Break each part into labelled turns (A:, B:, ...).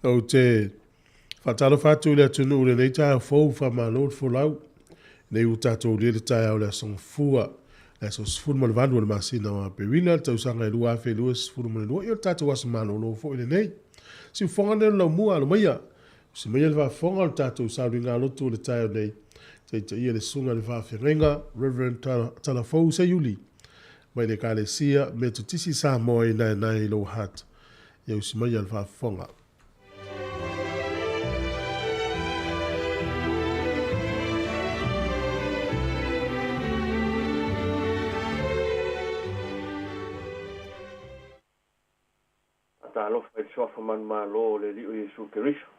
A: Ou te faatalofa atu i le atunuu i lenei taeao fou, faamalo le folau. Nei ua tatou ulia le taeao o le Aso Gafua, le aso 18 o le masina o Aperila, le tausaga e 2022. Ia o le tatou aso malolo foi lenei. Siufofoga lenei o le laumua, alo maia, usi maia le faafofoga o le tatou sauniga lotu o le taeao nei, taitaia le susuga i le faafeagaiga Reverend Talafou Seiuli mai le Ekalesia Metotisi Samoa i Naenae i Lower Hutt. Ia usi maia le faafofoga.
B: Faatalofa i le suafa manumalo o le Alii o Iesu Keriso.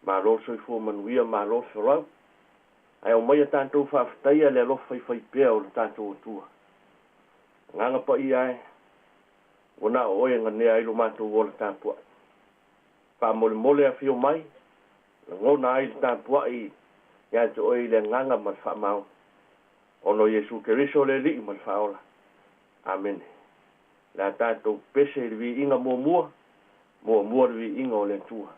B: Malo le soifua manuia, malo le folau. Ae aumaia tatou faafetaia le alofa faifaipea o le tatou Atua. Agaga Paia e, ua na o oe e ganea ai lo matou ola tapuai. Faamolemole afio mai, lagona ai le tapuai ia te oe i le agaga ma le faamaoni. Ona o Iesu Keriso le Alii ma le Faaola. Amene. Le a tatou pese i le viiga muamua, muamua le viiga o le Atua.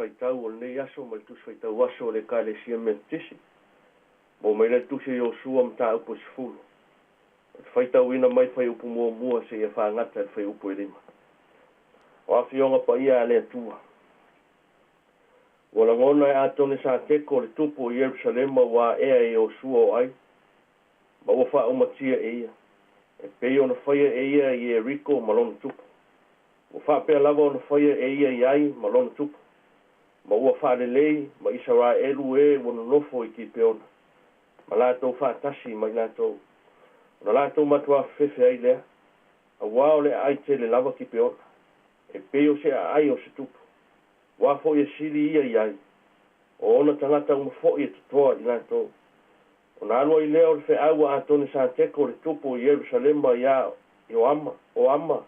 B: Faitau o lenei aso ma le Tusi Faitau Aso o le Ekalesia Metotisi. Maua mai lea i le Tusi a Iosua mataupu e 10, o le faitauina mai le fuaiupu muamua seia fagata i le fuaiupu e 5. O Afioga Paia a le Atua. Ua lagona e Atone Sateko le tupu o Ierusalema ua aea e Iosua o Ai, ma ua faaumatia e ia, e pei ona faia e ia i Ieriko ma lona tupu. Ua faapea lava ona faia e ia i Ai ma lona tupu, ma ua faalelei ma Isaraelu e ua nonofo i Kipeona, ma latou faatasi ma i latou. Ona latou matuā fefefe ai lea, auā o le aai tele lava Kipeona, e pei o se aai o se tupu. Ua foi e sili ia i ai, o ona tagata uma foi e totoa i latou. Ona alu ai lea o le feau a Atone Sateko le tupu o Ierusalema iā Ioama, Oama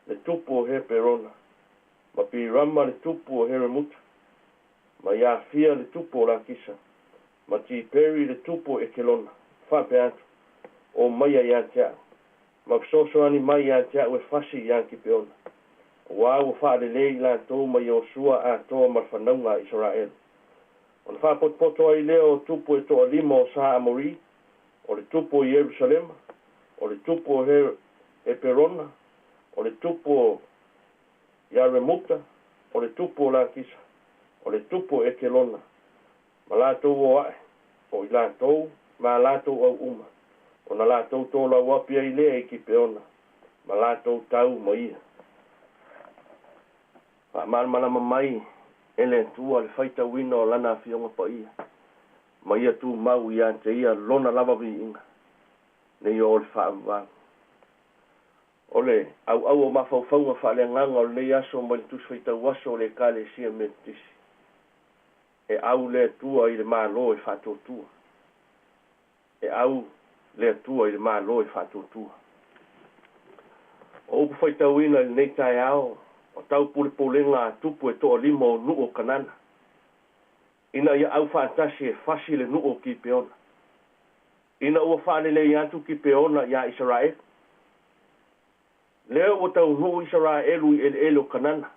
B: le tupu o Heperona, ma Pirama le tupu o Heremuta, ma Iafia le tupu o Lakisa, ma Tiperi le tupu o Ekelona, faapea atu, O maia ia te au, ma fesoasoani mai ia te au e fasi iā Kipeona, auā ua faalelei i latou ma Iosua atoa ma le fanauga a Isaraelu. Ona faapotopoto ai lea o tupu e toalima o Sa Amori, o le tupu o Ierusalema, o le tupu o Heperona, o le tupu o Iaremuta, o le tupu o Lakisa, o le tupu o Ekelona, ma latou o ae, o i latou ma a latou au uma, ona latou tolauapi ai lea i Kipeona, ma latou tau ma ia. Faamalamalama mai e le Atua le faitauina o Lana Afioga Paia, ma ia tumau ia te Ia Lona lava viiga, nei o le faavavau. O le auau o mafaufauga faaleagaga o lenei aso mai le Tusi Faitau Aso o le Ekalesia Metotisi, e au le Atua i le Malo e faatuatua. E au le Atua i le Malo e faatuatua. O upu faitauina i lenei taeao, o taupulepulega a tupu e toalima o nuu o Kanana, ina ia au faatasi e fasi le nuu o Kipeona, ina ua faalelei atu Kipeona iā Isaraelu. Lea ua taunuu Isaraelu i eleele o Kanana,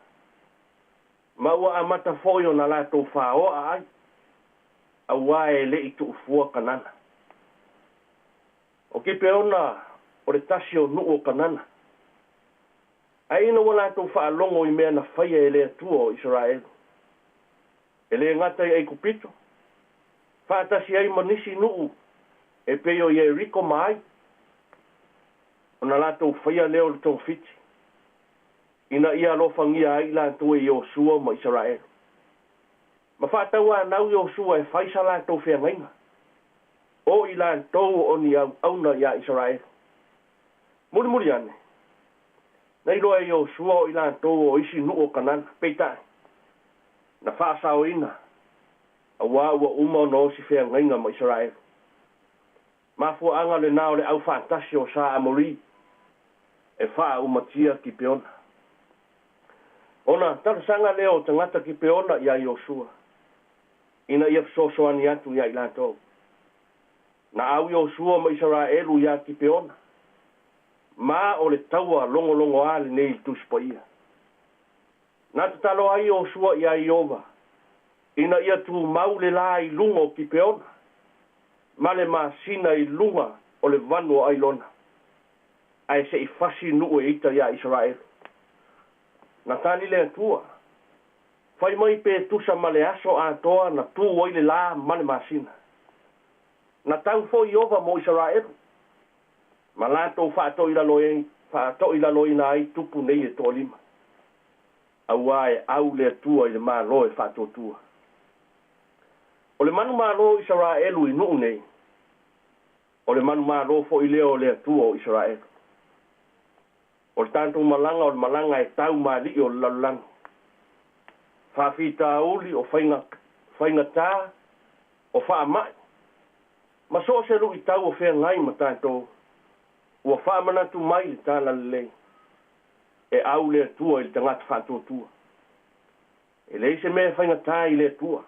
B: ma ua amata foi ona latou faoa ai, auā e le i tuufua Kanana. O Kipeona o le tasi o nuu o Kanana. Ae ina ua latou faalogo i mea na faia e le Atua o Isaraelu, e le gata i Aikupito, faatasi ai ma nisi nuu e pei o Ieriko ma Ai, ona latou faia lea o le togafiti, ina ia alofagia ai i latou e Iosua ma Isaraelu. Ma faatauanau Iosua e fai sa latou feagaiga, o i latou o ni auauna iā Isaraelu. Mulimuli ane, na iloa e Iosua o i latou o isi nuu o Kanana, peitai, na faasaoina, auā ua uma ona osi feagaiga ma Isaraelu. Mafuaaga lenā o le aufaatasi o Sa Amori e faaumatia Kipeona. Ona talosaga lea o tagata Kipeona iā Iosua, ina ia fesoasoani atu iā i latou. Na au Iosua ma Isaraelu iā Kipeona, ma o le taua logologoā lenei i le Tusi Paia. Na tatalo ai Iosua iā Ieova, ina ia tumau le lā i luga o Kipeona, ma le masina i luga o le vanu o Ailona, ae se i fasi nuu e ita iā Isaraelu. Na tali le Atua, Fai mai pe tusa ma le aso atoa na tū ai le lā ma le masina. Na tau foi Ieova mo Isaraelu, ma latou faatoilaloina ai tupu nei e toalima, auā e au le Atua i le Malo e faatuatua. O le manumalo o Isaraelu i nuu nei, o le manumalo foi lea o le Atua o Isaraelu. O le tatou malaga o le malaga e tau ma alii o le lalolagi. Faafitauli, o faiga, faigatā, o faamai, ma so o se luitau o feagai ma tatou, ua faamanatu mai le Talalelei, e au le Atua i le tagata faatuatua. E leai se mea e faigatā i le Atua.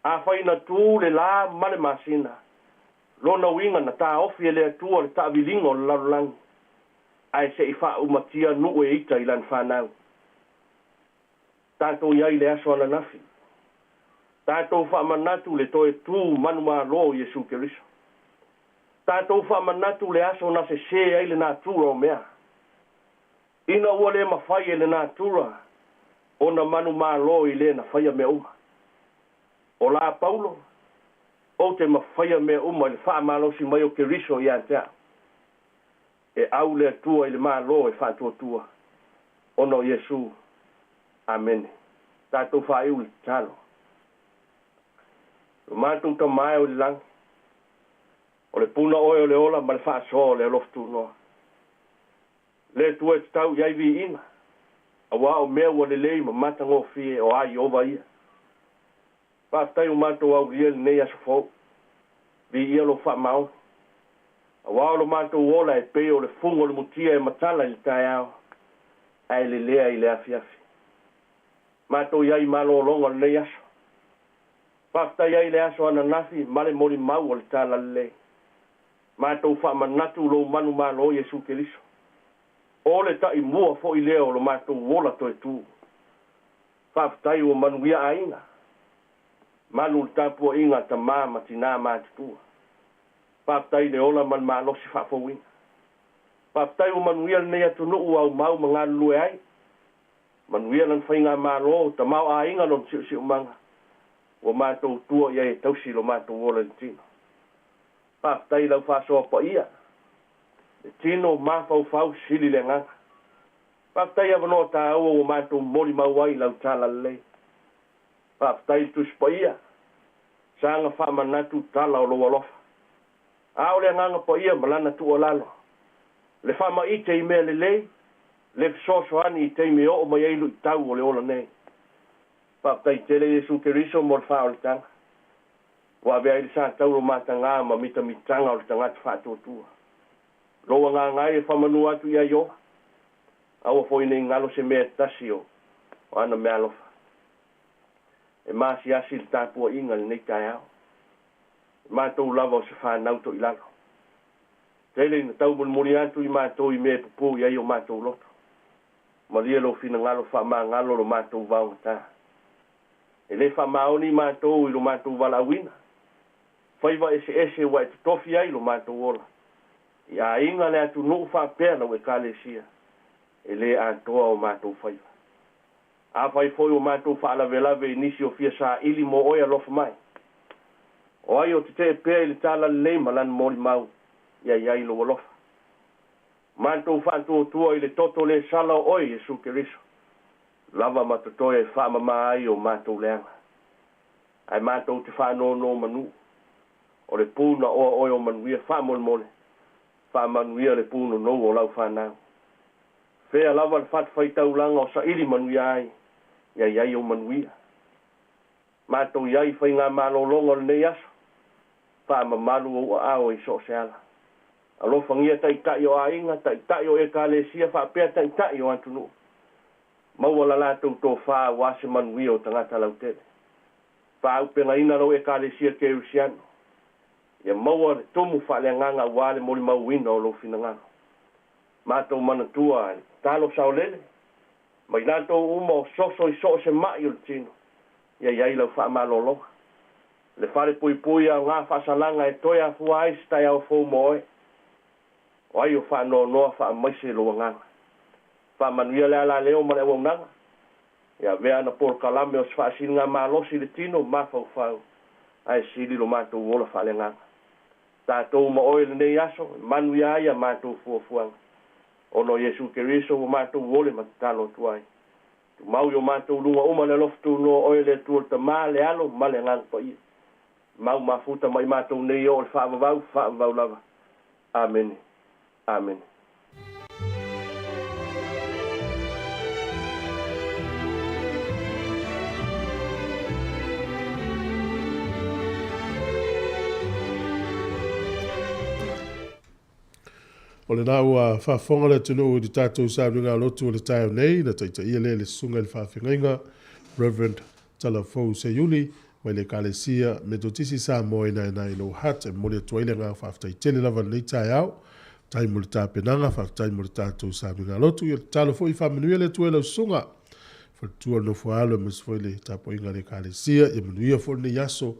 B: Afai na tu le lā ma le masina, lona uiga na taofi e le Atua le taaviliga o le lalolagi, ae se i faaumatia nuu e ita i lana fanau. Tatou i ai i le aso ananafi. Tatou faamanatu le toe tu manumalo o Iesu Keriso. Tatou faamanatu le aso na sesē ai le natura o mea. Ina ua le mafai e le natura ona manumalo i le na faia mea uma. O la Paulo, Ou te mafaia mea uma i le faamalosi mai o Keriso ia te au. E au le Atua i le Malo e faatuatua, ona o Iesu. Amene. Tatou faaiu le tatalo. Lo matou Tama e o i le lagi, o le puna oe o le ola ma le faasoa o le alofa tunoa. Le Atua e tatau i ai viiga, auā o mea ua lelei ma matagofie o a Ieova ia. Faafetai ua matou aulia lenei aso fou. Viia lou faamaoni. Auā o lo matou ola e pei o le fuga o le mutia e matala i le taeao, ae lelea i le afiafi. Matou i ai i malologa o lenei aso. Faafetai ai i le aso ananafi ma le molimau o le Talalelei. Matou faamanatu lou manumalo Iesu Keriso. O le taimua foi lea o lo matou ola toe tu. Faafetai ua manuia aiga. Malu le tapuaiga a tama ma tina matutua. Faafetai i le ola ma le malosi faafouina. Faafetai ua manuia lenei atunuu ua aumau ma galulue ai. Manuia lana faigamalo, tamaoaiga lona siusiumaga ua matou tua i ai e tausi lo matou ola i le tino. Faafetai i lau faasoa paia, le tino mafaufau sili le agaga. Faafetai i avanoa taua ua matou molimau ai i lau talalelei. Faafetai i le Tusi Paia, saga faamanatu tala o lou alofa. A o le Agaga Paia ma lana tuualalo, le faamaite i mea lelei, le fesoasoani i taimi e oo mai ai luitau o le ola nei. Faafetai tele Iesu Keriso mo le faaolataga. Ua ave ai le sa tauro matagā ma mitamitaga o le tagata faatuatua. Lou agaga e famanu atu ia Ieova, aua foi ne i galo se mea e tasi o ana meaalofa. E maasiasi le tapuaiga i lenei taeao. E matou lava o se fanau toilalo. Tele ina taumolimoli atu i matou i mea e pupū i ai o matou loto. Malie lou finagalo faamagalo lo matou vaogatā. E le faamaoni matou i lo matou valaauina. Faiva eseese ua e totofi ai lo matou ola. I aiga le atunuu faapea lau Ekalesia, e le atoa o matou faiva. Afai foi ua matou faalavelave i nisi o fia saili mo oe alofa mai. O ai o tetee pea i le talalelei ma lana molimau, ia i ai lou alofa. Matou faatuatua i le toto le sala o oe Iesu Keriso, lava ma totoe e faamama ai o matou leaga. Ae matou te faanonomanu, o le pu na oa oe o manuia faamolemole, faamanuia le punonou o lau fanau. Fea lava le fatafaitaulaga o saili manuia ai, ia i ai ou manuia. Matou i ai i faigamalologa o lenei aso, faamamalu ou aao i so o se ala. Alofagia taitai o aiga, taitai o ekalesia faapea taitai o atunuu. Maua la latou tofa aua se manuia o tagata lautele. Faaaupegaina lau Ekalesia Kerisiano. Ia maua le tumu faaleagaga aua le molimauina o lou finagalo. Matou manatua le tatalo saolele ma i latou uma o soso i so o se ma'i o le tino, ia i ai lau faamalologa. Le fale puipui aoga faasalaga e toe afua ai se taeao fou mo oe. O ai o faanoanoa faamaise lou agaga. Faamanuia le alaleo ma le auaunaga. Ia avea ana polokalame o se faasiligamalosi i le tino mafaufau ae sili lo matou ola faaleagaga. Tatou ma oe i lenei aso e manuia ai a matou fuafuaga. Ona o Iesu Keriso ua matou ole ma tatalo atu ai. Tumau i o matou luga uma le alofa tunoa o oe le Atua le Tama, le Alo ma le Agaga Paia. Mau mafuta ma i matou nei e oo i le faavavau, faavavau lava. Amene. Amene.
A: O lena ua faafofoga le atunuu i le tatou sauniga lotu o le taeao nei, na taitaia lea e le Susuga i le Faafeagaiga, Reverend Talafou Seiuli, mai le Ekalesia Metotisi Samoa i Naenae i Lower Hutt. E momoli atu ai le agaga faafetai tele lava i lenei taeao. Faafetai mo le tapenaga, faafetai mo le tatou sauniga lotu. Ia tatalo foi faamanuia le Atua i lau susuga. Faletua le nofo a alo aemaise foi le tapuaiga a le Ekalesia. Ia manuia foi lenei aso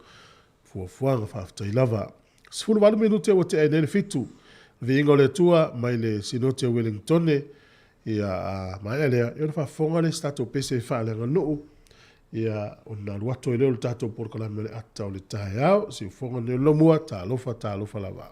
A: fuafuaga faafetai lava. 18 minute ua tea ai nei le 7. Viiga o le Atua mai le Sinoti a Wellingtone. Ia a maea lea, ia ona faafofoga lea i se tatou pese faaleaganuu. Ia ona alu atu ai lea o le tatou polokalame o le ata o le taeao. Siufofoga lenei o le Laumua, talofa, talofa lava.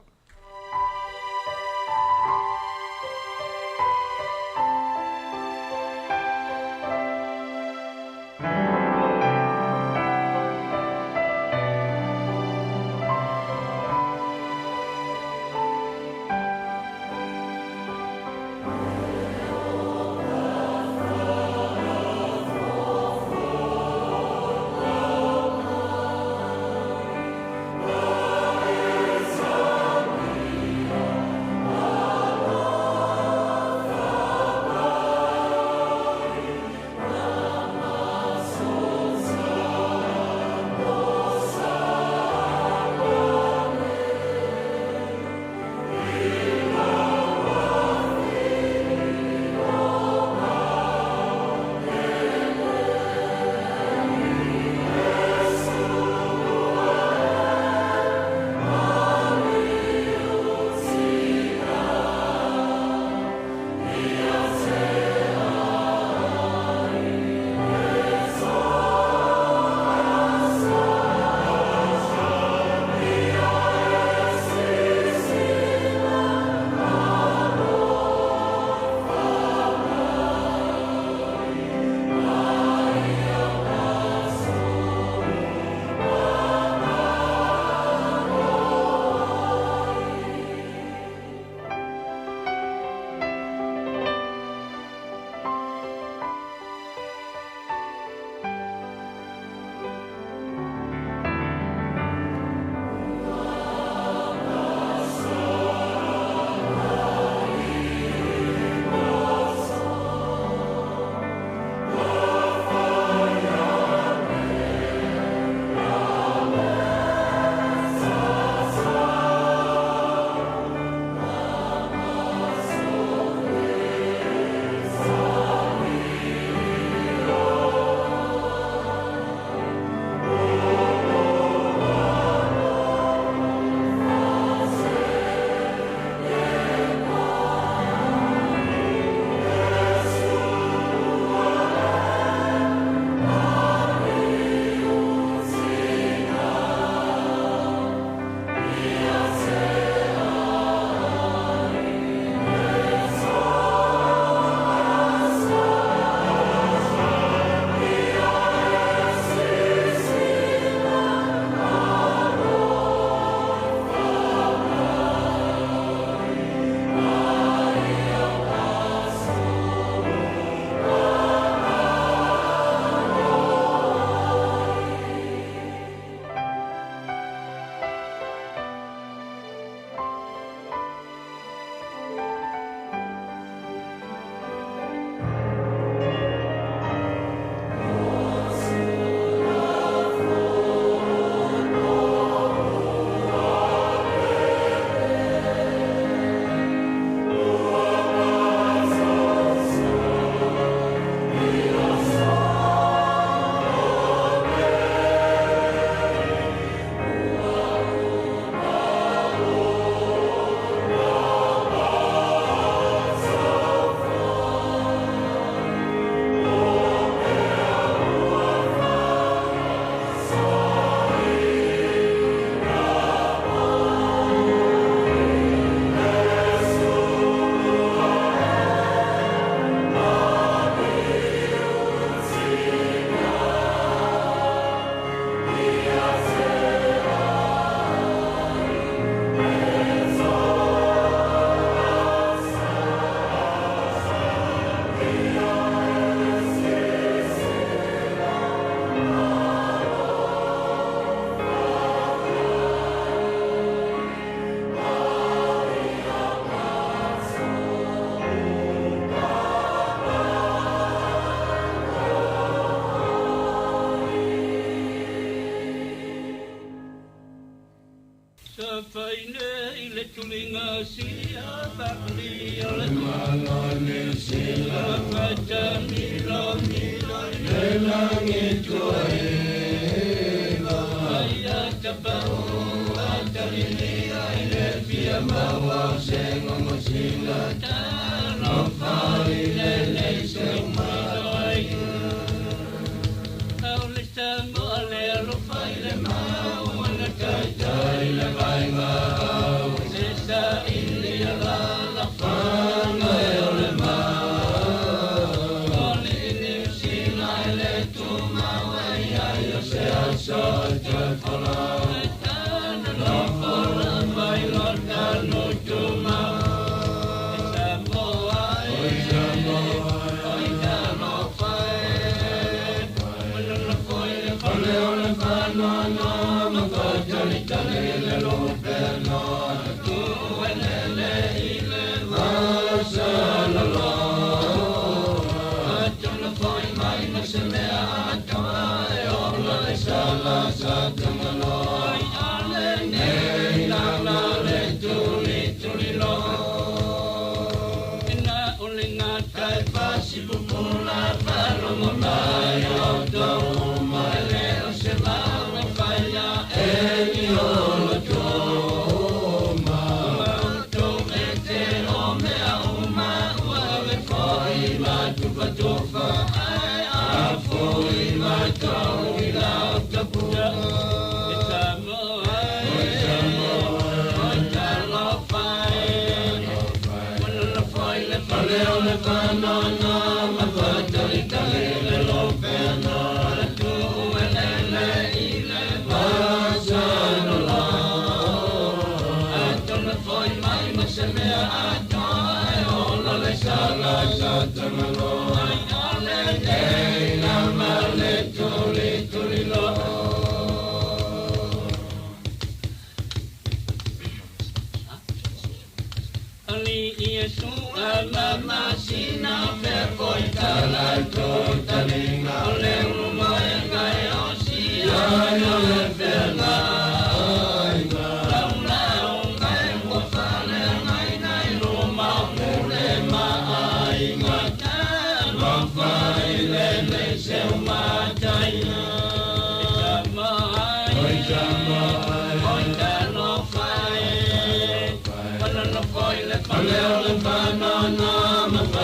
C: Leo le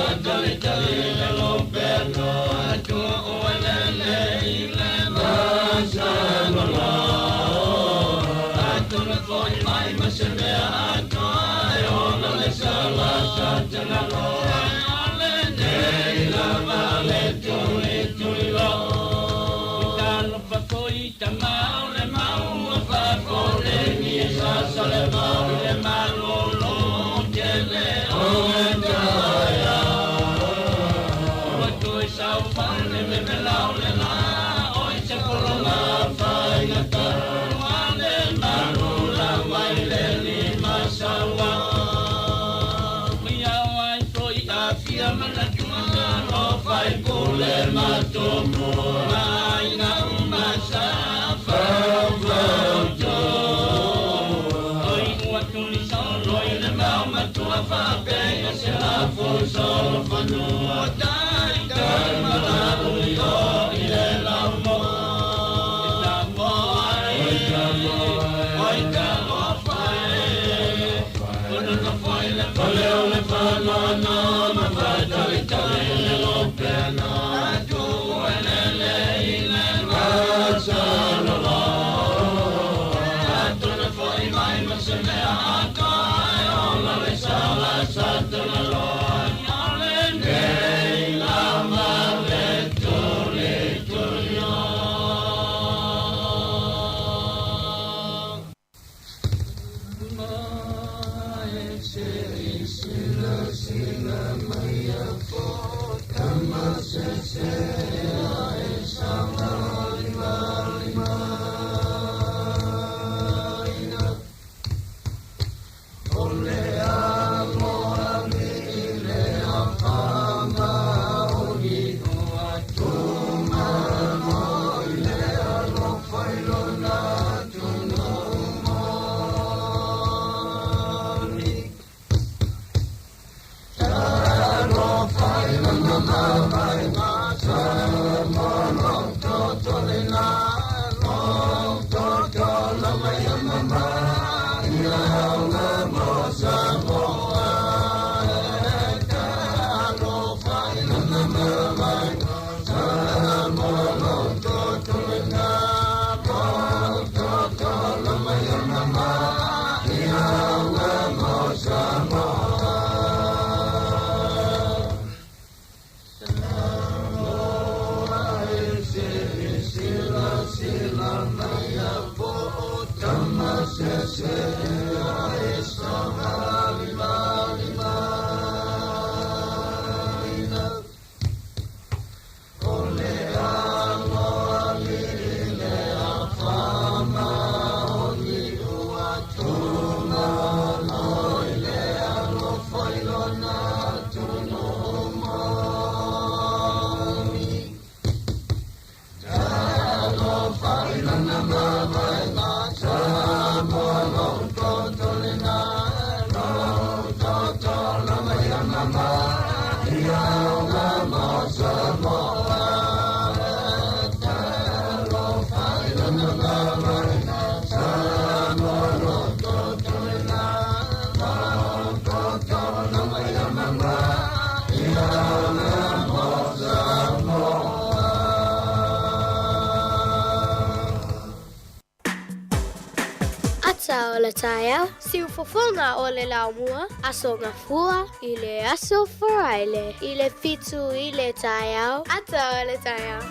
C: Ata o le taeao, siufofoga o le laumua, Aso Gafua i le aso Faraile i le 7 i le taeao, Ata o le taeao.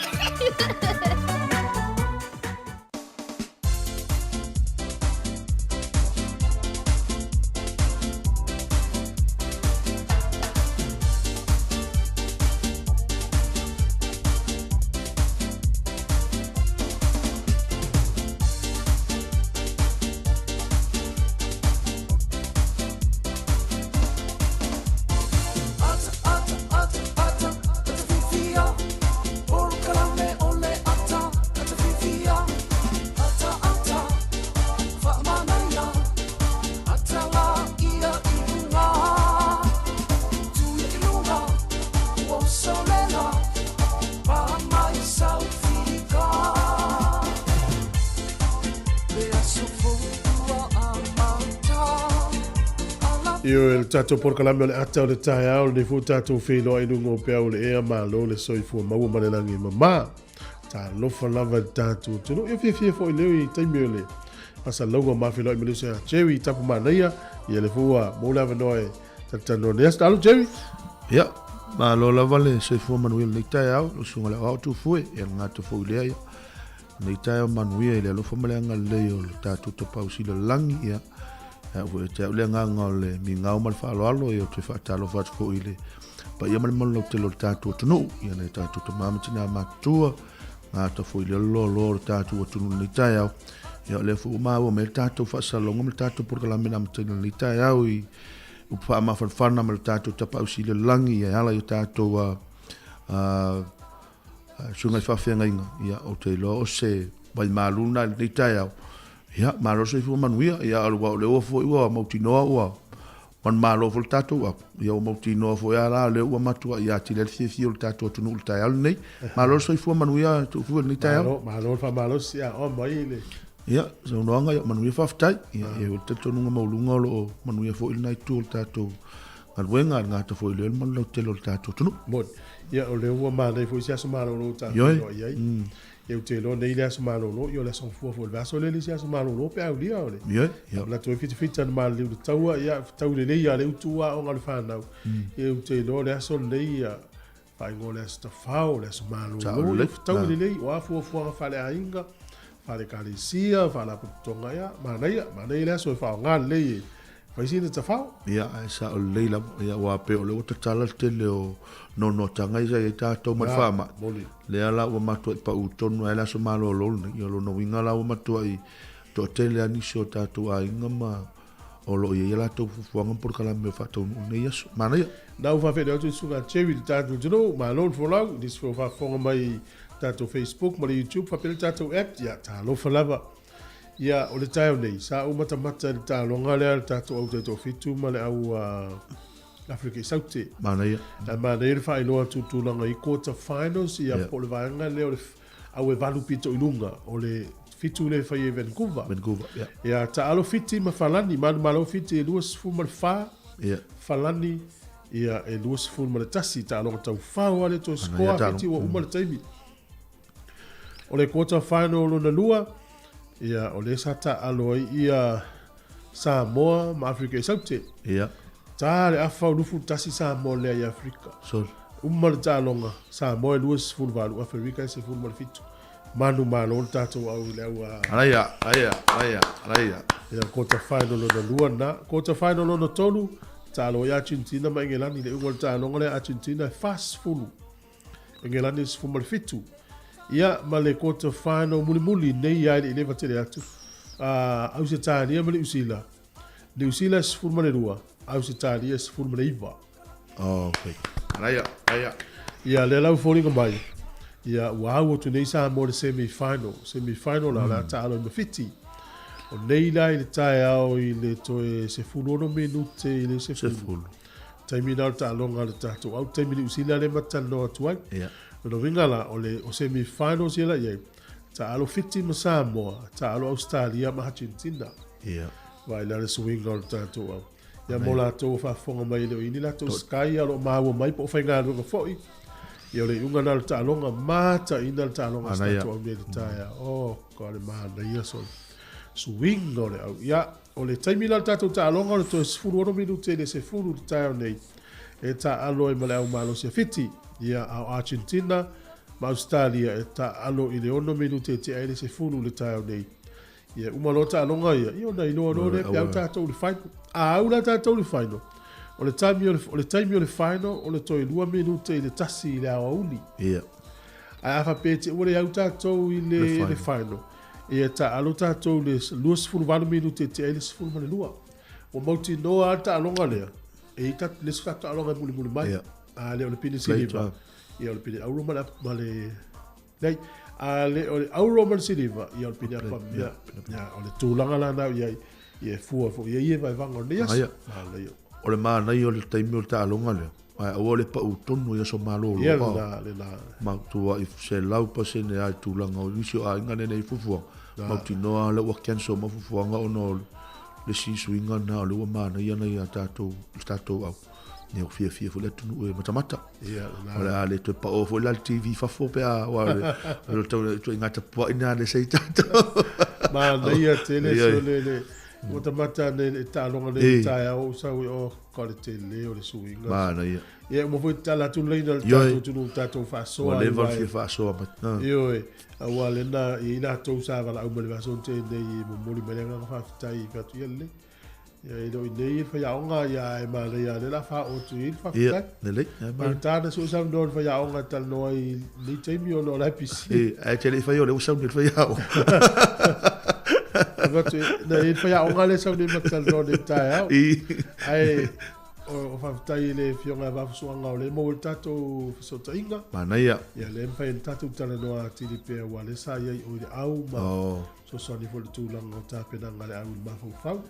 A: Ioe, le tatou polokalame o le ata o le taeao, lenei foi tatou feiloai i luga o peau o le ea, malo le soifua maua ma le lagi e mama. Talofa lava i le tatou atunuu. Ia fiafia foi leo i taimi o le fasalauga o mafeiloai ma le uso ia Jerry Tapu Manaia. Ia le foi ua maua le avanoa e talatalanoa nei aso. Talo Jerry.
D: Ia, malo lava le soifua manuia i lenei taeao, lau susuga i le Aoao Tufue, ia le gata foi lea, ia, lenei taeao manuia i le alofa ma le agalelei o le tatou Tapaau Sili o le Lagi, ia, ia ua ia te au le agaga o le migao ma le faaaloalo, ia ou te faatalofa atu foi i le paia ma le mamalu lautele o le tatou atunuu, ia nai tatou tama ma tina matutua, gata foi i le loaloa o le tatou atunuu i lenei taeao. Ia o lea foi ua maua mai le tatou faasalalauga ma le tatou polokalame na amataina i lenei taeao i upu faamafanafana ma le tatou Tapaau Sili o le Lagi e ala i o tatou susuga i faafeagaiga. Ia, ou te iloa o se vaimalu lena i lenei taeao. Ia, malo le soifua manuia. Ia, aua o lea ua foi ua mautinoa ua manumalo foi le tatou apu. Ia, ua mautinoa foi lava la o lea ua matuai atili ai le fiafia o le tatou atunuu i le taeao lenei. Malo le soifua manuia Tuufue i lenei taeao.
A: Malo, malo le faamalosi, a oa mai le
D: Ia, saunoaga, ia, manuia faafetai. Ia, e i ai le talitonuga maualuga o lo o manuia foi lena itu o le tatou galuega, e le gata foi i lea o le malu lautele o le tatou atunuu.
A: Moni. Ia, o lea ua manaia foi se aso malolo ua tatou iloa i ai. Ia, ou te iloa nei le aso malolo, ia o le aso Gafua foi o le vaiaso lea le isi aso malolo pe a aulia o le.
D: Ioe, ia.
A: Manatu ai fitafita na maliliu i le taua, ia, tau lelei lava le utu aoga a le fanau. Ia, ou te iloa o le aso lenei, ia, Faaigoa o le Aso Tafao, o le Aso Malolo, ia fetaui lelei, o a fuafuaga faaleaiga, faale-ekalesia, faalapotopotoga, ia, manaia, manaia le aso e faaaoga lelei e fai sina tafao.
D: Ia, ae sao lelei lava, ia, aua pei o lea ua tatala le tele o noanoataga ia sa i ai tatou ma le faamai, lea la ua matuai pau tonu ai le Aso Malolo lenei, ia o lona uiga la ua matuai toatele lava nisi o tatou aiga ma o lo o i ai a latou fuafuaga ma polokalame o faataunuu i lenei aso. Manaia!
A: Na ou faafeiloai atu i le susuga Jerry le tatou atunuu, malo le folau, nisi foi o faafofoga mai i tatou Facebook ma le YouTube faapea le tatou app, ia talofa lava. Ia o le taeao nei, sa ou matamata i le taaloga lea a le tatou au taitoafitu ma le au Afrika i Saute.
D: Manaia.
A: Manaia le faailoa atu i le tulaga i quarter finals, ia po o le vaega lea o le Au e valu pito i luga o le fitu lea e fai ai Vancouver.
D: Vancouver, yeah.
A: Ia, taalo Fiti ma Falani, manumalo Fiti e 24,
D: yeah.
A: Falani ia e 21, taaloga taufao lava le toe score a Fiti ua uma le taimi. O le quarter final lona lua, ia o lea sa taalo ai ia Samoa ma Afrika i Saute.
D: Yeah.
A: Ta le afa o 21 Samoa lea i Afrika.
D: Sorry.
A: Uma le taaloga, Samoa e 28, Aferika e 17. Manu malo le tatou au i le au a...
D: Alaia, alaia, alaia, alaia.
A: Ia, quarter final lona lua na. Quarter final lona tolu, taalo ai Argentina ma Engelani. Le uga o le taaloga lea Argentina e 40. Engelani e 17. Ia, ma le quarter final mulimuli nei ia e le i leva tele atu. Ausetalia ma Niu Sila. Niu Sila e 12, Ausetalia e 19.
D: Okay. Alaia, alaia.
A: Ia, lea la ua foliga mai, ia, ua au atu nei Samoa i le semi final. Semi final la, o le a taalo ai ma Fiti. O nei la i le taeao i le toe 16 minute i le 10.
D: Sefulu.
A: Taimi na o le taaloga a le tatou au, taimi Niu Sila lea ma te talanoa atu ai.
D: Yeah.
A: Lona uiga la, o le o semi finals ia la i ai, taalo Fiti ma Samoa, taalo Ausetalia ma Argentina.
D: Yeah.
A: Vaai la le suiga o le tatou au. Ia mo latou o faafofoga mai e le o i ni latou Sky ia o lo o maua mai po o faigaluega foi. Ia o le iuga lena o le taaloga, mataina le taaloga a si tatou au nei i le taeao. Oh, ka le manaia sole. suiga o le au. Ia, o le taimi la o le tatou taaloga o le toe 16 minute i le 10 i le taeao nei e taaalo ai ma le au malosi a Fiti. Ia, a o Argentina ma Ausetalia e taaalo i le 6 minute e tea ai le 10 i le taeao nei. Ia, uma loa taaloga ia, ia ona iloa loa lea pe au tatou i le final. A au la tatou i le final, o le taimi o le, o le taimi o le final o le toe 2 minute i le 1 i le aoauli.
D: Ia.
A: Ae a faapea te ua le au tatou i le, le final, ia taalo tatou i le 28 minute e tea ai le 12. Ua mautinoa lava le taaloga lea, e i le isi tatou taaloga e mulimuli mai.
D: Ia.
A: A le o le pine siliva, ia o le pine auro ma le, ma le leai, a le o le auro ma le siliva, ia o le pine apa. Ia, ia, o le tulaga la na i ai, ia e fua foi i ai ia vaevaga o lenei aso.
D: Aia. O le manaia o le taimi o le taaloga lea, ae aua le pau tonu i aso malolo.
A: Ia, lena, lena.
D: Mautuai 100% lava i tulaga o nisi o aiga nei i fuafuaga. Mautinoa lava lea ua cancel ma fuafuaga ona o le isi suiga lena o lea ua manaia nai a tatou, le tatou au. Ia ua fiafia foi le atunuu e matamata.
A: Ia, lena.
D: O le a le toe pao foi la le TV i fafo pe a, aua o le, o le ituaiga tapuai lena a le sei tatou.
A: Manaia tele se o le, le, matamata nei i le taaloga nei i le taeao ou sau i o, ka o le tele o le suiga.
D: Manaia.
A: Ia, uma foi tala atu laina le tatou atunuu tatou faasoa.
D: Ua leva le fia faasoa mai.
A: Ioe, aua lena i ai latou sa valaau mai le vaiaso na tea nei e momoli mai le agaga faafetai i fai atu, ia lelei. Ia e le o i inei le faiaoga, ia ae manaia lea o le a faaoo atu i ai le faafetai.
D: Ia, lelei.
A: Faigata ona sue saunoa i le faiaoga e talanoa ai i lenei taimi ona o la e pisi.
D: Ae te le i faia o lea ua sauni le faiaoga.
A: Avatu, na i le faiaoga lea e sauni ma talanoa nei taeao. Ae o faafetai i le Afioga ia Vaafusuaga o lea e maua i le tatou fesootaiga.
D: Manaia.
A: Ia lea e mafai ona tatou talanoa atili pea aua o lea sa i ai o i le au ma fesoasoani foi i le tulaga o tapenaga a le au i le mafaufau.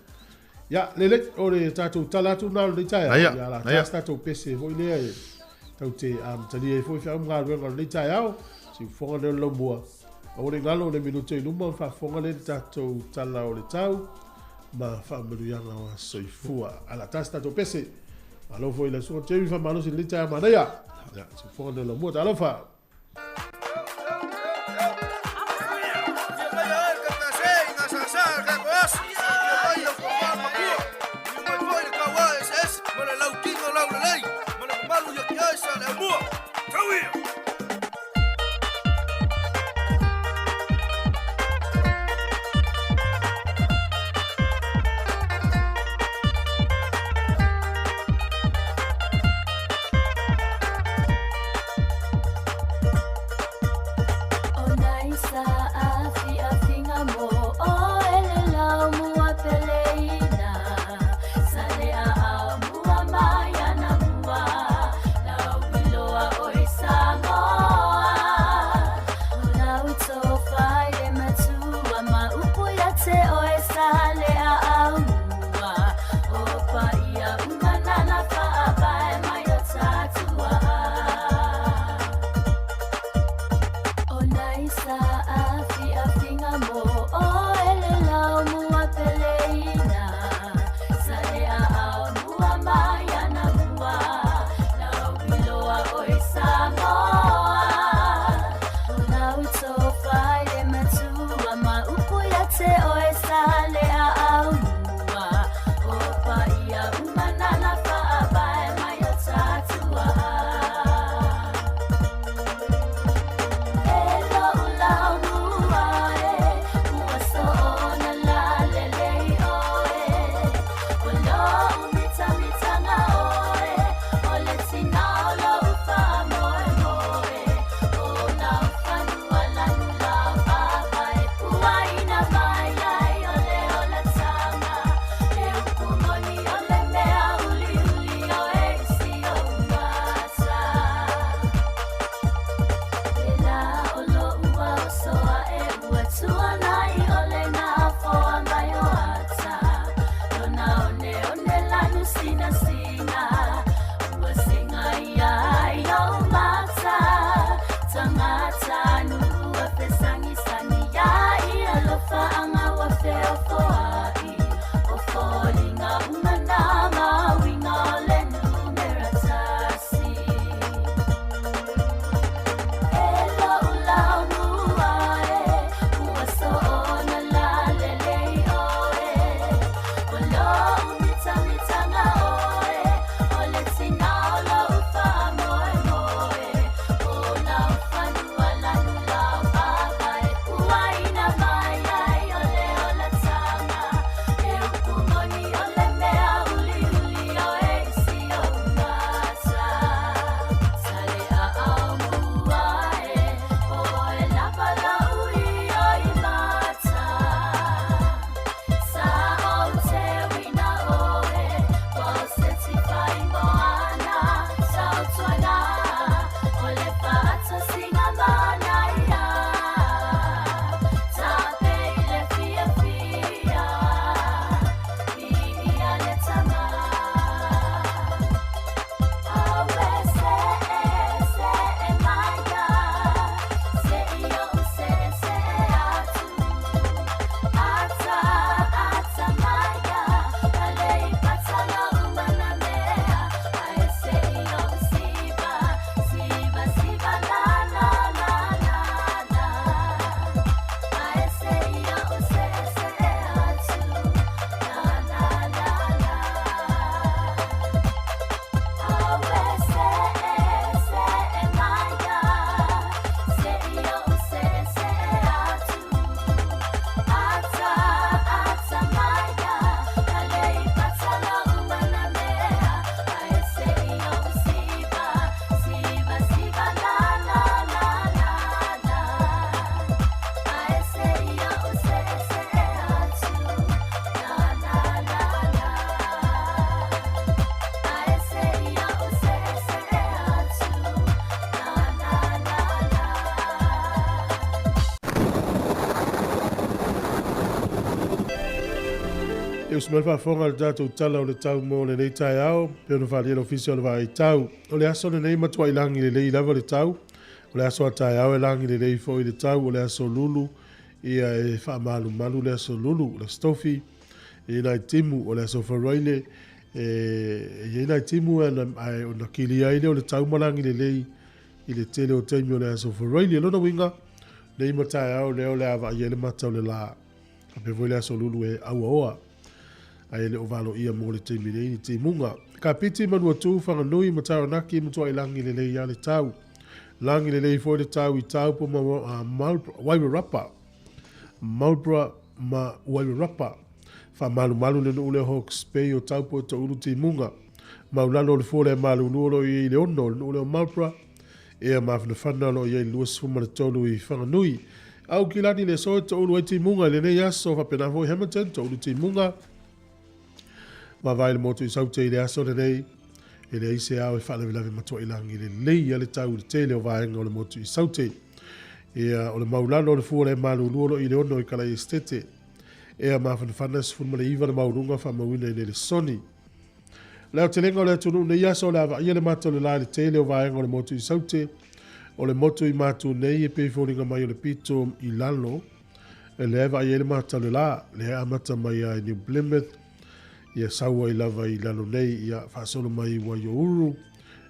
A: Ia, lelei, o le tatou tala atu lena o lenei taeao.
D: Ia,
A: o le a ta se tatou pese foi lea e tatou te amatalia ai foi feau ma galuega o lenei taeao. Siufofoga lea o le laumua. Aua ne i galo le minute i luma ona faafofoga lea i le tatou tala o le tau ma faamanuiaga o aso soifua. Ae o le a ta se tatou pese. Malo foi i lau susuga Jerry Faamalosi i lenei taeao manaia. Ia, siufofoga lea o le laumua. Talofa! E usu mai le faafofoga i le tatou Tala o le Tau mo lenei taeao, pei ona faaalia e le Ofisa o le Vaai Tau. O le aso lenei e matuai lagi lelei lava le tau. O le aso a taeao e lagi lelei foi le tau, o le aso Lulu ia e faamalumalu le aso Lulu, le Aso Tofi e i ai nai timu, o le aso Faraile e i ai nai timu ae ona kilia ai lea o le tau ma lagi lelei i le tele o taimi o le aso Faraile. O lona uiga, nei ma taeao lea o le a vaai ai le mata o le la. Faapea foi le aso Lulu e auaoa ae le o valoia mo le taimi nei ni timuga. Kapiti, Manuatu, Whanganui ma Taranaki matuai lagi lelei a le tau. Lagi lelei foi le tau i Taupo ma Wairarapa. Marlborough ma Wairarapa. Faamalumalu le nuu lea Hawke's Bay o Taupo e toulu timuga. Maulalo o le fua lea malulu o lo o i ai i le 6 o le nuu lea o Marlborough. Ea mafanafana o lo o i ai i le 23 i Whanganui. Aukilani le aso e toulu ai timuga i lenei aso, faapena foi Hamilton, toulu timuga. Vaavaai le motu i Saute i le aso lenei, e leai se ao e faalavelave matuailagi lelei a le tau i le tele o vaega o le motu i Saute. Ea, o le maulalo o le fua le malulu o lo o i le 6 i Kalai Esitete. Ea mafanafana 19 le mauluga faamauina i Nelesoni. Le aotelega o le atunuu nei aso o le a vaaia le mata o le la i le tele o vaega o le motu i Saute. O le motu i Matu nei e pei foliga mai o le pito i lalo, lea e vaai ai le mata o le la, lea e amata mai ai New Plymouth, ia sau ai lava i lalo nei, ia faasolo mai i Waiouru,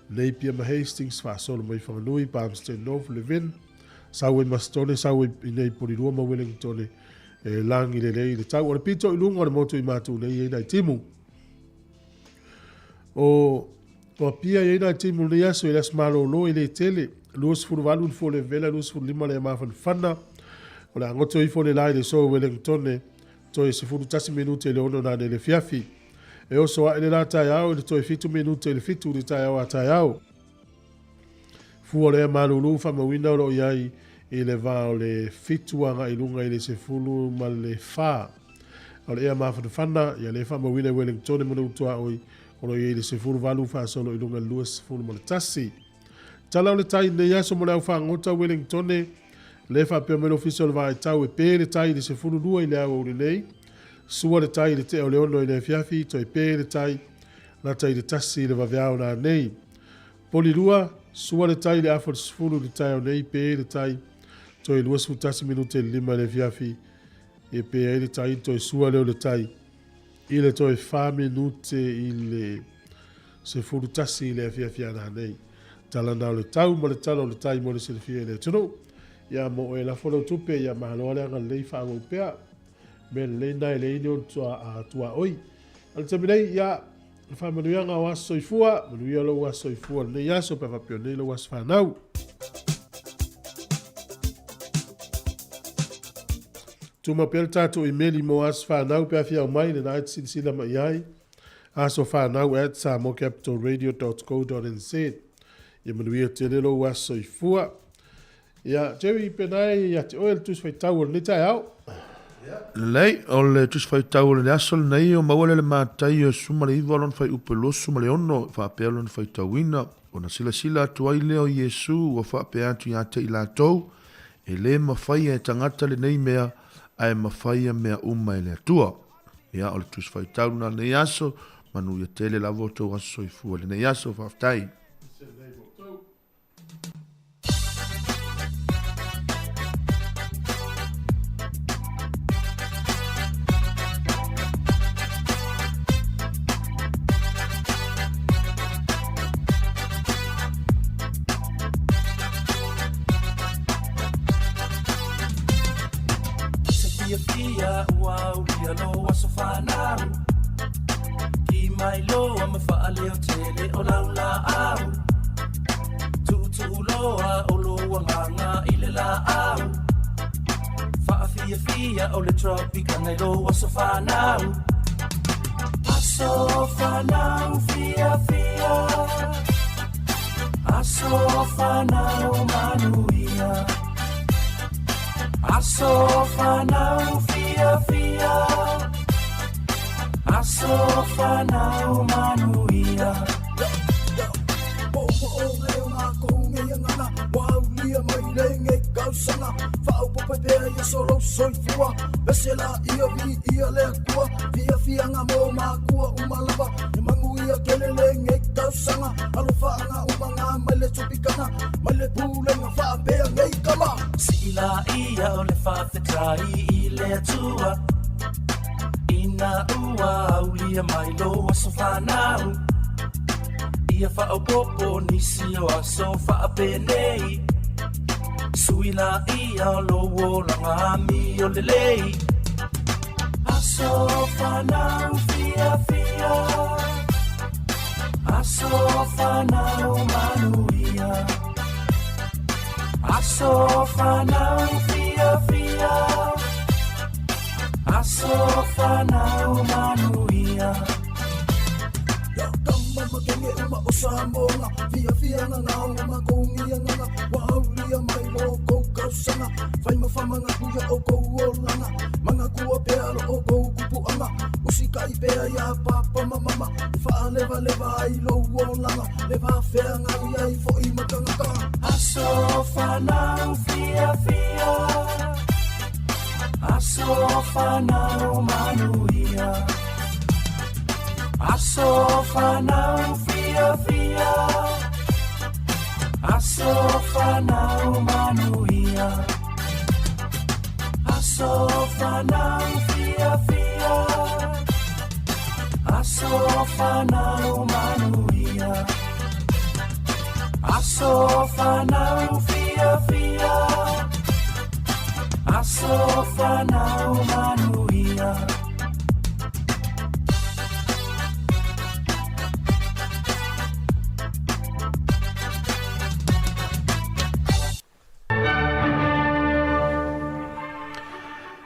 A: Napier ma Hastings, faasolo mai Whanganui, Palmerston North, Levin, sau ai Masitone, sau ai i nei Porirua ma Wellington, e lagi lelei le tau. O le pito i luga o le motu i Matu nei e i nai timu. O Apia e i ai nai timu lenei aso i le aso malolo e le tele, 28 le fua o le vela, 25 le mafanafana. O le a goto ifo le la i le so o Wellington, toe 11 minute i le 6 nane i le afiafi. E oso ae le la taeao i le toe 7 minute i le 7 i le taeao a taeao. Fua o le ea malulu faamauina o lo o i ai i le va o le 7 agai i luga i le 14. O le ea mafanafana, ia lea faamauina i Wellington ma Nuutuaoi, o lo o i ai i le 18 faasolo i luga i le 21. Tala o le tai i lenei aso mo le au fagota Wellington, lea faapea mai le Ofisa o le Vaai Tau e pe le tai i le 12 i le aoauli nei, sua le tai i le tea o le 6 i le afiafi, toe pe le tai lata i le 1 i le vaveao nanei. Poli 2, sua le tai i le afa o le 10 i le taeao nei, pe le tai, toe 21 minute i le 5 i le afiafi, e pe ai le tai, toe sua lea o le tai i le toe 4 minute i le 11 i le afiafi a nanei. Tala na o le tau ma le tala o le tai mo le silafia i le atunuu. Ia mo oe lafo lau tupe, ia malo a le agalelei faaauau pea. Mea lelei na e leai ni ona tuaoi. A le taimi nei, ia, le faamanuiaga o aso soifua, manuia lou aso soifua lenei aso, pe a faapea nei lou aso fanau. Tuma pea le tatou imeli mo aso fanau pe a fia mai, lena e te silasila mai i ai. asofanau@samoacapitalradio.co.nz. Ia manuia tele lou aso soifua. Ia, Jerry, pena e ia te oe le Tusi Faitau o lenei taeao.
D: Lelei, o le Tusi Faitau o le aso lenei, o maua lea le Mataio 19 lona fuaiupu e 26, e faapea lona faitauina, Ona silasila atu ai lea o Iesu ua faapea atu ia te i latou, E lē mafaia e tagata lenei mea, ae mafaia mea uma e le Atua. Ia, o le Tusi Faitau lena lenei aso, manuia tele lava outou aso soifua i lenei aso, faafetai.
E: Se fiafia ua aulia lou aso fanau Ki mai loa ma faaleo tele o lau laau Tuutuu loa o lou agaga i le laau Faafiafia o le Tropicana i lou aso fanau Aso fanau fiafia Aso fanau manuia Aso fanau fiafia Aso fanau manuia tausaga Faaopopo pea i aso o lou soifua Pese laia viia le Atua Fiafiaga mo makua uma lava E manuia tele lenei tausaga Alofaaga uma ga mai le tupikaga Mai le pulega faapea nei tama Sii laia o le faafetai i le Atua Ina ua aulia mai lou aso fanau Ia faaopoopo nisi o aso faapenei Sui laia o lou olaga amio lelei Aso fanau fiafia Aso fanau manuia Aso fanau fiafia Aso fanau manuia Ia tama makenge uma o Samoa Fiafiaga ga o makou giagaga Ua aulia mai lo kou tausaga Fai ma faamagapuia o kou olaga Magatua pea lo oukou kupuaga Usikai pea iā papa ma mama E faalevaleva ai lou olaga Le va feagai ai fo'i ma tagata Aso fanau fiafia Aso fanau manuia Aso fanau fiafia Aso fanau manuia Aso fanau fiafia Aso fanau manuia Aso fanau fiafia Aso fanau manuia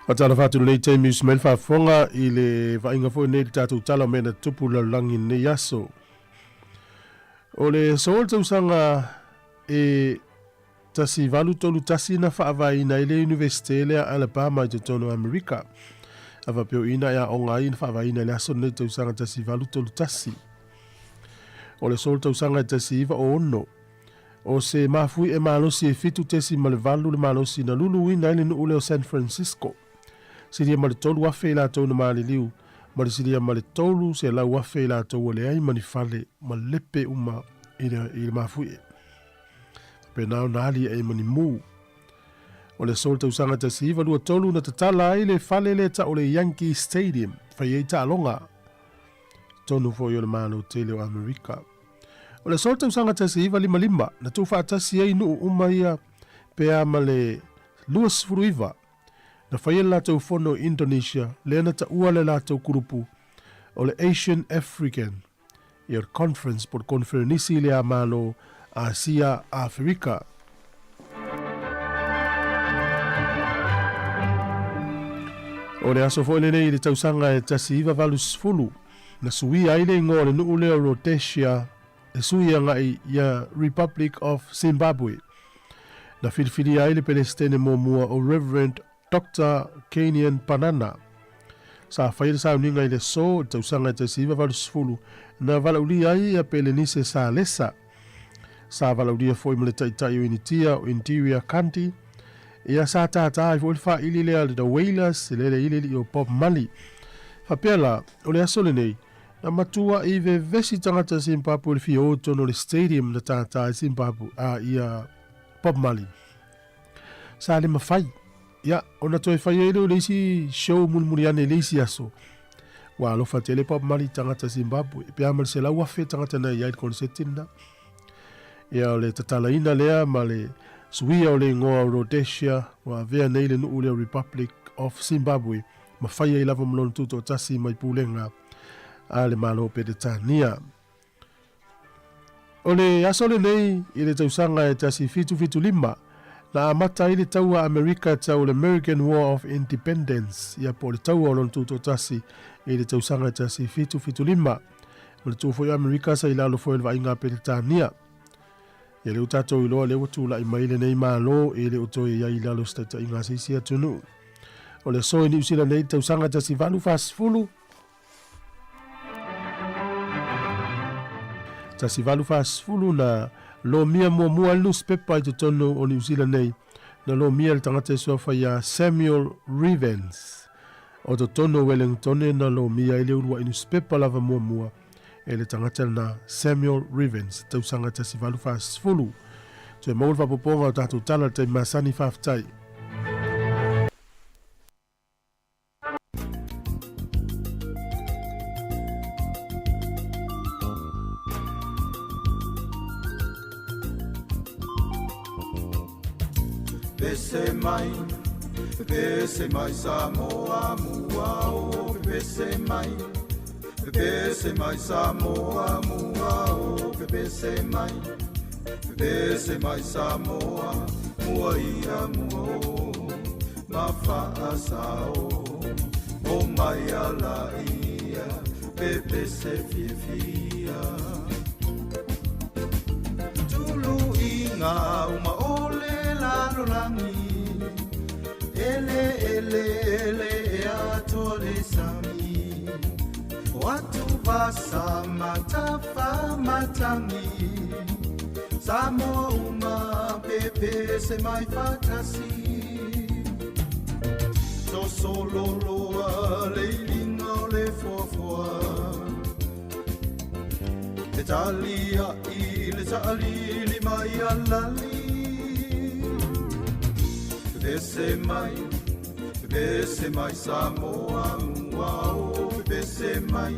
A: Faatalofa atu lenei taimi Ismail Faafofoga i le vaaiga foi nei le tatou tala o mea na tupu lalolagi i lenei aso. O le aso o le tausaga e 1831 na faavaeina ai le Iunivesite lea Alabama i totonu o Amerika. A faapea o i na e aoga ai na faavaeina i le aso lenei tausaga 1831. O le aso o le tausaga e 1906, o se mafui e malosi e 7.8 le malosi na luluina ai le nuu lea o San Francisco. Silia ma le 3,000 i latou na maliliu, ma le silia ma le 300,000 i latou ua leai ma ni fale ma lepe uma i le, i le mafuie. Faapena ona ali ai ma ni mū. O le aso o le tausaga 1923 na tatala ai le fale lea tau o le Yankee Stadium, fai ai taaloga tonu foi o le Malo tele o Amerika. O le aso o le tausaga 1955 na tuufaatasi ai nuu uma ia pea ma le 29 na faia le latou fono i Indonesia lea na taua le latou kulupu o le Asian African ia le Conference po o le Koneferenisi lea a Malo Asia Aferika. O le aso foi lenei i le tausaga e 1980 na suia ai le igoa o le nuu lea o Rhodesia e sui agai ia Republic of Zimbabwe. Na filifilia ai le Pelesitene muamua o Reverend Doctor Canaan Banana. Sa faia le sauniga i le aso i le tausaga e 1980 na valaaulia ai ia Pelenise Salesa. Sa valaaulia foi ma le taitai o Initia o Interior Gandhi. Ia sa tātā ai foi le faaili lea a le The Wailers i le ile o Bob Marley. Faapea la, o le aso lenei, na matua i vevesi tagata Zimbabwe i le fia o i totonu o le stadium na tātā ai Zimbabwe, a ia Bob Marley. Sa le mafai. Ia, ona toe fai ai lea o le isi show mulimuli ane i le isi aso. Ua alofa tele Bob Marley i tagata Zimbabwe. Pe a ma le 100,000 tagata na i ai i le koneseti lena. Ia, o le tatalaina lea ma le suia o le igoa o Rhodesia, ua avea nei le nuu lea o Republic of Zimbabwe, ma fai ai lava ma lona tutoatasi mai pulega a le Malo o Peretania. O le aso lenei i le tausaga e 1775, na amata ai le taua a Amerika tau o le American War of Independence, ia po o le taua o lona tutoatasi i le tausaga e 1775. O le tu foi o Amerika sa i lalo foi o le vaaiga a Peretania. Ia lea ua tatou iloa lea ua tulai mai lenei Malo e le o toe i ai i lalo o se taitaiga a se isi atunuu. O le aso i Niu Sila nei i le tausaga 1840, 1840 na lomia muamua ai le nusipepa i totonu o Niu Sila nei. Na lomia e le tagata e suafa ia Samuel Rivens o totonu o Wellingtone na lomia ai le uluai nusipepa lava muamua e le tagata lena Samuel Rivens i tausaga 1840. Toe maua le faaopoopoga o tatou tala i le taimi masani. Faafetai.
F: Pese mai, pese mai Samoa mua o, pese mai, pese mai Samoa mua o, pese mai, pese mai Samoa mua ia mua o, ma faasao o mai ala ia, pepese fiafia. Tuluiga uma o le lalolagi, ele ele ele e atoa le sami. O atuvasa ma tafamatagi, Samoa uma pepese mai fatasi. Tosololoa le iliga o le foafoa, e taliai le taalili mai alali. Pepese mai, pepese mai Samoa mua o, pepese mai,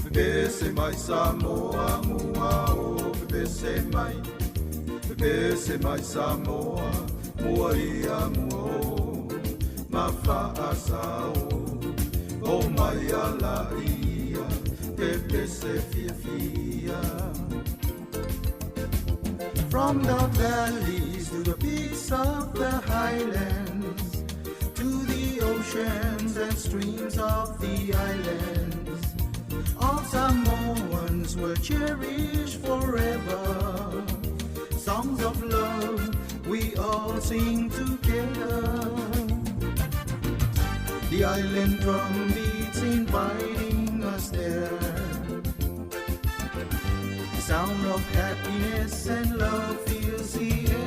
F: pepese mai Samoa mua o, pepese mai, pepese mai Samoa mua ia mua o, ma faasao o mai ala ia, pepese fiafia. From the valleys to the peaks of the highlands, to the oceans and streams of the islands, all Samoans will cherish forever. Songs of love we all sing together. The island drum beats inviting us there. The sound of happiness and love fills the air.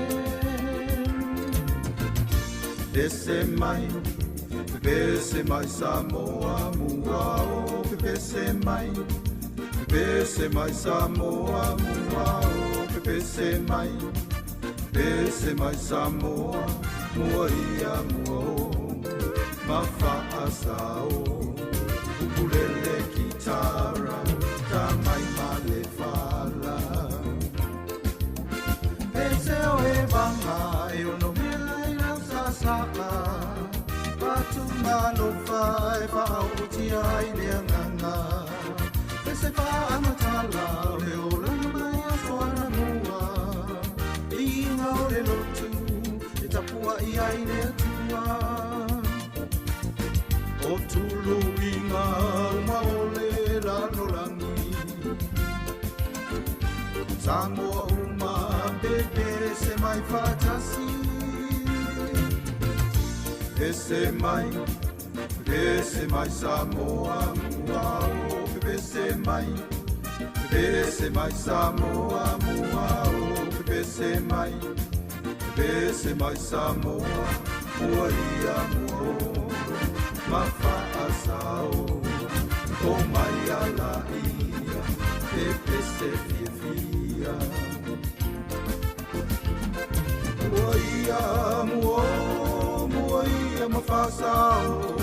F: Pese mai, pese mai Samoa mua o, pese mai, pese mai Samoa mua o, pese mai, pese mai Samoa mua ia mua o, ma faasao, ukulele kitara, tamai ma le fala. Pese o e vanga e ono mea i lau sasaa, Patumalofa e faaotia ai le agaga. Pese faamatala o le olaga mai aso anamua, Iga o le lotu e tapuai ai le Atua. O tuluiga uma o le lalolagi, Samoa uma pepese mai fatasi. Pese mai, pepese mai Samoa mua o, pepese mai, pepese mai Samoa mua o, pepese mai, pepese mai Samoa mua ia mua o, ma faasao o mai ala ia, pepese fiafia. Mua ia mua o, mua ia ma faasao,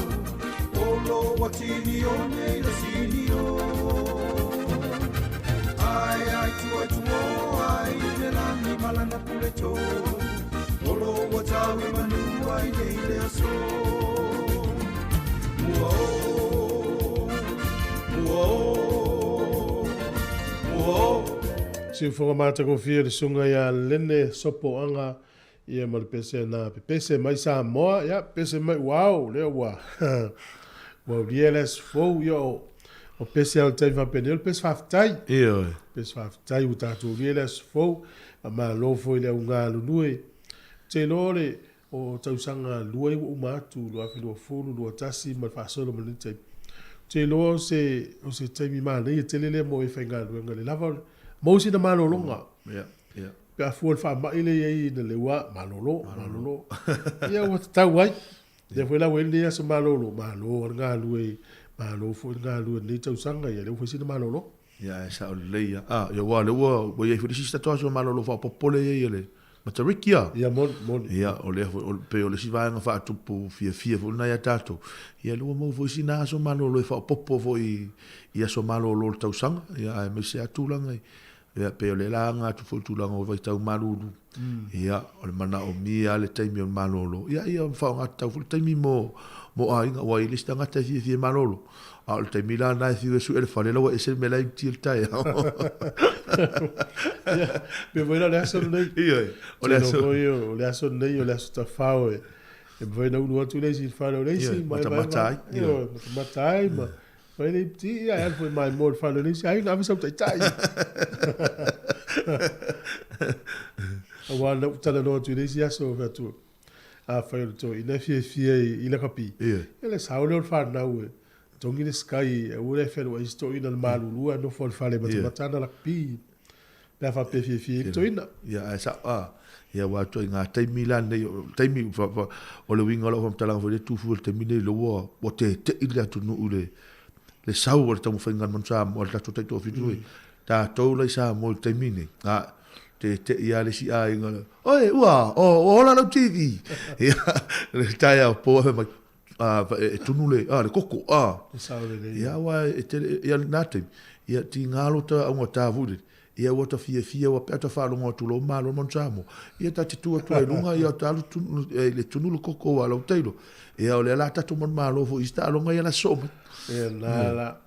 F: Olo watini o nei le sini o. Ai ai tua tua ai le langi malana pule tō, Olo watawi manu ai nei le aso. Mua o, mua o, mua o.
A: Siufoga matagofie le susuga ia Lene Sopoaga ia ma le pese na pepese mai Samoa ia pese mai wow lea ua ua ulia le aso fou ia o o pese au taimi faapenei o le pese faafetai.
D: Ioe.
A: Pese faafetai ua tatou ulia le aso fou faamalo foi le au galulue. Ou te iloa o le o tausaga lua ia ua uma atu 2020, 21 ma le faasolo mai lenei taimi. Ou te iloa o se o se taimi manaia tele lea mo e faigaluega i le lava o le maua sina malologa.
D: Yeah, yeah.
A: Pe a fua i le faamai lea e i ai ina le ua malolo, malolo. Ia ua tatau ai. Lea foi la ua i ai lenei aso malolo, malo lava le galue, malo foi le galue i lenei tausaga, ia lea ua fai sina malolo.
D: Ia ae sao lelei lava. Ah, ia aua o lea ua i ai foi le isi tatou aso malolo faaopoopo lea e i ai a le Matariki a.
A: Ia moni, moni.
D: Ia o lea foi, pei o le isi vaega faatupu fiafia foi lena ia tatou. Ia lea ua maua foi sina aso malolo e faaopoopo foi i aso malolo o le tausaga, ia aemaise lava tulaga i Ia, pei o lea la aga atu foi i le tulaga o vaitau malulu. Ia, o le manaomia lava le taimi o le malolo. Ia, ia faaaoga tatau foi le taimi mo, mo aiga, aua e i ai le isi tagata e fiafia e malolo. A o le taimi la lena e fiu e sue le fale, la ua ese le mea la e imiti ai le taeao.
A: Ia, pei foi la o le aso lenei.
D: Ioe, o le aso.
A: Foi o le aso lenei, o le aso tafao e mafai ona ulu atu le isi i le fale o le isi.
D: Ioe, matamata ai.
A: Ioe, matamata ai ma Fai le ipti, ia e alu foi mai mo le fale o le isi aiga, ave sau taitai. Aua na ou talanoa atu i le isi aso, fai atu, afai o le toeaina e fiafia i lakapi, ia le sao lea o le fanau e togi le Sky, aua le fealuai si toeaina i le malulu ae nofo i le fale e matamata ana lakapi. Pe a faapea e fiafia ai le toeaina.
D: Ia, ae sao, a, ia aua ituaiga taimi la nei, o taimi, o le uiga o lau faamatalaga foi lea tufu i le taimi nei, lea ua, ua tete'i le atunuu i le, le sau o le taumafaiga a le Manu Samoa, le tatou Taitoafitu e, tatou la i Samoa i le taimi nei, a, tete'i lava le isi aiga, oi, ua, o, ua ola lau TV. Ia, le taeao po fai mai, a, e tunu le, a, le koko, a.
A: E sao lelei.
D: Ia, aua e tele, ia lena taimi, ia tiga lo ta augata foi lele, ia ua ta fiafia ua pe a ta faalogo atu loa ua malo le Manu Samoa, ia ta te tu atu ai i luga, ia ta alu tunu, le tunu le koko ua lau tailo. Ia o lea la tatou manumalo foi i isi taaloga ia la sosoo mai.
A: Ia na la.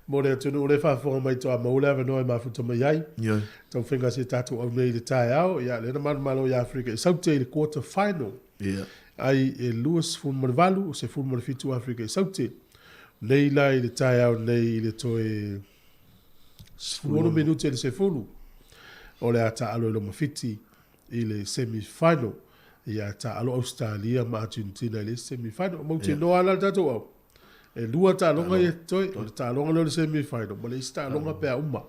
A: Mo le atunuu lea e faafofoga mai toa maua le avanoa e mafuta mai ai.
D: Ioe.
A: Taumafaiga a si a tatou au nei i le taeao, ia lea na manumalo ia Afrika i Saute i le quarter final.
D: Ia.
A: Ai e 28, 17 Afrika i Saute. Nei la i le taeao nei i le toe 16 minute i le 10, o le a taalo i loma Fiti i le semi final. Ia taalo Australia ma Argentina i le isi semi final. Mautinoa la le tatou au. E lua taaloga ia totoe, o le taaloga lea o le semi final ma le isi taaloga pe a uma.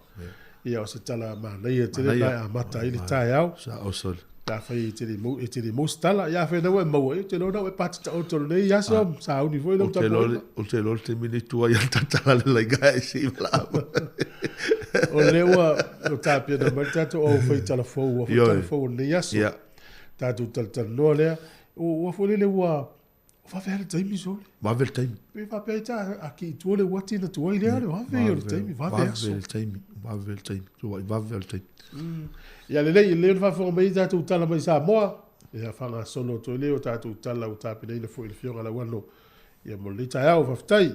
A: Ia o se tala manaia tele lena e amata ai le taeao.
D: Sao sole.
A: Pe afai e te le mau, e te le mau se tala, ia afai na ua e maua, ia ou te iloa na ua e pati taoto lenei aso, sauni foi lau tapuaiga.
D: Ou te iloa le taimi nei tuai a le tatala le laina e se i valaau.
A: O lea ua tapena mai le tatou au fai tala fou, ua fai tala fou o lenei aso. Tatou talatalanoa lea. Ua foi lele ua vave lava le taimi sole.
D: Vave le taimi.
A: Pe faapea ai ta a ki i tua le uati na tuai lea le vave ia o le taimi, vave aso.
D: Vave le taimi, vave le taimi, tuai vave le taimi.
A: Ia lelei, lelei ona faafofoga mai tatou tala mai Samoa. Ia faagasolo atu ai lea o tatou tala ua tapenaina foi e le Afioga Lauano ia mo lenei taeao. Faafetai.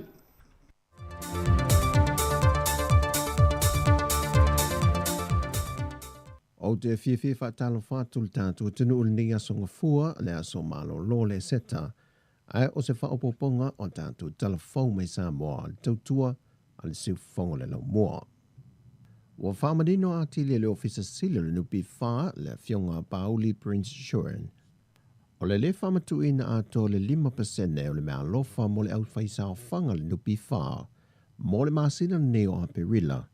G: Ou te fiafia e faatalofa atu i le tatou atunuu i lenei aso Gafua, le aso malolo le Seta, ae o se faaopoopoga o tatou tala fou mai Samoa, le tautua a le siufofoga o le laumua. Ua faamanino atili e le Ofisa Sili o le NPF le Afioga a Pauli Prince Shuren, o le lē faamatuuina atoa o le 5% o le meaalofa mo le aufaisaofaga a le NPF mo le masina lenei o Aperila,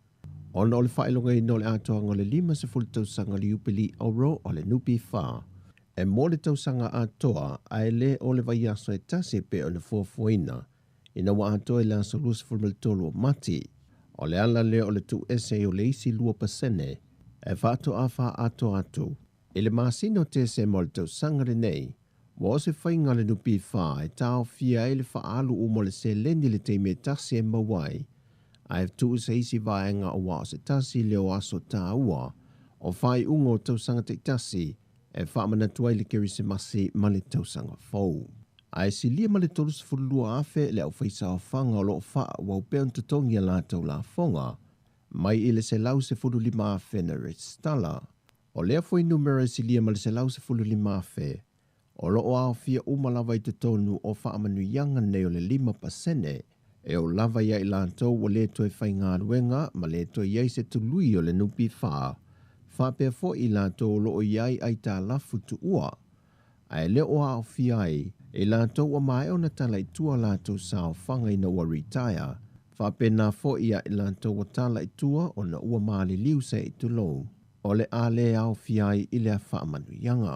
G: Ona o le faailogaina o le atoaga o le 50 tausaga o le Iupeli Auro o le NPF, e mo le tausaga atoa ae le o le vaiaso e tasi e pei ona fuafuaina ina ua atoa i le aso 23 o Mati. O le ala lea o le tuuese ai o le isi 2% e faatoa faaatoa atu i le masina o Tesema o le tausaga lenei. Ua o se faiga a le NPF e taofia ai le faaalu uma o le seleni i le taimi e tasi e maua ai, ae tuu se isi vaega aua o se tasi lea o aso taua o faaiuga o tausaga taitasi e faamanatu ai le Kerisimasi ma le Tausaga Fou. Ae silia ma le 32,000 le aufaisaofaga o lo o faaauau pea ona totogi a latou lafoga mai i le 115,000 na resitala. O lea fuainumera e silia ma le 115,000, o lo o aofia uma lava i totonu o faamanuiaga nei o le 5%, e oo lava ia i latou ua le toe faigaluega ma le toe i ai se tului o le NPF, faapea foi i latou o lo o i ai aitalafu tuua, ae le o aofia ai i latou ua maea ona tala i tua latou saofaga ina ua retire, faapena foi ia i latou ua tala i tua ona ua maliliu se i tulou. o le a lē aofia ai i lea faamanuiaga.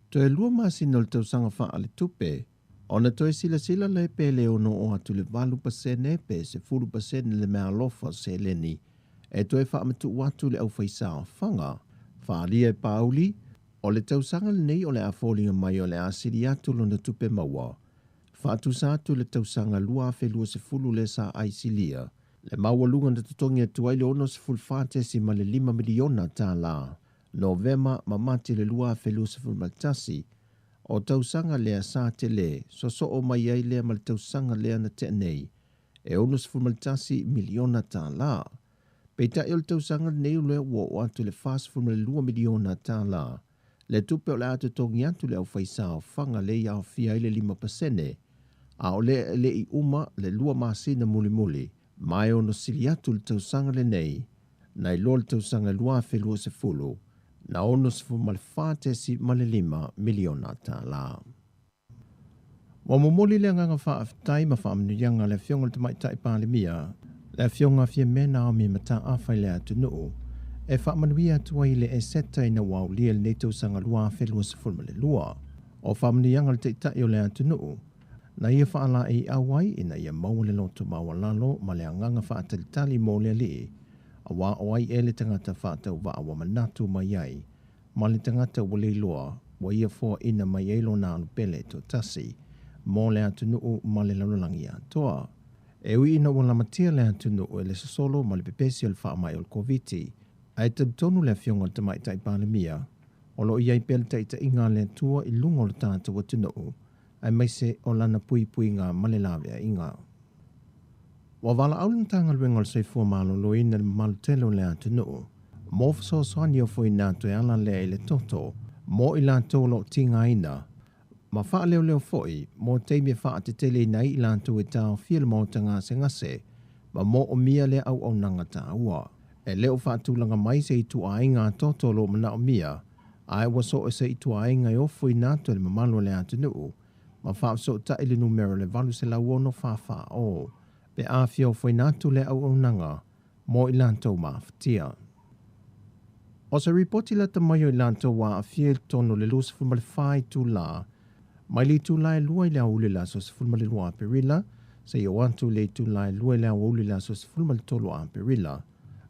G: Toe 2 masina o le tausaga faaletupe, ona toe silasila lea pe le ono oo atu le 8% pe 10% le meaalofa seleni e toe faamatuu atu i le aufaisaofaga. Faaalia e Pauli, o le tausaga lenei o le a foliga mai o le a sili atu lona tupe maua, faatusa atu i le tausaga 2020 lea sa aisilia, le maualuga na totogi atu ai le $64.5 miliona tala, Novema ma Mati le 2021, o tausaga lea sa tele sosoo mai ai lea ma le tausaga lea na tea nei, e $61 miliona tala. Peitai o le tausaga lenei o lea ua oo atu i le $42 miliona tala, le tupe o le a totogi atu i le aufaisaofaga lea i aofia ai le 5%, a o lea e le i uma le 2 masina mulimuli, ma e ono sili atu le tausaga lenei nai lo le tausaga 2020 na $64.5 miliona tala. Ua momoli le agaga faafetai ma faamanuiaga a le Afioga i le Tamaitai Palemia, le Afioga Fiame Naomi Mataafa i le atunuu, e faamanuia atu ai i le Eseta ina ua aulia lenei tausaga 2022. O faamanuiaga a le Taitai o le atunuu, na ia faalaeiau ai ina ia maua le loto maualalo ma le agaga faatalitali mo le Alii, aua o ai ea le tagata faatauvaa ua manatu mai ai, ma le tagata ua leiloa, ua ia foaina mai ai lona alupele toatasi mo le atunuu ma le lalolagi atoa. E ui ina ua lamatia le atunuu e le sosolo ma le pepesi o le faamai o le Koviti, ae talitonu le Afioga i le Tamaitai Palemia, o lo o i ai pea le taitaiga a le Atua i luga o le tatou atunuu, aemaise o lana puipuiga ma le laveaiga. Ua valaau le Matagaluega o le Soifua Maloloina i le mamalu tele o le atunuu mo fesoasoani ofoina atu e ala lea i le toto mo i latou o lo o tigaina ma faaleoleo foi mo taimi e faateteleina ai i latou e taofia le maota gasegase ma moomia lea auaunaga taua. E le o faatulaga mai se ituaiga a toto o lo o manaomia, ae ua so o se ituaiga e ofoina atu e le mamalu o le atunuu ma faafesootai le numera le 806 44 pe a fia ofoina atu lea auaunaga mo i latou mafatia. O se ripoti lata mai o i latou ua aafia i totonu o le 24 itula mai le itula e 2 i le aoauli o le aso 12 Aperila seia oo atu i le itula e 2 i le aoauli o le aso 13 Aperila,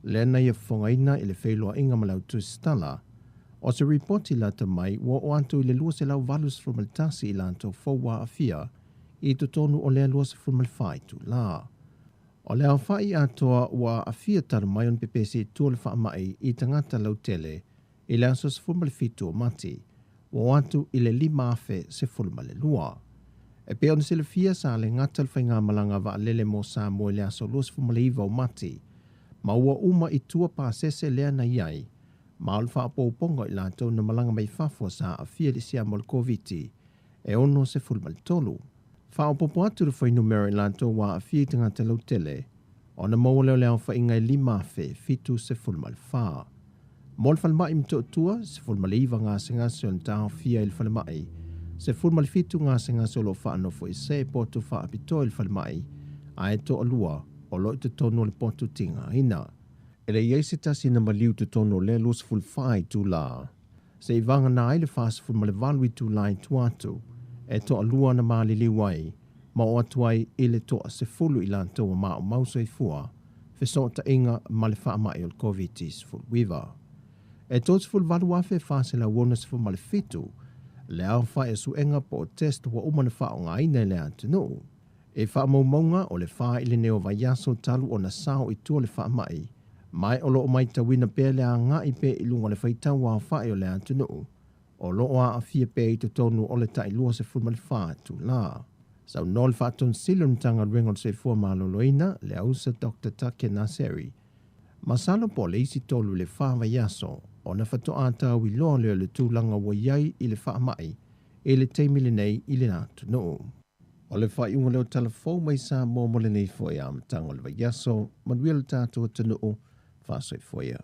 G: lea na ia fofogaina i le feiloaiga ma le au tusitala. O se ripoti lata mai ua oo atu i le 281 i latou fou ua aafia i totonu o lea 24 itula. O le aofai atoa ua aafia talu mai ona pepesi i tua o le faamai i tagata lautele i le aso 17 o Mati, ua oo atu i le 5,012. E pei ona silafia sa le gata le faigamalaga vaalele mo Samoa i le aso 29 o Mati, ma ua uma i tua pasese lea na i ai, ma o le faaopoopoga o i latou na malaga mai fafo sa aafia i le siama o le Koviti e 63. Faaopoopo atu le fuainumera i latou ua aafia i tagata lautele, ona maua lea o le aofaiga e 5,074. Mo le falemai i Motootua, 19 gasegase o na taofia i le falemai, 17 gasegase o lo o faanofoesea i potu faapitoa i le falemai, ae toalua o lo o i totonu o le potu tigaina. E le i ai se tasi na maliu i totonu o lea 24 itula, seia vagana ai le 48 itula i tua atu, e toalua na maliliu ai, ma oo atu ai i le toa-10 i latou ua maumau soifua, fesootaiga ma le faamai o le Koviti-19. E 38,467 le aofai o suega po o test ua uma ona faaaogaina e le atunuu. I faamaumauga o le 4 i le 6 o vaiaso talu ona sao i tua le faamai, ma o lo o matauina pea le agai pea i luga o le faitau aofai o le atunuu, o lo o aafia pea i totonu o le tai 24 itula. Saunoa le Faatonu Sili o le Matagaluega o le Soifua Maloloina, le Ausa Doctor Take Naseri, masalo po o le isi 3 i le 4 vaiaso ona faatoa tauiloa lea o le tulaga ua i ai i le faamai i le taimi lenei i le atunuu. O le faaiuga lea o tala fou mai Samoa mo lenei foi amataga o le vaiaso, manuia le tatou atunuu, faasoifua ia.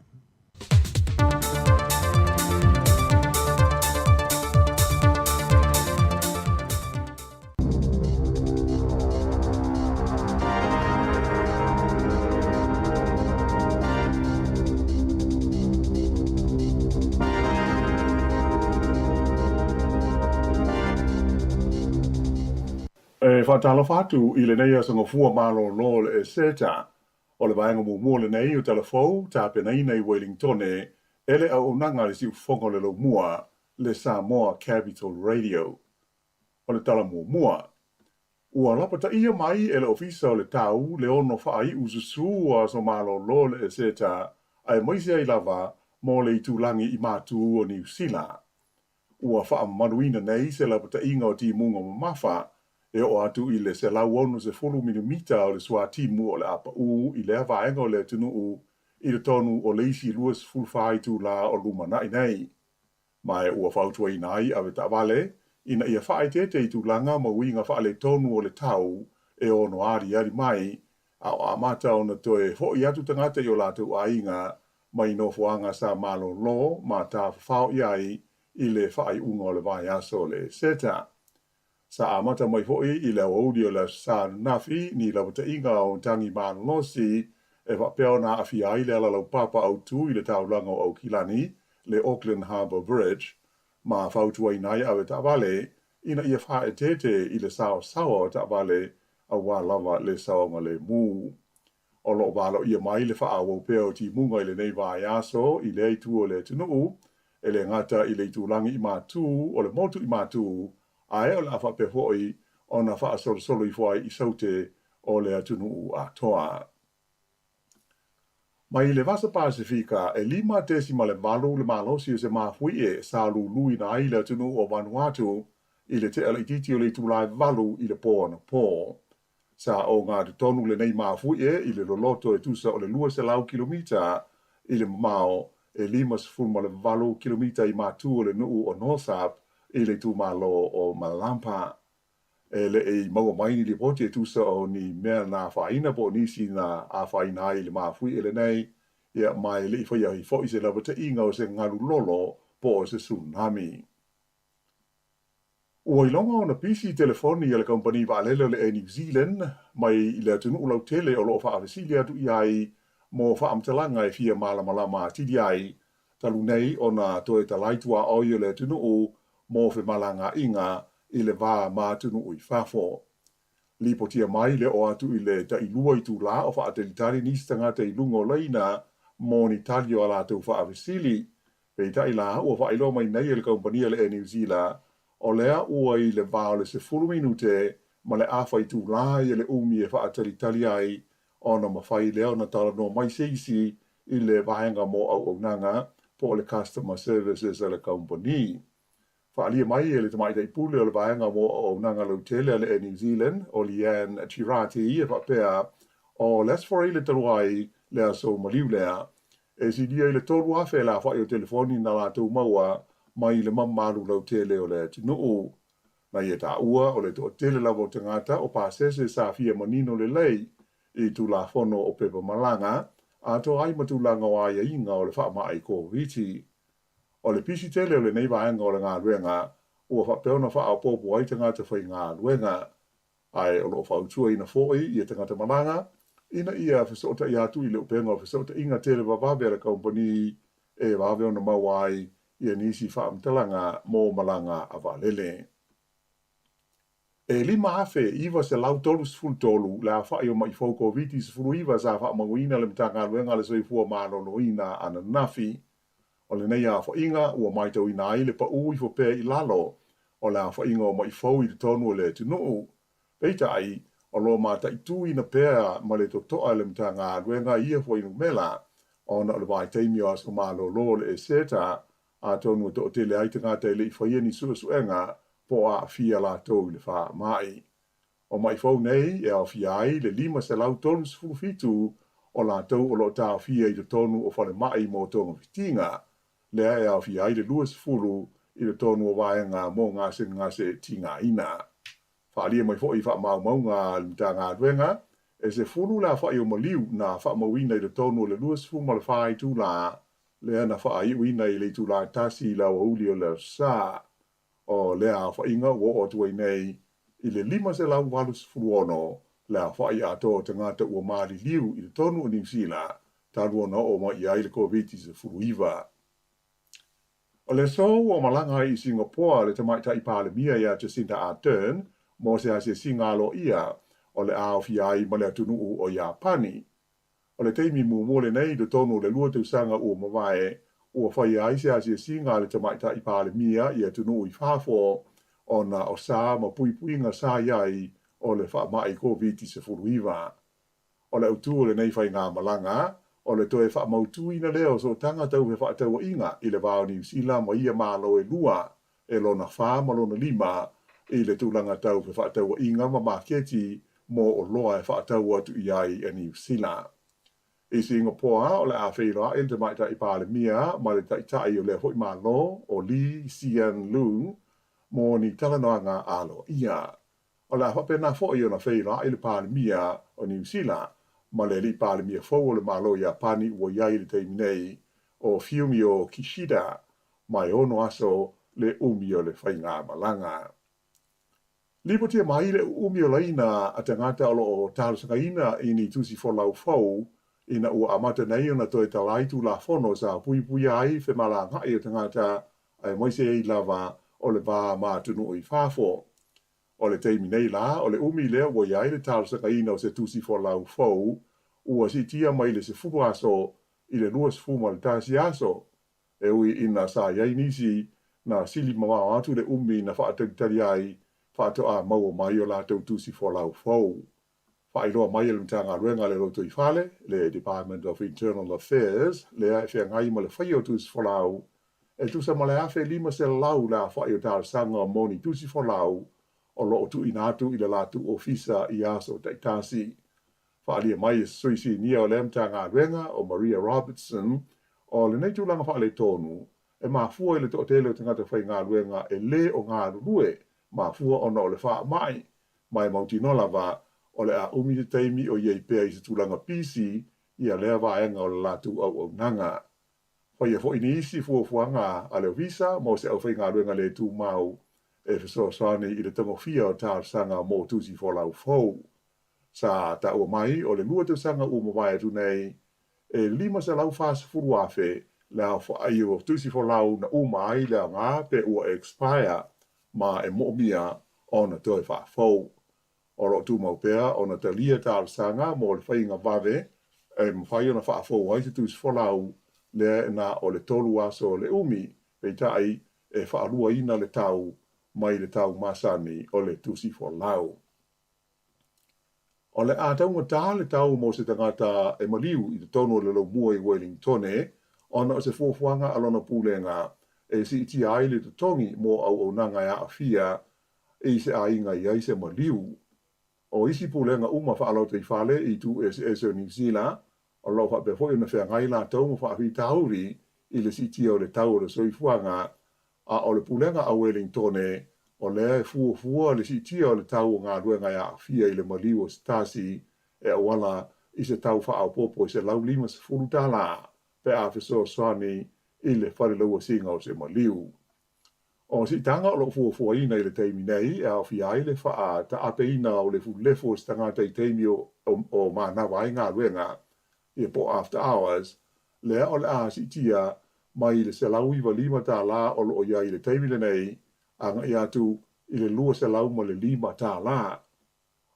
H: E faatalofa atu i lenei aso Gafua malolo o le Eseta. O le vaega muamua lenei o Tala Fou, tapenaina i Uelingitone e le auaunaga a le Siufofoga o le Laumua, le Samoa Capital Radio. O le tala muamua, ua lapataia mai e le Ofisa o le Tau le ono faaiu susū o aso malolo o le Eseta aemaise ai lava mo le itulagi i Matū o Niu Sila. Ua faamamaluina nei se lapataiga o timuga mamafa e oo atu i le 160 milimita o le suatimu o le a paʻū i lea vaega o le atunuu i totonu o le isi 24 itulā o lumanai nei. Ma ua fautuaina ai avetaavale ina ia faaeteete i tulaga ma uiga faaletonu o le tau e ono aliali mai, a o amata ona toe hoʻi atu tagata i o latou aiga mai nofoaga sa malolo ma tafafao i ai i le faaiuga o le vaiaso o le Eseta. Sa amata mai foʻi i le aoauli o le Aso Sa ananafi ni lapataiga o matagi malolosi e faapea ona aafia ai le ala laupapa autū i le taulaga o Aukilani, le Auckland Harbour Bridge, ma fautuaina ai avetaavale ina ia faaeteete i le saosaoa o taavale auā lava le saogalemu. O lo o valoia mai le faaauau pea o timuga i lenei vaiaso i lea itu o le atunuu, e le gata i le itulagi i Matū o le motu i Matū, ae o le a faapea foi ona faasolosolo ifo ai i Saute o le atunuu atoa. Mai le Vasa Pasefika, e 5.8 le malosi o se mafuie sa luluina ai le atunuu o Vanuatu i le tea laitiiti o le itulā e 8 i le pō anapo. Sa ogatotonu lenei mafuie i le loloto e tusa o le 200 kilomita i le mamao e 58 kilomita i matū o le nuu o Norsup i le itumalo o Malampa. E leʻi maua mai ni lipoti e tusa o ni mea na afaina po o nisi na afaina ai i le mafuie lenei, ia, ma e leʻi faia ai foʻi se lapataiga o se galu lolo po o se tsunami. Ua iloga ona pisi telefoni a le kamupani vaalele o le Air New Zealand mai i le atunuu lautele o lo o faafesili atu i ai mo faamatalaga e fia malamalama atili ai, talu nei ona toe talai tuaoi o le atunuu mo femalagaaiga i le va ma atunuu i fafo. Lipotia mai le oo atu i le tailua itulā o faatalitali nisi tagata i luga o laina mo ni tali o a latou faafesili. Peitai la, ua faailoa mai nei e le kamupani a le Air New Zeala, o lea ua i le va o le 10 minute ma le afa itulā ia le umi e faatalitali ai ona mafai lea ona talanoa mai se isi i le vaega mo auaunaga po o le customer services a le kamupani. Faaalia mai e le tamaitai pule o le vaega mo auaunaga lautele a le Air New Zealand, o Leanne Girardi, e faapea, O le Aso Faraile talu ai le aso maliu lea, e silia i le 3,000 le afaʻi o telefoni na latou maua mai le mamalu lautele o le atunuu. Na ia taua, o le toatele lava o tagata o pasese sa fia manino lelei i Tulafono o Pepa Malaga, atoa ai ma tulaga o aiaiga o le faamai Koviti. O le pisi tele o lenei vaega o le galuega ua faapea ona faaopoopo ai tagata faigaluega, ae o lo o fautuaina foʻi ia tagata malaga ina ia fesootai atu i le upega o fesootaiga televavave a le kamupani e vave ona maua ai ia nisi faamatalaga mo malaga a vaalele. E 5,933 le afaʻi o maʻi fou Koviti-19 sa faamauina e le Matagaluega a le Soifua Maloloina ananafi. O lenei aofaiga ua matauina ai le paʻū ifo pea i lalo o le aofaiga o maʻi fou i totonu o le atunuu. Peitai, o lo o mataituina pea ma le totoa e le Matagaluega ia fuainumera ona o le vaitaimi o aso malolo o le Eseta, atonu e toatele ai tagata e le i faia ni suesuega po o aafia latou i le faamai. O maʻi fou nei e aofia ai le 537 o latou o lo o taofia i totonu o falemai mo togafitiga, lea e aofia ai le 20 i totonu o vaega mo gasegase tigaina. Faaalia mai foʻi i faamaumauga a le Matagaluega, e 10 le afaʻi o maliu na faamauina i totonu o le 24 itulā lea na faaiuina i le itulā tasi i le aoauli o le Aso Sa. O lea aofaiga ua oo atu ai nei i le 586 le aofai atoa o tagata ua maliliu i totonu o Niu Sila talu ona oo mai i ai le Koviti-19. O le aso ua malaga ai i Singapoa le Tamaitai Palemia ia Jacinda Ardern, mo se asiasiga aloaia o le a aofia ai ma le atunuu o Iapani. O le taimi muamua lenei i totonu o le 2 tausaga ua mavae ua faia ai se asiasiga a le Tamaitai Palemia i atunuu i fafo ona o sa ma puipuiga sa i ai o le faamai Koviti-19. O le autu o lenei faigamalaga, o le toe faamautuina lea o sootaga tau fefaatauaiga i le va o Niu Sila ma ia Malo e lua, e lona fa ma lona lima, i le tulaga tau fefaatauaiga ma maketi mo oloa e faatau atu i ai a Niu Sila. I Singapoa, o le a feiloai le Tamaitai Palemia ma le Taitai o lea foi Malo, o Lee Hsien Loong, mo ni talanoaga aloaia. O le a faapena foi ona feiloai le Palemia o Niu Sila ma le alii Palemia fou o le Malo o Iapani ua i ai i le taimi nei, o Fumio Kishida, ma e 6 aso le umi o le faigamalaga. Lipotia mai le uumi o laina a tagata o lo o talosagaina i ni tusi folau fou ina ua amata nei ona toe talai Tulafono sa puipuia ai femalagaai o tagata aemaise ai lava o le va ma atunuu i fafo. O le taimi nei la, o le umi lea ua i ai le talosagaina o se tusi folau fou ua siitia mai le 10 aso i le 21 aso, e ui ina sa i ai nisi na sili mamao atu le umi na faatalitali ai faatoa maua mai o latou tusi folau fou. Faailoa mai e le Matagaluega a le Lotoifale, le Department of Internal Affairs, lea e feagai ma le faia o tusi folau, e tusa ma le 1,500 le aofai o talosaga mo ni tusi folau o lo o tuuina atu i le latou ofisa i aso taitasi. Faaalia mai e se sui sinia o lea Matagaluega, o Maria Robertson, o lenei tulaga faaletonu, e mafua i le toatele o tagata faigaluega e lē o galulue, mafua ona o le faamai, ma e mautinoa lava o le a umi se taimi o i ai pea i se tulaga pisi ia lea vaega o le latou auaunaga. Faia foi nisi fuafuaga a le Ofisa mo se aufaigaluega le tumau e fesoasoani i le tagofia o talosaga mo tusi folau fou. Sa taua mai o le 2 tausaga ua mavae atu nei, e 540,000 le aofai o tusi folau na uma ai le aoga pe ua expire ma e moomia ona toe faafou. O lo o tumau pea ona talia talosaga mo le faiga vave e mafai ona faafou ai se tusi folau lea na o le 3 aso le umi, peitai e faaluaina le tau mai le tau masani o le tusi folau. O le a taugata le tau mo se tagata e maliu i totonu o le laumua i Wellingtone ona o se fuafuaga a lona pulega e siitia ai le totogi mo auaunaga e aafia i se aiga i ai se maliu. O isi pulega uma faalotoifale i itu eseese o Niu Sila, o lo o faapea foi ona feagai latou ma faafitauli i le siitia o le tau o le soifuaga, a o le pulega a Wellingtone, o lea e fuafua le siitia o le tau o galuega e aafia i le maliu o se tasi e auala i se tau faaopoopo e $150 pe a fesoasoani i le falelauasiga o se maliu. O siitaga o lo o fuafuaina i le taimi nei e aofia ai le faataapeina o le lefulefu o se tagata i taimi o manava ai galuega, ia po o after hours, lea o le a siitia mai le $195 o lo o i ai i le taimi lenei agai atu i le $205.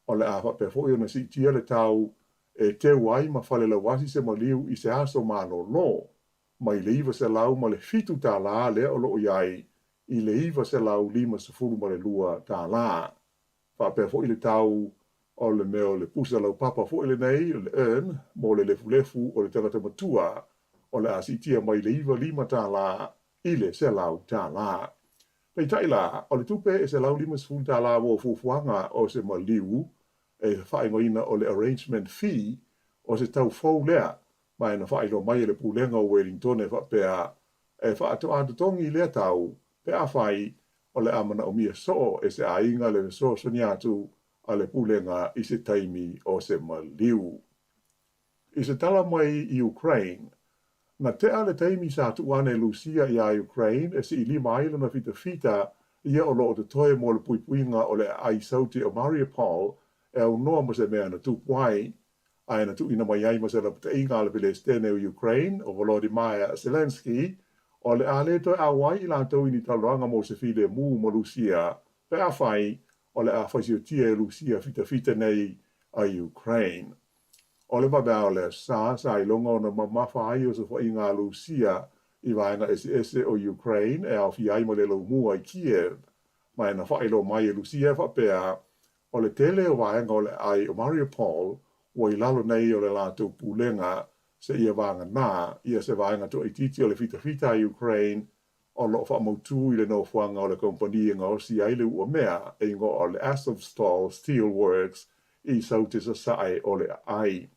H: O le a faapea foi ona siitia le tau e teu ai ma falelauasi se maliu i se aso malolo, mai le $907 lea o lo o i ai i le $952. Faapea foi le tau o le mea o le pusa laupapa foi lenei, o le urn, mo le lefulefu o le tagata matua, o le a siitia mai le $95 i le $100. Peitai la, o le tupe e $150 mo fuafuaga o se maliu e faaigoaina o le arrangement fee, o se tau fou lea, ma e na faailoa mai e le pulega o Wellingtone faapea e faatoa totogi lea tau pe afai o le a manaomia soo e se aiga le fesoasoani atu a le pulega i se taimi o se maliu. I se tala mai i Ukraine, na tea le taimi sa tuu ane e Lusia iā Ukraine e siilima ai lona fitafita ia o lo o totoe mo le puipuiga o le aai saute o Mariupol e aunoa ma se mea na tupu ai, ae na tuuina mai ai ma se lapataiga a le Pelesitene o Ukraine, o Volodymyr Zelenskyy, o le a le toe auai i latou i ni talanoaga mo se filemu ma Lusia pe afai o le a fasiotia e Lusia fitafita nei a Ukraine. O le vaveao o le Aso Sa, sa iloga ona mamafa ai osofaiga a Lusia i vaega eseese o Ukraine e aofia ai ma le laumua i Kiev. Ma e na faailoa mai e Lusia e faapea, o le tele o vaega o le aai o Mariupol ua i lalo nei o le latou pulega seia vagana ia se vaega toaitiiti o le fitafita a Ukraine o lo o faamautū i le nofoaga o le kamupani e gaosi ai le uamea e igoa o le Azovstal Steel Works i Saute Sasae o le aai.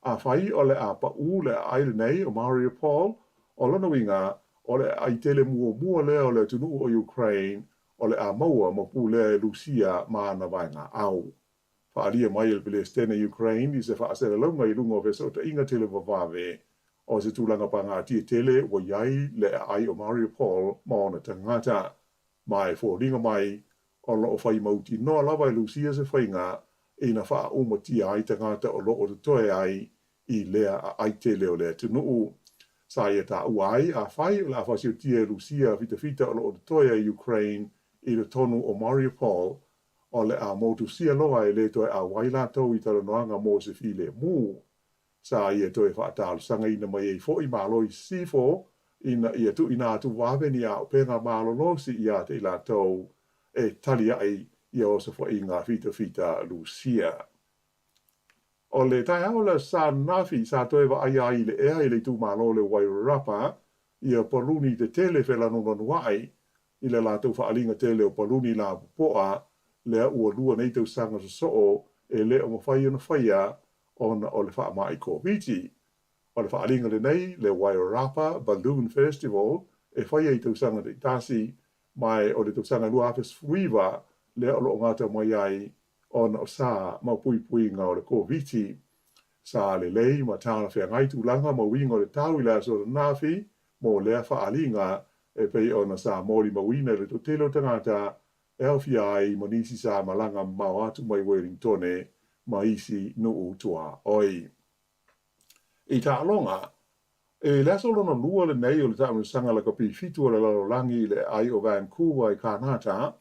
H: Afai o le a paʻū le aai lenei o Mariupol, o lona uiga, o le aai tele muamua lea o le atunuu o Ukraine o le a maua ma pulea e Lusia ma ana vaegaau. Faaalia mai e le Pelesitene Ukraine i se faaselalauga i luga o fesootaiga televavave o se tulaga pagatia tele ua i ai le aai o Mariupol ma ona tagata. Ma e foliga mai, o lo o fai mautinoa lava e Lusia se faiga ina faaumatia ai tagata o lo o totoe ai i lea aai tele o le atunuu. Sa ia taua ai, afai o le a fasiotia e Lusia fitafita o lo o totoe ai Ukraine i totonu o Mariupol, o le a motusia loa e lē toe auai latou i talanoaga mo se filemu. Sa ia toe faatalosagaina mai ai foʻi Malo i Sisifo ina ia tuuina atu vave ni auupega malolosi iā te i latou e tali aʻe ia osofaiga fitafita Lusia. O le taeao o le Aso Sa ananafi sa toe vaaia ai i le ea i le itumalo o le Wairarapa ia paluni tetele felanunanuaʻi i le latou faaaliga tele o paluni lapopoa lea ua lua nei tausaga sosoo e le o mafai ona faia ona o le faamai Koviti. O le faaaliga lenei, le Wairarapa Balloon Festival, e faia i tausaga taitasi, ma o le tausaga 2019 lea o lo o gata mai ai ona o sa ma puipuiga o le Koviti. Sa lelei ma talafeagai tulaga ma uiga o le tau i le aso ananafi mo lea faaaliga e pei ona sa molimauina i le toatele o tagata e aofia ai ma nisi sa malaga mamao atu mai Welingtone ma isi nuu tuaoi. I taaloga, i le aso lona lua lenei o le taamilosaga lakapi fitu o le lalolagi i le aai o Vancouver i Kānata,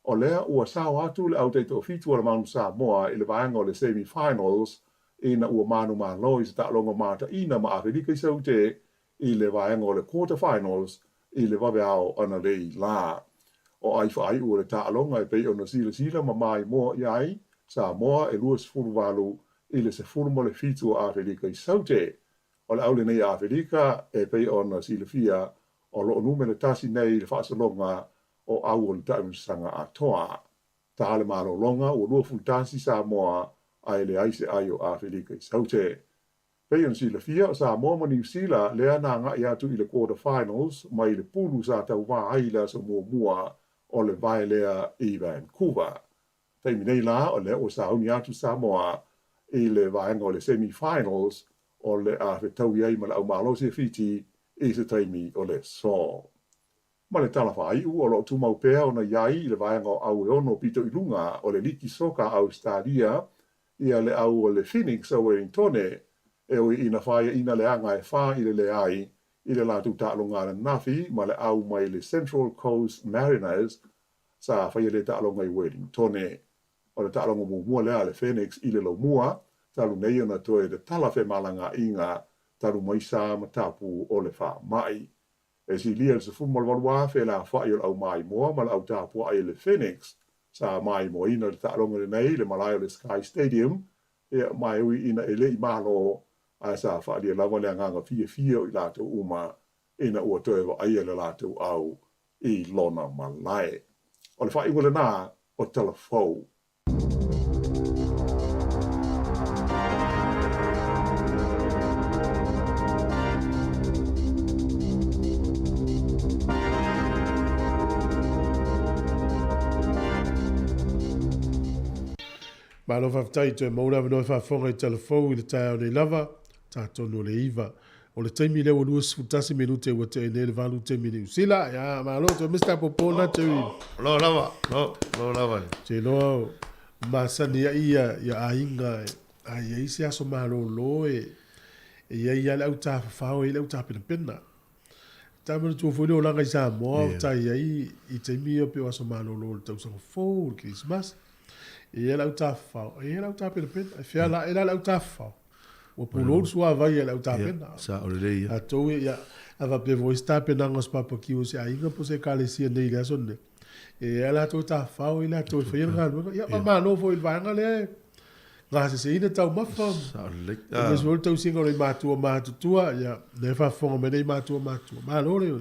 H: o lea ua sao atu le au taitoafitu a le Manu Samoa i le vaega o le semi-finals ina ua manumalo i se taaloga mataina ma Afelika i Saute i le vaega o le quarter finals i le vaveao ananei lā. O ai faaiu o le taaloga e pei ona silasila ma maimoa i ai Samoa e 28 i le 17 o Afelika i Saute. O le au lenei a Afelika e pei ona silafia o lo o numera tasi nei i le faasologa o au o le taamilosaga atoa. Ta le malologa ua 21 Samoa ae leai se ai o Afelika i Saute. Pei ona silafia, o Samoa ma Niu Sila lea na agai atu i le quarter finals mai le pulu sa tauvā ai i le aso muamua o le vae lea i Vancouver. Taimi nei lā, o lea ua sauni atu Samoa i le vaega o le semi finals o le a fetaui ai ma le aumalosi e Fiti i se taimi o le aso. Ma le tala faaiu, o lo o tumau pea ona i ai i le vaega o au e ono pito i luga o le Liki Soka a Ausetalia ia le au o le Phoenix o Wellingtone e ui ina faiaina le aga e fa i le leai i le latou taaloga ananafi ma le au mai le Central Coast Mariners sa faia lea taaloga i Wellingtone. O le taaloga muamua lea a le Phoenix i le laumua talu nei ona toe tatala femalagaaiga talu mai sa ma tapu o le faamai. E silia i le 18,000 le afaʻi o le au maimoa ma le au tapuaʻi a le Phoenix sa maimoaina le taaloga lenei i le malae o le Sky Stadium, ia, ma e ui ina e le i malo, ae sa faaalia lava le agaga fiafia o i latou uma ina ua toe vaaia le latou au i lona malae. O le faaiuga lena o Tala Fou.
A: Malo faafetai toe maua le avanoa e faafofoga i tala fou i le taeao nei lava, ta tonu o le 9. O le taimi lea ua 21 minute ua tea nei le 8 taimi Niu Sila. Ia, malo toe Mr. Popo na te ui.
D: Lo lava, lo, lo lava.
A: Te iloa o masani ai ia, ia aiga a i ai se aso malōlō e, e i ai lava le au tafafao e i ai le au tapenapena. Ta manatua foi le olaga i Samoa o tai ai i taimi ia pei o aso malolo o le tausaga fou, o le Kerisimasi. E i ai le au tafafao, e i ai le au tapenapena. E fea la, e la le au tafafao. Ua pulou le suavai e le au tapena.
D: Sao lelei ia.
A: Tatou ia, a faapea foi se tapenaga o se papakiu a se aiga po o se ekalesia nei i le aso lenei, e i ai lava latou e tafafao, e i ai latou e faia le galuega. Ia, faamalo foi i le vaega lea e Gaseseina taumafa.
D: Sao lelei.
A: Aemaise foi le tausiga o nai matua matutua, ia, lea e faafofoga mai nei matua matutua. Malo le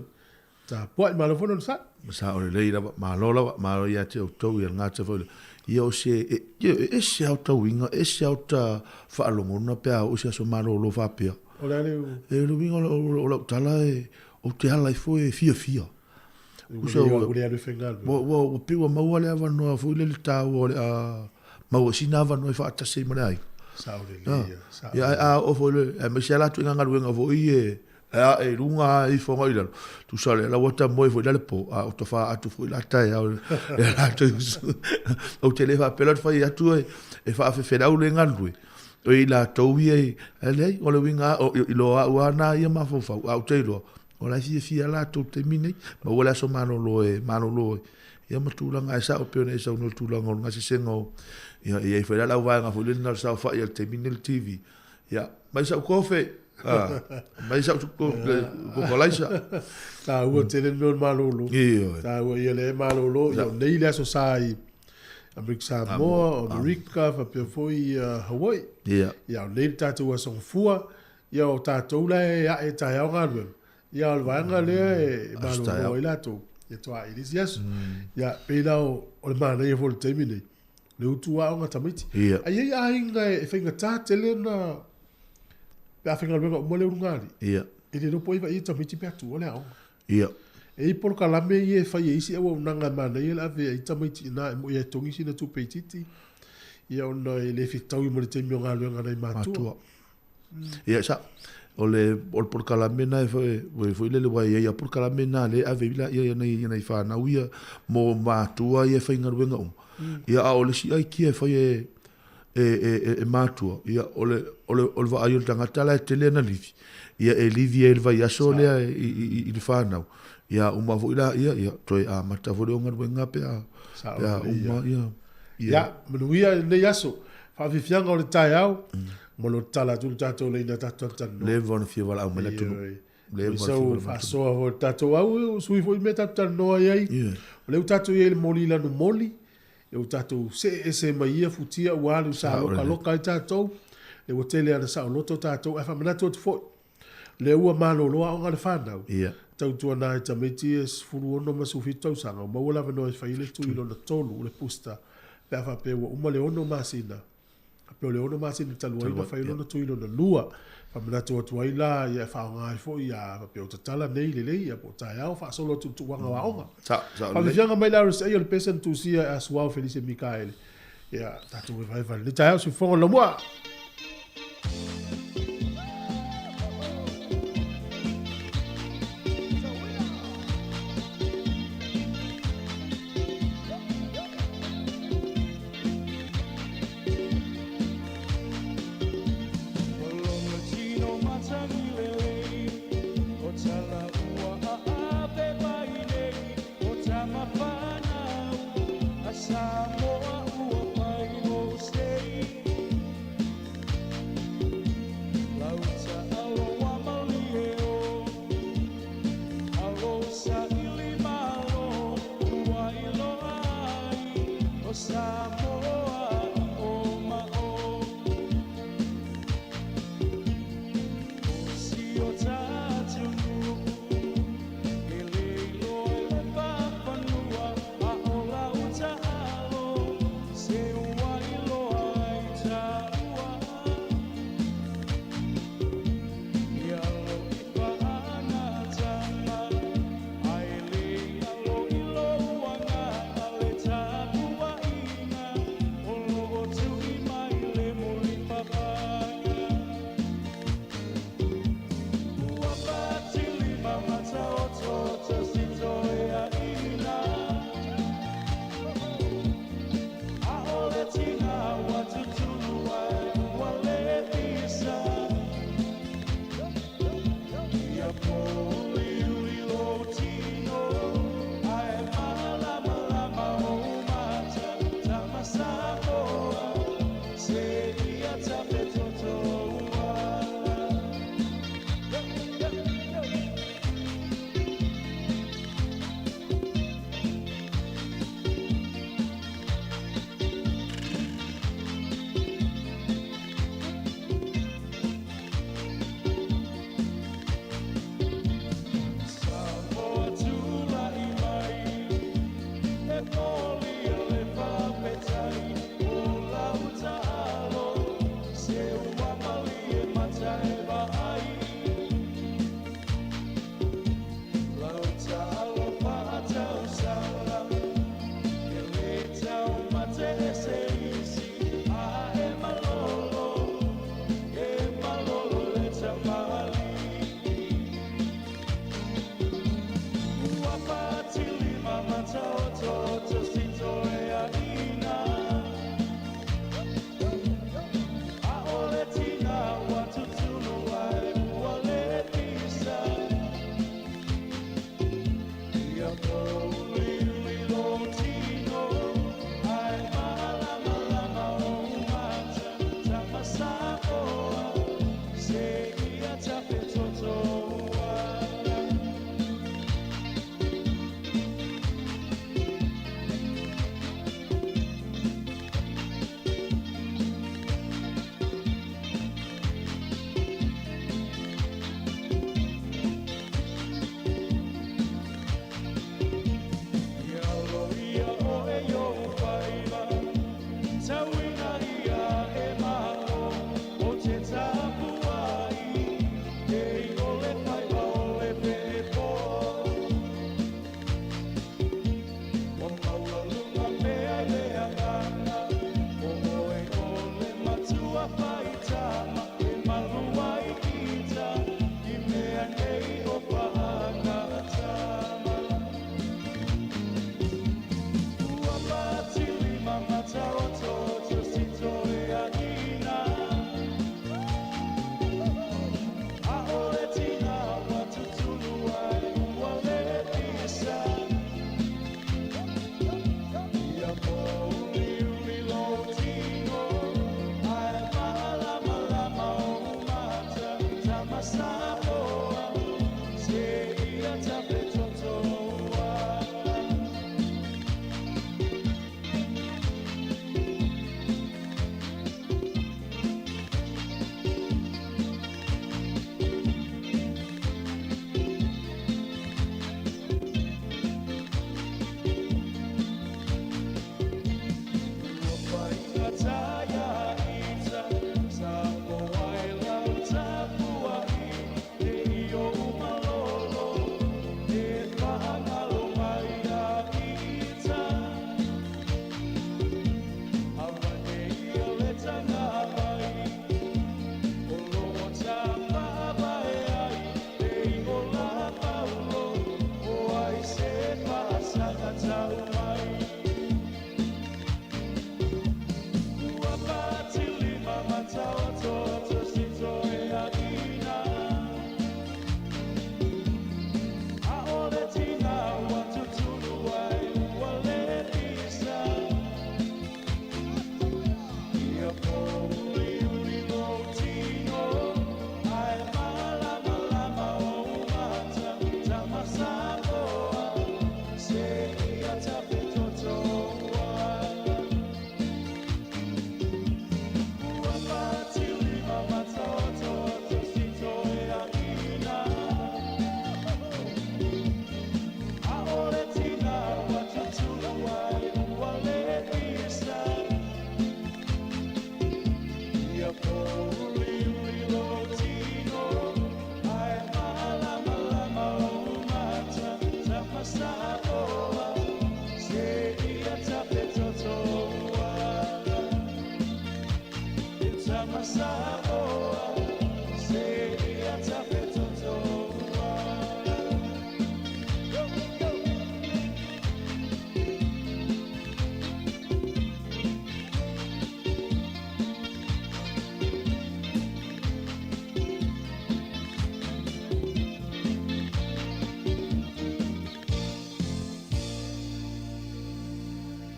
A: tapuai, malo foi le onosai.
D: Sao lelei lava, malo lava, malo ia te outou, ia le gata foi. Ia o se, e, e ese lava o ta uiga, ese lava o ta faalogona pe a oo i se aso malolo faapea.
A: O le a le.
D: E, o le uiga o lau tala e, ou te ala ifo e fiafia.
A: Ua le alu e faigaluega.
D: Ua pei ua maua le avanoa foi lele taua o le a maua sina avanoa e faatasi ai ma le aiga.
A: Sao lelei ia, sao
D: Ia, ae a oo foi le, aemaise lava latou i galuega foi e ae i luga ae ifo agai i lalo, tusa o lea la ua ta moe foi la le po, a o tofa atu foi la taeao le latou. Ou te le faapea la ou te fai atu e faafefelau le galulue, o i latou ia, ae leai, o le uiga lava, i lo au lava na ia mafaufau, ae ou te iloa, O la e fiafia latou i le taimi nei, maua le aso malolo e malolo ai. Ia ma tulaga e sao pei ona e saunoa i le tulaga o le gasesega o ia e i ai foi la le auvaega foi lele na o le saofai i le taimi nei i le TV. Ia, mai sau kofe, mai sau kokolaisa.
A: Taua tele le mea o le malolo.
D: Ioe.
A: Taua ia lea e malolo, ia o nei le aso sa i Amerika Samoa, Amerika, faapea foi Hawaii.
D: Ia.
A: Ia o nei le tatou aso gafua, Ia o tatou la e ae taeao galuega, ia o le vaega lea e malolo ai latou, ia toa i le isi aso. Ia pei la o le manaia foi o le taimi nei, le utu aoga tamaiti. Ai ai aiga e faigata tele ona pe a faigaluega uma le ulugalii. E le iloa po o ai e vaai i tamaiti pe a tuua le aoga. E i ai polokalame ia e fai e isi auaunaga e manaia le ave ai tamaiti i ina e moi e togi sina tupe itiiti, ia ona e le fetaui ma le taimi o galuega a nai matua.
D: Ia sa, o le, o le polokalame na e foi, foi lele ua i ai a polokalame na le ave i la ia nei ia nei whanau ia mo mātua ia e whaingaluega uma. Ia a o le isi aikia e whai e e e e, e mātua, ia o le o le o le vaai o le tangata la e tele ana livi. Ia e livi ai le vaiaso lea i i i, i le whanau. Ia uma foi la ia ia toe amata foi le o galuega pe a pe a uma ia
A: Ia, manuia i lenei aso. Faafiafiaga o le taeao, ma lo tala atu le tatou leina tatou talatalanoa.
D: Leva ona fia valaau mai le atunuu.
A: Leva ona fia valaau mai. Faasoa foi le tatou au, sui foi mea tatou talanoa i ai. O lea ua tatou i ai i le moli lanu moli, e ua tatou see ese mai ia futia ua alu sa lokaloka ai tatou, lea ua tele ana saoloto tatou, ae faamanatu atu foi, lea ua malolo aoga le fanau, tautuana ai tamaiti e 16 ma 17 tausaga, ua maua le avanoa e fai le tui lona tolu, le booster, pe a faapea ua uma le 6 masina, pei o le 6 masina talu ai na fai lona tui lona lua. Faamanatu atu ai la, ia e faaaoga ai foi ia faapea o tatala nei lelei ia po o taeao faasolo atu i le tuuaga o aoga. Faafiafiaga mai le RSA o le pese na tusia e Asuao Felise Mikaele. Ia, tatou evaeva i lenei taeao, siufofoga o le Laumua!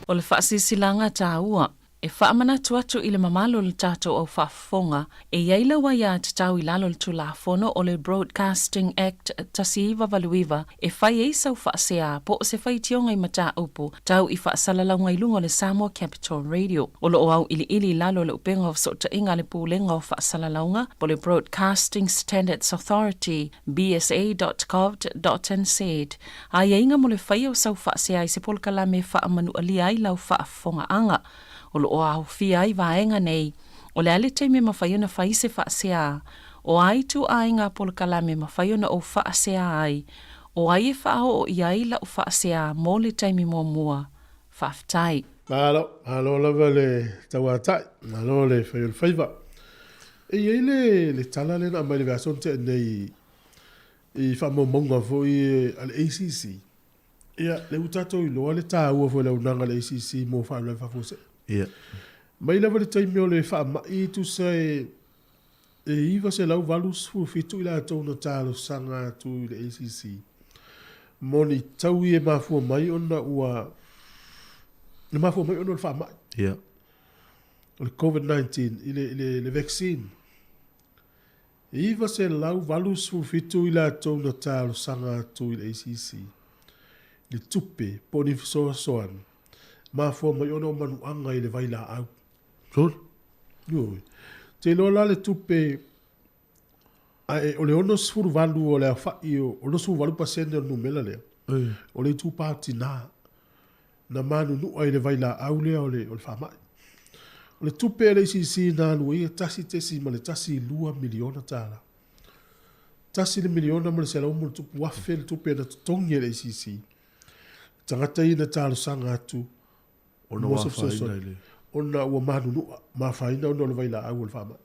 I: O le faasilasilaga taua e faamanatu atu i le mamalu o le tatou au faafofoga e i ai lau aiatatau i lalo o le Tulafono o le Broadcasting Act 1989 e fai ai sau faasea po o se faitioga i mataupu tau i faasalalauga i luga o le Samoa Capital Radio. O lo o auiliili i lalo o le upega o fesootaiga a le Pulega o Faasalalauga po o le Broadcasting Standards Authority, bsa.govt.nz, aiaiga mo le faia o sau faasea i se polokalame e faamanualia ai lau faafofogaaga. O lo o aofia ai vaega nei, o le a le taimi e mafai ona fai se faasea, o a ituaiga polokalame e mafai ona ou faasea ai, o ai e faaoo i ai lau faasea mo le taimi muamua. Faafetai.
A: Malo, malo lava le tauatai, malo le fai o le faiva. E i ai le, le tala lea na aumai i le vaiaso na tea nei i faamaumauga foi a le ACC. Ia, lea ua tatou iloa le taua foi o le auaunaga a le ACC mo faalavelave faafuasei.
D: Ia.
A: Mai lava i le taimi o le faamai tusa e e 987 i latou na talosaga atu i le ACC mo ni taui e mafua mai ona ua na mafua mai ona o le faamai.
D: Ia.
A: O le COVID-19 i le, i le, le vaccine. E 987 i latou na talosaga atu i le ACC i le tupe po o ni fesoasoani mafua mai ona o manuaga i le vailaau.
D: Sure.
A: Ioe. Te iloa la le tupe ae o le 68 o le aofai o 68% o le numera lea. O le itupa o tinā na manunua i le vailaau lea o le, o le faamai. O le tupe a le ACC na alu ai e $1.12 miliona tala. Tasi le miliona ma le selau ma le tupu afe le tupe na totogi e le ACC. Tagata ia na talosaga atu
D: Ona ua afaina i le.
A: Ona ua manunua, ma afaina ona o le vailaau o le faamai.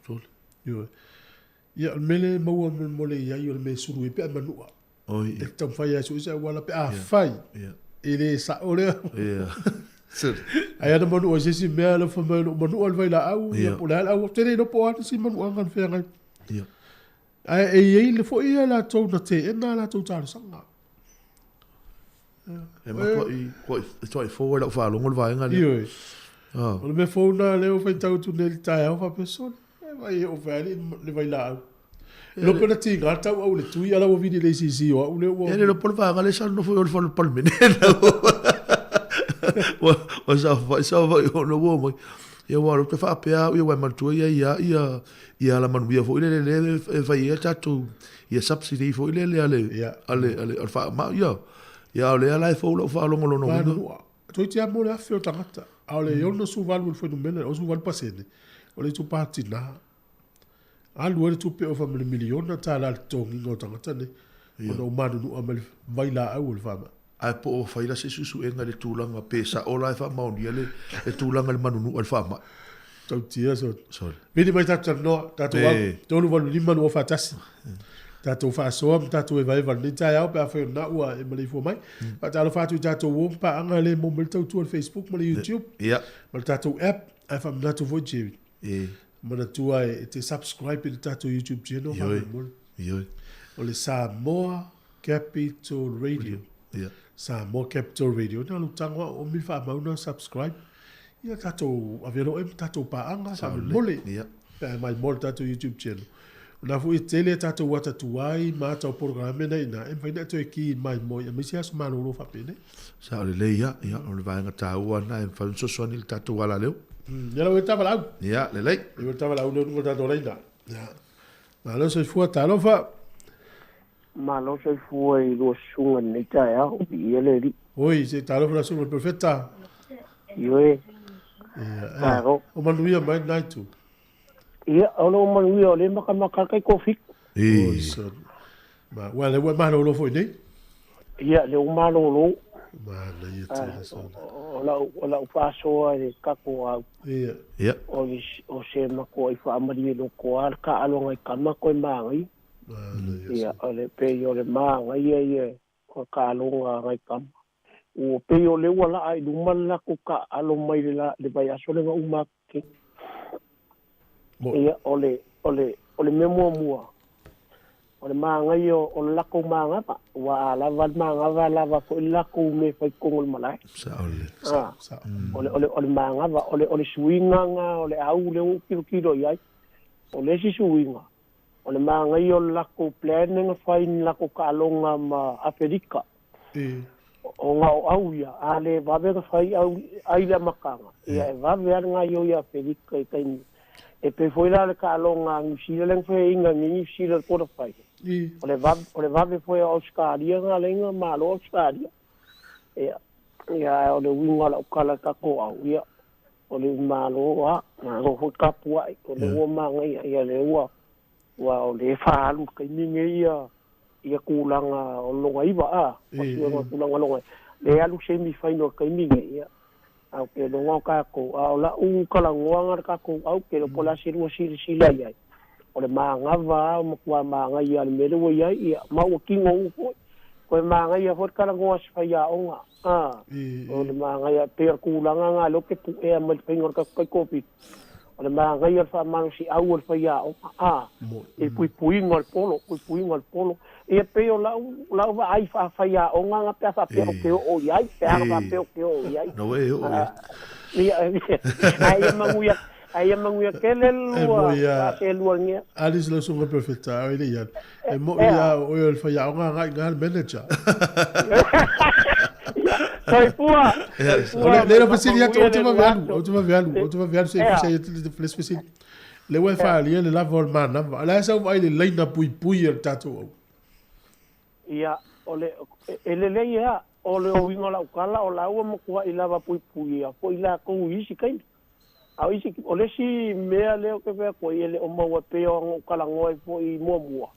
D: Sole.
A: Ioe. Ia, o le mea lea e maua mo le i ai o le mea e sulu ai pe a manua.
D: Oi.
A: E taumafai lava e sue se auala pe a fai.
D: Ia.
A: E le sao lea.
D: Ia.
A: Ai ana manua i se isi mea, le fai mai o lou manua i le vailaau, ia po o le a le au. Ou te le iloa po o a nisi manuaga na feagai.
D: Ia.
A: Ae e i ai foi ia latou na teena a latou talosaga.
D: E matuai tuai fou ai lau faalogo le vaega lea.
A: Ioe. O le mea fou lena lea ua faitau atu nei i le taeao faapea, sole, e vai e oo fai le vailaau. Iloa pe na tiga le tauau i le tui a la ua vili i le ACC o au lea ua...
D: E le iloa po o le vaega lea sa nofo i o i le fale o le Palemene. Ua saofai saofai ona ua omai. Ia aua o lea ou te faapea au ia aua e manatua ia ia ia ia Alamanuia foi lele lea e fai ai a tatou ia subsidy foi lele a le a le a le faamai ia. Ia a o lea la e fou lau faalogo lona uiga.
A: Manunua. Toeitiiti lava mo le afe o tagata, a o le 68 o le fuainumera, 68% o le itupa tina. Alu ai le tupe ofa ma le miliona tala le totogiga o tagata nei, ona ua manunua ma le vailaau o le faamai.
D: Ae po o fai la se suesuega i le tulaga pe sao la e faamaonia le tulaga i le manunua i le faamai.
A: Tautia so.
D: Sorry.
A: Vili mai tatou talanoa, tatou au, 385 241. Tatou faasoa ma tatou evaeva i lenei taeao pe afai o lena ua e maleifua mai. Faatalofa atu i tatou uo ma paaga le maua mai le tautua i le Facebook ma le YouTube ma le tatou app. Ae faamanatu foi Jerry. Manatua e te subscribe i le tatou YouTube channel faamolemole.
D: Ioe.
A: O le Samoa Capital Radio. Samoa Capital Radio. Na lou tago au o mi faamau na subscribe. Ia tatou avea loa ma tatou paaga faamolemole. Pe a mai mo le tatou YouTube channel. O na foi e tele a tatou ata tuai ma ata o polokalame na ina e mafai ona e toe ki mai mo ia aemaise aso malolo faapenei.
D: Sao lelei ia, ia o le vaega taua lena e mafai ona fesoasoani i le tatou alaleo.
A: Ia lau e tavalau.
D: Ia, lelei.
A: Ia tavalau leo luga tatou laina. Ia. Malo soifua, talofa.
J: Malo soifua i lua susuga i lenei taeao, viia le Alii.
A: Oi, se talofa la susuga i le Perofeta.
J: Ioe.
A: Ia,
J: Malo.
A: O manuia mai lena itu.
J: Ia, o lo o manuia o lea e makamaka ai kai kofi.
A: Oi, son. Ma, ua lea ua e malolo foi nei.
J: Ia, lea ua malōlō.
A: Manaia tele sona.
J: O lau, o lau faasoa i le tatou au.
A: Ia.
D: Ia.
J: O le, o se matua i faamalie loko lava le taaaloga i tama toe magaia.
A: Manaia
J: Ia, o le pei o le magaia ia o le taaloga a nai tama. Ua pei o lea ua laa i luma le latou taaalo mai le la, le vaiaso lea na uma atu nei. Ia, o le, o le, o le mea muamua, o le magaia o le latou magava, aua a lava le magava, e lava foi le latou mea e fai i totonu o le malae.
D: Sao lelei.
J: A, o le, o le, o le magava, o le, o le suiga lena o le au lea ua ou tilotilo i ai. O le isi suiga, o le magaia o le latou plan lea na fai i ni latou taaloga ma Afelika. Ona o au ia, a le vave ona fai au ai le amataga, ia e vave lava le gaoioi i Afelika i taimi. E pei foi la le taaloga a Niu Sila lea na faiaina nei Niu Sila i le quarter final. O le vave, o le vave foi o Ausetalia na ala ai ona malo Ausetalia. Ia, ia ae o le uiga o lau tala i le tatou au, ia, o le malo lava, malo foi tapuai, o lea ua manaia, ia lea ua, aua o lea e faaalu i le taimi lenei ia ia tulaga o lona iva, a, o suega tulaga lona, lea e alu semi final i le taimi lenei, ia, ae ou te iloa o tatou, a o lau talanoaga le tatou au, ou te iloa po o le a se lua silasila i ai, o le manava lava, ua matua manaia lava i le mea lea ua i ai, ia, ma ua tino uma foi. Toe manaia foi le talanoa a se faiaoga, a, o le manaia, e pei o le tulaga lena lea ou te puea mai le faiga o le tatou taitoafitu, o le manaia o le faamalosiau o le faiaoga, a, i le puipuiga o le polo, puipuiga o le polo. Ia pei o lau, lau vaai faafaiaoga na pe a faapea ou te oo i ai, pe a faapea ou te oo i ai.
D: Na ua e oo i ai.
J: Ia, ae ia manuia, ae ia manuia tele le lua faaselua nia.
A: Alice lau susuga Perfecta, a o e le i alu. E moi a o oe o le faiaoga agai i ina le manager.
J: Soifua!
A: O le, le fesili atu, ou te vave alu, ou te vave alu, ou te vave alu se i se i le fesili. Le ua e faaalia le lava o le manava. O le a sau vaai le laina puipui a le tatou au?
J: Ia, o le, e lelei ea, o le uiga o lau tala, o la ua matuai lava puipuia foi latou i isi taimi. A o isi, o le isi mea lea ou te fai atu ai, e le o maua e pei ona ou talanoa ai foi muamua,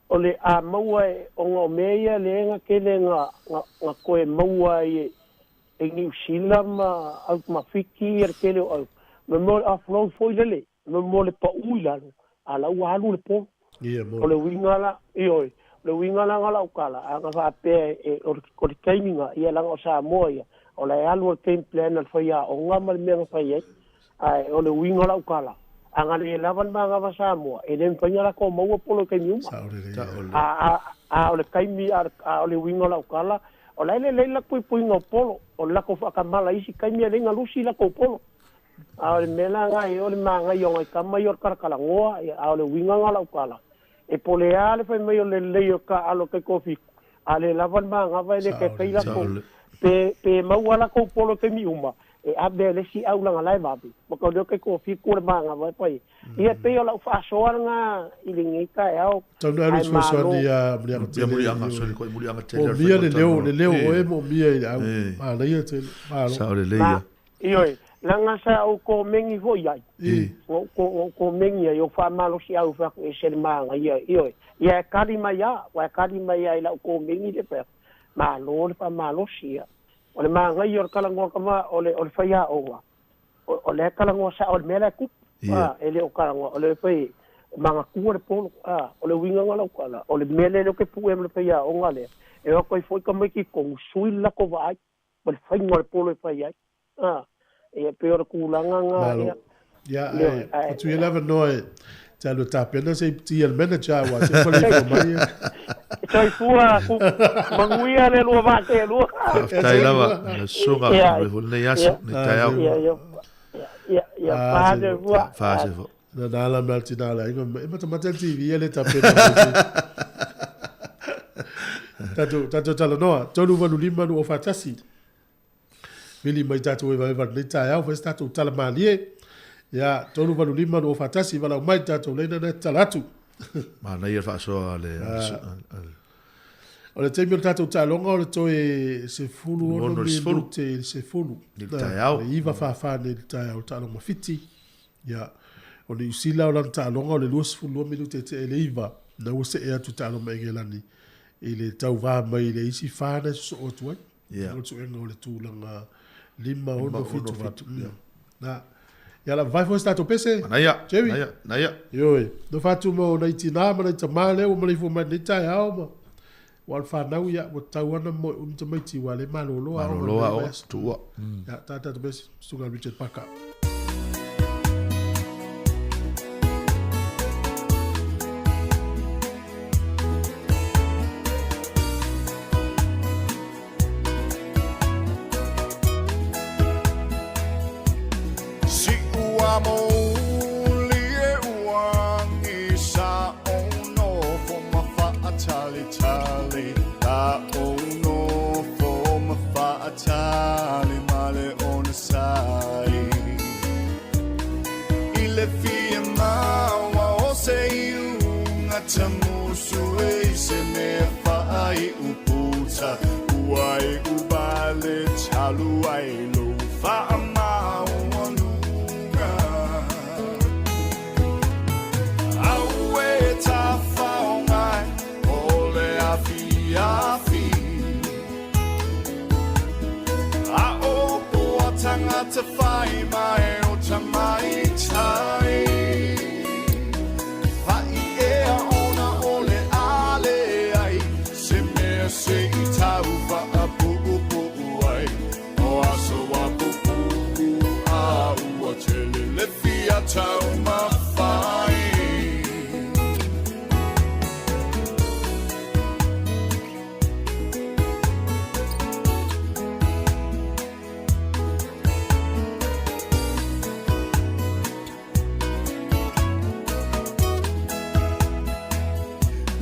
J: o le a maua e, ona o mea ia lea na tele na, na, na toe maua ai e, e Niu Sila ma au ma Fiti ia le tele o au, me mea o le off-road foi lele, me mea o le pau i lalo, a la ua alu le polo. O le uiga la, ioe, o le uiga la na o lau tala, a na faapea e, o le, o le taimi na, ia leaga o Samoa ia, o la e alu a le game plan a le faiaoga ma le mea na fai ai. Ae o le uiga o lau tala, a na le lava le manava Samoa, e le mafai ona latou maua polo i taimi uma. A, a, a o le taimi, a, a o le uiga o lau tala, o la e lelei le latou puipuiga o polo, o le latou faatamala i isi taimi e le na lusi latou polo. A o le mea la lena e o le manaia o nai tama ia o le kalakalanoa, ia, a o le uiga lena o lau tala, e pole lava le fai mai o le lelei o taaalo taitoafitu, a le lava le manava e le taitai latou, pe, pe maua latou polo i taimi uma, e ave e le isi au leaga la e vave, ma tau lea o taitoafitu o le manava e fai ai. Ia, e pei o lau faasoa lena i lenei taeao,
A: Tau na alu
J: ae malo.
A: fesoasoani ia Muliaga
D: Ia
A: tele.
D: Muliaga, sorry koe Muliaga tele.
A: Moomia le leo, le leo o oe moomia i le au. Manaia tele. Malo.
D: Sao lelei
J: Ma,
D: ia.
J: Ioe, leaga sa ou komeni foi ai. Na ou ko, na ou komeni ai, ou faamalosiau fai atu, ese le magaia, ioe. Ia e kali mai lava, ua e kali mai lava i lau komeni le fai atu, malo le faamalosi, ia. O le magaia o le talanoa kama, o le, o le faiaoga, o, o lea e talanoa sao i le mea la e tupu.
D: Ia.
J: A, e le o talanoa, o le fai, e magatua le polo, a, o le uiga lena o lau tala, o le mea lea lea ou te pue ai ma le faiaoga lea, e o atu ai foi tamaiti i totonu, sui le latou vaai, ma le faiga o le polo e fai ai. A, ia pei o le tulaga lena,
A: Malo.
J: ia.
A: Ia,
J: Ioe,
A: ae,
J: ae,
A: atu ia le avanoa e te alu e tapena se i tia le manager aua se whare i mai.
J: Soifua, ku, manuia le lua vaa telua.
D: Faafetai lava, le susuga,
J: Ia,
D: mo le lenei aso,
J: ia,
D: lenei taeao.
J: ia, ia, ia, ia,
A: Ah,
J: fa
A: se-
J: soifua.
D: Fa soifua.
A: Na nā la mea tina la inga e mata mata le TV e le tapena. Tatou tatou talanoa, 385 241. Vili mai tatou evaeva i lenei taeao, fai se tatou tala malie. Ia, 385 241, valaau mai tatou leina na e tatala atu.
D: Manaia le faasoa a le
A: O le taimi o le tatou taaloga o le toe 16 minute i le 10.
D: I le taeao.
A: Le 9 fāfā nei i le taeao, taaloga ma Fiti. Ia, o Niu Sila o lana taaloga o le 22 minute e tea i le 9, na ua see atu taaloga ma Engelani. i le tauvā mai i le isi fa na e sosoo atu ai.
D: Ia.
A: O le suega o le tulaga 5, 6, 7, 8.
D: Ia.
A: Na. Ia la vai foi se tatou pese.
D: Manaia,
A: Jerry.
D: manaia, manaia.
A: Ioe. No fatu mo nai tinā ma nai tamā lea ua maleifua mai lenei taeao ma ua o le fanau ia ua tatau ana moe umi tamaiti ua le malolo aoga
D: Malolo
A: lenei
D: aoga,
A: vaiaso.
D: tuua.
A: Ia, tā tatou pese, Susuga Richard Parker.
K: Si ua mo uli e uangi sa ono fo ma faatalitali La ono fo ma faatali ma le ona sai I le fia maua o se iuga tamusu e se mea faai uputa Ua e ubale talu ai lo faamaualuga Aue tafaogai o le afiafi A o poa tangata whai mai o tamaitai Whai ea ona o le ale ai Se mea se i tau whaapuupuu ai O aso a pupuu a ua tele le fia tau mawhai.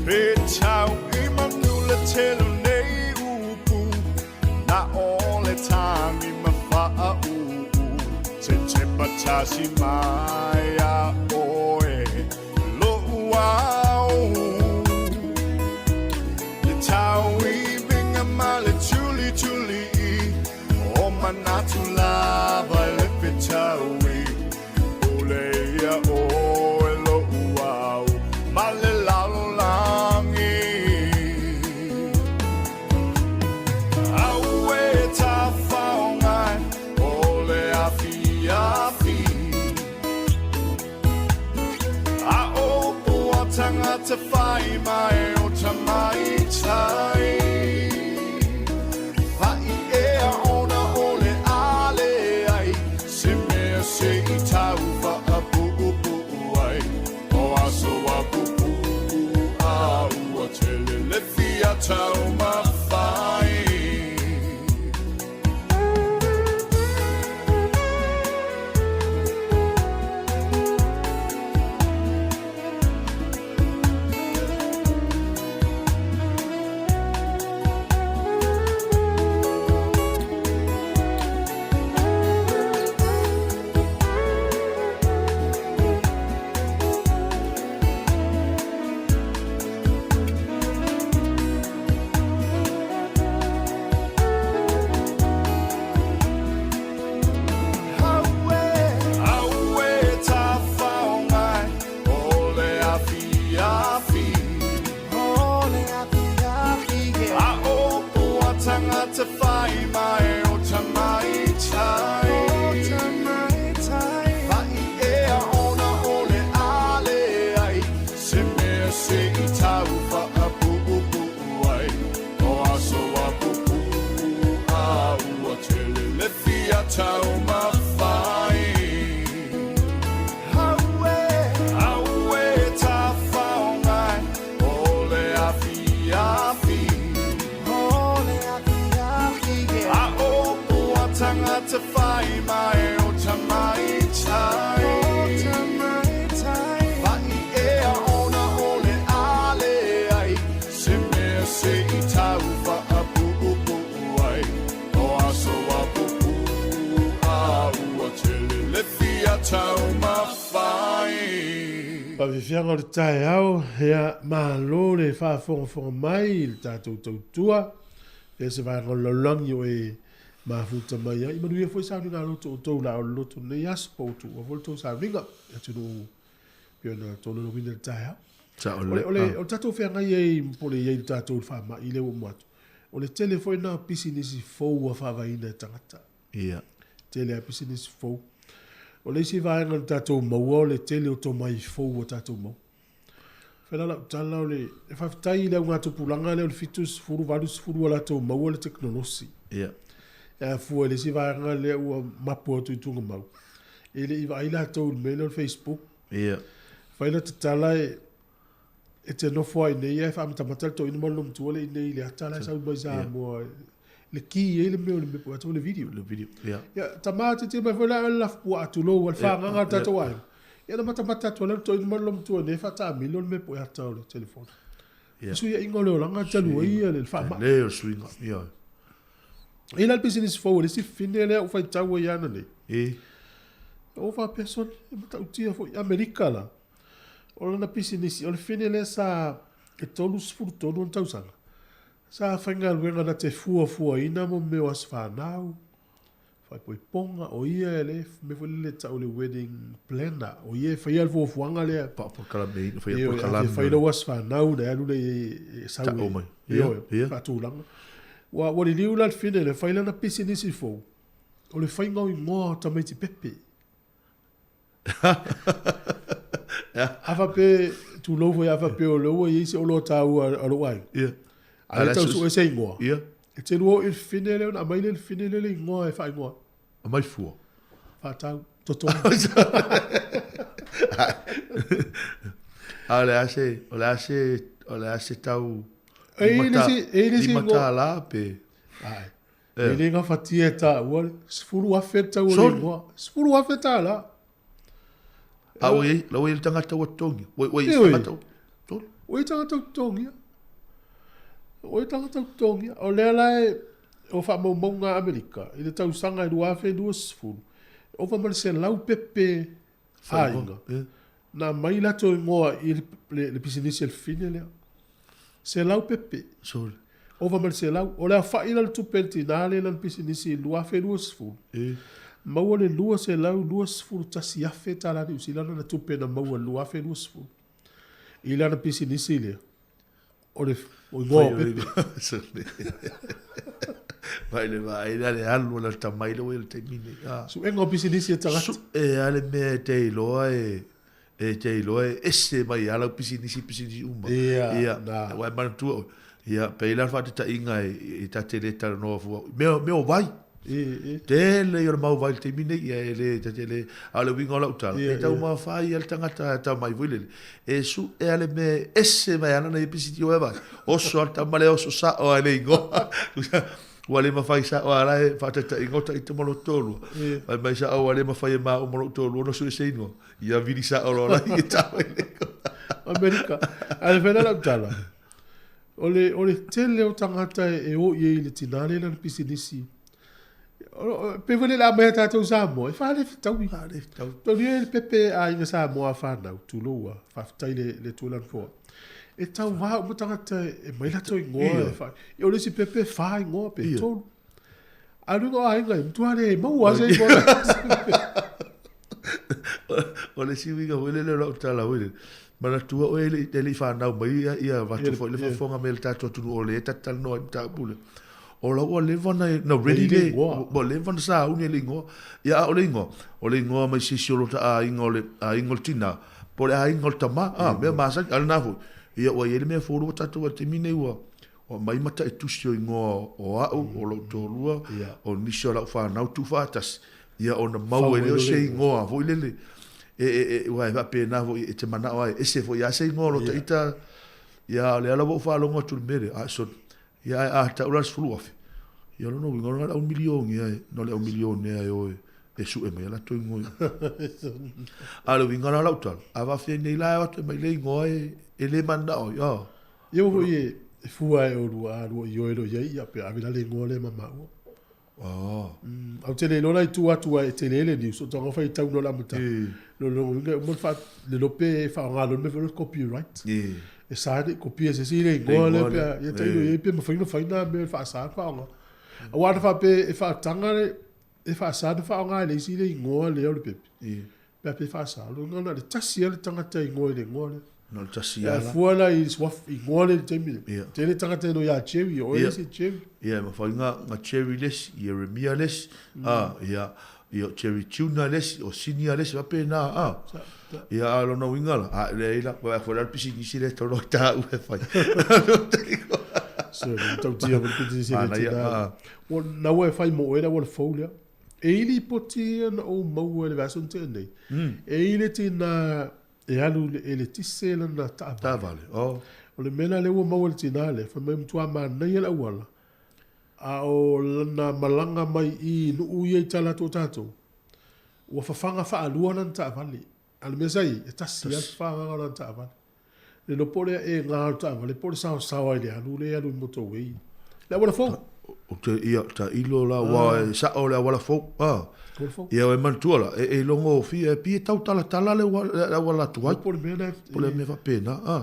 K: Pe tau i manu le telu nei upu Na o le tangi ma whaa uu Te te patasi mai a oe Lo uau Le tau i vinga ma le tuli tuli i O manatu lava i le fetau i Ule ia oe lo uau Ma le lalo langi Aue tafaogai o le afiafi A o poa tangata whai mai o tamaitai Whai ea ona o le ale ai Se mea se i tau whaapuupuu ai O aso a pupuu a ua tele le fia tau mawhai. Aue tafaogai o le afiafi A o poa tangata whai mai o tamaitai Whai ea ona o le ale ai Se mea se i tau whaapuupuu ai O aso a pupuu a ua tele le fia tau mawhai. Aue tafaogai o le afiafi A o poa tangata whai mai o tamaitai Whai ea ona o le ale ai Se mea se i tau whaapuupuu ai O aso a pupuu a ua tele le fia tau mawhai.
A: Faafiafiaga o le taeao, ia malo le faafogafoga mai i le tatou tautua, ia se vaega o le lalolagi o e mafuta mai ai. Manuia foi sauniga a loto outou la o le loto lenei aso, po o tuua foi le tou sauniga i atunuu pei ona tololoina i le taeao.
D: Sao
A: O le,
D: lelei.
A: o le, o le tatou feagai ai po o le i ai i le tatou i le faamai lea ua uma atu, o le tele foi lena o pisinisi fou ua faavaeina e tagata.
D: Ia.
A: Tele lava pisinisi fou. O le isi vaega na tatou maua o le tele o tomai fou ua tatou maua. Fai la lau tala o le, e faafetai i le augatupulaga lea o le 70, 80 ua latou maua le tekonolosi.
D: Ia.
A: E afua i le isi vaega lea ua mapu atu i Tugamau, e le i vaai latou i le mea lea o le Facebook.
D: Ia.
A: Fai la tatala e, e te nofo ai nei ae faamatamata le toeaina ma le matua le i nei i le ata la e sau mai Samoa. Le ki ai le mea o le mea po o le video.
D: Le video, ia.
A: Ia, tama te mai foi la le lafu puaa tulou a le fagaga a le tatou aiga. Ia na matamata atu ai le toeaina ma le matua nei faataamilo le mea po ata o le telefoni.
D: Ia.
A: Suiaiga o le olaga talu ai ia le faamai.
D: Le o suiga, ia.
A: E la le pisinisi fou a le isi fine lea ua faitau ai ana nei.
D: E.
A: O faapea sole, e matautia foi Amerika la. O lana pisinisi, o le fine lea sa e 33 ona tausaga. Sa faigaluega na te fuafuaina mo mea o aso fanau, faaipoipoga, o ia e le mea foi lele e tau o le wedding planner, o ia e faia le fuafuaga lea.
D: Paapakalameina, faia
A: Ioe, a
D: polokalame.
A: fia fai lou aso fanau, ona e alu lea e sau
D: Tau
A: e-
D: mai.
A: Ioe,
D: Ia, ia.
A: faatulaga. Ua, ua liliu la le fine lea, fai lana pisinisi fou, o le faiga o igoa o tamaiti pepe. A faapea, tulou foi, a faapea o lea ua i ai se oloa taua a lou aiga.
D: Ia.
A: A lea tau sue se igoa.
D: Ia.
A: E te lua o i le fine lea ona aumai lea i le fine lea le igoa e faaigoa.
D: Aumai fua.
A: Faatau, totogi.
D: A o le a se, o le a se, o le a se tau
A: E i le isi, e i le isi igoa.
D: $5 pe.
A: Ai. E le gafatia e taua le $10,000 le tau o le igoa. $10,000.
D: A ua i ai, la ua i ai le tagata ua totogia. Ua, ua i ai se
A: Ioe.
D: tagata ua totogia.
A: Ua i ai tagata ua totogia. Ua i ai tagata ua totogia. O lea la e, o faamaumauga a Amerika, i le tausaga e 2020, ova ma le 100 pepe aiga. Na aumai latou igoa i le, le, le pisinisi a le fine lea. 100 pepe.
D: Sorry.
A: Ova ma le 100. O le aofai la le tupe a le tinā lea i lana pisinisi i le 2020.
D: E.
A: Maua le $221,000 tala Niu Silana na tupe na maua i le 2020 i lana pisinisi lea. O le o igoa o pepe.
D: Sorry. Vai le vaai la le alu o le tamai le ua i le taimi nei. Ah.
A: Suega o pisinisi e tagata.
D: Su e a le mea e te iloa e e te iloa e ese mai a lau pisinisi pisinisi uma.
A: Ia,
D: Ia,
A: na.
D: ua e manatua oe. Ia, pe i la le faataitaiga e, e ta te le talanoa fua. Mea, mea o vai.
A: E, e.
D: Tele ia o le mau vai i le taimi nei, ia e le, ta te le, a o le uiga o lau tala,
A: Ia,
D: e tau
A: ia.
D: mafai ia le tagata e tau mai foi lele. E su e a le mea e ese mai ana nei pisinisi o e vai. Oso a le tama lea oso sao a le ingoa. Ua le mafai sao a la e faataitaiga o taita ma lou toalua.
A: Ia.
D: Fai mai sao ua le mafai e maua ma lou toalua ona sue se ingoa. Ia vili sao loa la i tau i le ingoa.
A: Amerika. A le fai la lau tala, o le, o le tele o tagata e o i ai i le tinā lea i lana pisinisi. Pe foi lele a aumai a tatou Samoa, e faalefetaui.
D: Faalefetaui.
A: Taulia le pepe a aiga Samoa a whanau, tulou a, faafetai le, le Atua i lana foa. E tauvā uma tagata e mai latou ingoa.
D: Ia.
A: E wha, o le isi pepe whā ingoa pe
D: Ia.
A: tolu. A luga o aiga, e matua le maua se ingoa.
D: O le isi uiga foi lele o lau tala foi lele. Manatua oe e le e le i whanau mai ia, ia avatu
A: Ia,
D: foi le
A: ia.
D: faafofoga mai le tatou atunuu o lea e tatalanoa ai mataupu lea. O la ua leva na, na ready
A: le
D: le,
A: ingoa.
D: ua leva na sauni e le ingoa. Ia a o le ingoa, o le ingoa mai se isi o lota aiga o le aiga o le tinā, po o le aiga o le tamā, a, mea masani, a lena foi. Ia ua i ai le mea fou lea ua tatou ai i le taimi nei ua, ua aumai mataitusi o ingoa o au, o lou toalua,
A: Ia.
D: o nisi o lau whanau tuufaatasi, ia ona maua
A: Fau
D: ai lea
A: ai
D: o se
A: lea.
D: ingoa foi lele. E, e, e, ua e faapena foi e te manao ai, ese foi a se ingoa o lo taita, ia o lea lava ua ou faalogo atu i le mea lea, a so, ia ae a tau la le 10,000. Ia lona uiga o le au milioni e, no le au milione e o e, e sue mai a latou ingoa. A o le uiga la o lau tala, a faafeai nei la e o atu e mai le ingoa e, e le manao ai, a.
A: Ia ua foi e, e fua e o lua a lua i oe lo iai, ia pe ave la le ingoa lea ma maua.
D: Ah.
A: Au te le iloa la i tua atu ai e tele le news, o taga fai tau no la amata.
D: E.
A: Lo lo uiga, uma le wha, le lope e whaonga lo me wha copyright.
D: E.
A: E sa ne kopia se si le ingoa
D: Le
A: le
D: ingoa
A: pe,
D: lea.
A: ia tailo
D: E.
A: i pe mawhaina whaina me whaasa whaonga. A wana wha pe e whaatanga le, e whaasa na whaonga e le isi le ingoa lea o le pepe.
D: E.
A: Pe a pe whaasa, lo ngana le tasi a le tangata ingoa i le ingoa lea.
D: Na o le tasi
A: Ia
D: lava la.
A: fua la i suaf i goa le taimi le.
D: Ia.
A: Tele tagata e no ia Jerry, o
D: Ia.
A: ese Jerry.
D: Ia, e mafai nga nga Jerry le isi, Ieremia le isi, a, ia, ia o Jerry Junior le isi, o Senior le isi, faapena, a. Ia, a o lona uiga la, a, leai la, vaai foi la le pisinisi lea e tatau ona taua e fai.
A: Se, le tautia mo le pisinisi le
D: Manaia,
A: tina.
D: a.
A: Ua naua e fai mo oe le auala fou lea. E i lipoti ia na ou maua i le vaiaso na tea nei. E i le tina e alu i le eletise lana taavale.
D: Taavale, oh.
A: O le mea la lea ua maua e le tina lea, fai mai ua matua manaia le auala, a o lana malaga mai i i nuu ia i tala atu o tatou, ua fafaga faalua lana taavale. A o le mea sa i ai, e tasi lava le fafagaga o lana taavale. Le iloa po o le aega o le taavale po o le saosaoa i le alu lea e alu i le motorway. Le auala fou.
D: Ou te, ia, tailo la, aua e sao le auala fou, a.
A: Auala fou.
D: Ia, e manatua la, e iloga e pei e tau talatala le auala tuai.
A: Po o le mea lena.
D: Po o le mea faapena, a.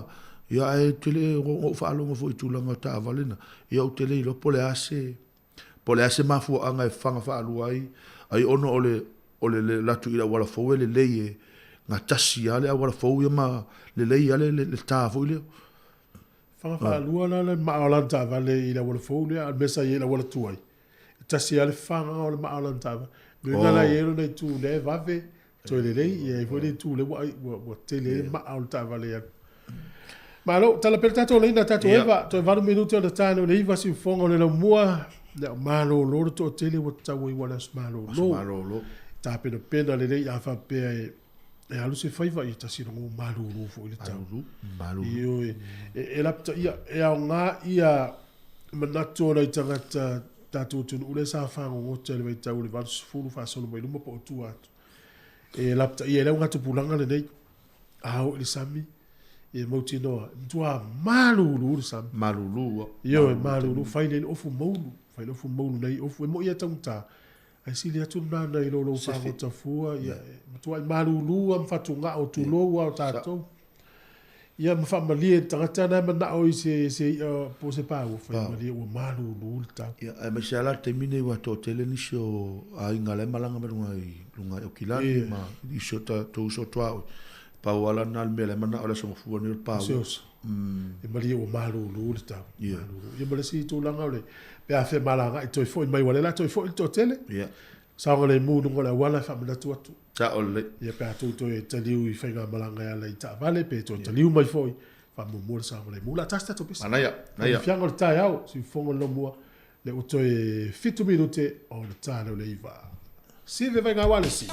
D: Ia, ae ou te le o faalogo foi i tulaga o taavale na. Ia, ou te le iloa po o le a se, po o le a se mafuaaga e faga faalua ai, ai ona o le, o le alu atu i le auala fou e lelei e gatasi lava le auala fou ia ma lelei lava le, le ta foi lea.
A: Faga faalua la le maa o lana taavale i le auala fou lea, a o le mea sa i ai i le auala tuai, e tasi lava le fagaga o le maa o lana taavale. O le uiga la e i ai lona itu lea e vave, toe lelei, ia e i ai foi le itu lea ua, ua, ua tele ai le maa o le taavale e alu. Malo, tala pea le tatou laina, tatou eva, toe 8 minute o le tae o le 9 siufofoga o le laumua, le au malolo le toatele ua tatau ai ua le aso malolo.
D: Aso malolo.
A: Tapenapena lelei a faapea e e alu se faiva ia tasi logo malulu foi le tau.
D: Malulu, malulu.
A: Ioe, e lapita ia, e aoga ia manatu o nai tagata tatou atunuu lea sa fagogota i le vaitau o le 80 faasolo mai luma po o tua atu. E lapitaia ai le augatupulaga lenei. A oo i le sami, e mautinoa, e matua malulu le sami.
D: Malulu.
A: Ioe, malulu, fai lea i le ofu moulu, fai le ofu moulu nei ofu, e moi e taugata, ae sili atu lena nai lo lou fagota fua, ia, e matuai malulu lava ma fatugao, tulou lava o tatou. Ia ma faamalie i le tagata na e manao i se, se i'a po o se paua, fai malie ua malulu le tau.
D: Ia, aemaise lava la le taimi nei ua toatele nisi o aiga la e malaga mai luga i luga i Aukilani ma nisi o tatou uso tuaoi. Pau lava la lena le mea la e manao i le Aso Gafua nei o le paua.
A: Se oso. E malie ua malulu le tau. Malulu. Ia ma le isi tulaga o le, pe a femalagaai toe foi mai, aua o lea o le a toe foi le toatele. Saogalemu i luga o le auala e faamanatu atu.
D: Sao lelei.
A: Ia pe a tou toe taliu i faigamalaga e ala i taavale, pe toe taliu mai foi, faamuamua le saogalemu. O le a tasi tatou pese.
D: Manaia, manaia.
A: Fiaga o le taeao, siufofoga o le laumua, lea ua toe 7 minute o le ta lea o le 9. Sive Vaiga Walesi.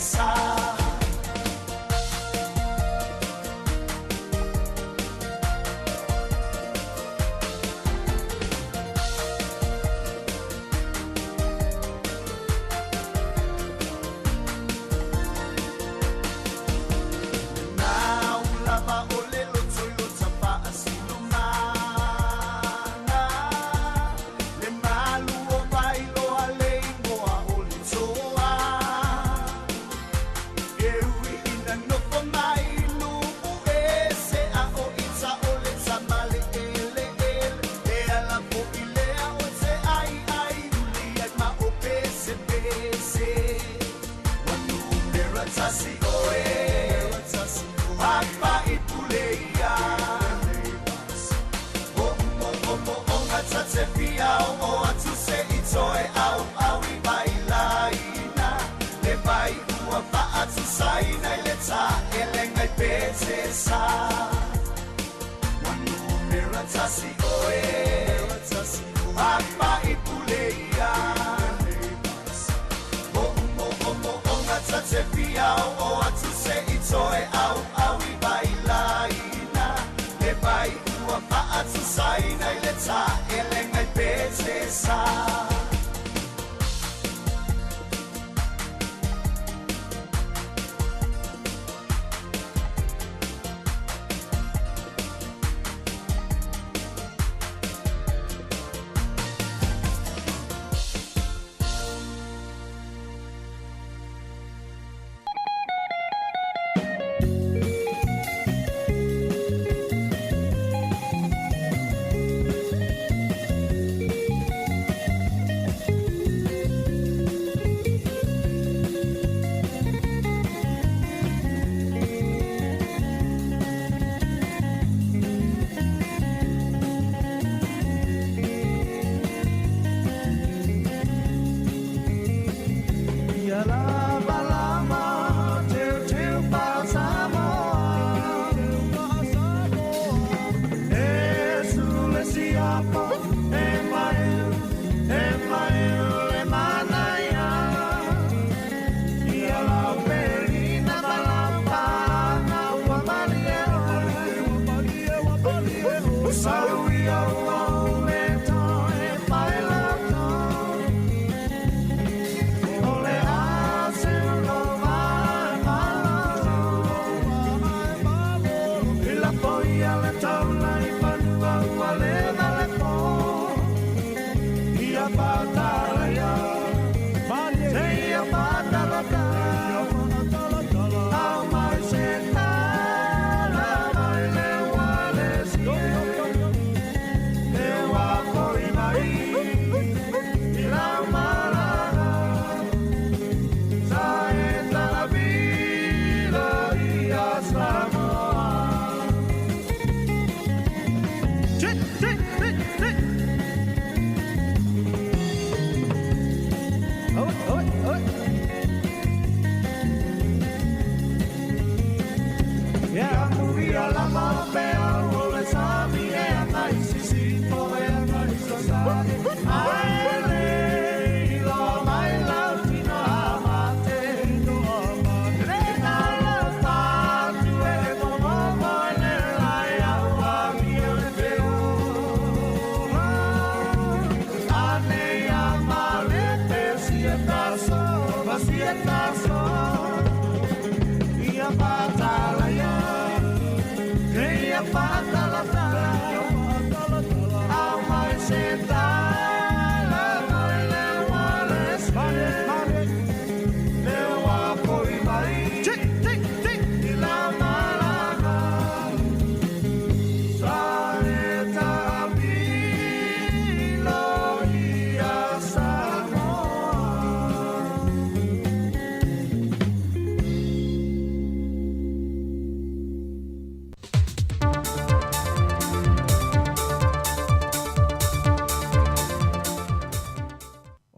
K: sa.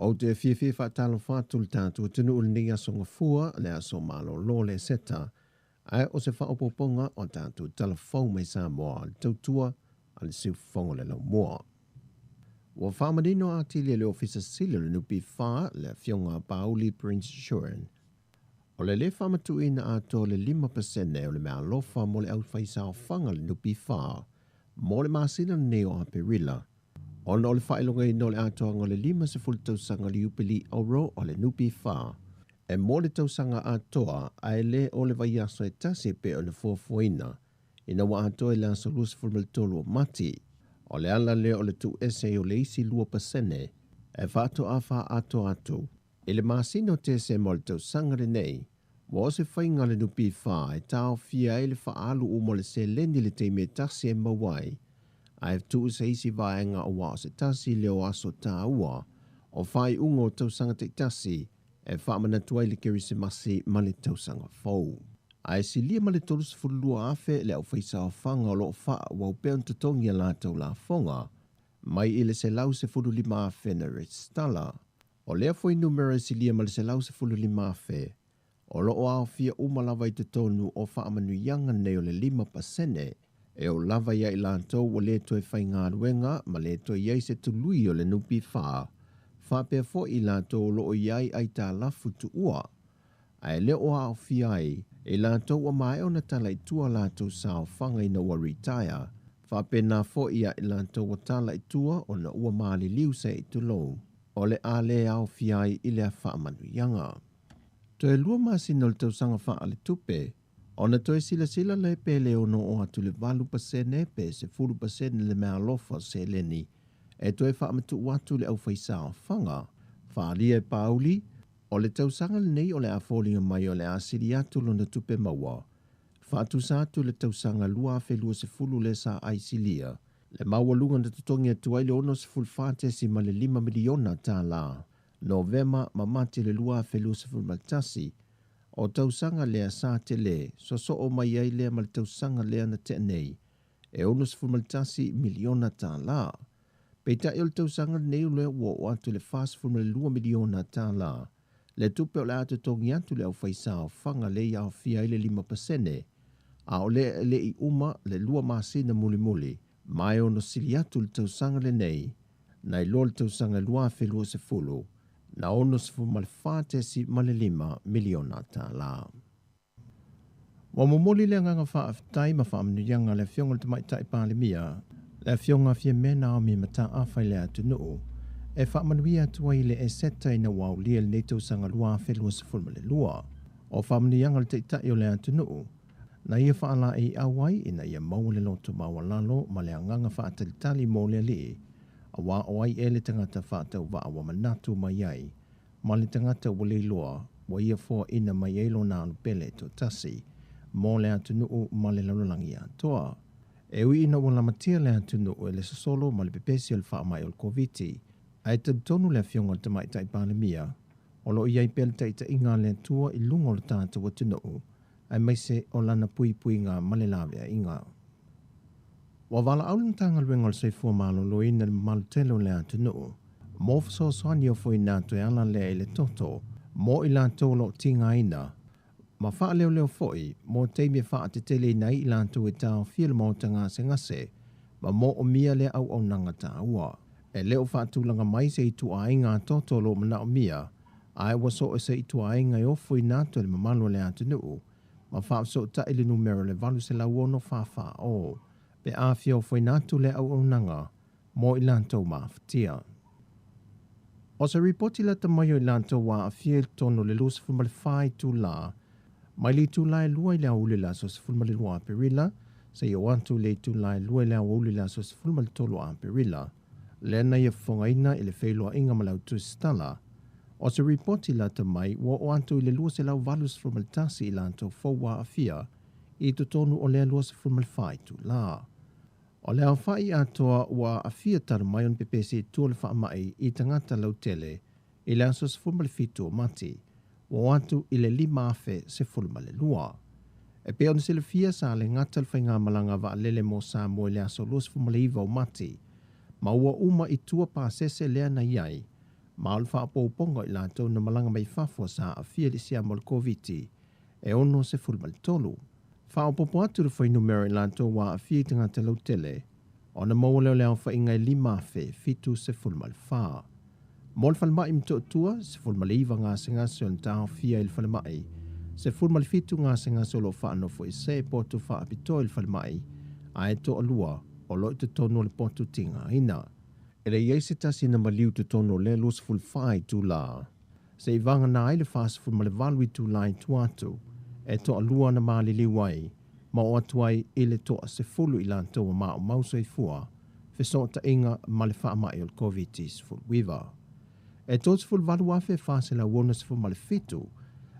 G: Ou te fiafia faatalofa atu le tatou atunuu i lenei aso gafua, le aso malolo le Eseta, ae o se faaopoopoga o tatou talafou mai Samoa le tautua a le siufofoga o le laumua. Ua faamanino atili e le Ofisa Sili o le NPF le afioga a Pauli Prince Shuren. O le lē faamatuuina atoa o le 5% o le meaalofa mo le aufaisaofaga le NPF mo le masina lenei o Aperila, ona o le faailogaina o le atoaga o le 50 tausaga o le Iupeli Auro o le NPF e mo le tausaga atoa ae lē o le vaiaso e tasi e pei ona fuafuaina ina ua atoa i le aso 23 o Mati. O le ala lea o le tuuese ai o le isi 2% e faatoa faaatoa atu i le masina o Tesema o le tausaga lenei. Ua o se faiga a le NPF e taofia ai le faaalu uma o le seleni i le taimi e tasi e maua ai, ae tuu se isi vaega aua o se tasi lea o aso taua o faaiuga o tausaga taitasi e faamanatu ai le Kerisimasi ma le tausaga fou. Ae silia ma le 32,000 le aufaisaofaga o lo o faaauau pea ona totogi a latou lafoga mai i le 115,000 na resitala. O lea fuainumera e silia ma le 115,000 o lo o aofia uma lava i totonu o faamanuiaga nei o le 5% e oo lava ia i latou ua lē toe faigaluega ma lē toe i ai se tului o le NPF, faapea foi i latou o lo o i ai aitalafu tuua, ae le o aofia ai i latou ua maea ona tala i tua latou saofaga ina ua retire, faapena foi ia i latou ua tala i tua ona ua maliliu se i tulou, o le a lē aofia ai i lea faamanuiaga. Toe 2 masina o le tausaga faaletupe, ona toe silasila lea pe le ono oo atu le 8% pe 10% le meaalofa seleni e toe faamatuu atu le aufaisaofaga. Faaalia e Pauli, o le tausaga lenei o le a foliga mai o le a sili atu lona tupe maua. Faatusa atu le tausaga 2020 lea sa aisilia, le maualuga na totogi atu ai le $64.5 miliona tālā, Novema ma Mati le 2021, o tausaga lea sa tele, sosoo mai ai lea ma le tausaga lea na tea nei, e $61 miliona tālā. Peitai o le tausaga lenei o lea ua oo atu le $42 miliona tālā, le tupe o le a totogi atu le aufaisaofaga lea i aofia ai le 5%, a o lea e le i uma le 2 masina mulimuli, ma e ono sili atu le tausaga lenei, nai loa le tausaga 2020, na $64.5 miliona tālā. Ua momoli le agaga faafetai ma faamanuiaga a le Afioga i le Tamaitai Palemia, le Afioga Fiamē Naomi Mataafa i le atunuu, e faamanuia atu ai i le Eseta ina ua aulia lenei tausaga 2022. O faamanuiaga a le Taitai o le atunuu, na ia faalaeiau ai ina ia maua le loto maualalo ma le agaga faatalitali mo le Alii, aua o ai ea le tagata faatauvaa ua manatu mai ai, ma le tagata ua leiloa, ua ia foaina mai ai lona alupele toatasi, mo le atunuu ma le lalolagi atoa. E ui ina ua lamatia le atunuu e le sosolo ma le pepesi o le faamai o le Koviti, ae talitonu le Afioga i le Tamaitai Palemia, o lo o i ai pea le taitaiga a le Atua i luga o le tatou atunuu, aemaise o lana puipuiga ma le laveaiga. Ua valaau le Matagaluega o le Soifua Maloloina i le mamalu tele o le atunuu mo fesoasoani ofoina atu e ala lea i le toto mo i latou o lo o tigaina ma faaleoleo foi mo taimi e faateteleina ai i latou e taofia le maota gasegase ma moomia lea auaunaga taua. E le o faatulaga mai se ituaiga a toto o lo o manaomia, ae ua so o se ituaiga e ofoina atu e le mamalu o le atunuu ma faafesootai le numera le 806 44 pe a fia ofoina atu lea auaunaga mo i latou mafatia. O se ripoti lata mai o i latou ua aafia i totonu o le 24 itula mai le itula e 2 i le aoauli o le aso 12 Aperila seia oo atu i le itula e 2 i le aoauli o le aso 13 Aperila, lea na ia fofogaina i le feiloaiga ma le autusitala. O se ripoti lata mai ua oo atu i le 281 i latou fou ua aafia i totonu o lea 24 itula. O le aofai atoa ua aafia talu mai ona pepesi i tua o le faamai i tagata lautele i le aso 17 o Mati, ua oo atu i le 5,012. E pei ona silafia sa le gata le faigamalaga vaalele mo Samoa i le aso 29 o Mati, ma ua uma i tua pasese lea na i ai, ma o le faaopoopoga o i latou na malaga mai fafo sa aafia i le siama o le Koviti e 63. Faaopoopo atu le fuainumera i latou ua aafia i tagata lautele, ona maua lea o le aofaiga e 5,074. Mo le falemai i Motootua, 19 gasegase o na taofia i le falemai, 17 gasegase o lo o faanofoesea i potu faapitoa i le falemai, ae toalua o lo o i totonu o le potu tigaina. E le i ai se tasi na maliu i totonu o lea 24 itula, seivagana ai le 48 itula i tua atu, e toalua na maliliu ai ma oo atu ai i le toasefulu i latou ua maumau soifua fesootaiga ma le faamai o le Koviti-19. E 38,467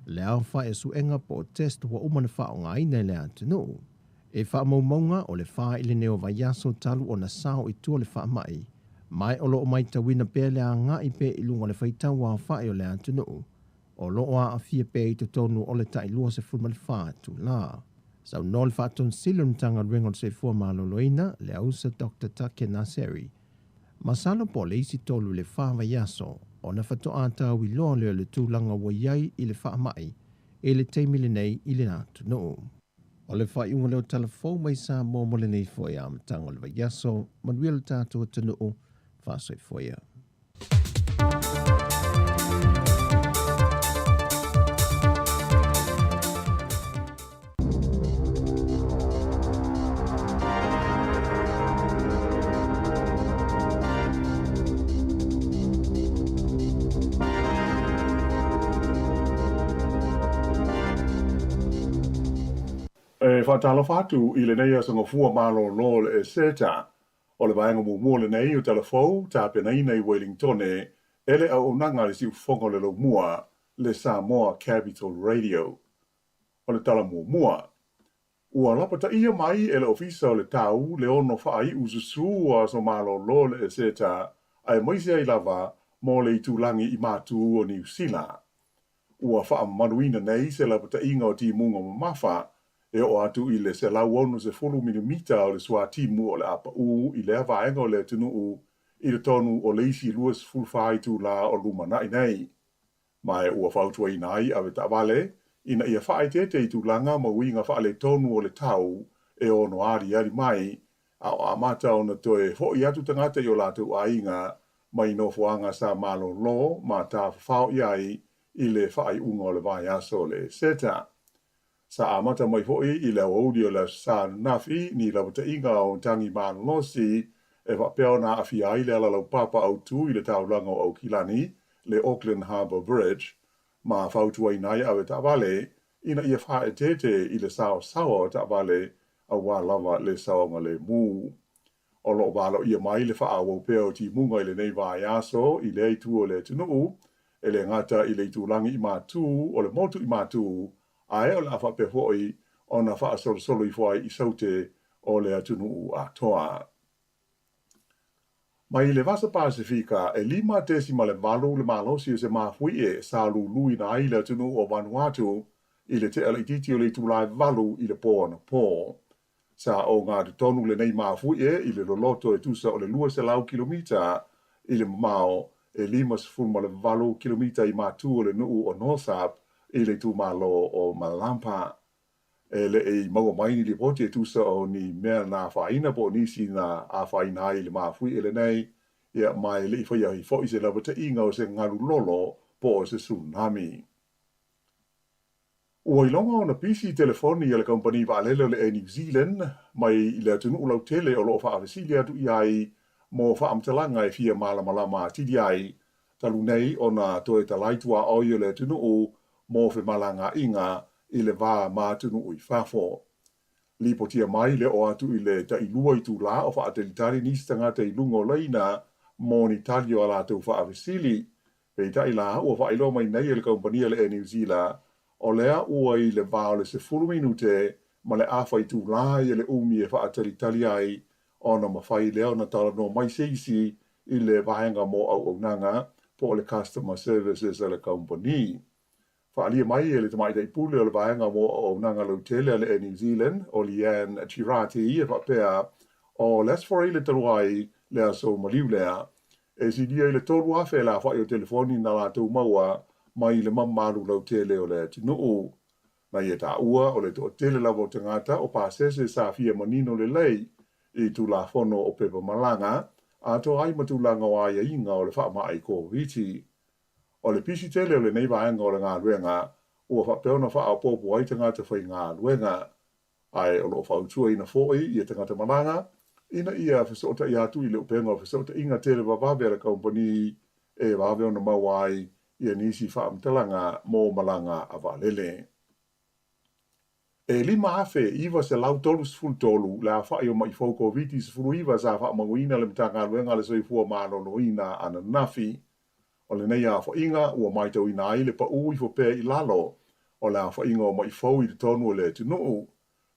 G: le aofai o suega po o test ua uma ona faaaogaina e le atunuu. I faamaumauga o le 4 i le 6 o vaiaso talu ona sao i tua le faamai, ma o lo o matauina pea le agai pea i luga o le faitau aofai o le atunuu o lo o aafia pea i totonu o le tai 24 itula. Saunoa le Faatonu Sili o le Matagaluega o le Soifua Maloloina, le ausa Dr. Take Naseri, masalo po o le isi 3 i le 4 vaiaso ona faatoa tauiloa lea o le tulaga ua i ai i le faamai i le taimi lenei i le atunuu. O le faaiuga lea o Tala Fou mai Samoa mo lenei foi amataga o le vaiaso. Manuia le tatou atunuu, faasoifua ia.
H: E faatalofa atu i lenei aso gafua malōlō o le Eseta. O le vaega muamua lenei o Tala Fou, tapenaina i Uelingitone e le auaunaga a le Siufofoga o le Laumua, le Samoa Capital Radio. O le tala muamua, ua lapataia mai e le Ofisa o le Tau le ono faaiu susū o aso malōlō o le Eseta aemaise ai lava mo le itulagi i matū o Niu Sila. Ua faamamaluina nei se lapataiga o timuga mamafa e oo atu i le 160 milimita o le suatimu o le a paʻū i lea vaega o le atunuu i totonu o le isi 24 itulā o lumanai nei. Ma e ua fautuaina ai avetaavale ina ia faaeteete i tulaga ma uiga faaletonu o le tau e ono aliali mai, a o amata ona toe foʻi atu tagata i o latou aiga mai nofoaga sa malōlō ma tafafao i ai i le faaiuga o le vaiaso o le Eseta. Sa amata mai foʻi i le aoauli o le Aso Sa ananafi ni lapataiga o tagi malolosi e faapea ona aafia ai le ala laupapa autū i le taulaga o Aukilani, le Auckland Harbour Bridge, ma fautuaina ai avetaavale ina ia faaeteete i le saosaoa o taavale auā lava le saogalēmū. O lo o valoia mai le faaauau pea o timuga i lenei vaiaso i lea itu o le atunuu, e le gata i le itulagi i matū o le motu i matū, ae o le a faapea foʻi ona faasolosolo ifo ai i saute o le atunuu atoa. Mai le Vasa Pasefika, e 5.8 le malosi o se mafuie sa luluina ai le atunuu o Vanuatu i le tea laitiiti o le itulā e 8 i le pō anapō. Sa ogatotonu lenei mafuie i le loloto e tusa o le 200 kilomita i le mamao, e 58 kilomita i matū o le nuu o Norsup i le itumalo o Malampa. E le i maua mai ni lipoti e tusa o ni mea na afaina po o nisi na afaina ai i le mafuie lenei, ia, ma e le i faia ai foʻi se lapataiga o se galu lolo po o se tsunami. Ua iloga ona pisi telefoni a le kamupani vaalele o le Air New Zealand mai i le atunuu lautele o lo o faafesili atu i ai mo faamatalaga e fia malamalama atili ai, talu nei ona toe talai tuaoi o le atunuu mo femalagaaiga i le va ma atunuu i fafo. Lipotia mai le oo atu i le tailua itulā o faatalitali nisi tagata i luga o laina mo ni tali o a latou faafesili. Peitai la, ua faailoa mai nei e le kamupani a le Air New Zealand, o lea ua i le va o le 10 minute ma le afa itulā ia le umi e faatalitali ai ona mafai lea ona talanoa mai se isi i le vaega mo auaunaga po o le customer services a le kamupani. Faaalia mai e le tamaitai pule o le vaega mo auaunaga lautele a le Air New Zealand, o Leanne Girardi, e faapea, o le Aso Faraile talu ai le aso maliu lea, e silia i le 3,000 le aofai o telefoni na latou maua mai le mamalu lautele o le atunuu. Na ia taua, o le toatele lava o tagata o pasese sa fia manino lelei i Tulafono o Pepa Malaga, atoa ai ma tulaga o aiaiga o le faamai Koviti. O le pisi tele o lenei vaega o le galuega, Ua faapea ona faaopoopo ai tagata faigaluega, ae o lo o fautuaina foi ia tagata malaga ina ia fesootai atu i le upega o fesootaiga televavave a le kamupani e vave ona maua ai ia nisi faamatalaga mo malaga a vaalele. E 5,933 le aofai o ma'i fou Koviti-19 sa faamauina e le Matagaluega a le Soifua Maloloina ananafi. O lenei aofaiga ua matauina ai le paū ifo pea i lalo o le aofaiga o ma'i fou i totonu o le atunuu.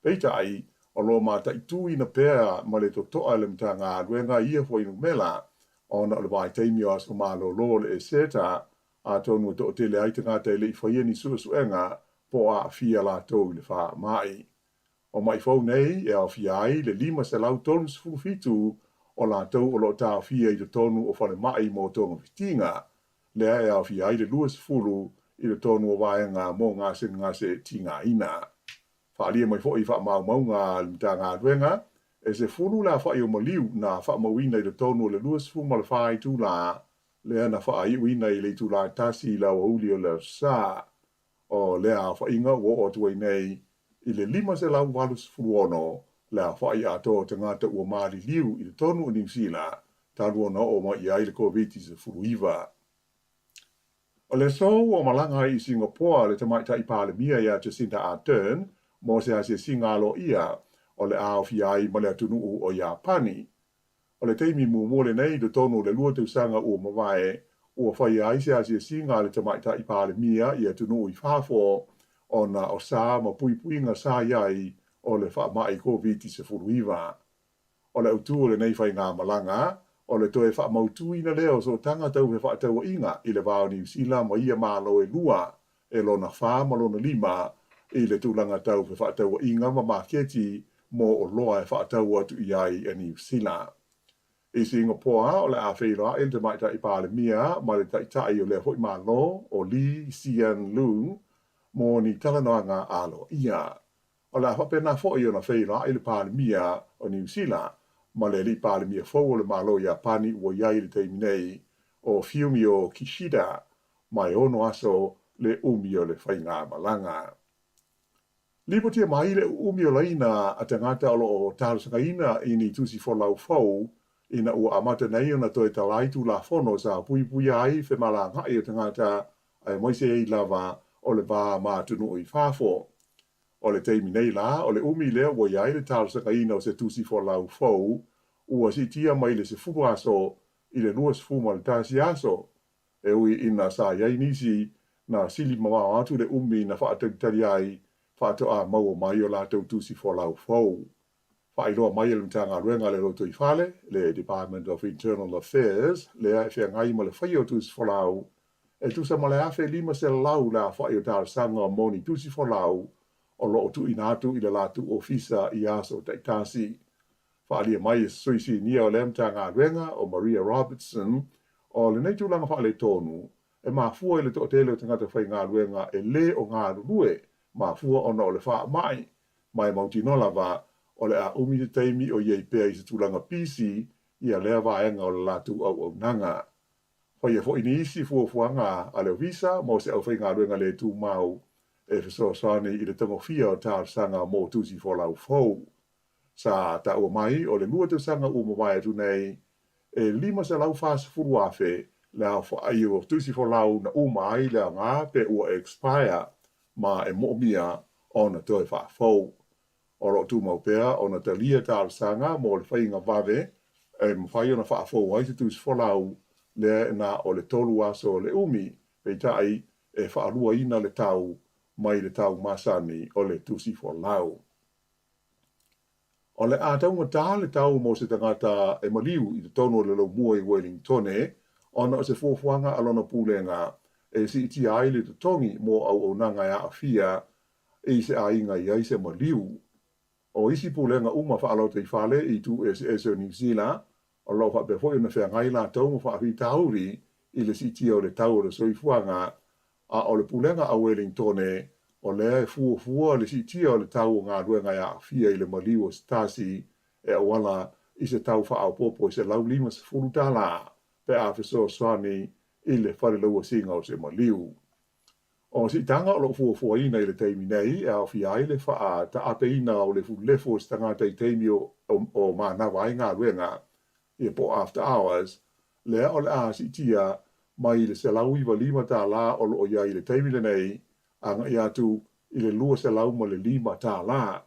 H: Peitai, o lo o mataituina pea ma le totoa e le Matagaluega ia fuainumera ona o le vaitaimi o aso malolo o le Eseta, atonu e toatele ai tagata e le i faia ni suesuega po o aafia latou i le faamai. O ma'i fou nei e aofia ai le 537 o latou o lo o taofia i totonu o falemai mo togafitiga, lea e aofia ai le 20 i totonu o vaega mo gasegase tigaina. Faaalia mai foi i faamaumauga a le Matagaluega, e 10 le aofai o maliu na faamauina i totonu o le 24 itula lea na faaiuina i le itula e tasi i le aoauli o le Aso Sa. O lea aofaiga ua oo atu ai nei i le 586 le aofai atoa o tagata ua maliliu i totonu o Niu Sila talu ona oo mai ai le Koviti-19. O le aso ua malaga ai i Singapoa le Tamaitai Palemia ia Jacinda Ardern mo se asiasiga aloaia o le a aofia ai ma le atunuu o Iapani. O le taimi muamua lenei i totonu o le lua tausaga ua mavae ua faia ai se asiasiga a le Tamaitai Palemia i atunuu i fafo ona o sa ma puipuiga sa i ai o le faamai Koviti-19. O le autu o lenei faigamalaga, o le toe faamautuina lea o sootaga tau fefaatauaiga i le va o Niu Sila ma ia Malo e lua, e lona fa ma lona lima, i le tulaga tau fefaatauaiga ma maketi mo oloa e faatau atu i ai a Niu Sila. I Singapoa, o le a feiloai le Tamaitai Palemia ma le Taitai o lea foi Malo, o Lee Hsien Loong, mo ni talanoaga aloaia. O le a faapena foi ona feiloai le Palemia o Niu Sila ma le Alii Palemia fou o le Malo o Iapani ua i ai i le taimi nei, o Fumio Kishida, ma e ono aso le umi o le faigamalaga. Lipotia mai le uumi o laina a tagata o lo o talosagaina i ni tusi folau fou ina ua amata nei ona toe talai Tulafono sa puipuia ai femalagaai o tagata aemaise ai lava o le va ma atunuu i fafo. O le taimi nei la, o le umi lea ua i ai le talosagaina o se tusi folau fou ua siitia mai le 10 aso i le 21 aso. E ui ina sa i ai nisi na sili mamao atu le umi na faatalitali ai faatoa maua mai o latou tusi folau fou. Faailoa mai e le Matagaluega a le Lotoifale, le Department of Internal Affairs, lea e feagai ma le faia o tusi folau, e tusa ma le 1,500 le aofai o talosaga mo ni tusi folau o lo o tuuina atu i le latou ofisa i aso taitasi. Faaalia mai e se sui sinia o lea Matagaluega, o Maria Robertson, o lenei tulaga faaletonu, e mafua i le toatele o tagata faigaluega e lē o galulue, mafua ona o le faamai, ma e mautinoa lava o le a umi se taimi o i ai pea i se tulaga pisi ia lea vaega o le latou auaunaga. Faia foi nisi fuafuaga a le Ofisa mo se aufaigaluega le tumau e fesoasoani i le tagofia o talosaga mo tusi folau fou. Sa taua mai o le lua tausaga ua mavae atu nei, e 540,000 le aofai o tusi folau na uma ai le aoga pe ua expire ma e moomia ona toe faafou. O lo o tumau pea ona talia talosaga mo le faiga vave e mafai ona faafou ai se tusi folau lea na o le tolu aso le umi, peitai e faaluaina le tau mai le tau masani o le tusi folau. O le a taugata le tau mo se tagata e maliu i totonu o le laumua i Uelingitone ona o se fuafuaga a lona pulega e siitia ai le totogi mo auaunaga e aafia i se aiga i ai se maliu. O isi pulega uma faalotoifale i itu eseese o Niu Sila, o lo o faapea foi ona feagai latou ma faafitauli i le siitia o le tau o le soifuaga, a o le pulega a Uelingitone, o lea e fuafua le siitia o le tau o galuega e aafia i le maliu o se tasi e auala i se tau faaopoopo e $150 pe a fesoasoani i le falelauasiga o se maliu. O siitaga o loo fuafuaina i le taimi nei e aofia ai le faataapeina o le fulefu o se tagata i taimi o manava ai galuega, ia po o after hours, lea o le a siitia mai le $195 o loo i ai i le taimi lenei agai atu i le $205.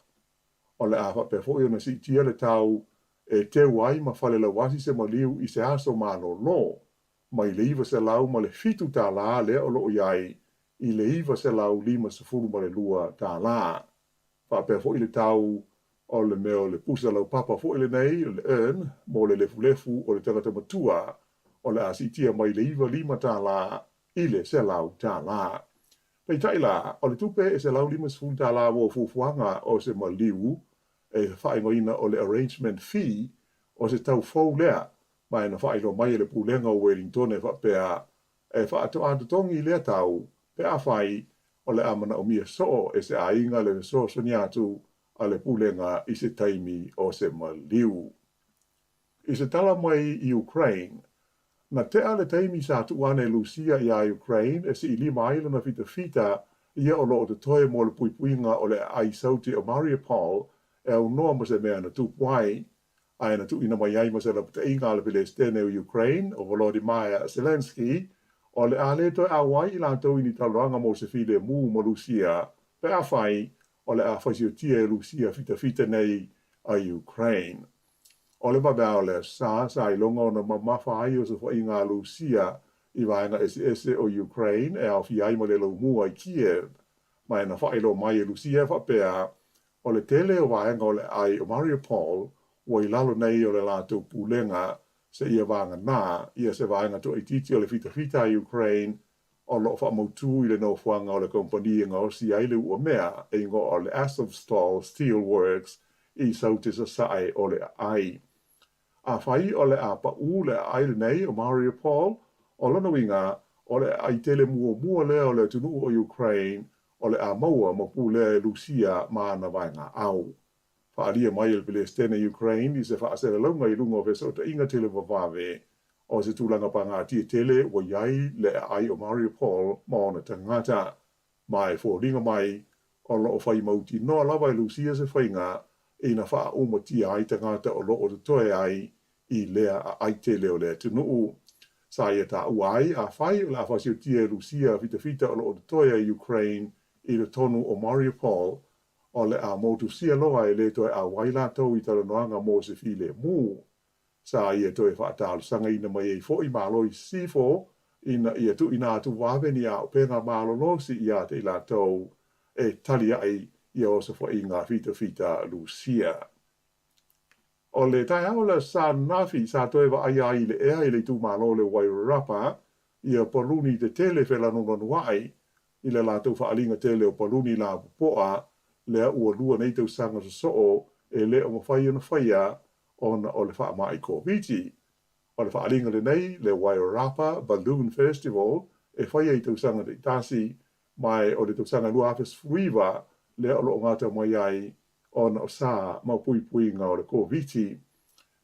H: O le a faapea foi ona siitia le tau e teu ai ma fale lauasi se maliu i se aso malolo, mai le $907 lea o loo i ai i le $952. Faapea foi le tau o le mea o le pusa laupapa foi lenei, o le urn, mo le lefulefu o le tagata matua, o le a siitia mai le $95 i le $100. Peitai la, o le tupe e $150 mo fuafuaga o se maliu e faaigoaina o le arrangement fee, o se tau fou lea, ma e na faailoa mai e le Pulega o Uelintone e faapea, e faatoa totogi lea tau pe afai o le a manaomia soo e se aiga le fesoasoani atu a le Pulega i se taimi o se maliu. I se tala mai i Ukraine, na tea le taimi sa tuu ane e Lusia iā Ukraine e siilima ai lona fitafita ia o loo totoe mo le puipuiga o le aai saute o Mariupol e aunoa ma se mea na tupu ai, ae na tuuina mai ai ma se lapataiga a le Pelesitene o Ukraine, o Volodymyr Zelenskyy, o le a le toe auai i latou i ni talanoaga mo se filemu ma Lusia pe afai o le a faisiotia e Lusia fitafita nei a Ukraine. O le vaveao o le Aso Sa, sa iloga ona mamafa ai osofaiga a Lusia i vaega eseese o Ukraine e aofia ai ma le laumua i Kiev, ma e na faailoa mai e Lusia e faapea, O le tele o vaega o le aai o Mariupol ua i lalo nei o le latou pulega seia vagana ia se vaega toaitiiti o le fitafita a Ukraine o loo faamautū i le nofoaga o le kompani e gaosi ai le uamea e igoa o le Azovstal Steel Works i Saute Sasae o le aai. Afai o le a paʻū le aai lenei o Mariupol, o lona uiga o le aai tele muamua lea o le atunuu o Ukraine o le a maua ma pulea e Lusia ma ana vaegaau. Faaalia mai e le Pelesitene Ukraine i se faaselalauga i luga o fesootaiga televavave o se tulaga pagatia tele ua i ai le aai o Mariupol ma ona tagata. Ma e foliga mai o loo fai mautinoa lava e Lusia se faiga ina faaumatia ai tagata o loo totoe ai i lea aai tele o le atunuu. Sa ia taua ai, afai o le a fasiotia e Lusia fitafita o loo totoe a Ukraine i totonu o Mariupol, o le a motusia loa e le toe auai latou i talanoaga mo se filemu. Sa ia toe faatalosagaina mai ai foi Malo i Sisifo ina ia tuuina atu vave ni auupega malolosi ia te i latou e tali ai ia osofaiga fitafita Lusia. O le taeao o le Aso Sa ananafi sa toe vaaia ai i le ea i le itumalo o le Wairarapa ia paluni tetele felanuanua'i i le latou faaaliga tele o paluni lapopoa lea ua lua nei tausaga sosoo e le o mafai ona faia ona o le faamai Koviti. O le faaaliga lenei, le Wairarapa Balloon Festival, e faia i tausaga taitasi, ma o le tausaga 2019 lea o loo gata mai ai ona o sa ma puipuiga o le Koviti.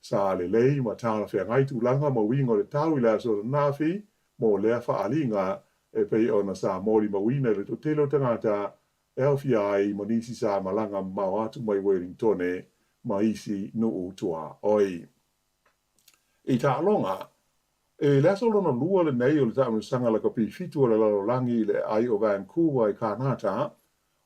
H: Sa lelei ma talafeagai tulaga ma uiga o le tau i le aso ananafi mo lea faaaliga e pei ona sa molimauina i le toatele o tagata e aofia ai ma nisi sa malaga mamao atu mai Uelintone ma isi nuu tuaoi. I taaloga, i le aso lona lua lenei o le taamilosaga lakapi fitu o le lalolagi i le aai o Vancouver i Kanata,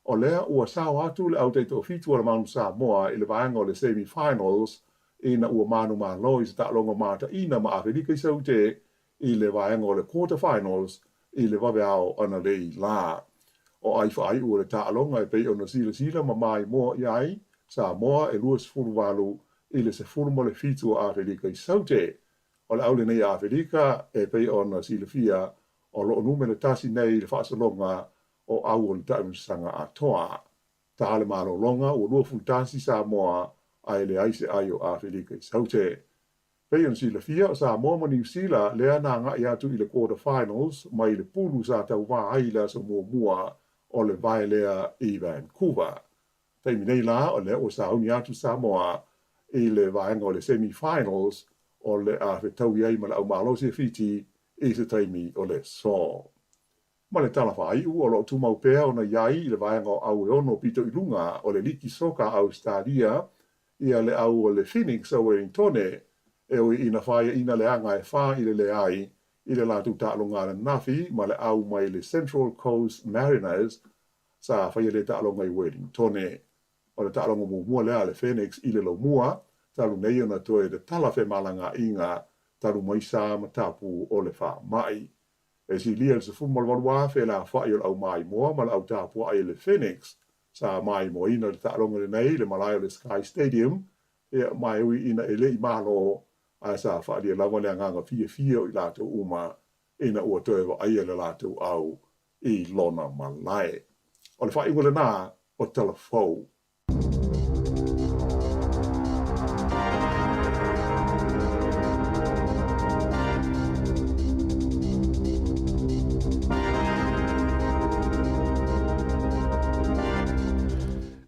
H: o lea ua sao atu le au taitoafitu a le Manu Samoa i le vaega o le semi finals ina ua manumalo i se taaloga mataina ma Afelika i Saute i le vaega o le quarter finals i le vaveao ananei lā. O ai faaiu o le taaloga e pei ona silasila ma maimoa i ai Samoa e 28 i le 17 o Afelika i Saute. O le au lenei a Afelika e pei ona silafia o loo numera tasi nei i le faasologa o au o le taamilosaga atoa. Ta le malologa ua 21 Samoa ae leai se ai o Afelika i Saute. Pei ona silafia, o Samoa ma Niu Sila lea na agai atu i le quarter finals mai le pulu sa tauvā ai i le aso muamua o le vae lea i Vancouver. Taimi nei la, o lea ua sauni atu Samoa i le vaega o le semi finals o le a fetaui ai ma le aumalosi a Fiti i se taimi o le aso. Ma le tala faaiu o loo tumau pea ona i ai i le vaega o au e ono pito i luga o le Liki Soka Ausetalia ia le au o le Phoenix o Uelintone e ui ina faiaina le aga e 4 i le leai i le latou taaloga ananafi ma le au mai le Central Coast Mariners sa faia lea taaloga i Uelintone. O le taaloga muamua lea a le Phoenix i le laumua talu nei ona toe tatala femalagaaiga talu mai sa ma tapu o le faamai. E silia i le 18,000 le aofai o le au maimoa ma le au tapuai i le Phoenix sa maimoaina i le taaloga lenei i le malae o le Sky Stadium ia ma e ui ina e le i malo ae sa faaalia lava le agaga fiafia o i latou uma ina ua toe vaaia le latou au i lona malae. O le faaiuga lena o Tala Fou.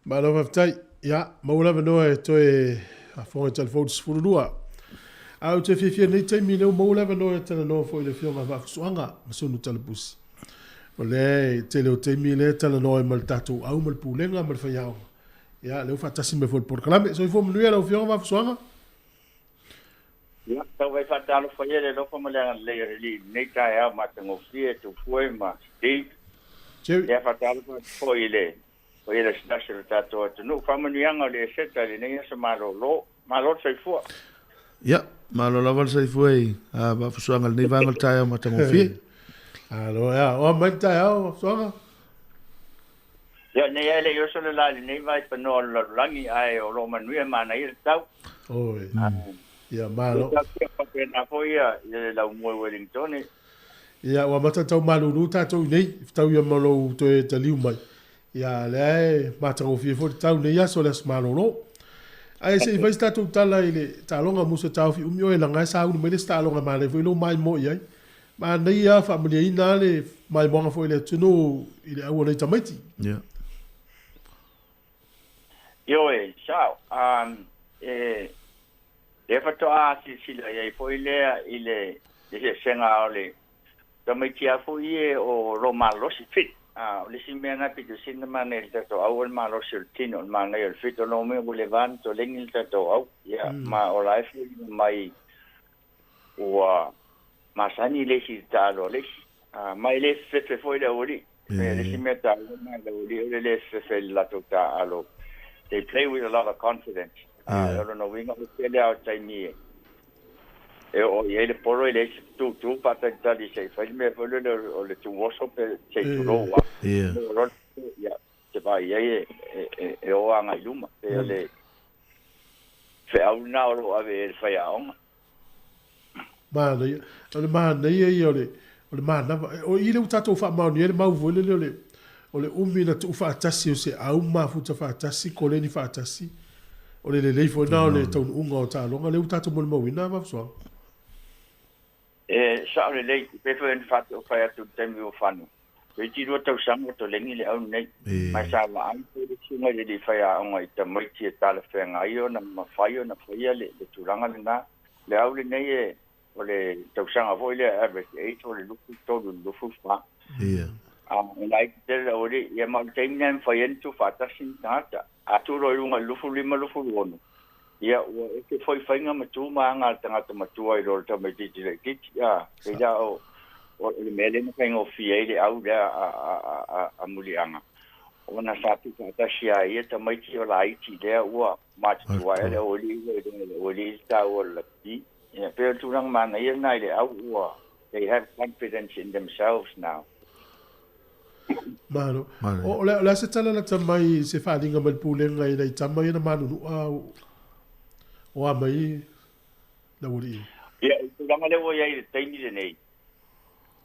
A: Malo faafetai. Ia, maua le avanoa e toe faafofoga i Tala Fou 12. A ou te fiafia nei taimi lea ua maua le avanoa e talanoa foi i le Afioga ia Vaafusuaga Masunu Talapusi. O lea e tele o taimi lea e talanoa ai ma le tatou au ma le pulega ma le faiaoga. Ia, lea ua faatasi mai foi i le polokalame. Soifua manuia lau Afioga Vaafusuaga.
L: Ia, tau ai faatalofa ia le alofa ma le agalelei o le Alii i lenei taeao matagofie, Tufue ma Steve.
A: Jerry.
L: Ia, faatalofa atu foi i le paia lasilasi o le tatou atunuu. Faamanuiaga o le Eseta i lenei aso malolo. Malo le soifua.
D: Ia, malo lava le soifua i Vaafusuaga i lenei vaega o le taeao matagofie.
A: Alo ea, o mai le taeao Vaafusuaga.
L: Ia, nei ae le i oso le la i lenei vai panoa o le lalolagi, ae o lo o manuia manaia le tau.
A: Oi. Ia, malo.
L: Ia, faapena foi ia le laumua i Wellington.
A: Ia, ua amata tau malulu tatou i nei, fetau ia ma lou toe taliu mai. Ia, lea e matagofie foi le tau nei aso le aso malolo. Ae se i fai se tatou tala i le taaloga musa taofi umi oe laga e sauni mai le isi taaloga manaia foi lou maimoa i ai. Manaia faamalieina lava le maimoaga foi i le atunuu i le au o nai tamaiti.
D: Yeah.
L: Ioe, sao. E lea faatoa silasila i ai foi lea i le eseesega o le tamaiti lava foi e o lo malosi fit. O le isi mea na pito sili ona manaia i le tatou au o le malosi o le tino, o le manaia o le fit. O lona uiga ua leva ona toleni le tatou au. Ia, ma o la e foliga mai ua masani le isi i le taalo a le isi. Ma e le fefefe foi le aualii. E le isi mea taua na le aualii o le le fefefe i le latou taalo. They play with a lot of confidence. O lona uiga o le tele lava o taimi e oo i ai le polo e leai se tūtū faatalitali se i fai le mea foi lele o le tuoso pe se i tulou lava. Ia, te vaai i ai e o agai i luma. Pei o le feau lena o lo o ave i ai le faiaoga.
A: Manaia. O le manaia ia o le, o le manava. O i lea ua tatou faamaonia ai le mau foi lele o le, o le umi na tuu faatasi o se au mafuta faatasi, koleni faatasi. O le lelei foi lena o le taunuuga o taaloga lea ua tatou molimauina, Vaafusuaga.
L: E sao lelei, e pei foi ona fai atu i le taimi ua fano, toeitiiti 2 tausaga o toleni le au lenei, ma e sa vaai foi le susuga i le alii faiaoga i tamaiti e talafeagai ona mafai ona faia le tulaga lena. Le au lenei e, o le tausaga foi lea average age o le 23 i le 24. E laiti tele le aualii, ia ma o le taimi lena e mafai ai ona tuufaatasi ni tagata. A tuu loa i luga i le 25, 26, ia ua ese foi faiga ma tu ma aga a le tagata matua i lo le tamaitiiti laitiiti. Pei la o le mea lea na faigofie ai le au lea a Muliaga, ona sa tuufaatasi lava ia tamaiti o laiti lea ua matutua ai le aualii ua iloa e le aualii le taua o le lakapi. Ia, pei o le tulaga manaia lena i le au ua they have confidence in themselves now.
A: Malo. O le a se tala lata mai se faaaliga mai le pulega i nai tama ia na malulua o a mai le aualii?
L: Ia, o le tulaga lea ua i ai i le taimi lenei,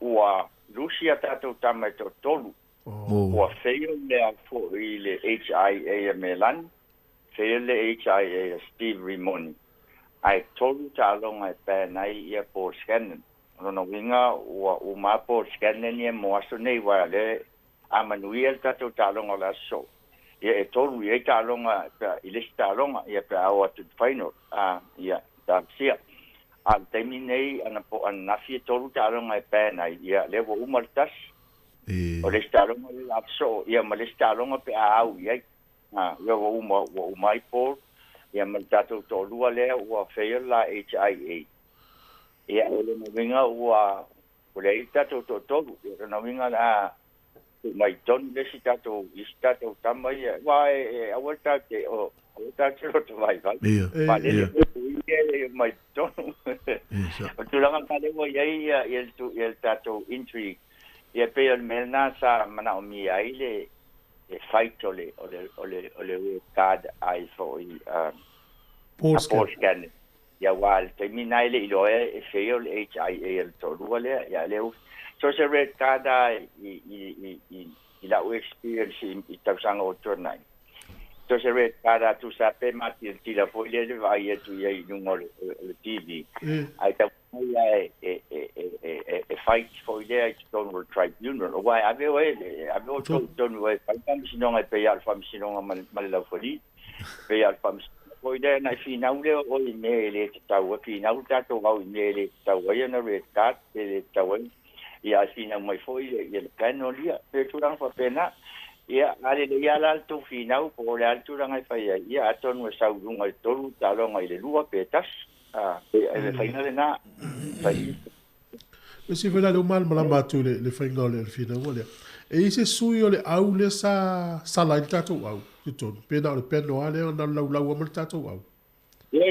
L: ua lusi a tatou tama e toatolu. Ua fail le foi le HIA a Melani, fail le HIA a Steve Rimoni, ae 3 taaloga e ban ai ia Paul Scanlon. O lona uiga ua uma Paul Scanlon ia mo aso nei, aua o lea a manuia le tatou taaloga o le aso soo, ia e 3 i ai taaloga i le isi taaloga, ia pe a oo atu i le final, ia talosia. A o le taimi nei, ana po ananafi e 3 taaloga e ban ai, ia lea ua uma le tasi.
B: O le isi taaloga lea o le a sosoo, ia ma le isi taaloga pe a au i ai. Ia ua uma, ua uma ai Paul, ia ma le tatou toalua lea ua fail la HIA. Ia, o lona uiga ua leai le tatou toatolu. Ia, o lona uiga o le a tuu mai totonu le isi tatou, isi tatou tama ia, aua e aua tatou te, aua tatou te loto vaivai. Faalele ia e omai totonu. O le tulaga lena lea ua i ai ia le tatou entry, ia pei o le mea lena sa manaomia ai le fight o le o le red card ai foi a Paul Scanlon. Ia aua i le taimi lena e le i iloa e fail le HIA a le toalua lea, ia lea ua so se red card lava i lau experience i tausaga ua tuanai. So se red card lava tusa pe matilatila foi lea le vaai atu i ai i luga o le TV, ae taumafai lava e fight foi lea i totonu o le tribunal, aua e ave oe, e ave outou i totonu e fai faamasinoga e pei lava o le faamasinoga ma le laufali. E pei lava o le faamasinoga foi lea na e finau lea oe i mea e le tatau ai, finau le tatou au i mea e le tatau ai ona red card, pe le tatau ai, ia ae finau mai foi le panel ia, pei o tulaga faapena. Ia, a lelei lava la le tou finau po o le a le tulaga e fai ai, ia atonu e sau i luga i le 3 taaloga i le 2 pe 1, e le faiga lena. Fai.
A: Me si foi la lea ua malamalama atu i le faiga o le finauga lea. E i ai se sui o le au lea sa sala ai le tatou au i totonu, pe na o le panel lava lea na laulau ma le tatou au?
B: Ia,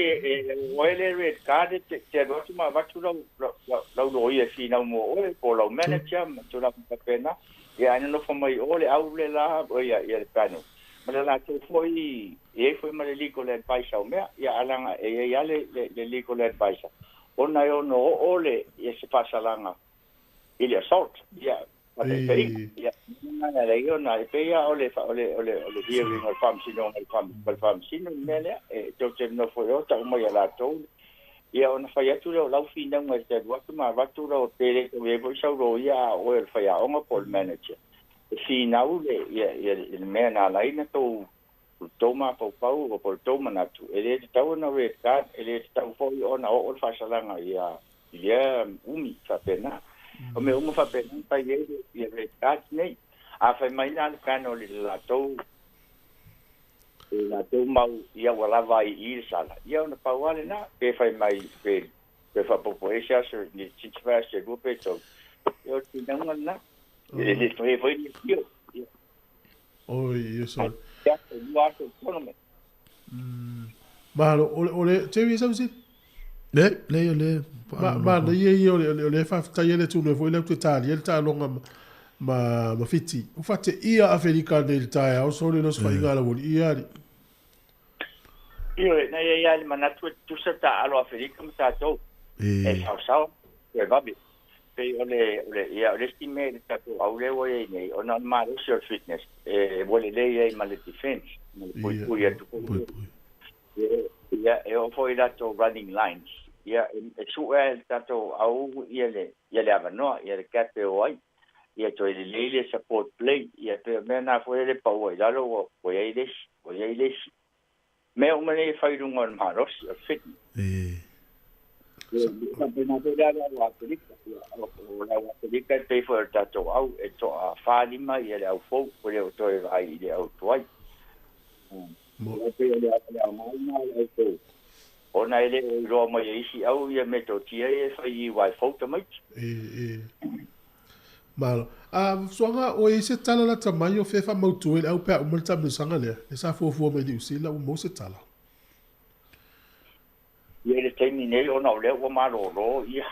B: o oe le red card e te alu atu ma avatu lau loia e finau mo oe, po o lau manager ma tulaga faapena. Ia, ae nonofo mai o le au le la, ia, ia le panel. Ma le latou foi, e i ai foi ma le legal advisor o mea. Ia, ae leaga e i ai lava le legal advisor, ona e ono oo le, ia se faasalaga i le assault, ia, faataitaiga. Ia, na ala ai ona, e pei lava o le, o le, o le, o le hearing o le faamasinoga i le faamasino le mea lea, e tou te nonofo i o, tau mai ia latou, ia ona fai atu lea o lau finauga e te alu atu ma avatu lau, pe le tau i ai foi sau loia a o oe o le faiaoga po o le manager, e finau le, ia, ia le mea na ala ai na tou, tou mafaufau po o le tou manatu, e le tatau ona red card, e le tatau foi ona oo le faasalaga ia i lea umi faapena. O mea uma faapena na fai ai ia red card nei. A fai mai la le panel i le latou mau ia ua lava ai i le sala, ia ona pau lava lena, pe fai mai pe faaopoopo ai se aso ni sisi vaiaso se 2 pe 3, ia o le finauga lena. E le toe foi ni tio.
A: Oi, ia sorry.
B: Ia, e 2 aso i tournament.
A: Malo, o le, Jerry, sau si?
D: Le, le, le.
A: Ma, na ia ia o le whawhitai ele tūnui foi leu te tāli, ele tālonga ma whiti. U whate ia Awherika nei le tae au, so le los whainga ala woli ia ari.
B: Io, na ia ia le manatu e tusa ta alo Awherika ma tātou. E sao sao, e vabe. Pe o le, ia, o le sti me le tātou au leo ia nei, o na malosi o le fitness, e wole le ia i ma le defense, ma le pui pui atu pui. Ia, e o foi latou running lines. Ia, e sue e le tātou au ia le avanoa, ia le cap e o ai. Ia toe lelei le support play, ia pe mea nā foi le paua i lalo ua iai le isi, ua iai le isi. Mea uma nei e fai i luga o le malosi, o le fitness. Faapena foi la le au Aferika. O le au Aferika e pei foi o le tātou au, e toa 4-5 ia le au fou, o le o toe vaai i le au tuai. O pei o le au mauna o le au fou. Ona e le o iloa mai e isi au ia me tō tia e fai i wai fou tamaiti.
A: Malo. Suaga o e se tala la tamai o fefa mautu e le au pea uma le tamilosaga lea. E sa fuafua mai Niu Sila ua maua se tala.
B: Ia le taimi nei ona o lea ua malōlō ia.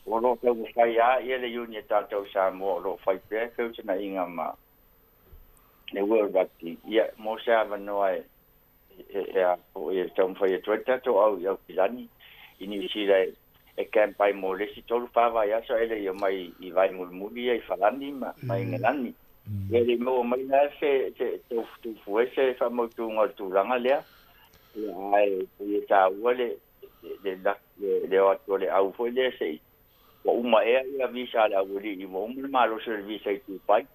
B: O lo taumafai lava ia le iuni e tatou Samoa o lo o fai pea feutanaiga ma le World Rugby. Ia mo se avanoa e a foi e taumafai atu ai le tatou au i Aukilani i Niu Sila e camp ai mo le isi 3 vaiaso e le i omai i Vaimulimuli ia i Falani ma Ingelani. Ia le i maua mai la se tufu ai se faamautuga o le tulaga lea. Ia ae ia taua le o atu o le au foi lea se i ua uma ea ia visa a le aualii, ua uma le malosi o le visa i Dubai.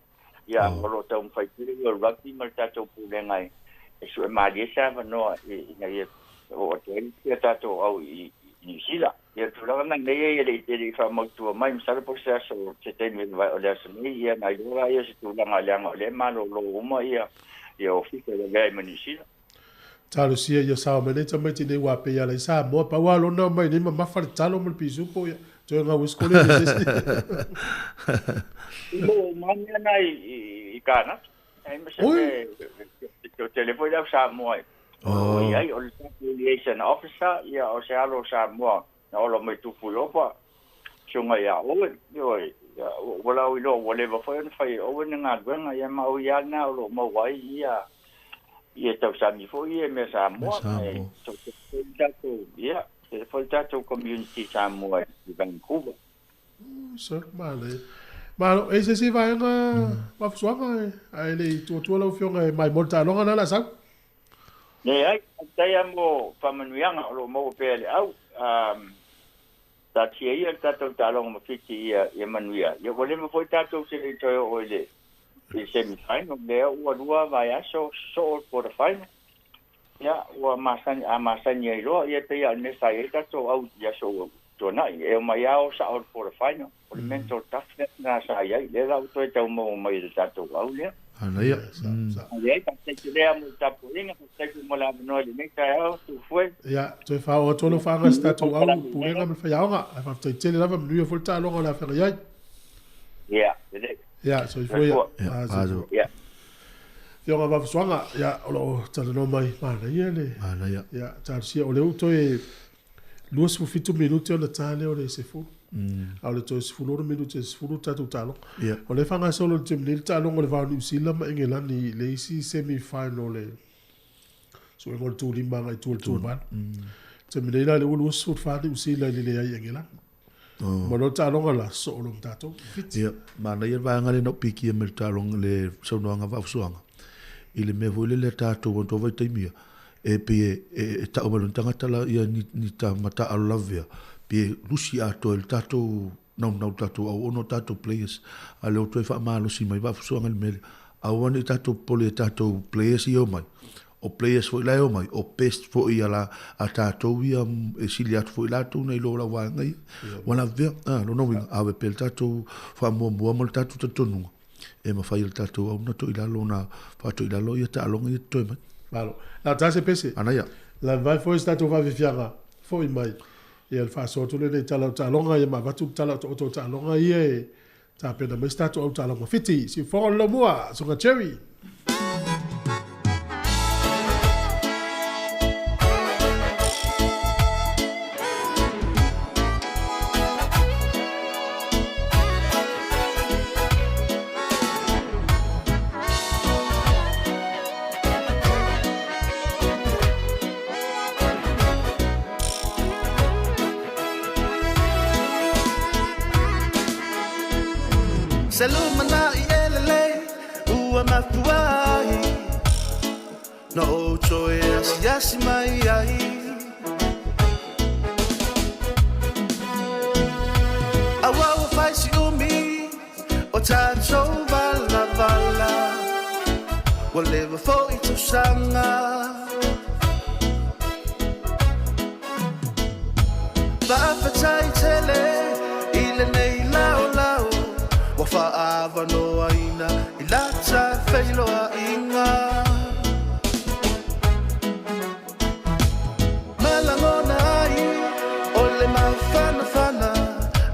B: Ia o lo o taumafai pea ia o le rugby ma le tatou pulega e sue malie se avanoa ina ia oo atu ai ia tatou au i
L: Niu Sila. Ia tulaga na nei e le i faamautua mai, masalo po o se aso se taimi o le aso nei, ia na iloa laia o se tulaga leaga o lea e malolo uma ia ofisa e lavea ai ma Niu Sila.
A: Talosia ia sao mai nei tamaiti nei ua pei ala i Samoa pau a lona mai nei mamafa le talo ma le pisupo ia toe ngau e skole le sesi.
L: Mo mea na i Kānata. Ai ma se te tele foi lau Samoa e. O ai o le liaison officer ia o se alo Samoa na ola mai tupu i opa sunga ia Owen oi ua lau iloa ua leva foi ona fai e Owen le galuega ia ma o ia lena o lo o maua ai ia ia tausami foi ia i mea Samoa e tatou ia tele foi le tatou community Samoa i Vancouver.
A: Sir, manaia. Malo, e se isi vaega mafusuaga e, ae le i tuatua lau Afioga e mai mo le taaloga na o le a sau.
L: Leai, faafetai lava mo faamanuiaga o lo o maua pea e le au. Taatia ia le tatou taaloga ma Fiti ia manuia. Ia ua leva foi tatou se le i toe oo i le semi final. Lea ua lua vaiaso sosoo le quarter final. Ia ua masani, a masani ai loa, ia pei lava o le mea sa i ai tatou au i aso ua tuanai. E omai lava o sao i le quarter final. O le mental toughness lena sa i ai. Lea la ua toe tau maua mai e le tatou au lea.
D: Manaia.
L: Leai, faafetai tele lava mo le tapuaiga, faafetai foi mo le avanoa i lenei taeao, Tufue.
A: Ia, toe faaoo atu ai lau faaga i se tatou au pulega ma le faiaoga. Ae faafetai tele lava, manuia foi le taaloga o le a feagai ai.
L: Ia, lelei.
A: Ia, soifua ia. Ia, soifua.
L: Ia.
A: Afioga Vavasoaga, ia, o lo o talanoa mai, manaia le...
D: Manaia.
A: Ia, talosia, o lea ua toe 27 minute ona ta lea o le 10. A o le toe 16 minute e 10 le tatou taaloga.
D: Ia.
A: O lea e faagasolo i le taimi nei le taaloga o le va o Niu Sila ma Engelani i le isi semi final o le suega o le tu lima agai i tua i le tu valu. Taimi nei la lea ua 24 Niu Sila i le leai i Engelani. Ma loa le taaloga la sosoo loa ma tatou. Fiti.
D: Ia, manaia le vaega lea na ou pikia mai le taaloga le saunoaga Vaafusuaga i le mea foi lele a tatou ua vaitaimi ia, e pei e, e, e tau mai loa ni tagata la ia ni, ni ta mataalo lavea, pei e lusi atoa e le tatou naunau tatou au ona o tatou players, a o lea ua toe faamalosi mai Vaafusuaga i le mea lea, aua ne i tatou popole i tatou players ia e omai, o players foi la e omai, o best foi ia la, a tatou ia e sili atu foi latou nai lo lau vaega ia. Ua lavea, a, lona uiga, ave pea le tatou faamuamua ma le tatou talitonuga e mafai e le tatou au ona toilalo ona faatoilalo ia taaloga ia totoe mai.
A: Malo. La ta se pese.
D: Anaia.
A: La vai foi se tatou faafiafiaga foi mai. Ia le faasoa atu lenei tala o taaloga ia ma avatu le tala o to taaloga ia e Tapena mai se tatou au taaloga Fiti, Siufogo le Lomua, Susuga Jerry.
F: Se lumanai e lelei ua mafua ai Na ou toe asiasi mai ai Aua ua fai si umi o tatou valavala Ua leva foi tausaga Faafetai tele i lenei laolao ua faaavanoaina i la ta feiloaiga. Ma lagona ai o le mafanafana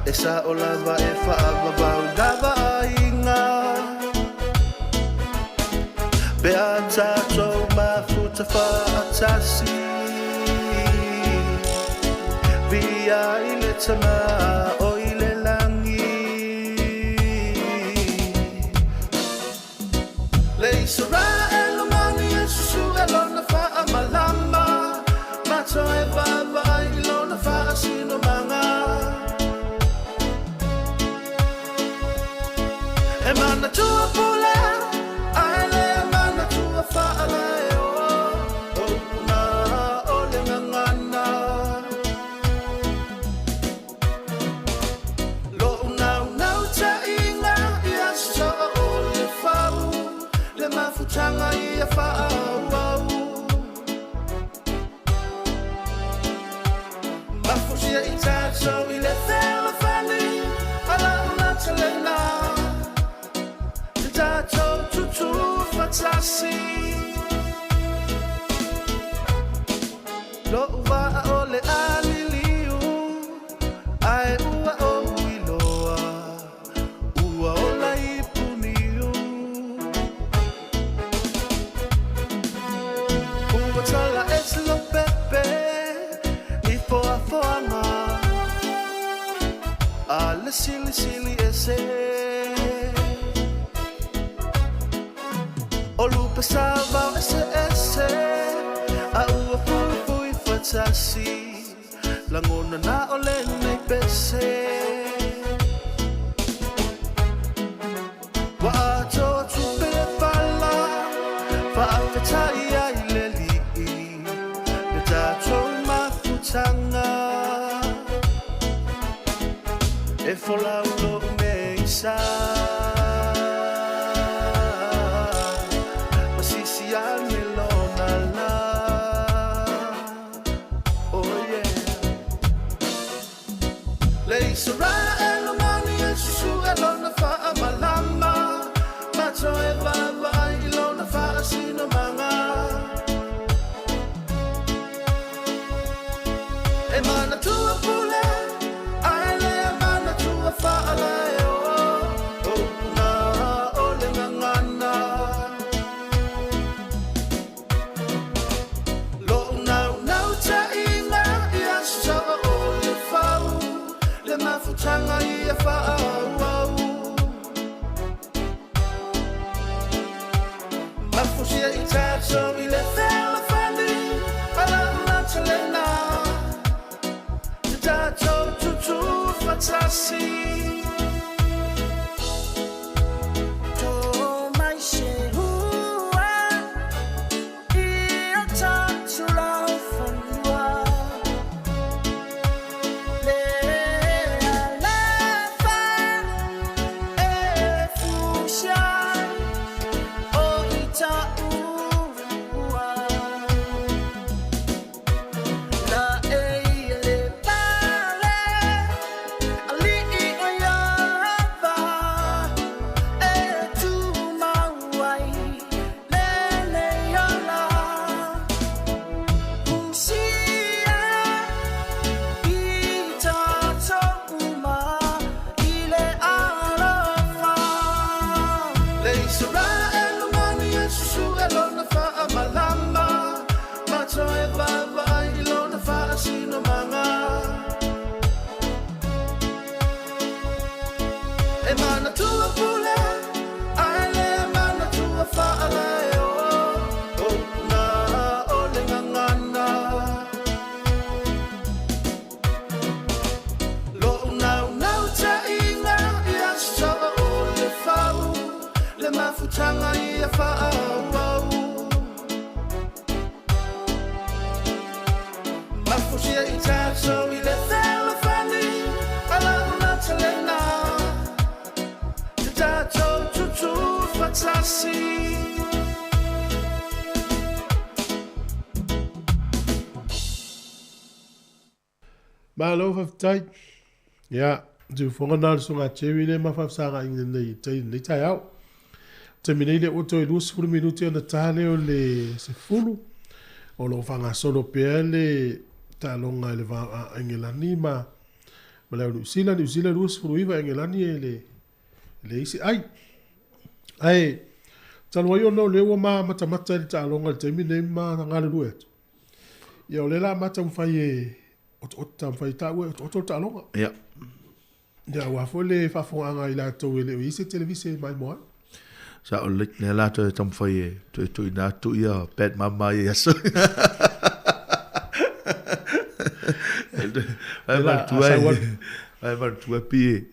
F: e sao lava e faavavau lava aiga. Pe a tatou mafuta faatasi Via i le tama o i le lagi Le Isaraelu mani e susue lona faamalama Ma toe vaavaai i lona faasinomaga E manatua pule ae le manatua faalaeo O upu na o le gagana Lo'u naunautaiga ia sosoo o le fau Le mafutaga ia faaauau. tatou i le fealofani a lau matalena Te tatou tutū faatasi Lo'u vaa o le a liliu Ae ua ou iloa Ua ola i Puniu Ua tala ese Lopepe I foafoaga A le silisili ese O lupe sa vao eseese A ua fuifui faatasi Lagona na o lenei pese Ua atoa tupe le fala Faafetai ai le Alii Le tatou mafutaga E folau lou meisa Masisi ane lona la Oh yeah Le Isaraelu mani e susue lona faamalama Ma toe vaavaai i lona faasinomaga E manatua pule ae le manatua faalaeo O upu na o le gagana Lo'u naunautaiga ia sasaa o le fau Le mafutaga ia faaauau Mafusia i tatou i le fealofani A lau matalena Te tatou tutū faatasi To mai se hua i o tatou laufanua Le alofa e fusia ai o i taua Na e ia le pale alii o Ieova e tumau ai lenei ola Fusia i tatou uma i le alofa Le Isaraelu mani e susue lona faamalama Ma toe vaavaai i lona faasinomaga E manatua pule ae le manatua faalaeo O upu na o le gagana Lo'u naunautaiga ia sasaa o le fau Le mafutaga ia faaauau Mafusia i tatou i le fealofani A lau matalena Te tatou tutū faatasi
A: Malo faafetai. Ia, siufofoga na o le Susuga a Jerry lea ma faafesagaina nei i tai lenei taeao. Taimi nei lea ua toe 20 minute ona ta lea o le 10. O lo o faagasolo pea le taaloga i le va o Engelani ma ma le au Niu Sila. Niu Sila 29, Engelani e le leai se ai. Ae, talu ai ona o lea ua ma matamata i le taaloga i le taimi nei ma galulue atu, ia o lea la ma taumafai e otooto taumafai e taua e otooto le taaloga.
D: Ia.
A: Ia aua foi le faafofogaaga a i latou e le o i ai se televise e maimoa ai.
D: Sao lelei, lea la toe taumafai e toe tuuina atu ia Bad Mama i aso. Ai manatua e, ai manatua pi e,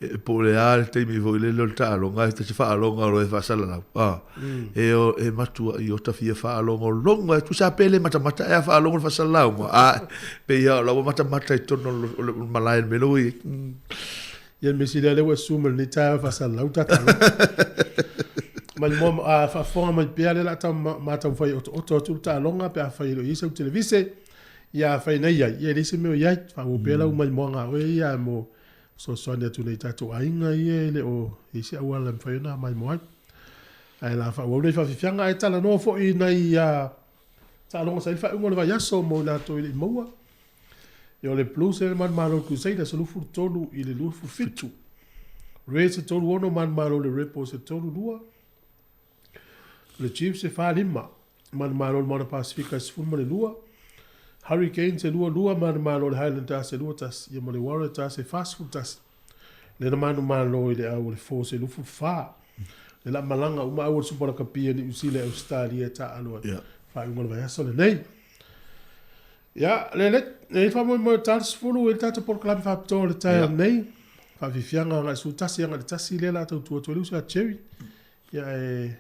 D: e po o le a le taimi foi lele o le taaloga, e ta te faaloga loa e faasalalau. Ah, e, o, e matua i ota fia faalogologo, e tusa pe le matamata e a faalogo le faasalalauga. Ah, pei lava o la ua matamata i totonu o le malae i le mea la ua i ai.
A: Ia le mea sili lava lea ua e susu mai i lenei taeao e faasalalau ta taaloga. Mai moa, a faafofoga mai pea lea o le a ma taumafai e otooto atu le taaloga pe afai e le o i ai sau televise. Ia afai na i ai, ia e leai se mea o i ai. Faaauau pea lau maimoaga a oe ia mo fesoasoani atu nei tatou aiga ia e le o i ai se auala e mafai ona maimoa ai. Ae la faaauau nei faafiafiaga ae talanoa foi i nai taaloga sa i ai le faaiuga o le vaiaso mo i latou e le i maua. Ia o le Blues lea manumalo i le Crusaders 23 i le 27. Reds e 3-6 manumalo i le Rebels e 3-2. O le Chiefs e 4-5 manumalo i le Moana Pasefika e 12. Hurricanes e 2-2 manumalo i le Highlanders e 2-1. Ia ma le Waratahs e 41. Lea na manumalo i le au o le Force e 24. Le la malaga uma au o le Supa Lakapi a Niu Sila e Ausetalia e taaalo ai. Faaiuga o le vaiaso lenei. Ia, le le, le faamoemoe o le ta 10 i le tatou polokalame faapitoa o le taeao nei. Faafiafiaga agai 11 agai le 1 lea la tau tu atu ai le uso ia Jerry. Ia e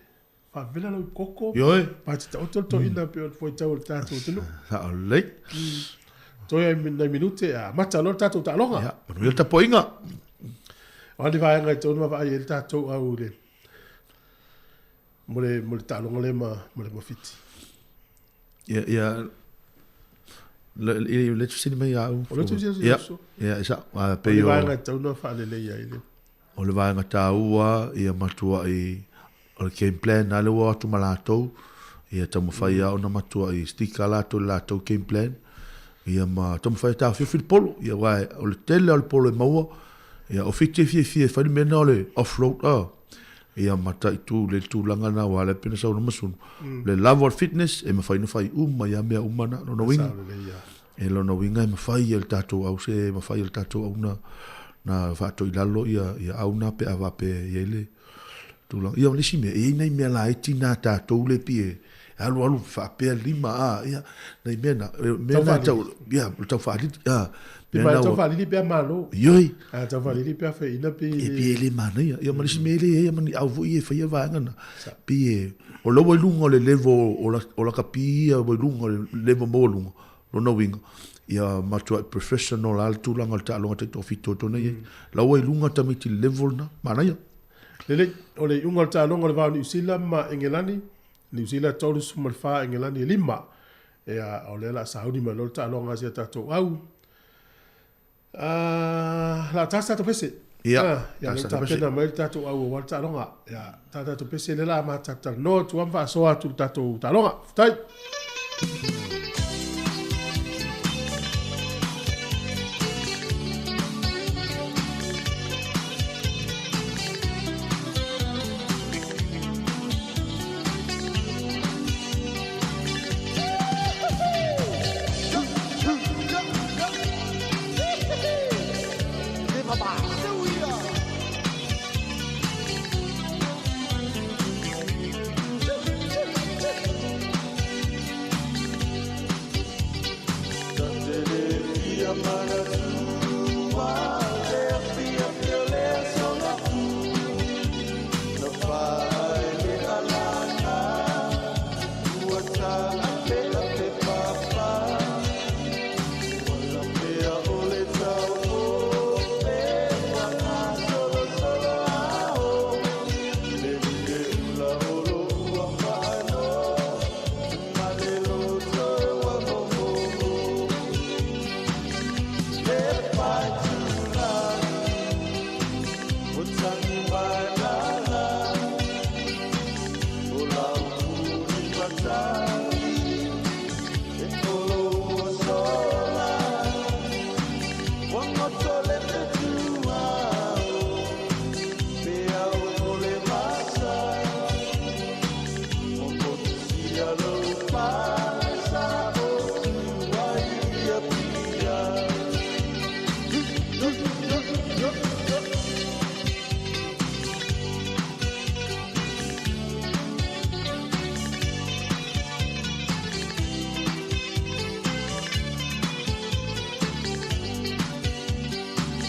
A: faavela lau koko.
D: Ioe.
A: Pa te taoto le toeaina pei o le foitau o le tatou atunuu.
D: Sao lelei.
A: Toe ai nai minute a mata loa le tatou taaloga.
D: Ia, manuia le tapuaiga.
A: O a ni vaega e tatau ona vaavaai ai le tatou au i le mo le mo le taaloga lea ma ma le Mafiti.
D: Ia, ia, le, le, le fesili mai ia au.
A: O le fesili
D: ia, ia, e sao.
A: A, pei o le vaega e tatau ona faaleleia ai le.
D: O le vaega taua, ia matuai, o le game plan a lea ua o atu ma latou, ia taumafai lava ona matuai stick lava latou i le latou game plan, ia ma taumafai e taofiofi le polo, ia aua o le tele lava o le polo e maua, ia o Fiti e fiafia e fai le mea lena o le off-road a, ia mataitu le tulaga lena aua o lea pei ona saunoa Masunu, le lava o le fitness e mafai ona fai uma ia mea uma na, lona uiga, e lona uiga e mafai e le tatou au se mafai e le tatou au na na faatoilalo ia ia au na pe a faapea e i ai le tulaga. Ia o le isi mea, e i ai nai mea laiti na a tatou le pei e alualu faapea lima a, ia, nai mea na, mea na tau, ia, o le tau faalili, a,
A: mea na tau faalili pe a malo.
D: Ioe.
A: A tau faalili pe a feina pe
D: E pei e le manaia. Ia ma le isi mea e leai ma ni au foi e faia vaega na. Pei e, o la ua i luga o le level o la, o lakapi ia ua i luga o le level maualuga, lona uiga, ia matuai professional lava le tulaga o le taaloga taitoafitu atu na i ai. La ua i luga tamaiti i le level lena, manaia.
A: Lelei, o le iuga o le taaloga o le va o Niu Sila ma Engelani, Niu Sila 34, Engelani e 5. Ia, o lea o le a sauni mai loa le taaloga a si a tatou au. Ah, la ta sa tatou pese.
D: Ia,
A: ia, lea ua tapena mai le tatou au aua le taaloga. Ia, ta tatou pese lea la a ma talanoa atu ma faasoa atu le tatou taaloga. Faafetai.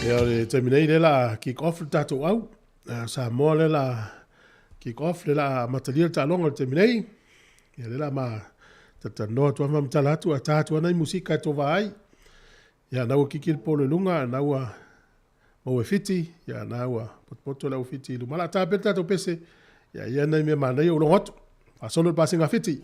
A: Ia o le taimi nei lea la kick off le tatou au. Samoa lea la kick off lea la amatalia le taaloga o le taimi nei. Ia lea la ma talatalanoa atu ma matala atu a ta atu ana i musika e tova ai. Ia na ua kiki le polo i luga, na ua maua e Fiti, ia na ua potopoto le au Fiti i luma. La ta pe le tatou pese, ia ia nai mea manaia ua logo atu. Faasolo le pasiga a Fiti.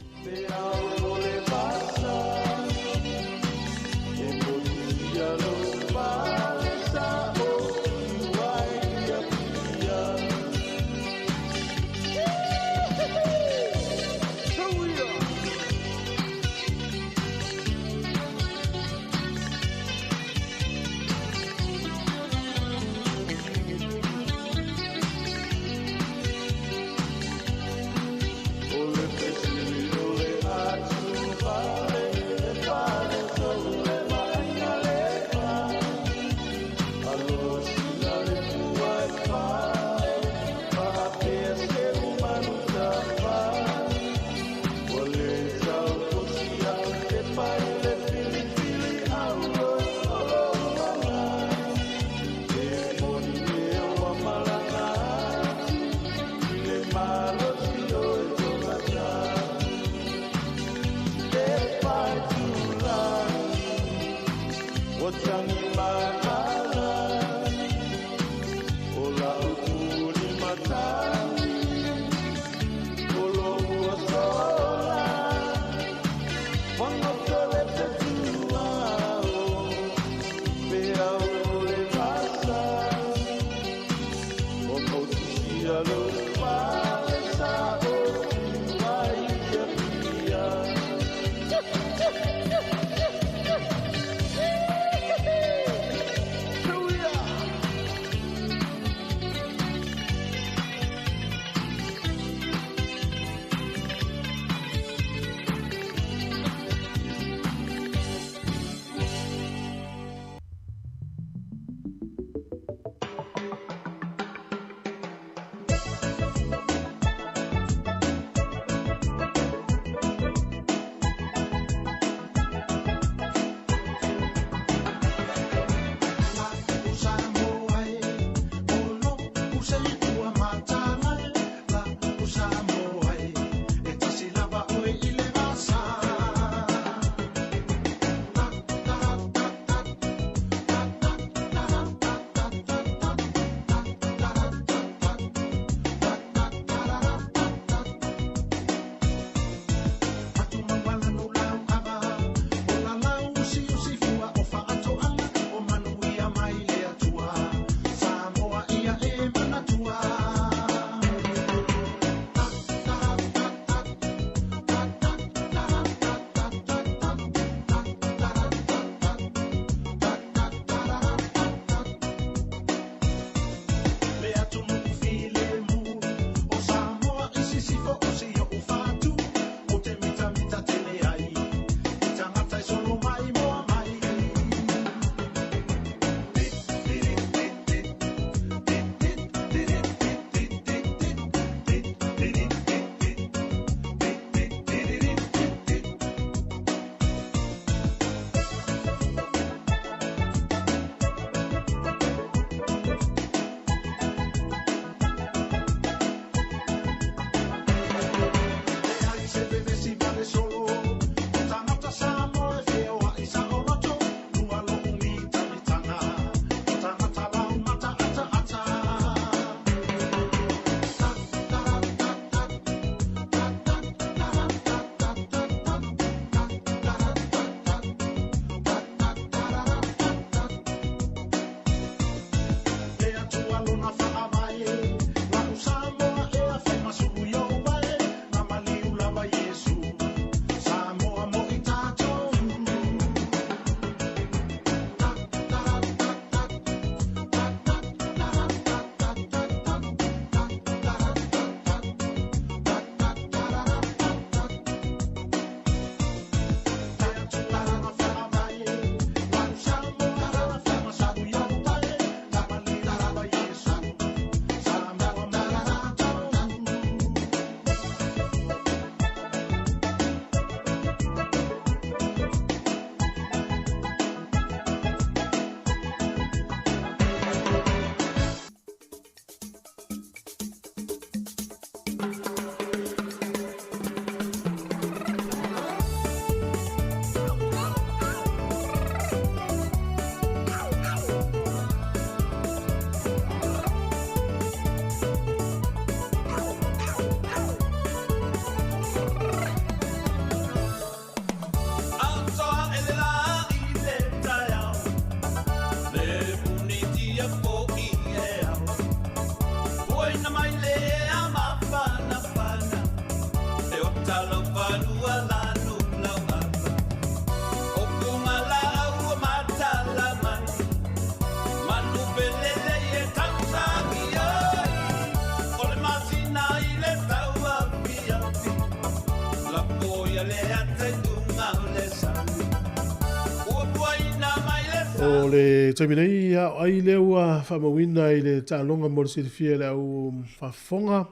A: O le taimi nei, ia, o ai lea ua faamauina i le taaloga mo le silafia e le au faafofoga,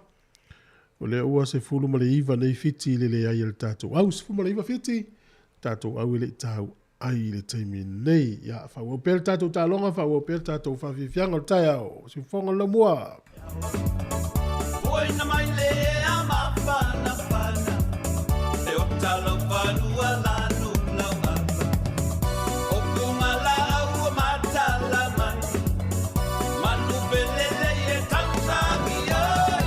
A: o lea ua 19 nei fiti i le leai a le tatou au. 19 fiti, tatou au e le i tau ai i le taimi nei. Ia, faaauau pea le tatou taaloga, faaauau pea le tatou faafiafiaga o le taeao. Siufofoga le laumua.
M: Puaina mai le ea mafanafana, e ota lau fanua lanu lau ava. O punga laau o matala mai, manu pelele e tausagi ai.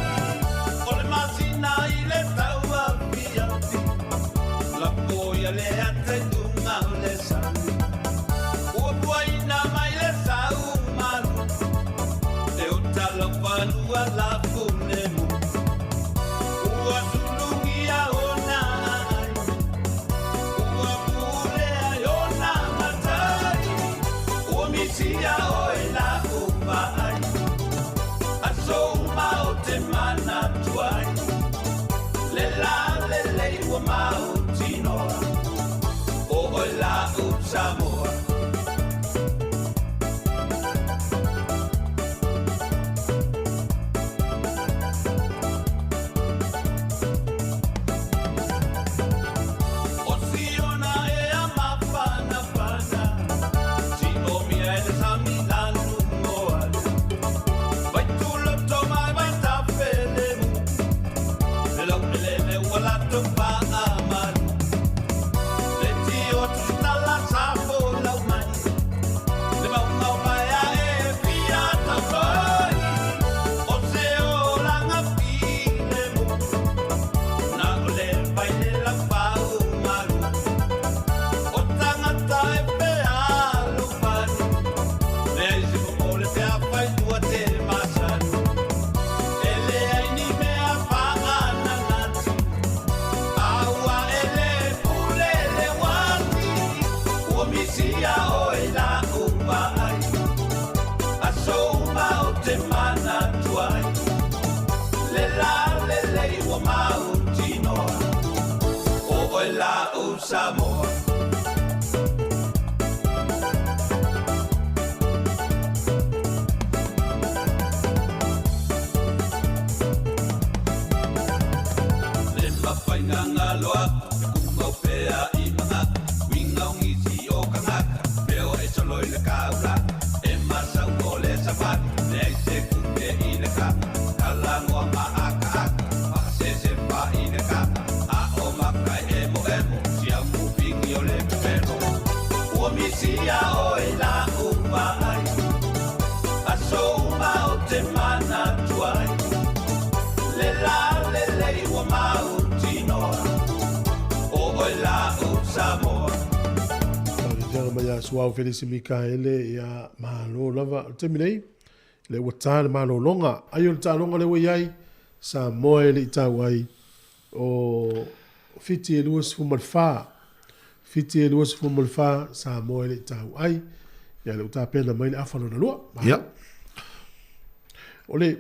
M: O le masina i le tau afiafi, lapo ia le ata i luga o le sami. Ua puaina mai le sau malu, e ota lau fanua lafu lemu. Ua sulugia ona ai, ua pulea i ona matai. Ua misia oe la uvaai, aso uma o te manatu ai. Le la lelei ua mautinoa, o oe la u Samoa. O Siona e a mafanafana, si omia e le sami lanu moana. Vai tuloto mai vai tafelemu, le lau elele ua latou faamalu. Le tio tusitala sa folau mai, le maumau mai a e fia tautoi. O se olaga filemu, na o le vai le lau malu. O tagata e fealofani, leai se momo le feafai tua te masani. E leai ni mea faananati, aua e le pule le uati. Ua misia oe la uvaai, aso uma o te manatu ai. Le la lelei ua mautinoa, o oe la u Samoa. Le mafainga ngaloa, le kumau pea i mangaka, uiga o nisi o kangaka, peo e solo i le kaula. E masau o le safari, leai se kuke i le kanga, kalagoa ma akaaka, faasese fa i le kanga. A o maka e emo emo, siamu pingi o le pepelo. Ua misia oe la uvaai, aso uma o te manatu ai. Le la lelei ua mautinoa, o oe la u Samoa.
A: Faafiafiaga mai ia Suao Felisi Mikaele, ia malo lava. O le taimi nei, le ua tā le malologa. Ai o le taaloga lea ua i ai, Samoa e le i tau ai o fiti e 24. Fiti e 24, Samoa e le i tau ai. Ia le ua tapena mai le afa lona lua. Malo.
D: Ia.
A: O le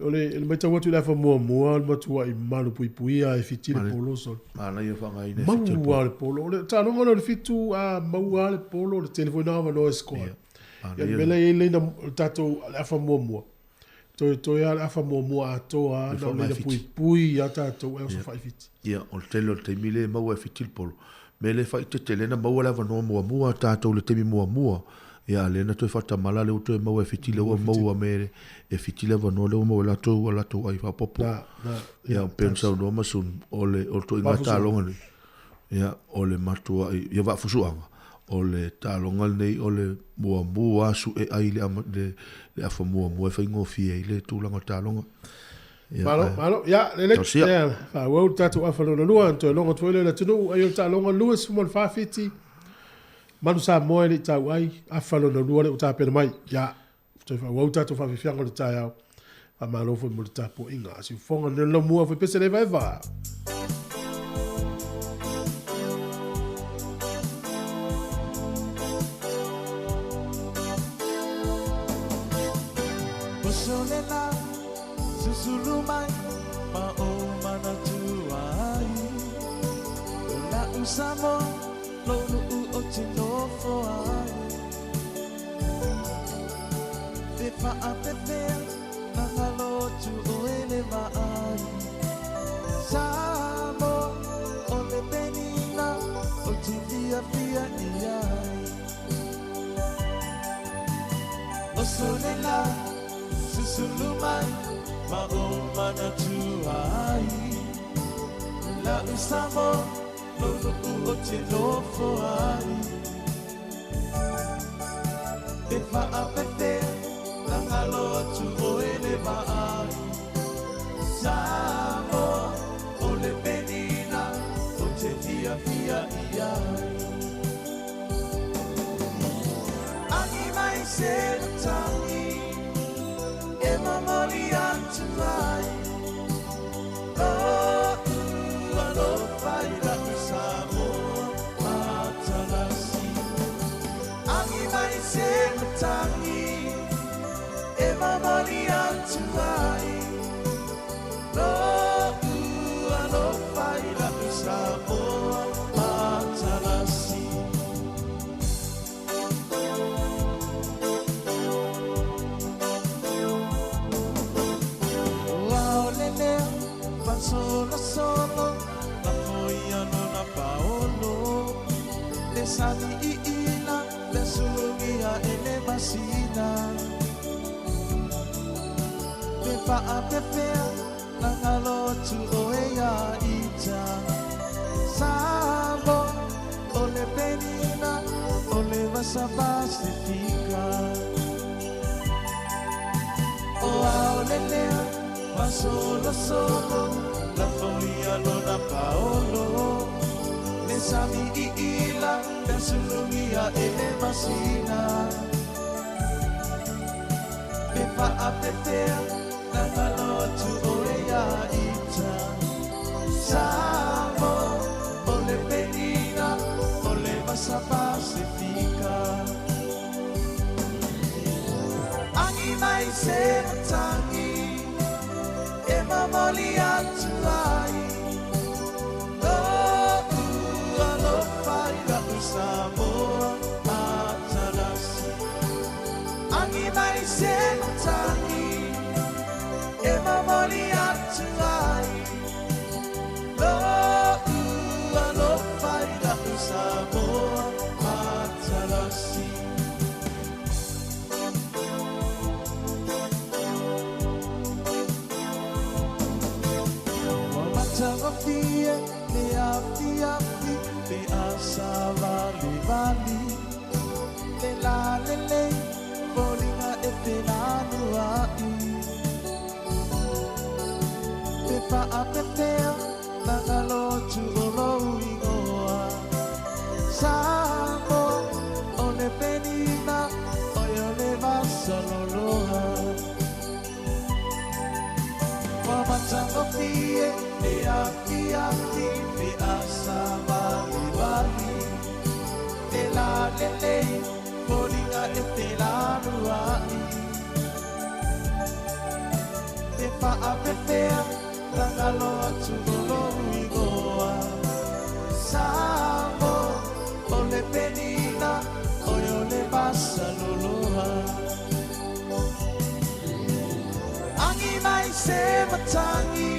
A: o le le matau atu i le afa muamua, o le matuai malu puipuia e fiti le polo solo.
D: Manaia faagaina e fiti le
A: Maua
D: polo.
A: le polo. O le taaloga lea o le fitu, a maua le polo, le tele foi na avanoa e score.
D: Ia.
A: Ia, le mea lea e i ai leina o le tatou le afa muamua. Toe toe lava le afa muamua atoa
D: Le
A: na o
D: faamae
A: leina
D: fiti.
A: puipui ia tatou e oso
D: Ia.
A: faaifiti.
D: Ia, o le tele o le taimi le maua e fiti le polo. Me le faaitete lea na maua le avanoa muamua a tatou i le taimi muamua. Ia, a lea na toe faatamala lea ua toe maua e fiti lea ua maua me e fiti le avanoa lea ua maua e latou a latou ai faaopoopo.
A: Na, na,
D: Ia,
A: ia,
D: pei ona
A: tasi.
D: saunoa Masun, o le o le ituaiga
A: Vaafusuaga.
D: taaloga lenei. Ia, o le matuai, ia vaafusuaga, o le taaloga lenei o le muamua lava su'e ai le ama le le afa muamua e faigofie ai le tulaga o le taaloga. Ia,
A: Malo,
D: ae
A: malo, ia, lelei.
D: tausia.
A: Ia, faaauau le tatou afa lona lua, ona toe logo atu foi lea i le atunuu, ai o le taaloga 24 fiti, Manu Samoa e le i tau ai, afa lona lua lea ua tapena mai. Ia, toe faaauau le tatou faafiafiaga o le taeao. Faamalo foi mo le tapuaiga. Siufofoga le laumua foi pese le evaeva.
N: Oso le la, susulu mai, ma o manatu ai. O la u Samoa, lo nu'u o te nofo ai. Faapefea na galo atu oe le vaai. Samoa o le penina o te fiafia i ai. Oso le la susulu mai ma o manatua ai. La'u Samoa lou nuu o te nofo ai. Pe faapefea na galo atu oe le vaai. Samoa o le penina o te fiafia i ai. Agi mai se matangi e momoli atu ai. Lo'u alofa i la'u Samoa matalasi. Agi mai se matangi e momoli atu ai. Lo'u alofa i la'u Samoa matalasi. Ua o le lea fasolosolo na foia lona paolo. Le sami iila le sulugia e le masina. Pe faapefea na galo atu oe ia ita. Samoa o le penina o le vasa Pasifika. O ao le lea fasolosolo na foia lona paolo. Le sami iila le sulugia e le masina. Pe faapefea na galo atu oe ia ita. Samoa o le penina o le vasa Pasifika. Agi mai se matangi e momoli atu ai. Lo'u alofa i la'u Samoa matalasi. Agi mai se matangi e momoli atu ai. Lo'u alofa i la'u Samoa matalasi. Ua matagofie le afiafi le asavalivali. Le lalelei foliga e felanua'i. Pe faapefea na galo atu o lou igoa. Samoa o le penina oe o le vasaloloa. Ua matagofie le afiafi le asavalivali. Le lalelei foliga e felanua'i. Pe faapefea na galo atu o lou igoa. Samoa o le penina oe o le vasaloloa. Agi mai se matangi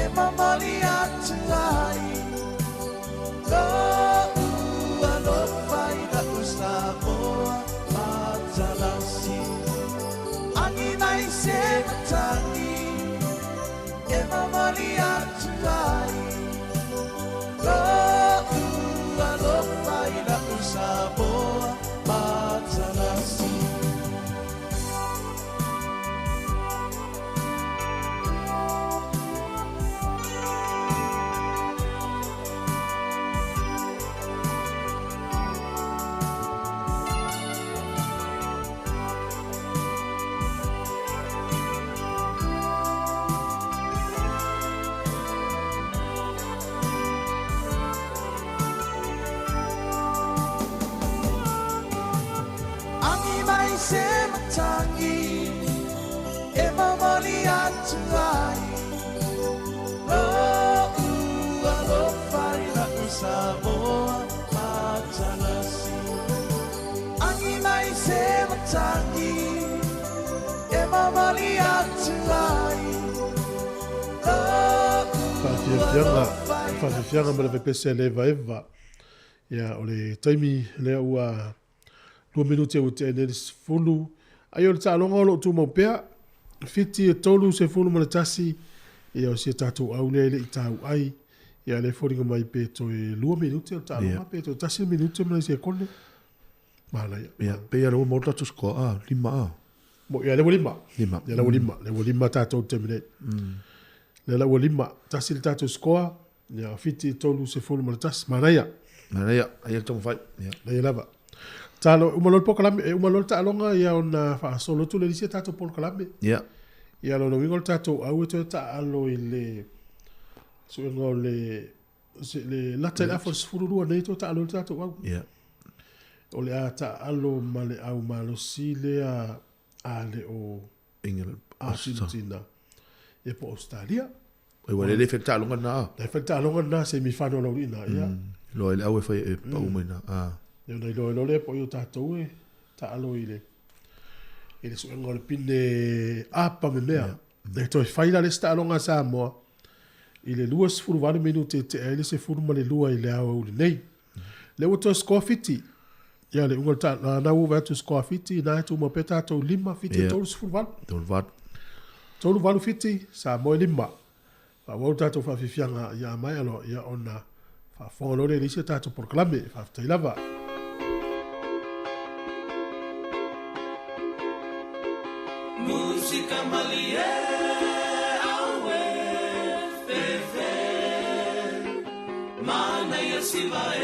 N: e momoli atu ai. Lo'u alofa i la'u Samoa matalasi. Agi mai se matangi e momoli atu ai. Lo'u alofa i la'u Samoa matalasi. E mamali atu ai
A: Faafiafiaga, faafiafiaga ma le pepese a le evaeva. Ia, o le taimi lea ua 2 minute ua tea nei le 10. Ai o le taaloga o lo o tumau pea, 7 e 31, ia o si a tatou au lea e le i tau ai. Ia, lea e foliga mai pe toe 2 minute o le taaloga, pe toe 1 minute ma le sekone. Manaia.
D: Ia, pei lava ua maua le tatou score, a, 5 a.
A: Mo, ia, lea ua 5.
D: 5.
A: Ia, lea ua 5. Lea ua 5 tatou i le taimi nei. Lea la ua 5. Tasi le tatou score, ia, 7 31. Manaia.
D: Manaia, aia le taumafai. Ia.
A: Leia lava. Talo, uma loa le polokalame, e uma loa le taaloga, ia ona faasolo atu lea i le isi a tatou polokalame.
D: Ia.
A: Ia, lona uiga o le tatou au e toe taaalo i le suega o le, se, le lata i le afa o le 12 nei toe taaalo i le tatou au.
D: Ia.
A: O le a taaalo ma le au malosi lea a le o
D: England,
A: Argentina, ia po o Australia.
D: Oi, ua le le fai le taaloga lena a.
A: Le fai le taaloga lena semi-final au ina, ia.
D: Loa i le au e fai e pau mai na. A.
A: Ia ona iloa loa lea po o i o tatou e taalo i le i le suega o le pine apa me mea. E toe fai la le isi taaloga a Samoa i le 28 minute e tea ai le 12 i le aoauli nei. Lea ua toe score Fiti. Ia le uga o le taaloga, na ua vaai atu score Fiti, na e tumau pea tatou 5, Fiti e 38.
D: 38.
A: 38 Fiti, Samoa e 5. Faaauau le tatou faafiafiaga ia a maea loa, ia ona faafofoga loa lea i le isi a tatou polokalame. Faafetai lava.
N: Musika malie aue fefe Manaia siva e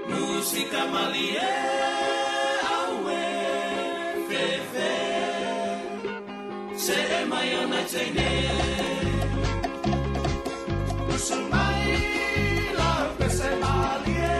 N: Musika malie aue fefe Se e mai ona teine Usu mai la pese malie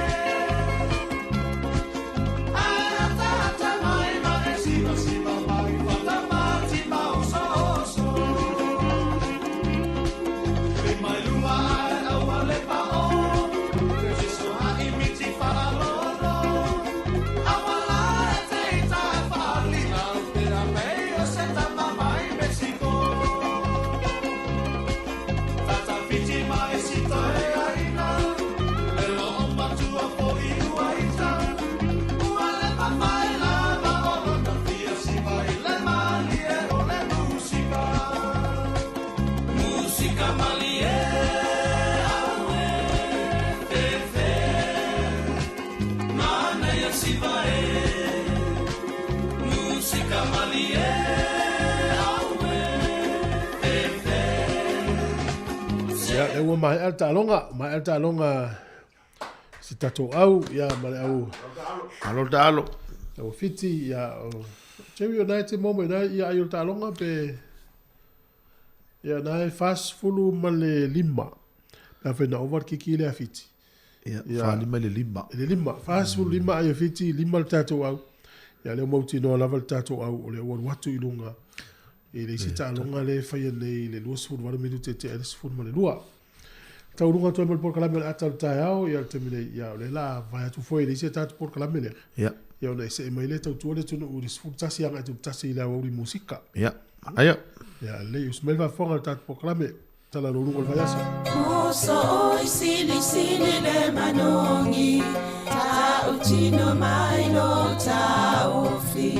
A: Ia, lea ua maea le taaloga, maea le taaloga si tatou au, ia, ma le au...
D: Malo le taalo.
A: Au Fiti, ia, o... Jerry, o nae te momo i nae, ia, ai o le taaloga, pe... Ia, nae 45. Pe a whai na ova le kiki le a Fiti.
D: Ia, 45 i le 5.
A: I le 5. 45 ai o Fiti, 5 le tatou au. Ia, lea ua mautinoa lava le tatou au, o lea ua alu atu i luga i le isi taaloga lea e faia nei i le 28 minute e tea ai le 12. Taualuga atu ai ma le polokalame o le ata o le taeao, ia, le taimi nei, ia, o lea la vae atu foi i le isi a tatou polokalame lea.
D: Ia.
A: Ia, ona e see mai lea tautua le atunuu i le 11 agai i le 1 i le aoauli musika.
D: Ia, manaia.
A: Ia, lelei, usu mai le faafofoga i le tatou polokalame. Tala loluga o le vaiaso.
N: Muso oi sili sili le manogi Ta utino mai lo taofi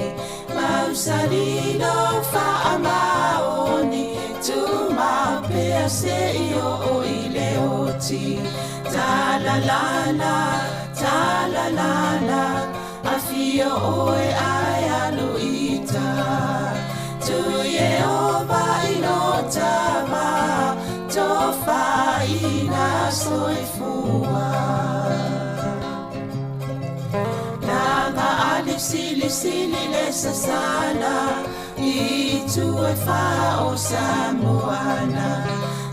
N: Mausali lo faamaoni Tuma pea se i o i le oti Ta la la la, ta la la la Afio oe ae alu ita Tu Iehova i lo tama Tofaina soifua Langa ali sili sili le sasala I tu e wha o Samoana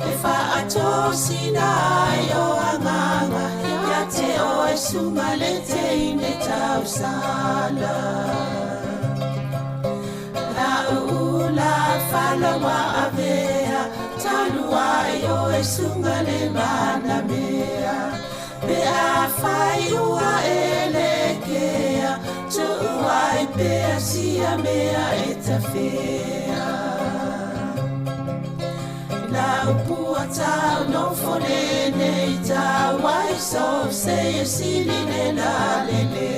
N: E whaatosina ai o anganga Ia te oe sunga le teine tausala La uula falawa avea Talua ai oe sunga le manamea Pe a whai ua ele kea Tuua ai pea sia mea e tafea. Lau pua tau no fone nei tau ai so se e sili le la le le.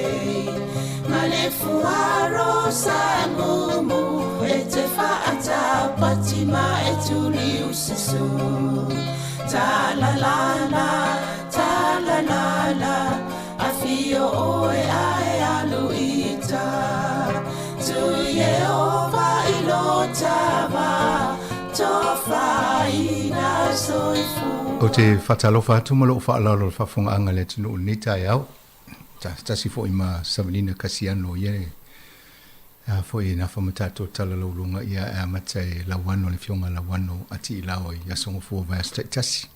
N: Ma le fuaro sa mumu e te whaatau pati ma e tuli usasu. Ta la la la, ta la la la, a fio oe ae alu ita. Tu Yehova i lo tava, tofaina soifu.
O: Ou te faatalofa atu ma lou faaaloalo i le faafofogaaga a le atunuu i lenei taeao. Tasi foi ma Savalina Kasiano ia e a foi e nafa ma tatou tala lauluga ia e amata e Lauano le afioga Lauano a Tiilao i Aso Gafua vaiaso taitasi.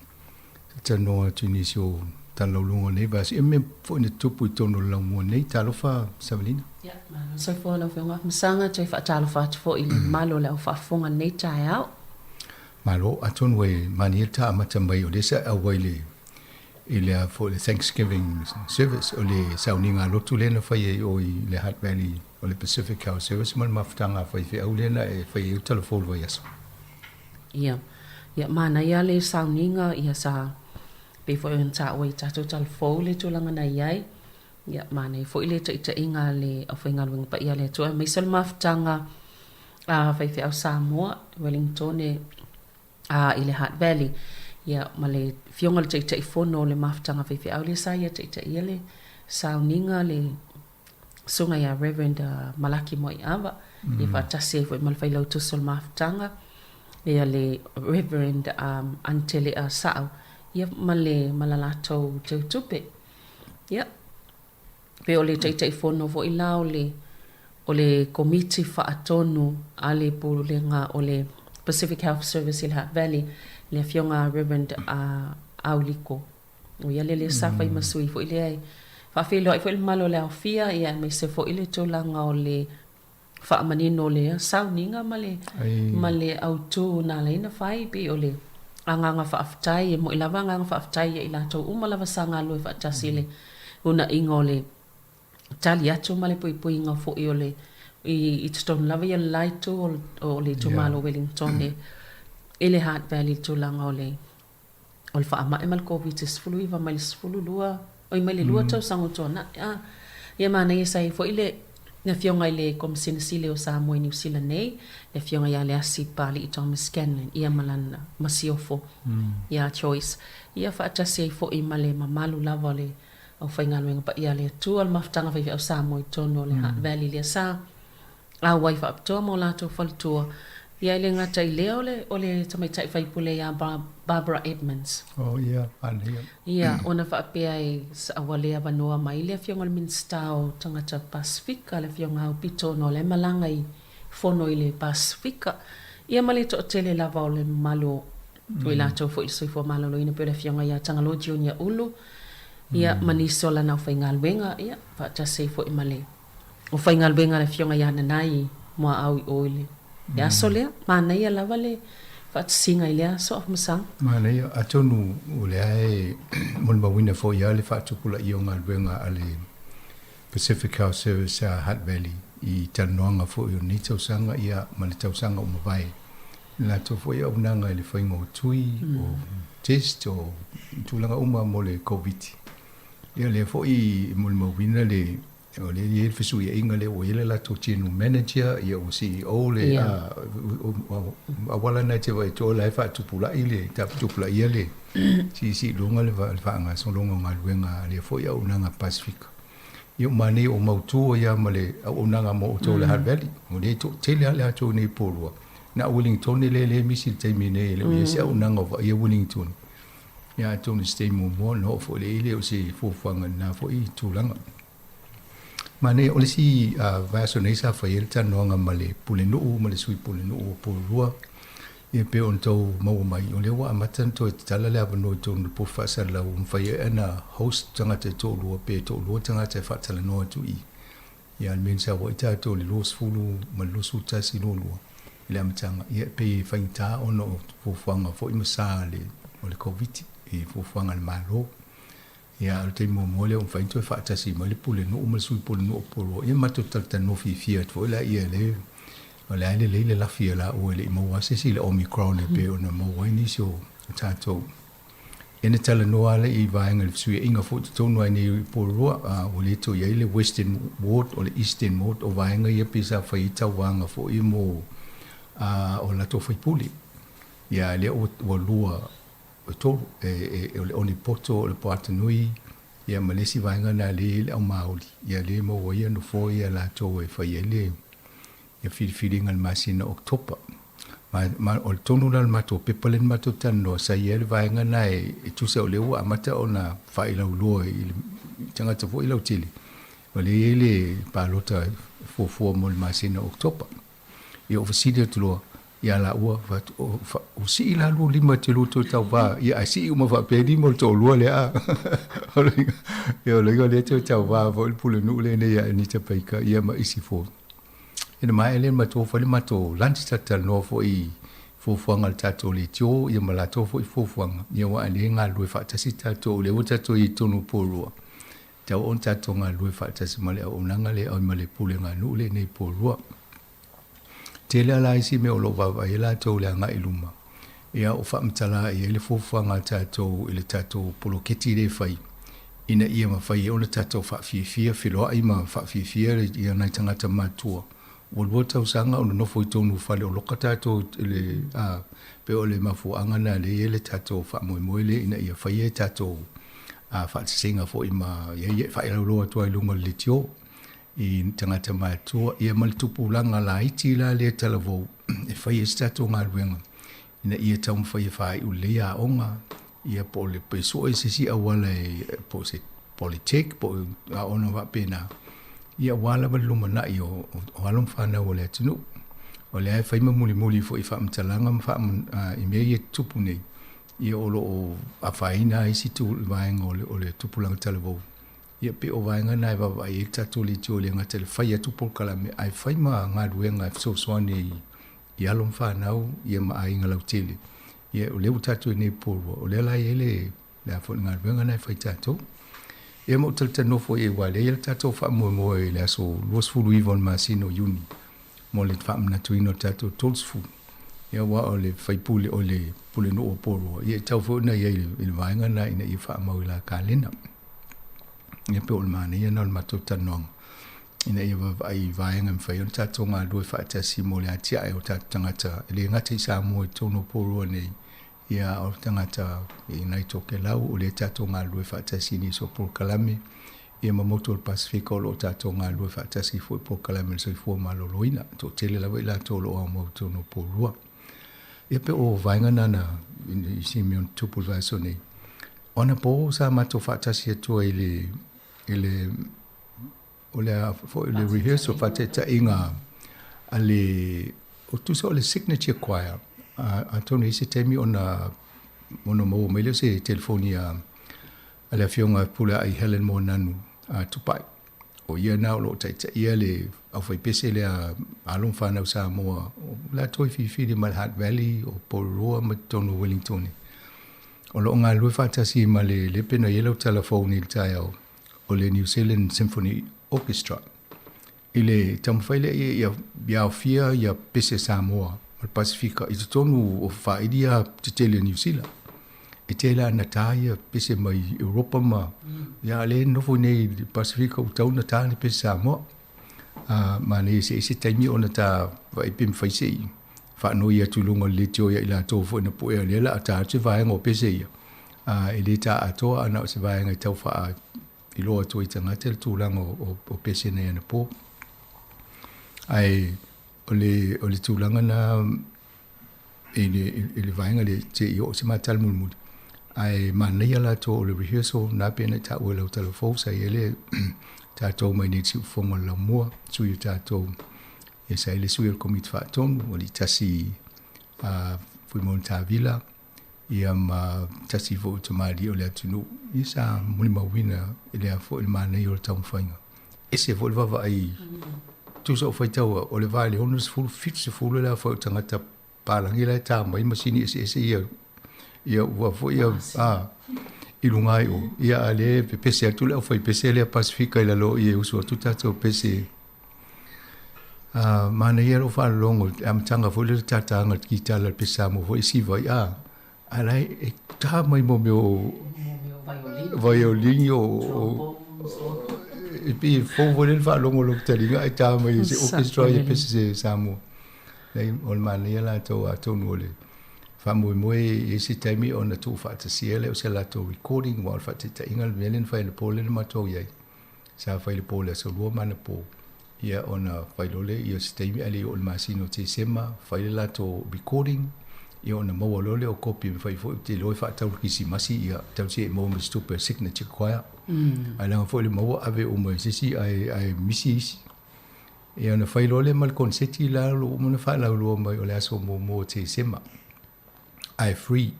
O: Sa talanoa atu i nisi o tala lauluga o lenei vaiaso ia mea foi na tutupu i totonu o le laumua nei. Talofa Savalina.
I: Ia, malo soifua lau Afioga. Masaga toe faatalofa atu foi i le mamalu o le au faafofoga i lenei taeao.
O: Malo, atonu e manaia le ta amata mai o lea sa e auai i le i le a foi le Thanksgiving service o le sauniga a lotu lea na fai ai o i le Hutt Valley o le Pacific House Service ma le mafutaga a faifeau lea na e fai ai o tala fou le vaiaso.
I: Ia, ia manaia le sauniga ia sa pei foi ona taua i tatou tala fou le tulaga na i ai. Ia manaia foi le taitaiga a le aufaigaluega paia a le Atua aemaise o le mafutaga a faifeau Samoa Wellingtone a i le Hutt Valley, ia, ma le Afioga i le Taitaifono o le Mafutaga Faifeau lea sa ia taitaia le sauniga le Susuga ia Reverend Malaki Moaiava, ia faatasi ai foi ma le Failautusi o le Mafutaga, ia le Reverend Antelea Sa'u, ia ma le ma la latou teutupe. Ia, Pe o le Taitaifono foi la o le o le Komiti Faatonu a le Pulega o le Pacific Health Service i le Hutt Valley, le Afioga a Reverend Auliko. O ia lea lea sa fai ma sui foi lea e faafeiloai foi le mamalu o le aofia, ia aemaise foi le tulaga o le faamanino o le sauniga ma le ma le autu na ala ai ona fai, pei o le agaga faafetai, e moi lava agaga faafetai ia i latou uma lava sa galulue faatasi i le uunaiga o le tali atu ma le puipuiga foi o le i totonu lava ia o le la itu o le itumalo o Wellington i le Hutt Valley i le tulaga o le o le faamai ma le Koviti-19 mai le 12, oi mai le 2 tausaga ua tuanai. A, ia manaia sa i ai foi le le Afioga i le Komesina Sili o Samoa i Niu Sila nei, le Afioga ia Leasi Papali'i Thomas Scanlan, ia ma lana masiofo ia Joyce, ia faatasi ai foi ma le mamalu lava o le aufaigaluega paia a le Atua, le Mafutaga Faifeau Samoa i totonu o le Hutt Valley lea sa auai faapitoa ma o latou faletua. Ia e le gata i lea o le, o le tamaitai faipule ia Barbara Edmonds.
O: Oh, ia, manaia.
I: Ia, ona faapea e ua le avanoa mai le Afioga i le Minisita o Tagata Pasefika, le Afioga Aupito, ona o la e malaga i fono i le Pasefika. Ia ma le toatele lava o le mamalu o o i latou foi i le soifua maloloina pei o le Afioga ia Tagaloa Junior Ulu, ia, ma nisi o lana aufaigaluega, ia, faatasi ai foi ma le O faigaluega a le Afioga ia Nanai Muaau i o i le aso lea. Manaia lava le faatasiga i lea aso, Afamasaga.
O: Manaia. Atonu o lea e molimauina foi lava le faatupulaia o galuega a le Pacific Health Service a Hutt Valley i talanoaga foi o lenei tausaga ia ma le tausaga ua mavae. I le latou foi auaunaga i le faiga o tui, o test, o tulaga uma mo le Koviti. Ia lea foi e molimauina le O lea e i ai le fesuiaiga lea ua i ai le latou general manager, ia ua CEO le auala lena e te vaai atu o la e faatupula'i le taputupulaia le siisii i luga le faagasologa o galuega a lea foi auaunaga Pasefika. Ia ua manaia ua mautu ai lava ma le auaunaga mo outou o le Hutt Valley. O lea e toatele lava le latou nei Porirua. Na o Wellingtone lea lea e misi i le taimi nei, e le o i ai se auaunaga o vaaia Wellingtone. Ia atonu i se taimi muamua ona oo foi lea i le o se fuafuaga i lena foi tulaga. Manaia, o le isi vaiaso nei sa fai ai le talanoaga ma le Pulenuu ma le Sui Pulenuu o Porirua, ia pei ona tou maua mai, o lea ua amata ona toe tatala le avanoa i totonu o le pofu faasalalau ua mafai ai ona host tagata e toalua pe toalua tagata e faatalanoa atu i Ia, le mea na sau ai tatou i le 20 ma le 21, 22 i le amataga, ia, e pei e faigata ona o fuafuaga foi ma sa o le Koviti i fuafuaga a le Malo. Ia, o le taimi muamua lea ua mafai ona toe faatasi mai le Pulenuu ma le Sui Pulenuu o Poruoa, ia matou talatalanoa fiafia atu foi laia le, o le a e lelei le lafi a laua e le i maua lava se isi i le Omicron e pei ona maua ai nisi o tatou. Ia na talanoa lava lea i vaega i le fesuiaiga foi i totonu lava i inei i Poruoa, ua le toe i ai le Western Ward o le Eastern Ward, o vaega ia pei sa fai ai tauvaga foi mo o latou faipule. Ia a lea ua lua e tolu, o le Onipoto, o le Poatanui, ia ma le isi vaega lena lea e i ai le Aumaoli, ia lea e maua ai nofoa ia latou e fai ai le filifiliga i le masina o Oketopa. Ma, o le tonu la o le matou pepa lea na matou talanoa, sa i ai le vaega lena e tusa o lea ua amata ona failauloa i le tagata foi lautele, o lea e i ai le palota e fuafua mo le masina o Oketopa. Ia ou fesili atu loa ia laua, fai atu, o sii la lua lima e te lua toe tauva, ia ae sii uma faapea lima o le toalua lea a. Ia o le uiga o lea e toe tauva foi le pulenuu lenei ia Anita Baker ia ma isi foi. Ina maea lea matou fai le matou lunch talatalanoa foi i fuafuaga a le tatou leitio ia ma latou foi fuafuaga ia aua o lea e galulue faatasi tatou o lea ua tatou i ai i totonu o Porirua. Tatau ona tatou galulue faatasi ma le auaunaga lea oi ma le pulega nuu lenei i Porirua. Tele lava la isi mea o lo o vaavaai ai latou i le agai i luma, ia o faamatala i ai le fuafuaga a tatou i le tatou poloketi lea e fai ina ia mafai ai ona tatou faafiafia, feloai ma faafiafia ia nai tagata matutua ua lua tausaga o nonofo i totonu o fale o loka tatou i le, a, pei o le mafuaaga lena lea e i ai le tatou faamoemoe lea ina ia faia e tatou faatasiga foi ma ia ia faailoiloa atu ai i luga o le leitio i tagata matutua ia ma le tupulaga laiti la lea talavou e fai ai se tatou galuega ina ia taumafai e faaiu lelei aoga ia po o le pe sue se isi auala e po o se polytech po o aoga faapena ia aua lava le lumanai o alo ma fanau o le atunuu. O lea e fai ma mulimuli foi i faamatalaga ma i mea ia e tutupu nei, ia o lo o afaina ai isi vaega o le tupulaga talavou. Ia pei o vaega na e vaavaai ai le tatou leitio e le gata i le fai atu polokalame ae fai ma galuega e fesoasoani i alo ma fanau ia ma aiga lautele. Ia o lea ua tatou i nei Porirua, o lea la e i ai le le a foi le galuega lena e fai tatou. Ia ma ou talatalanoa foi i ai, aua o lea e i ai le tatou faamoemoe i le aso 29 o le masina o Iuni mo le faamanatuina o le tatou 30. Ia aua o le faipule, o le pulenuu o Porirua, ia e tatau foi ona i ai i le vaega lena ina ia faamau i la kalena. Ia pei o le manaia lena o le matou talanoaga ina ia vaavaai i vaega e mafai ai ona tatou galulue faatasi mo le atiae o tatou tagata e le gata i Samoa i totonu o Porirua nei, Ia, o le tagata i nai Tokelau, o lea tatou galulue faatasi i nisi o polokalame, ia ma motu o le Pasefika o lo o tatou galulue faatasi foi i polokalame o le soifua maloloina. E toatele lava i latou o lo o aumau i totonu o Porirua. Ia pei o vaega na na i si mea na tupu i le vaiaso nei. O anapo sa matou faatasi atu ai i le, i le, o le a foi le rehearsal faataitaiga a le o tusa o le signature choir atonu i se taimi ona ona maua mai lea o se telefoni a le afioga Pulea'i Helen Moananu a Tupai o ia na o lo o taitaia le aufaipese lea alo ma fanau Samoa o latou e filifili mai le Hutt Valley o Porirua ma totonu o Wellington o lo o galulue faatasi ma le le pena i ai lau tala fou nei i le taeao o le New Zealand Symphony Orchestra i le taumafai lea ia, ia aofia ia pese Samoa ma le Pasifika i totonu o faili ia tetele Niu Sila. E tele lava na ta ia pese mai Europa ma ia le nofo nei i le Pasifika ua tau na ta le pese Samoa. Ma nei se isi taimi ona ta vaai pe mafai se i faanoi atu i luga o le leitio ia i latou foi na puea lea la a ta atu se vaega o pese ia. E le ta atoa a na o se vaega e tau faa iloa atu ai i tagata le tulaga o pese nei anapo. Ae o le, o le tulaga na i le, i le vaega lea se i oo se matala mulimuli. Ae manaia latou o le rehearsal na pei ona e taua i lau tala fou sa i ai le tatou mai nei i le siufofoga o le laumua, sui o tatou, ia sa i ai le sui o le Komiti Faatonu, o alii tasi Fuimaono Tavila, ia ma tasi foi o tamalii o le atunuu, ia sa molimauina i le a foi le manaia o le taumafaiga. Ese foi le vaavaai, tusa o faitau au, o le va i le 60, 70 le aofai o tagata palagi la e ta mai masini eseese ia, ia ua foi ia, a, i luga ai o. Ia a lea e pepese atu le aufaipese lea Pasefika i lalo o i e usu atu tatou pese. A manaia lou faalologo i le amataga foi lea o le tātāga o le kitala le pese Samoa foi e siva ai a a la e tā mai mo mea o vaiolini o e pei e fou foi lea le faalogo o lou taliga ae tā mai e se orchestra ia pese se Samoa. Leai, o le manaia latou atonu o le faamoemoe i isi taimi ona tuufaatasia lea o se latou recording aua o le faataitaiga le mea lea na fai anapo lea na matou i ai. Sa fai i le po o le aso Lua ma anapo, ia ona fai loa lea ia o se taimi ae le i oo i le masina o Tesema fai le latou recording, ia ona maua loa lea o kopi e mafai foi ou te iloa e faatau i le Kerisimasi ia tau sia e maua ma se tupe a le Signature Choir. Ae leaga foi le maua ave uma e se isi ae ae misi isi. Ia ona fai loa lea ma le koneseti la o lo o uma ona faalauiloa mai o le aso muamua o Tesema. Ae free.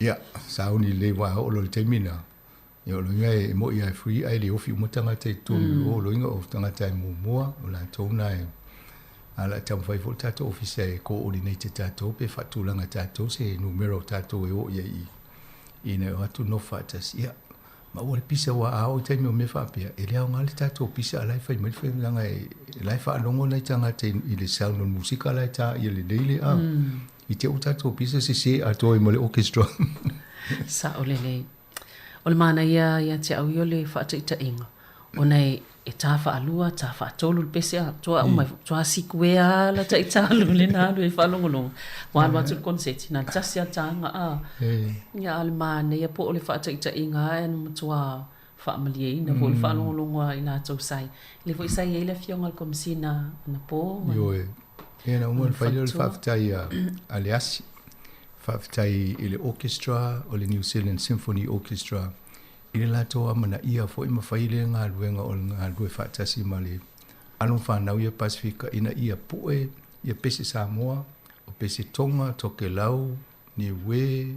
O: Ia, sauni lelei aua a oo loa i le taimi lena, ia o loiga e moi lava e free ae le ofi uma tagata i totonu mm. o loiga o tagata e muamua, o latou na e a la taumafai foi le tatou ofisa e coordinate tatou pe faatulaga tatou se numera o tatou e oo i ai i ina e o atu nofo faatasi. Ia, Ma ua le pisa ua a oo i taimi o mea faapea, e le aoga le tatou pisa a la e fai mai le faiga e la e faalogo nai tagata i le sound o le musika la e tā ia lelei le a. I te ua tatou pisa sese atoa ai ma le orchestra.
I: Sao lelei. O le manaia ia te au ia o le faataitaiga, ona e e tā faalua, tā faatolu le pese a toa uma, toa sikuea la taitalu le na alu e faalogologo. Ua alu atu le konseti, na le tasi a tāga a. Ia a le manaia po o le faataitaiga a e na matua faamalieina foi le faalogologo a i latou sai. Le foi sai ai le afioga i le Komesina anapo ma
O: Ioe. Ia na uma ona fai lea o le faafetai a le asi, faafetai i le orchestra o le New Zealand Symphony Orchestra I le latou amanaia foi ma fai lea galuega o le galulue faatasi ma le alo ma fanau ia Pasefika ina ia pue ia pese Samoa, o pese Tonga, Tokelau, Niue,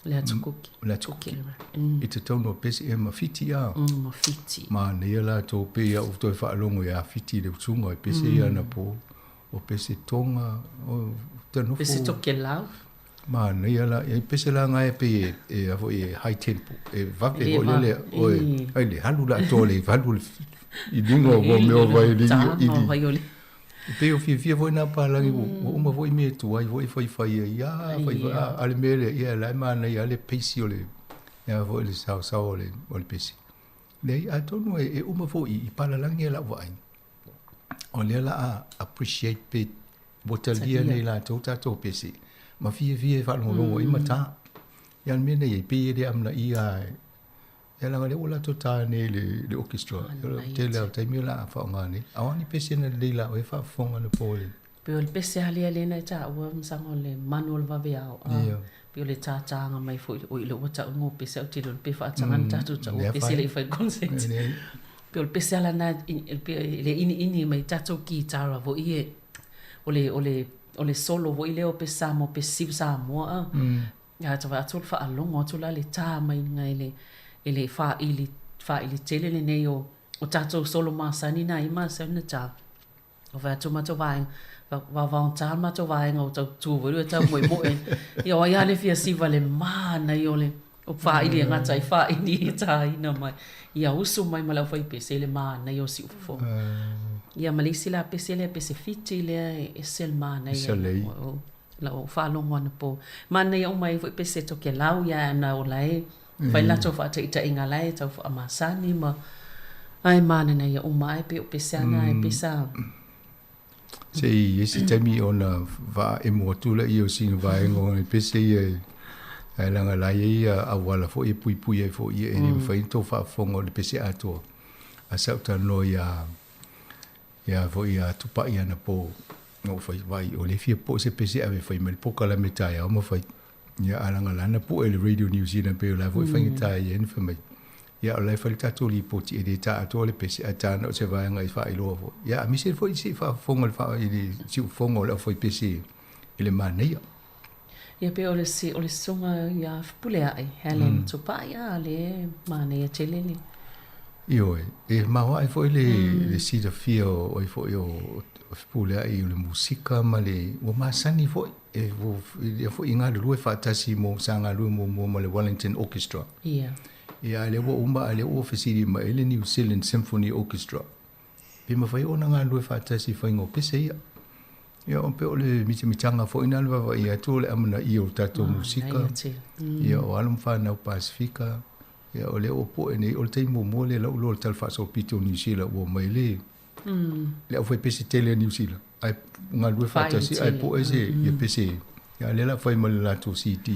I: Le Atu Kuki.
O: Le Atu Kuki. I totonu o pese ia ma Fiti a.
I: Ma Fiti.
O: Manaia latou pei a ou toe faalogo ia Fiti i le usuga i pese ia anapo, o pese Tonga, o te nofo.
I: Pese Tokelau.
O: Manaia la, e pese la ngai pe e, e a foi e high tempo, e vave foi lele, oe, ai le halu la atoa le halu le i luga o mea o vaiolini, i E pei o fiafia foi nā palagi, ua uma foi mea e tuai foi faifai ai, a, faifai, a, a le mea lea, ia la e manaia lava le pace o le, a foi le saosao o le, o le pese. Leai, atonu e, e uma foi i palalagi e lau vaai, o lea la a appreciate pe ua talia nei latou tatou pese ma fiafia e faalogologo ai ma tā. Ia le mea nei e pei e le amanaia ia leaga lea ua latou tā nei i le orchestra. O le tele lava o taimi o le a faaaoga nei. A o a ni pese na lelei la oe faafofoga anapo i le.
I: Pei o le pese lava lea lena e taua masaga o le manu o le vaveao a. Pei o le tātāga mai foi oi lea ua tau ngo pese au te leo pe faataga na tatou taua pese le i fai concert. Pei o le pese ala na le iniini mai tatou kitara foi e o le o le o le solo foi lea o pese Samoa pese siva Samoa a. Ia ata vaai atu o le faalogo atu la le tā mai i le i le faaili faaili tele lenei o o tatou solo masani na i masani na tā. O whai atu matou vaega, vavaotā le matou vaega o tau tū foi lea tau moemoe. Ia o ai lava le fia siva le manaia o le o whāili e ngata i whāili e tāina mai. Ia usu mai ma le aufaipese i le manaia o Siufofoga. Ia ma le isi la pese lea, pese Fiti lea e ese le manaia. Lau faalogo anapo. Manaia uma ai foi pese Tokelau ia ana o la e fai latou faataitaiga la e tau faamasani ma ae mananaia uma ae pei o pese ana ae pesa.
O: Se i isi taimi ona faaemo atu laia o sina vaega o pese ia e ae leaga la e i ai auala foi e puipui ai foi ia e le mafai ona tou faafofoga o le pese atoa. A sa ou talanoa ia ia foi ia Tupai anapo na ou fai vai o le fia po se pese ave fai mai le polokalame taeao ma fai. Ia a leaga la na pue le Radio New Zealand pei o la foi faigata ai na fai mai. Ia o la e fai le tatou lipoti e le tā atoa le pese ae tā na o se vaega i faailoa foi. Ia aemaise foi se i faafofoga le faa i le siufofoga o le aufaipese i le manaia.
I: Ia pei o le o le susuga ia Fepuleai, Helen Tupai a le manaia tele le.
O: Ioe, e maoae foi le le silafia o ai foi o Fepuleai o le musika ma le ua masani foi e lea foi i galulue faatasi mo sa galue muamua ma le Wellington Orchestra.
I: Ia.
O: Ia a lea ua uma a lea ua fesili mai ai le New Zealand Symphony Orchestra pe mafai ona galulue faatasi i faiga o pese ia. Ia o pe o le mitamitaga foi na le vaavaai atu o le amanaia o le tatou musika. Ia o alo ma fanau Pasefika. Ia o lea ua poe nei o le taimi muamua lea lau iloa o le Tala Faasolopito o Niu Sila ua omai le le aufaipese tele a Niu Sila ae galulue faatasi ae poe se ia pese ia lea la fai ma le latou CD.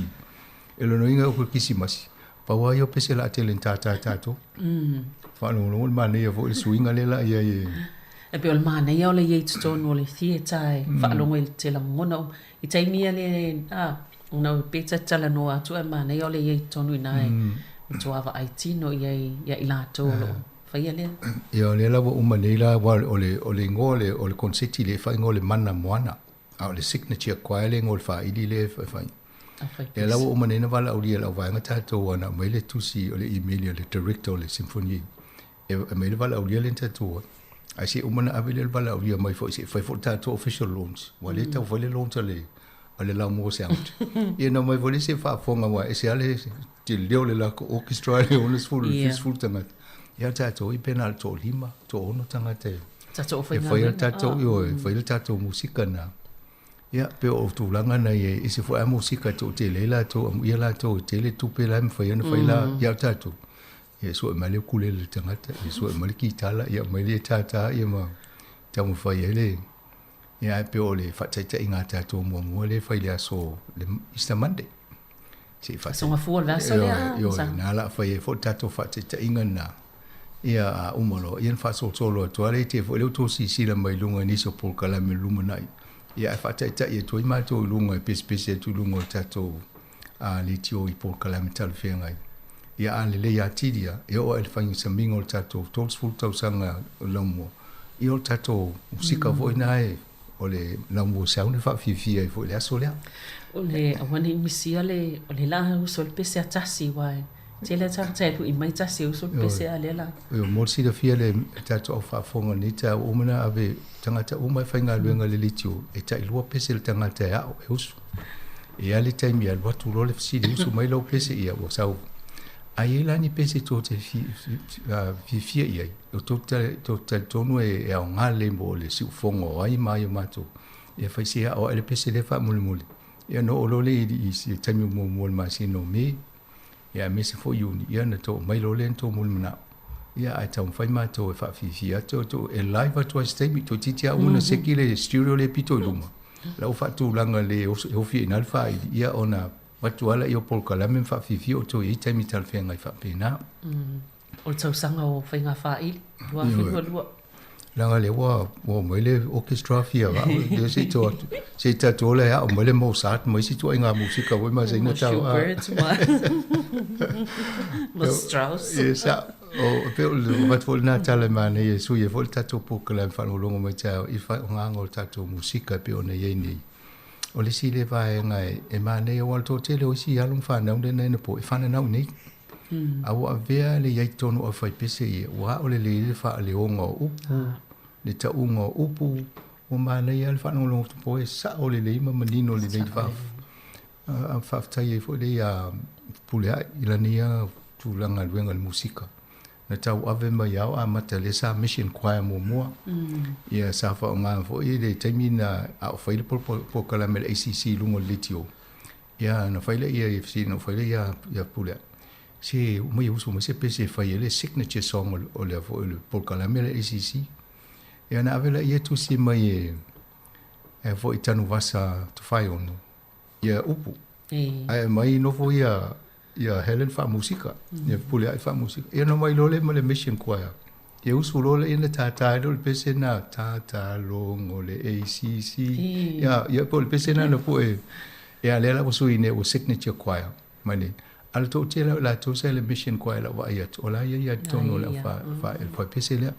O: E lona uiga o le Kerisimasi pau lava ia o pese la tele na tātā tatou. Faalogologo le manaia foi le suiga lea la i ai e
I: E pei o le manaia o le i ai i totonu o le theatre e faalogo i te lagona uma. I taimi ia le a ona pe ta te talanoa atu ae manaia o le i ai i totonu i ina e matua vaai tino i ai ia i latou o lo o faia lea.
O: Ia o lea la ua uma nei la aua o le o le igoa o le o le konseti lea e faaigoa o le Mana Moana a o le signature choir le igoa o le faili lea e fai. Lea la ua uma nei ona valaaulia e lau vaega tatou ana aumai le tusi o le email a le director o le symphony e aumai le valaaulia lea na tatou ai. Ae se i uma ona ave lea o le valaaulia mai foi se i fai foi le tatou official launch. Ua le tau fai le launch a le a le Laumua Sound. Ia na omai foi le isi e faafofoga aua e ese lava le tele o le latou orchestra i le 60 i le 70 tagata. Ia tatou i pe na o le toalima, toaono tagata e e faia le tatou, ioe, e faia le tatou musika na. Ia, pei o tulaga na ia, e ese foi lava musika e toatele ai latou, amuia latou e tele tupe la e mafai ona fai la ia tatou. Ia sue mai le ukulele le tagata, ia sue mai le kitala, ia aumai le tātā ia ma taumafai ai le ia ae pei o le faataitaiga a tatou muamua lea e fai i le aso le Easter Monday.
I: Se i Aso Gafua o le vaiaso lea.
O: Ioe, na la fai ai foi le tatou faataitaiga lena. Ia a uma loa, ia ona faasolosolo atu lava lea i te foi lea ua outou silasila mai i luga i nisi o polokalame i le lumanai. Ia ae faataitai atu ai matou i luga e pesepese atu i luga o le tatou leitio i polokalame talafeagai. Ia a lelei atili lava, e oo lava i le faiga samiga o le tatou 30 tausaga o le laumua, ia o le tatou musika foi lena e o le laumua sound e faafiafia ai foi i le aso lea.
I: O le aua ne i misia le, o le la uso le pese a tasi aua e tele lava tagata e lui mai tasi e uso le pese a lea la.
O: Ioe, mo le silafia le tatou au faafofoga i lenei taeao, ua uma ona ave tagata uma e faigaluega i le leitio, e tailua pese le tagata e ao, e usu. E i ai le taimi e alu atu loa le fesili, usu mai lau pese, ia ua sau. A i ai la ni pese tou te fiafia i ai, o tou talitonu e aoga lelei mo le siufofoga o ai ma ai o matou, ia fai se ao ae le pese lea faamolemole. Ia ona oo loa lea i le taimi muamua o le masina o Me, ia aemaise foi Iuni, ia ona tou aumai loa lea ni tou mulimanao. Ia ae taumafai matou e faafiafia atu, atu e live atu lava i se taimi, toeitiiti lava uma ona seki le studio lea pito i luma, la ua faatulaga le e ofi ai i ina le faili, ia ona avatu lava lea o polokalame ma faafiafia outou e i ai taimi talafeagai faapena.
I: O le tausaga o faiga faili, 2022.
O: Leaga lea ua omai le orchestra fia vao, lea se i to atu, se i tatou ola e ao mai le Mozart ma isi ituaiga musika foi ma saina tau.
I: Schubert ma ma Strauss.
O: Yes, o pe o le avatu foi lena tala e manaia e sui ai foi le tatou polokalame faalogologo mai taeao i le faaiugaga o le tatou musika e pei ona i ai nei. O le isi lea vaega e manaia aua o le toatele o isi alo ma fanau lea na po e fananau i nei. A ua avea le i ai totonu o aufaipese ia, ua ao lelei ai le faaleoga o upu, le tauga o upu, ua manaia lava le faalogologo atu po e sao lelei ma manino lelei le faafetai ai foi lea ia Fepuleai i lana ia tulaga galuega i le musika. Na tauave mai ao amata lea sa Mission Choir muamua. Ia sa faaaoga foi le taimi na a o fai le polokalame a le ACC i luga o le leitio. Ia na fai lea ia fesili na fai lea ia ia Pule. Se uma ia usu mai se pese e fai ai le signature song o le foi o le polokalame a le ACC. Ia na ave lea ia tusi mai e e foi Tanuvasa Tofaeono ia upu. Ae mai nofo ia ia Helen faamusika, ia Fepuleai faamusika. Ia na omai loa lea ma le Mission Choir. Ia usu loa lea na tātā ai loa le pese na tātā logo le ACC. Ia, ia po o le pese na na poe. Ia lea la ua sui nei ua signature choir. Mai le, a le toatele o i latou sa i le Mission Choir i lau vaai atu, o la ia ia i totonu o le au fa, fa, fa pese lea.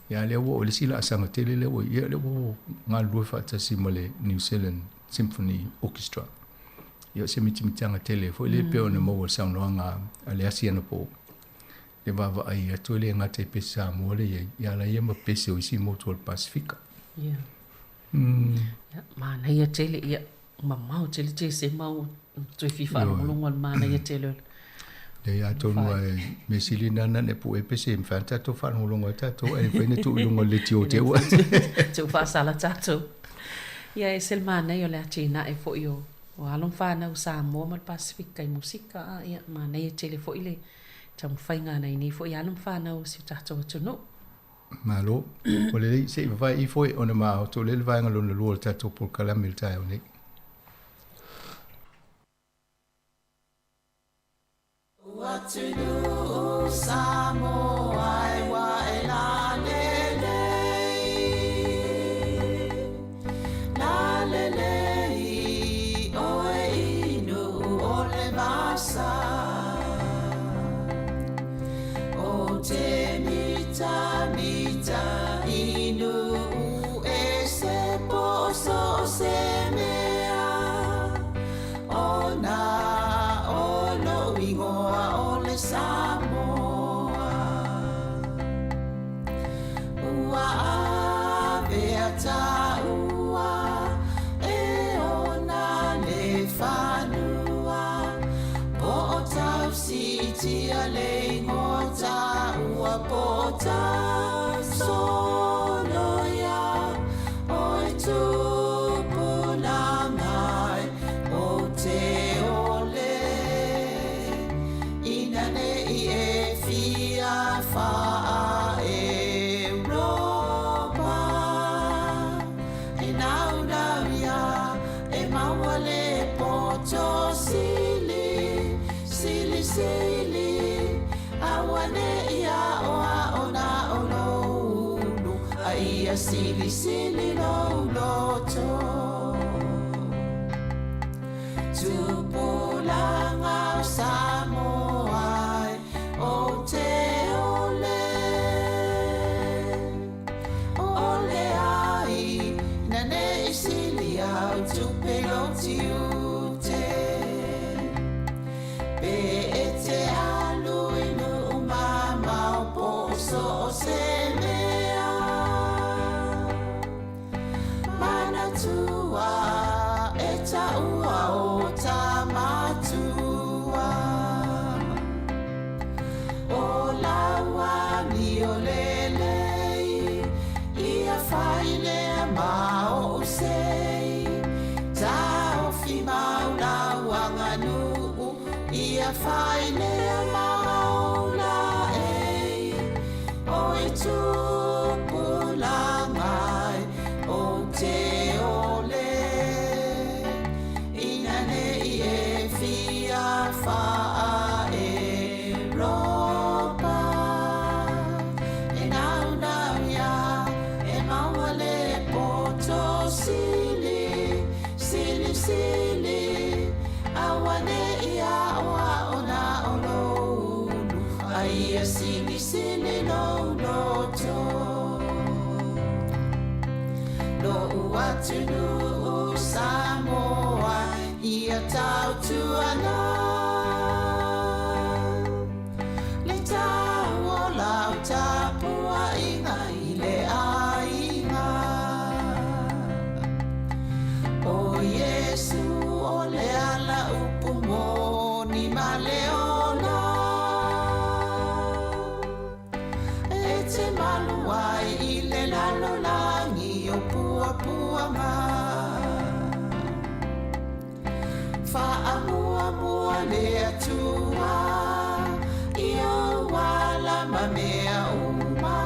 O: Ia lea ua oo i le isi laasaga tele lea ua ia lea ua galulue faatasi ma le New Zealand Symphony Orchestra. Ia o se mitamitaga tele foi lea pei ona maua i le saunoaga a le asi anapo. Le vaavaai atu e le gata i pese Samoa lea e i ai, ia a la ia ma pese o isi motu o le Pasefika.
I: Ia. Ia, manaia tele, ia, mamao tele Tesema ua toe fia faalogologo i le manaia tele o le.
O: Leai, atonu lava e mea sili lena na ona e pue pe se mafai ona tatou faalogologo ai tatou ae le mafai ona tuu i luga o le leitio te ua.
I: Te ua faasala tatou. Ia, e ese le manaia o le atinae foi o o alo ma fanau Samoa ma le Pasefika i musika, a ia, manaia tele foi le taumafaiga a nai nei foi alo ma fanau o si o tatou atunuu.
O: Malo. Ua lelei, se i vavae ifo e ona ma aoto lea le vaega lona lua o le tatou polokalame i le taeao nei.
N: Atunuu Samoa e ua e lalelei, lalelei oe i nuu o le vasa. O te mitamita i nuu ese po o so o se mea, ona o lou igoa o le Samoa. Ua avea taua e ona le fanua, po o tausitia le igoa taua po o tausoloia oe tupulaga e o te ole ina nei e fia faa-Europa e naunau ia e maua le poto sili, sili, sili aua nei aoao na o lou ulu a ia silisili lou loto. Tupulaga o Samoa e o te ole ole ai ina nei sili au tupe lou tiute pe e te alu i nuu mamao po o so o se mea manatua e taua o tamatua o lau amio lelei ia fai lea ma ou sei taofi mau lau aganuu ia fai lea ma ou laei oe tupulaga e o te ole ina nei e fia faa-Europa e naunau ia e maua le poto sili, sili, sili aua nei aoao na o lou ulu a ia silisili lou loto. Lo'u atunuu Samoa ia tautuana le tau o lau tapuaiga i le aiga o Iesu o le ala upu moni ma le ola e te malu ai i le lalolagi o puapuaga faamuamua le Atua i ou ala ma mea uma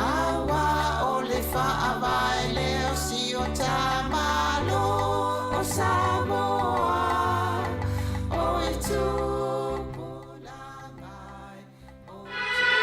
N: auā o le faavae lea o si o ta Malo o Samoa oe tupulaga e o te.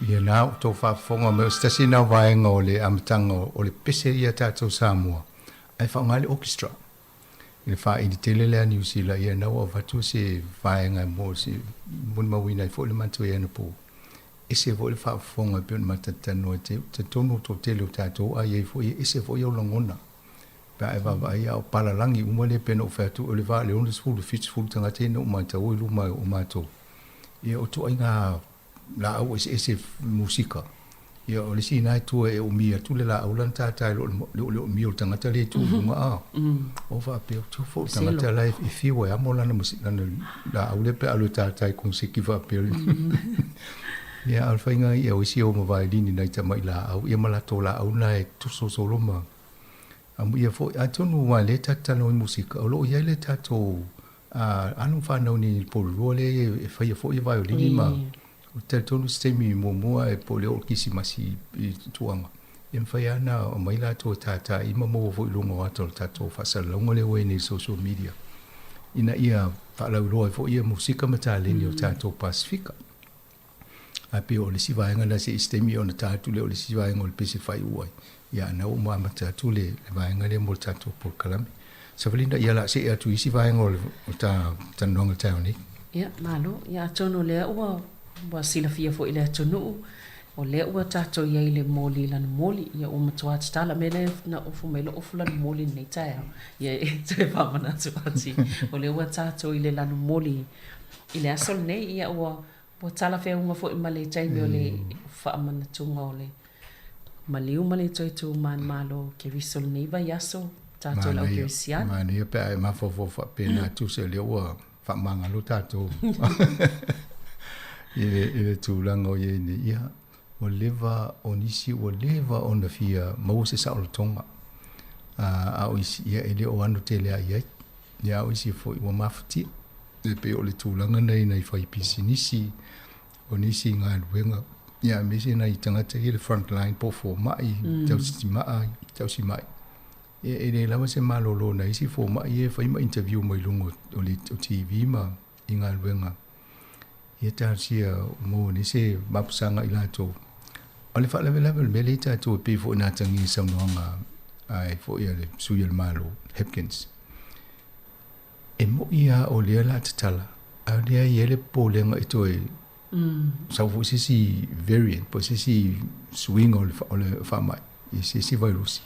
O: Ia na o tou faafofoga mai o se tasi lena o vaega o le amataga o le pese ia tatou Samoa ae faaaoga le orchestra i le faaili tele lea a Niu Sila ia na ua avatu se vaega mo se molimauina ai foi le matou i anapo. Ese foi le faafofoga e pei ona matalatalanoa ai te talitonu o le toatele o tatou a i ai foi e ese foi ou lagona pe a e vaavaai a o palalagi uma lea pei ona ou fai atu o le va i le 60 i le 70 tagata ia na ou matau i luma o matou ia o ituaiga laau eseese musika ia o le isi lena itu e umi atu le laau la na tata i lo le umi o le tagata lea e tu i luga a o faapea tu foi le tagata la e fiu e amo lana lana laau lea pe a alu e tata i koniseki faapea ia a o le faiga ia o isi e o ma vailini nai tamai laau ia ma latou laau na e tosolosolo ma amuia foi atonu aua o lea ta te talanoa i musika o lo o i ai le tatou alo ma fanau nei i le Porirua lea e faia foi vaiolini ma ou te talitonu se taimi muamua e po o le oo i le Kerisimasi i Tuaga e mafai lava ona aumai latou e tātā i ma maua foi i luga o ata o le tatou faasalalauga lea ua i ai nei i social media ina ia faalauiloa ai foi ia musika ma taleni o tatou Pasifika. Ae pei o le isi vaega lena se i se taimi ona ta atu lea o le isi vaega o le pese faaiu ai. Ia a na ua uma amata atu le vaega lea mo le tatou polokalame. Savalina, ia o le a see atu i isi vaega o le ta talanoaga i le taeao nei.
I: Ia, malo. Ia atonu o lea ua ua silafia foi i le atunuu, o lea ua tatou i ai i le moli lana moli. Ia ua matua tatala mea lea na ofu mai lou ofu lana moli i lenei taeao. Ia e toe faamanatu atu, o lea ua tatou i le lana moli i le aso lenei. Ia ua Ua talafeauga foi ma le taimi o le faamanatuga o le maliu ma le toe tu manumalo Keriso lenei vaiaso, tatou le au Kerisiano.
O: Manaia pe a e mafaufau faapena atu se o lea ua faamagalo tatou i le tulaga o i ai nei. Ia, ua leva o nisi ua leva ona fia maua se saolotoga, a o isi, ia e le o ano tele lava i ai. Ia, a o isi foi ua mafatia. E pei o le tulaga nei nai fai pisinisi, o nisi galuega, ia aemaise nai tagata ia le front line po o fomai, tausimaa, tausimai. Ia e le lava se malolo nai isi fomai ia e fai ma interview mai luga o le TV ma i galuega. Ia talosia maua nei se mapusaga i latou. O le faalavelave o le mea lea i tatou e pei foi ona atagia i saunoaga ai foi a le sui o le Malo, Hipkins. E moʻi lava o lea o le a tatala, a o lea e i ai le popolega e toe sau foi se isi variant po o se isi suiga o le faamai i se isi vairusi,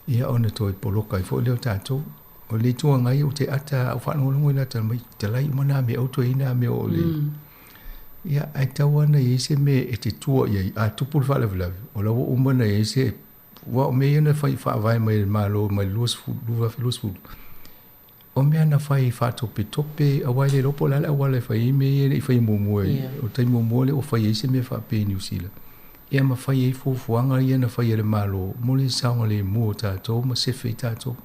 O: ia ona toe poloka ai foi lea o tatou. O le Itu Agai ou te ata a ou faalogologo i la tala mai, talai uma nā mea, aua toe i ai nā mea o le... Ia, ae tau lava na i ai se mea e te tua i ai, a tupu le faalavelave, o la ua uma ona i ai se... Aua o mea ia na fai faavae mai e le Malo mai le 2020, O mea na fai faatopetope, aua e le iloa po o le a le auala e fai ai mea ia e le i faia muamua. O le taimi muamua lea ua fai ai se mea faapea i Niu Sila, ia ma fai ai fuafuaga ia na fai e le Malo mo le saogalemu o tatou ma sefe ai tatou.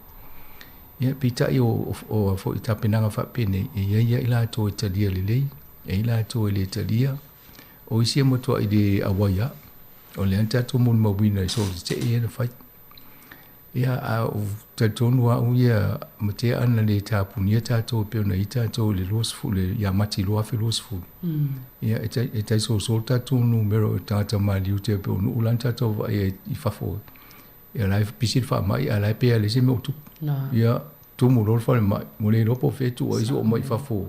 O: Ia, peitai o, o, o foi tapenaga faapenei, e i ai lava i latou e talia lelei, e i ai latou e le talia. O isi e matuai le auai lava. O lea na tatou molimauina i solo tetee ia na fai. Ia, a ou talitonu au ia, ma tea ana le tapunia tatou e pei ona i ai tatou i le 20, le, ia Mati 2020. Ia, e tai, e tai solosolo tatou numera o tagata maliu te pei o nuu la na tatou vaai ai i fafo. Ia, la e pisi le faamai, ae la e pei lava e leai se mea o tupu. Ia, tumu loa le falemai, ua le iloa po o fea e tuu ai si oo mai i fafo.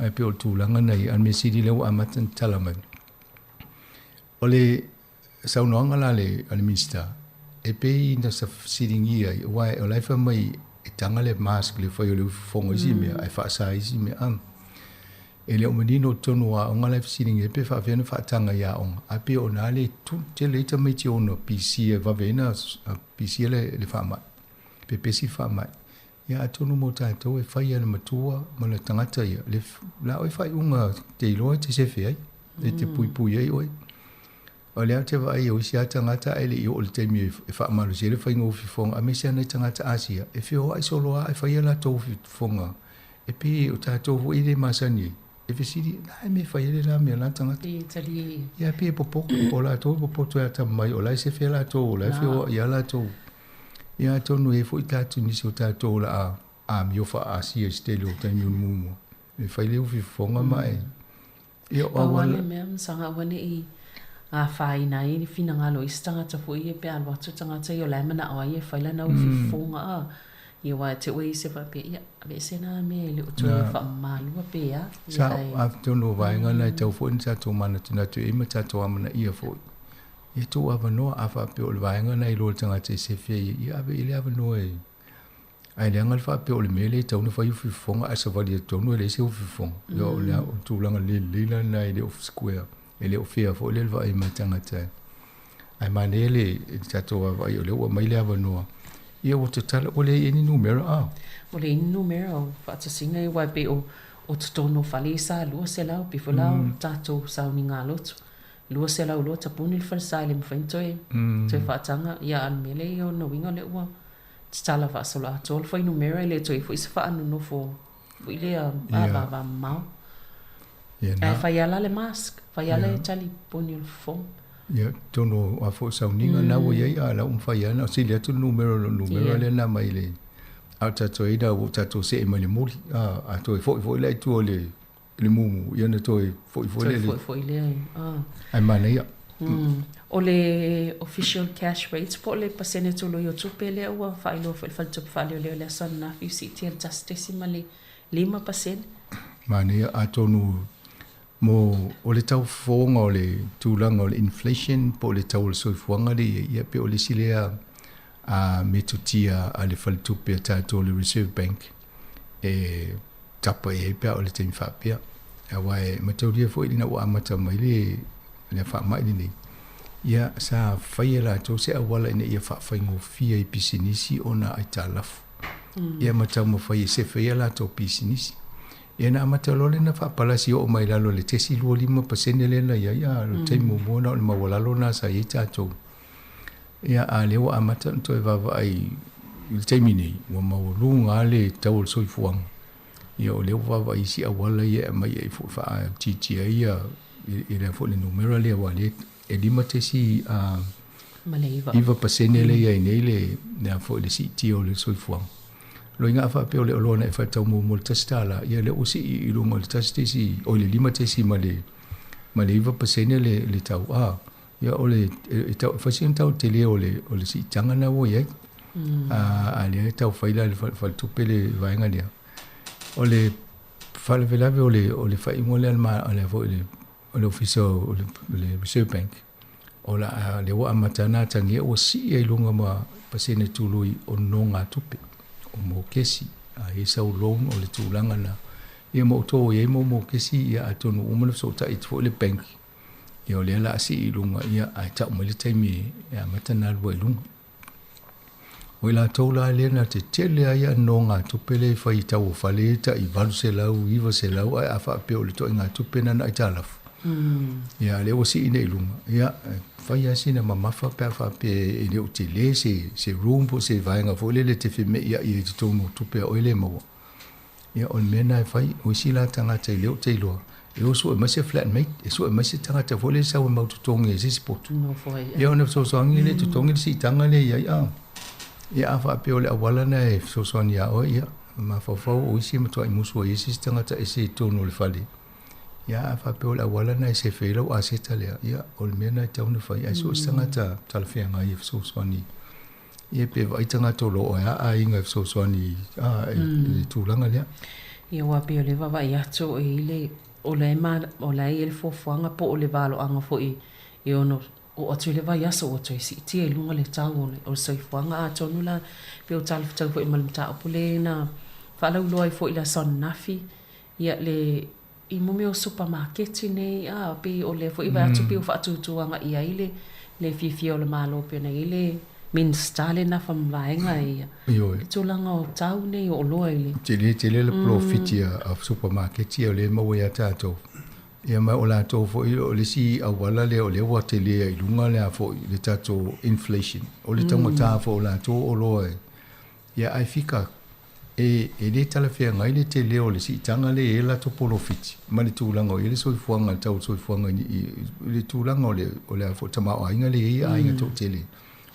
O: Ae pei o le tulaga na i ai, a o le mea sili lea ua amata ona tatala mai. O le saunoaga la a le Minisita, e pei na fesiligia ai, aua o la e fai mai e taga le mask i le fai o le uifofoga i isi mea, ae faasa i isi mea. A, e le o manino i totonu o aoga la e fesiligia ai pe faapefea ona faataga i aoga, ae pei o na le tele ai tamaiti ono pisia e vave ai ona pisia le faamai, pepesi le faamai. Ia atonu mo tatou e fai e le matua ma le tagata ia, le la oe faaiuga te iloa e te sefe ai, e te puipui ai oe. O lea ou te vaai o isi lava tagata ae le i oo i le taimi e faamalosi ai le faiga o ufifoga, aemaise lava nai tagata Asia, e feoai solo lava e fai a latou ufifoga, e pei o tatou foi e le masani ai, e fesili, na e mea e fai ai le la mea la tagata.
I: Pei e talie ia.
O: Ia, pei e popoto, o latou e popoto e atamamai, o la e sefe latou, o la e feoai lava latou. Ia atonu e i ai foi tatou nisi o tatou o le a amio faa-Asia i se tele o taimi o le muamua. E fai le ufi fofoga ma e. Ia o
I: Pau lava le mea, masaga aua ne i afaina ai le finagalo o isi tagata foi ia pe a alu atu tagata ia o la e manao ai e fai lana ufi fofoga a. Ia aua te oe isi e faapea, ia, Aveese na mea e le o toe faamamalua pe a.
O: Sa atonu o vaega na e tatau foi ona tatou manatunatu i ai ma tatou amanaia foi. Ia tuu avanoa, a faapea o le vaega na e iloa e le tagata e sefe ai, ia ave i ai le avanoa e. Ae leaga le faapea o le mea lea e tatau ona fai ufifofoga ae savali atu tonu e leai se ufifofoga. Ia o le tulaga le lelei la lena e le o square, e le o fair foi lea le vaai mai tagata. Ae manaia le tatou vaavaai o lea ua aumai le avanoa. Ia ua tatala, ua leai ea ni numera a?
I: Ua leai ni numera o faatasiga ia aua e pei o o totonu o fale ia sa 200 pei foi la o tatou sauniga lotu. 200 loa tapuni le falesa e le mafai ona toe toe faataga. Ia a o le mea lea ia ona uiga o lea ua tatala faasoloatoa le fuainumera e le toe i ai foi se faanonofo foi lea a vavamamao. Ae fai lava la le mask, fai lava le taliponi o le fofoga.
O: Ia, tonu a foi sauniga na ua iai a la ua mafai lava ona sili atu le numera o le numera lea na aumai le a o tatou ai la ua tatou see mai le moli a a toe foi foi la i tua o le le mumu ia ona toe foi foi lea
I: toe foi foi lea
O: ae manaia.
I: O le official cash rates po o le pasene tului o tupe lea ua faailoa foi e le Faletupe Faaleoleo i le aso ananafi, siitia i le 1.5%.
O: Manaia atonu mo o le tau fofoga o le tulaga o le inflation po o le tau o le soifuaga lea e i ai, ia pei o le isi lea a metotia a le faletupe a tatou le Reserve Bank e tapa i ai pe a o le taimi faapea. Aua e mataulia foi ina ua amata mai le le faamai lenei, ia sa fai e latou se auala ina ia faafaigofie i pisinisi ona aitalafu. Ia ma taumafai e sefe ai a latou pisinisi. Ia na amata loa lea ona faapalasi oo mai lalo i le 0.25% lea na i ai, a o le taimi muamua na o le maualalo lena sa i ai tatou. Ia a o lea ua amata ona toe vaavaai i le taimi nei, ua maualuga lava le tau o le soifuaga. Ia o lea ua vaavaai i isi auala ia e aumai ai foi e faaitiitia ai ia i le foi le numera lea aua o lea e 5.9% lea i ai nei le le foi le siitia o le soifuaga. Loiga a faapea o le oloa na e faatau muamua i le $1, ia lea ua sii i luga o le 1 oi le 5.9% le tau a. Ia o le e tau fai sina tau tele o le o le siitaga na ua i ai. A lea e tau fai la le faletupe le vaega lea. O le faalavelave o le o le faaiuga lea a le foi le o le ofisa o le Reserve Bank o la a lea ua amata ona atagia ua sii ai luga ma pasene tului o nonogatupe o mokesi a i ai sau loan o le tulaga na ia ma outou o i ai mo mokesi ia atonu ua uma ona fesootai atu foi le bank ia o lea la a sii i luga ia ae tau mai le taimi e amata ona alu ai i luga. O i latou la lea na te tele ai a nonogatupe lea e fai i tau o fale e tai 800, 900 ae a faapea o le ituaiga tupe lena na aitalafu. Ia lea ua sii nei i luga, ia fai lava sina mamafa pe a faapea e le o tele se, se room po o se vaega foi lele e te feme'ia'i ai i totonu o tupe a oe lea e maua. Ia o le mea lena e fai, o isi la tagata e le o te iloa, e o sue mai se flatmate, e sue mai se tagata foi lea e sau e mau totogi ai se isi potu. Ia ona fesoasoani lea e totogi le siitaga lea i ai a. Ia a faapea o le auala lena e fesoasoani ia oe, ia mafaufau o isi e matuai musu ai e se isi tagata ese i totonu o le fale. Ia a faapea o le auala lena e sefe ai lau aseta lea, ia o le mea lena e tatau ona fai, ae so o se tagata talafeagai e fesoasoani. Ia pe vaai tagata o lo o ea aiga e fesoasoani a i le tulaga lea.
I: Ia aua pei o lea e vaavaai atu e i le o la e ma o la e i ai le fuafuaga po o le valoaga foi e ono oo atu i le vaiaso ua toe siitia i luga le tau o le o le soifuaga atonu la pei o talafetau foi ma le mataupu le na faalauiloa ai foi i le aso ananafi ia le i mo mea o supamaketi nei a pei o lea foi e vaai atu pei ua faatūtū agai ai le le fiafia o le Malo pei ona i ai le Minisita le nafa ma vaega ia le tulaga o tau nei o oloa i le
O: Tele tele le polofiti a supamaketi ia o lea e maua ia tatou. Ia ma o latou foi o le isi auala lea o lea ua tele ai i luga le a foi le tatou inflation. O le taugata foi o latou oloa e Ia ae fika, e, e le talafeagai le tele o le siitaga lea e i ai le latou polofiti ma le tulaga o i ai le soifuaga, le tau o le soifuaga i, i, i le tulaga o le, o le a foi tamaoaiga lea e i ai aiga toatele,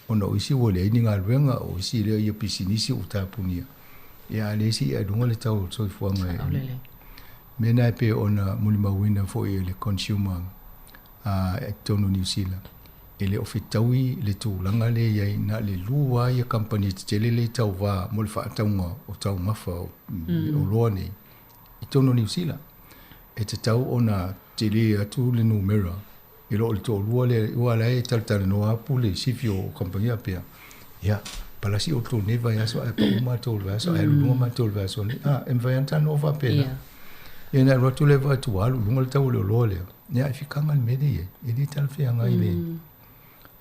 O: ona o isi ua leai ni galuega, o isi lea ia pisinisi ua tapunia, ia a o lea e sii ae i luga le tau o le soifuaga e, mea na e pei ona molimauina foi e le consumer, a, i totonu o Niu Sila. E le o fetaui le tulaga lea e i ai, na o le lua lava ia kamupani tetele lea e tauva mo le faatauga o taumafa o oloa nei i totonu o Niu Sila. E tatau ona tele atu le numera i lo le toalua lea, aua o la e talatalanoa lava pule sifi o kamupani faapea, ia, palasi outou i lenei vaiaso ae pau matou i le vaiaso ae alu i luga matou i le vaiaso nei. A, e mafai lava ona talanoa faapena. Ia ona alu atu lea vaai atu ua alu i luga le tau o le oloa lea. Ia ae fikaga le mea lea e i ai, e le talafeagai le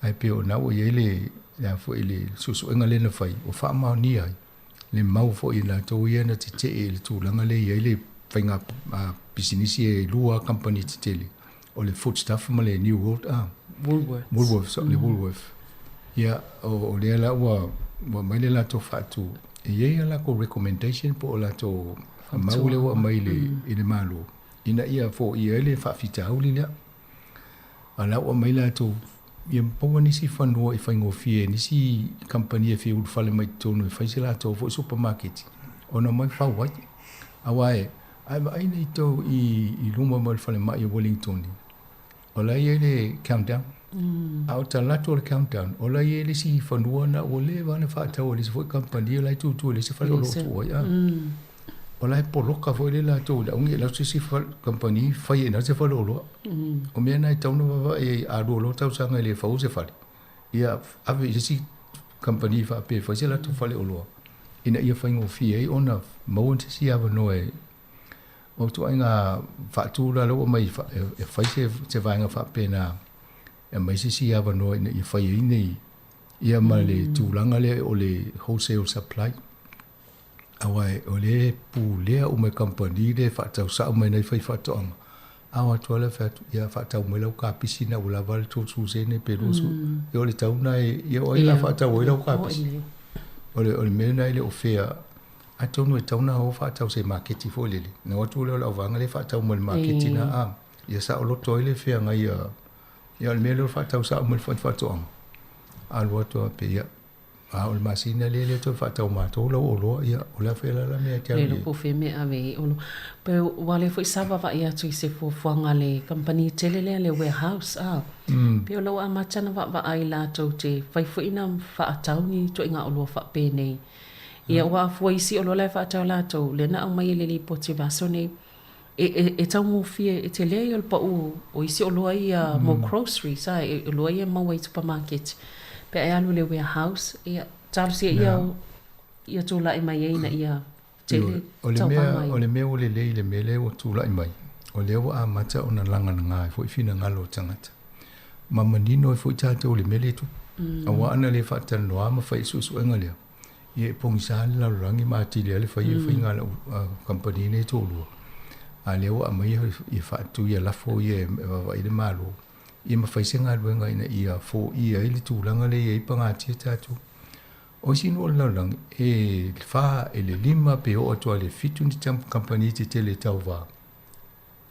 O: ae pei o lena ua i ai le le a foi le suesuega lea na fai ua faamaonia ai le mau foi i latou ia na tetee i le tulaga lea e i ai le faiga pisinisi e lua kamupani tetele o le Foodstuff ma le New World
I: Woolworths.
O: Woolworths, le Woolworth. Ia o lea la ua aumai le latou faatu e i ai a latou recommendation po o latou mau lea ua aumai i le Malo ina ia foia ai le faafitauli lea. A o la ua aumai latou ia maua nisi fanua i faigofie nisi kamupani e fia ulufale mai totonu e fai se latou foi supamaketi ona omai fau ai. Aua e, a e vaai nei tou i luma mai o le falemai o Wellington, o la e i ai le countdown. A o talaatu o le countdown, o la e i ai le isi fanua na ua leva ona faatau e le isi foi kamupani o la e tutu i le isi fale o lo o tuu ai. O la e poloka foi le latou i le augi e lau se isi kamupani fai ai i ina se faleoloa. O mea na e tatau ona vaavaai i ai, a lua loa tausaga e le fau se fale, ia ave i se isi kamupani faapea e fai se latou faleoloa ina ia faigofie ai ona maua se isi avanoa e o ituaiga faatu la lea ua aumai e fai se vaega faapena e aumai se isi avanoa ina ia fai ai nei ia ma le tulaga lea o le wholesale supply. Aua o lea e pulea uma e kamupani lea e faatau sao mai nai faifaatoaga, a o atu lava lea fai atu, ia faatau mai lau kapisi ina ua lava le 30 sene pe 20, ia o le tau lena e, ia o ai o le a faatau ai lau kapisi? O le mea lena e le o fair, atonu e tatau ona o faatau se maketi foi lele, ona o atu lea o le auvaega lea e faatau mai le maketi lena, a, ia saoloto ai le feagai a, ia o le mea lea o le faatau sao mai le faifaatoaga, alu atu lava pei, ia, A o le masina lea e le toe faatau matou lau oloa, ia, o le a fea la la mea e te alu i ai?
I: Le iloa po o fea mea e ave ai oloa. Pe ua lea foi sa vaavaai atu i se fuafuaga a le kamupani tele lea le warehouse, a. Pei o la ua amata ona vaavaai latou te fai foi na faatau ni ituaiga oloa faapenei. Ia ua afua isi oloa la e faatau latou, lea na aumai e le lipoti i le vaiaso nei, E taugofie, e tele ai o le pau o isi oloa ia mo groceries, a, e oloa ia e maua i supamaketi. Pe a e alu i le warehouse, ia, talosia ia ia tulai mai ai ina ia tele tauvaga
O: ai. O le mea ua lelei i le mea lea ua tulai mai, o lea ua amata ona lagalaga ai foi finagalo o tagata. Ma manino ai foi tatou i le mea lea e tupu. Aua ana le faatalanoa ma fai i suesuega lea, Ia e pogisa le lalolagi ma atili ai le fai o faiga a lau kamupani nei e toalua, a o lea ua aumai ia faatu ia lafo ia e vaavaai le Malo, ia ma fai se galuega ina ia foia ai le tulaga lea e i ai pagatia tatou. O isi nuu o le lalolagi, e 4 i le 5 pe oo atu lava i le 7 ni kamupani tetele e tauva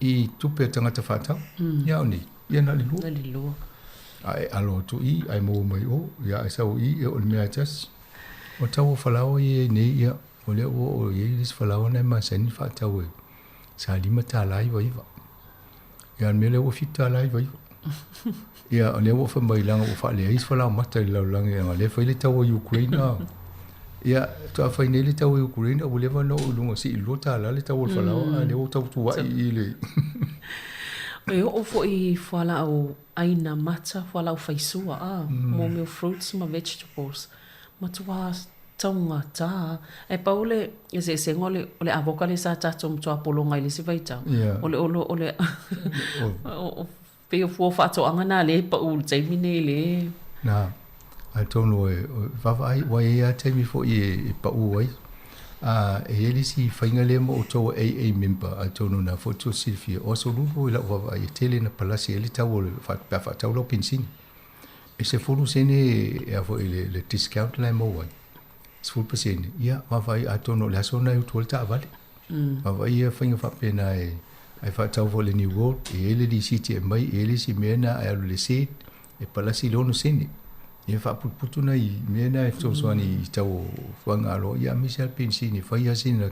O: i tupe a tagata faatau. Ia a o nei, ia na o le lua.
I: Na o le lua.
O: A e alo atu i, ae maua mai o, ia ae sau i, ia o le mea lava e tasi. O tau o falaoa ia e i nei, ia, o lea ua oo i ai le isi falaoa na e masani ona faatau e sa $5.99. Ia a o le mea lea ua $7.99. Ia o lea ua fai mai leaga ua faaleai isi falaoamata i le lalolagi leaga o lea e fai le taua i Ukraine a. Ia, faatoa fai nei le taua i Ukraine ua leva ona oo i luga sii i le $2 le tau o le falaoa a o lea ua tau tuai i le
I: E oo foi i fualaau ʻaina mata, fualaau faisua, a, mo mea o fruits ma vegetables, matua taugata. Ae pau le eseesega o le, o le avoka lea sa tatou matua pologa ai i le isi vaitau, o le olo, o le pei o fua o faatoaga na lea e pau i le taimi nei le...
O: Na, atonu e vaavaai, ua i ai lava taimi foi e pau ai. A, e i ai le isi faiga lea mo outou o AA member, atonu o lena foi tou te silafia, o aso lulu i lau vaavaai e tele ina palasi ai le tau o le, pe a faatau lau penisini. E 10 sene e a foi le, le discount la e maua ai, 10%, ia vaavaai atonu o le aso lena e utu ai le taavale. Vaavaai ia faiga faapena e ai faatau foi le New World, e i ai le lisiti e aumai, e i ai le isi mea na e alu i le seed, e palasi i le 6 sene. Ia faaputuputu nai mea na e fesoasoani i tau o fuagaloa, ia aemaise lava le penisini e fai lava sina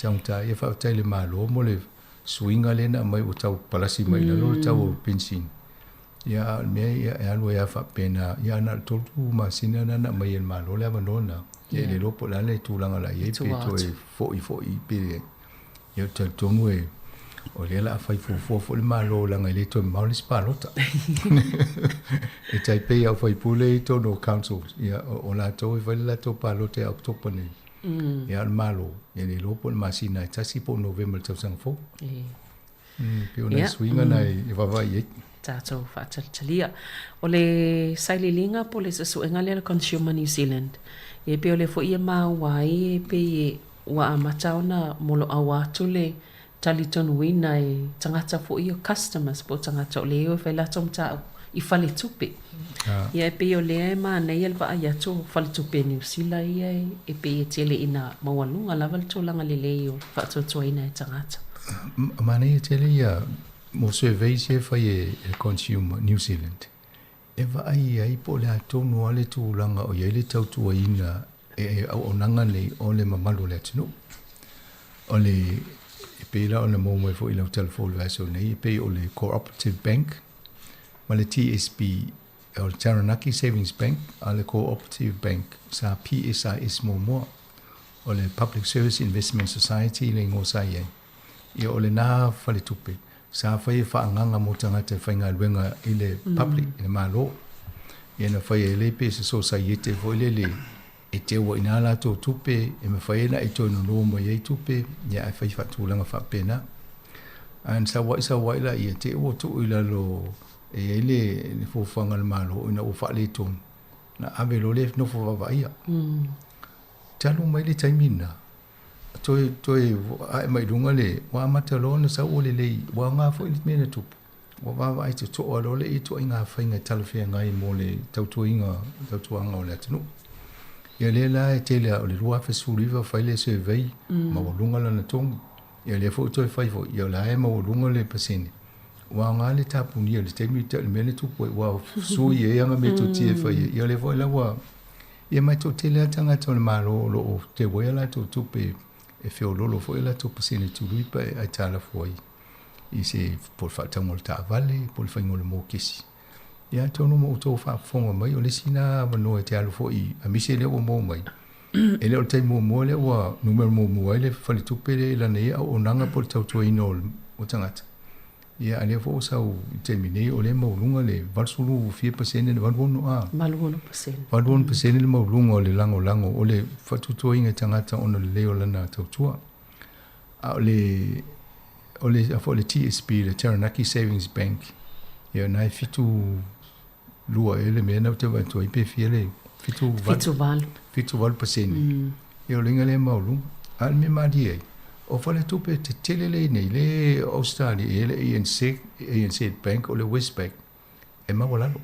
O: taugata. Ia faafetai i le Malo mo le suiga lea na aumai ua tau palasi mai i lalo le tau o penisini. Ia, a o le mea ia e alu ai lava faapena, ia na o le 3 masina lena na aumai e le Malo le avanoa lena. Ia e le iloa po o le a le tulaga o le a i ai pe toe foi foi pe leai. Ia ou te talitonu e o lea o le a fai fuafua foi le Malo leaga e le toe mamao le isi palota. E tai pei lava o faipule i totonu o councils, ia o latou e fai le latou palota ia October nei. Ia a o le Malo, e le iloa po o le masina e tasi po o Novema i le tausaga fou. Pei o nai suiga na e vaavaai i ai.
I: Tatou faatalitalia. O le sailiiliga po o le suesuega lea a le Consumer New Zealand, e pei o lea foi e maua ai e pei e ua amata ona moloaua atu le talitonuina e tagata foi ia, customers po o tagata o lea e o e fai latou mataupu i faletupe. Ia e pei o lea e manaia le vaai atu o faletupe Niu Sila ia e pei e tele ina maualuga lava le tulaga lelei o le faatuatuaina e tagata.
O: Manaia tele ia mo surveys ia e fai e le Consumer New Zealand e vaai ai po o le a tonu lava le tulaga o i ai le tautuaina e auaunaga nei o le mamalu o le atunuu. O le e pei la ona maua mai foi i lau tala fou i le vaiaso nei, e pei o le Cooperative Bank ma le TSB, o le Taranaki Savings Bank a le Cooperative Bank sa PSIS muamua, o le Public Service Investment Society le igoa sa i ai. Ia o lena faletupe sa fai e faaagaga mo tagata e faigaluega i le public, i le Malo. Ia na fai ai le pe se sosaiete foi lele e teu ai ina latou tupe e mafai ai ona e toe nono mai ai tupe, ia ae fai faatulaga faapena. Ae na sau ai sau ai laia, te i ua tuu i lalo e i ai le, le fuafuaga a le Malo ina ua faaletonu, na ave loa lea nofo vaavaaia. Talu mai le taimi lena, toe, toe ae mai i luga le, ua amata loa ona sau ua lelei, ua aoga foi le mea na tupu. Ua vaavaai totoa loa le ituaiga faiga talafeagai mo le tautuaina, tautuaga o le atunuu. Ia lea la e tele lava o le 2019 fai le survey, maualuga lana togi. Ia lea foi ua toe fai foi, ia o la e maualuga le pasene. Ua aoga le tapunia i le taimi le mea lea tupu ai, ua sui ai ana metotia e fai ai. Ia lea foi la ua, ia ma e toatele lava tagata o le Malo o lo o teu ai a latou tupe e feoloolo foi a latou pasene tului pe aitalafu ai i se po o le faatauga o le taavale po o le faiga o le mokesi. Ia atonu ma outou faafofoga mai, o le isi lena avanoa e te alu foi aemaise lea ua maua mai. E le o le taimi muamua lea ua numera muamua ai le faletupe lea i lana ia auaunaga po o le tautuaina o tagata. Ia a lea foi ua sau i le taimi nei o lea e maualuga le 80 fia pasene le 86 a?
I: 86%.
O: 86% le maualuga o le lagolago o le faatuatuaina e tagata ona lelei o lana tautua. A o le o le a foi le TSB le Taranaki Savings Bank ia na e 72 ea le mea na ou te vaai atu ai pe fia le
I: 78
O: 78%. Ia o le uiga lea e maualuga. A o le mea malie ai, o faletupe tetele lea i nei, le Ausetalia e i ai le ANZ, ANZ Bank o le Westpac, e maualalo.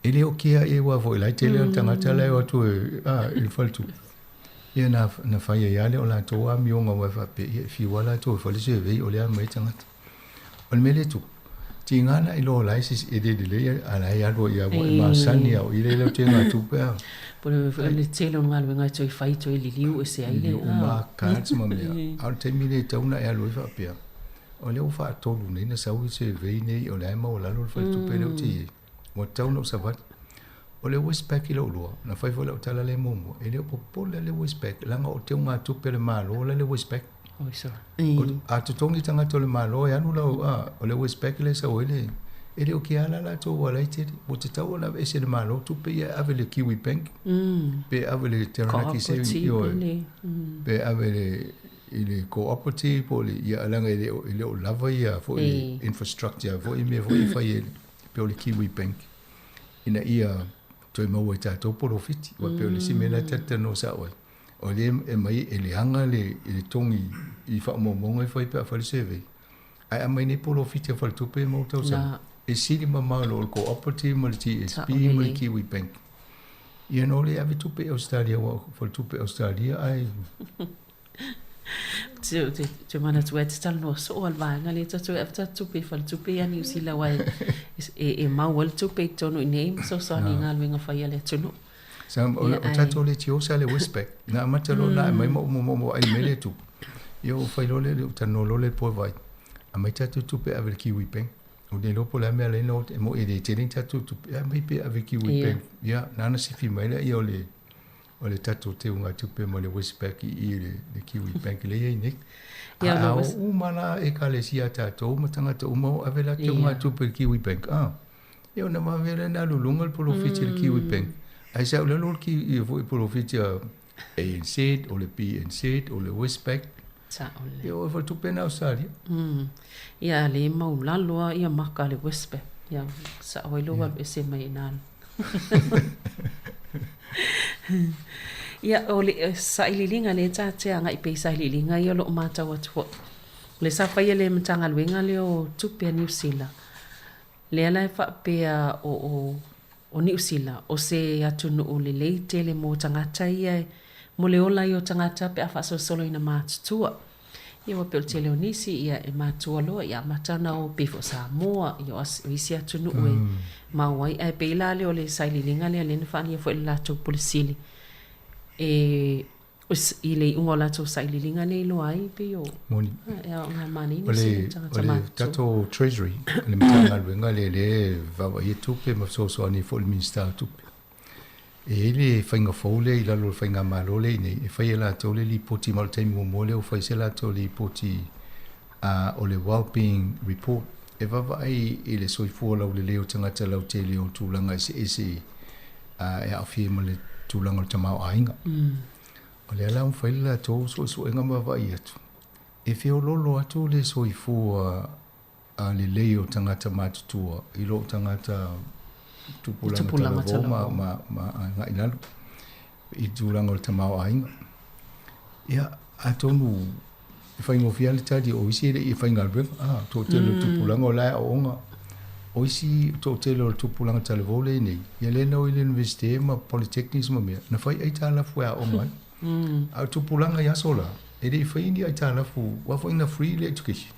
O: E le o kea i ai aua foi la e tele o tagata la e o atu e, a, i le faletupe. Ia na, na fai ai lava lea o latou amioga aua e faapea, ia e fiu lava latou e fai le survey o le a mai tagata. O le mea lea e tupu, tiga na iloa o la e e le lelei a la e alu ai lava ua e masani lava o i lea e lau tegatupe a.
I: Po o le tele o galuega e toe fai toe liliu ese ai le.
O: Liliu uma cards ma mea. A o le taimi lea e tatau ona e alu ai faapea, o lea ua faatolu nei na sau i survey nei o la e maualalo le faletupe lea ou te i ai. Ua tatau ona ou savali. O le Westpac i lou iloa, na fai foi lau tala lea muamua, e le o popole le Westpac, leaga o teugatupe a le Malo la le Westpac.
I: Oi sure.
O: A totogi tagata o le Malo e alu lau, a, o le Westpac lea e sau ai le, e le o ke ala latou ua laitele. Ua tatau ona aveese e le Malo tupe ia e ave i le Kiwi Bank, pe ave i le Taranaki Savings, ioe, pe ave i le, i le cooperative po o le, ia leaga e le o, e le o lava ia foi le infrastructure foi mea foi e fai e pei o le Kiwi Bank ina ia toe maua e tatou polofiti. Aua pei o le isi mea la e talatalanoa sao ai, o lea e aumai e leaga le, le togi i faamaumauga e fai pe a fai le survey. Ae aumai nei polofiti a faletupe e mau tausaga, e sili mamao i lo le cooperative ma le TSB ma le Kiwi Bank. Ia na o le ave tupe i Ausetalia aua o faletupe Ausetalia ae
I: Te manatu e te talanoa soo a le vaega lea tatou e ave tatou tupe i faletupe ia Niu Sila aua e mau ai le tupe i totonu i inei ma fesoasoani i galuega fai a le atunuu.
O: Sa o tatou le tiosa le Westpac. Na amata loa na aumai ma ou mo ai le mea lea e tupu. Ia ou fai loa lea, ou talanoa loa lea i le poe vaai. Aumai tatou tupe e ave i le Kiwi Bank. Ou te iloa po o le a mea e ala ai ona o e mo'i e le tele ni tatou tupe, ae aumai pea e ave i Kiwi Bank. Ia, na ona sifi mai lea o le o le tatou teugatupe ma le Westpac i i le, le Kiwi Bank lea e i ai nei.
I: Ia,
O: A
I: o le
O: o uma la ekalesia a tatou ma tagata uma o ave latou teugatupe i le Kiwi Bank. Ah, ia ona vave lea ona alu i luga le polofiti a le Kiwi Bank. Ae sau i lalo le Kiwi, ia foi polofiti a ANZ, o le BNZ, o le Westpac.
I: Sa'o lelei.
O: Ia o le faletupe lena a Ausetalia.
I: Ia le maulalo lava ia maka a le Westpac. Ia sa'o ai lou alu ese mai i ina. Ia o le sailiiliga lea ta te agai pea i sailiiliga ia o lo o matau atu foi. O le sa faia le Matagaluega lea o Tupe a Niu Sila, lea la e faapea o o O Niu Sila, o se atunuu lelei tele mo tagata ia e mo le ola ai o tagata pe a faasolosolo ina matutua. Ia ua pei o le tele o nisi ia e matua loa ia amata ona o pei foi o Samoa ia o isi atunuu e mau ai. Ae pei la lea o le sailiiliga lea lea na faaalia foi e le latou Pule Sili e I le iuga o latou sailiiliga lea iloa ai pei o
O: Moni.
I: E aoga manaia
O: O le, o le tatou Treasury, o le Matagaluega lea lea e vaavaaia tupe ma fesoasoani ai foi i le Minisita o Tupe. E i ai le faiga fou lea i lalo o le faigamalo lea i inei, e fai e latou le lipoti ma o le taimi muamua lea ua fai se latou lipoti o le Wellbeing Report. E vaavaai i le soifua laulelei o tagata lautele o tulaga eseese e aafia ai ma le tulaga o le tamaoaiga. O lea la ua fai le latou suesuega ma vaavaai atu, e feoloolo atu le soifua lelei o tagata matutua i lo tagata tupulaga talavou ma, ma agai i lalo i tulaga o le tamaoaiga. Ia, atonu e faigofie lava le tali, o isi e le i faigaluega, a, toatele o le tupulaga o la e aooga. O isi toatele o le tupulaga talavou lea e i nei, ia lea na o i le Universite ma Polytechnics ma mea, na fai aitalafu e aooga ai. A o le tupulaga i aso la, e le i faia ni aitalafu, aua foi na free le education.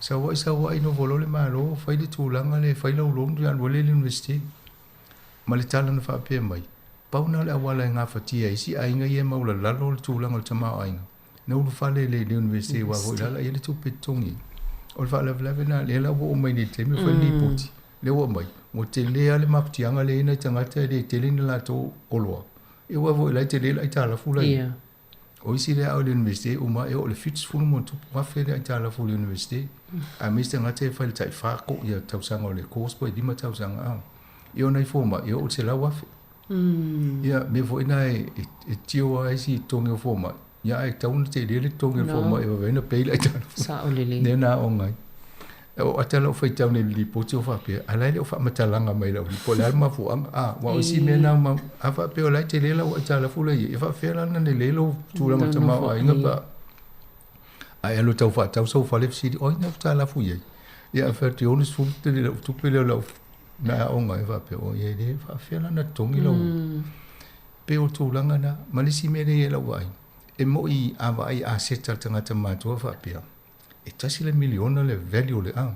O: Sau ai sau ai nofo loa le Malo, fai le tulaga lea, fai lau loan, alu ai lea i le Universite. Ma le tala na faapea mai, pau na o le auala e gafatia ai isi aiga ia e maulalalo le tulaga o le tamaoaiga, na ulufale le le Universite aua foi la la i ai le tupe totogi. O le faalavelave lena, lea la ua oo mai nei i le taimi e fai le lipoti, lea ua aumai, ua tele lava le mafatiaga lea e i ai nai tagata e le tele ni latou oloa, ia aua foi o la e tele le aitalafu la e i ai. O isi lea au i le Universite uma e oo i le 70 ma ona tupu afe le aitalafu o le Universite. Aemaise tagata e fai le tai fa ia tausaga o le course po e 5 tausaga a. Ia o nai fomai e oo i le 100,000. Ia mea foi na e tio ai isi totogi o fomai, ia ae tatau ona tele le totogi o le fomai e vave ai ona pay le aitalafu.
I: Sao lelei.
O: Lea na aoga ai. O ata lau faitau nei i le lipoti o faapea, a la e le o faamatalaga mai i lau po o le a le mafuaaga. A, aua o isi mea na ma, a faapea o la e tele lau aitalafu la e i ai, e faapefea la ona lelei lou tulaga o le tamaoaiga pe a a e alu e tau faatau sou fale fesili, o ai na aitalafu i ai? Ia ae fai atu, e 60 tele lau tupe lea o lau na e aoga ai faapea, o ia e le faapefea la ona totogi lau pei o tulaga na. Ma le isi mea lea e i ai lau vaai, e moi a vaai aseta a le tagata matutua faapea, e tasi le miliona le value o le a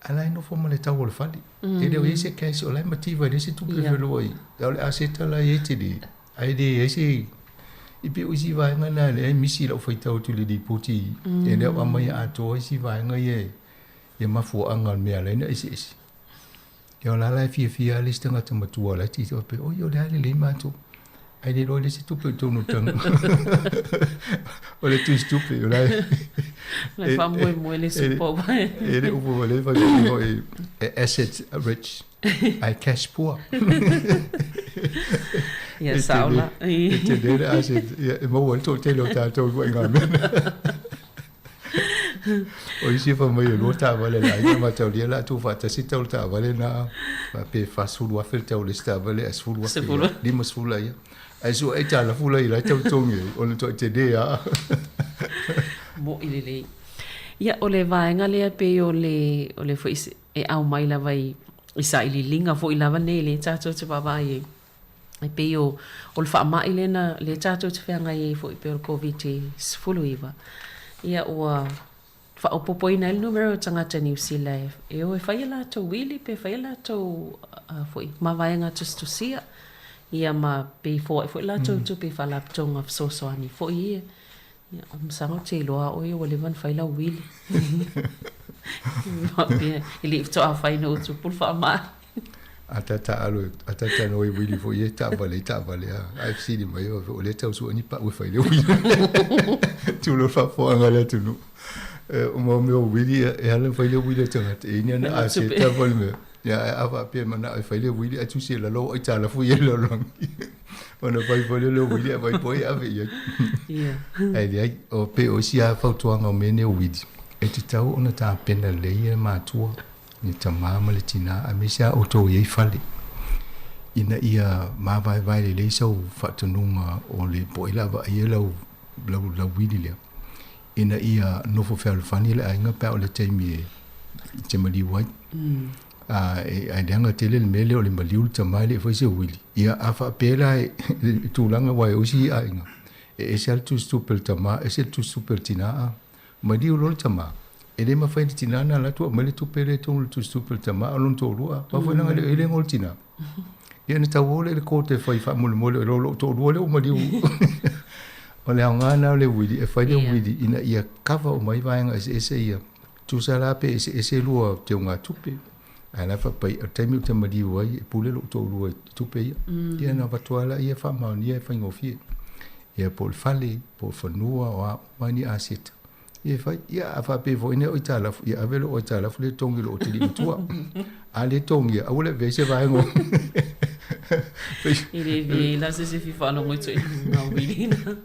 O: a la e nofo ma le tau o le fale. E le o i ai se cash, o la e mativa e leai se tupe feloai. A o le aseta la e i ai tele, ae le i ai se i pei o isi vaega na lea e misi i lau faitau atu i le lipoti e le o aumaia atoa isi vaega ia e mafuaaga o le mea e ala ai ona eseese. Ia o la la e fiafia lava le isi tagata matua o la e tilotilo faapea, oi o le a lelei matou. Ae le iloa e leai se tupe i totonu o le taga. O le tusitupe, o la e...
I: La e faamoemoe le super vai.
O: E le upu foi lea fai mai foi, e assets rich, ae cash poor.
I: Ia sao la.
O: E tele le asset, ia e maua ai le toatele o tatou i ituaiga mea. O isi e fai mai e lua taavale a le aiga mataulia la tuu faatasi tau le taavale na pe 40,000 le tau o le isi taavale ae 10,000 50 la ia. Ae sue aitalafu la ia la e tau totogi ai ona toai tele lava.
I: Mo'i lelei. Ia o le vaega lea pei o le o le foi e aumai lava i i sailiiliga foi lava nei lea tatou te vaavaai ai. E pei o, o le faamai lea na, lea tatou te feagai ai foi pei o le Koviti-19, ia ua faaopoopoina ai le numera o tagata Niu Sila e, e o e fai a latou wili pe fai a latou uh, foi mavaega tusitusia, ia ma pe i foai foi latou tupe i faalapotopotoga fesoasoani foi ia. Ia, o masalo ou te iloa o ia ua leva ona fai lau wili. Faapea e le i faatoa ina ua tupu le faamai.
O: A ta taalo, a ta talanoa i uili foi ia i taavale i taavale a, ae fesili mai o o lea e tau sue ni pau e fai le uili. Tulou le faafofoga a le atunuu. O mau mea o uili e ala ona fai le uili a le tagata, e i ai ni ana aseta po o le mea. Ia ae a faapea e manao e fai le uili ae tusi e lalo o aitalafu i ai le lalolagi. Ona fai foi lea o le uili ae vaai po o ai e ave i ai. Ae leai, o pei o isi lava fautuaga o mea nei o uili, e tatau ona tapena lelei e matua, le tama ma le tina, aemaise lava outou e i ai fale, ina ia mavaevae lelei sau faatonuga o le po o ai o le a vaaia lau, lau, lau uili lea, ina ia nofo fealofani le aiga pe a oo i le taimi e te maliu ai. Ae leaga tele le mea lea o le maliu le tama e le i fai se uili. Ia a faapea la i le tulaga aua e o isi aiga, e ese lava le tusitupe a le tama, ese le tusitupe a le tina a maliu loa le tama, e le mafai e le tina ona alu atu aumai le tupe lea i totonu o le tusitupe a le tama a o lona toalua. Aua foi leaga e le igoa o le tina. Ia ona tau o lea i le court e fai faamolemole o lou toalua lea ua maliu. O le aoga lena o le uili, e fai le uili ina ia cover uma ai vaega eseese ia. Tusa la pe eseese lua teugatupe, ae la e faapai, o le taimi ou te maliu ai, e pule lou toalua i tupe ia. Ia ona avatu lava lea faamaonia e faigofie. Ia po o le fale, po o le fanua, o a uma ni aseta. Ia e fai, ia a faapea foi nei o aitalafu, ia ave lou aitalafu lea e togi i lou atalii matua. A le togia, aua le avea ai se vaega o
I: E le avea la se isi e fia faalogo i ituaiga uili na.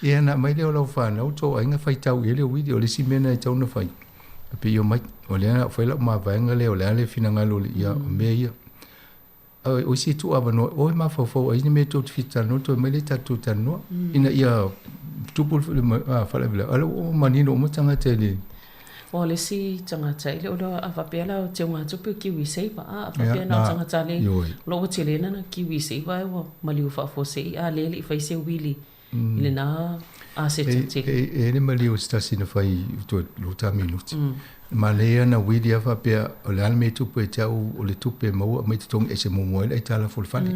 O: Ia ona aumai lea o lau fanau tou aiga faitau i ai le uili, o le isi mea lena e tatau ona fai. E pei omai, o lea na fai lau mavaega lea, o le a le finagalo o le ia, o mea ia. O isi e tuu avanoa, o e mafaufau ai ni mea tou te fia talanoa, toe aumai lea tatou talanoa. Ina ia tupu le faalavelave, a o lea ua manino uma tagata i le
I: O le isi tagata e le o iloa a faapea la o teugatupe o kiwi saver a faapea na o tagata le o lo ua tele na kiwi saver ai ua maliu faafuasei a lea e le i fai se uili i lena aseta tele.
O: E le maliu o se tasi na fai i toe lua minuti. Manaia na uili a faapea o le a le mea e tupu ia te au o le tupe e maua aumai totogi ese muamua ai le aitalafu o le fale.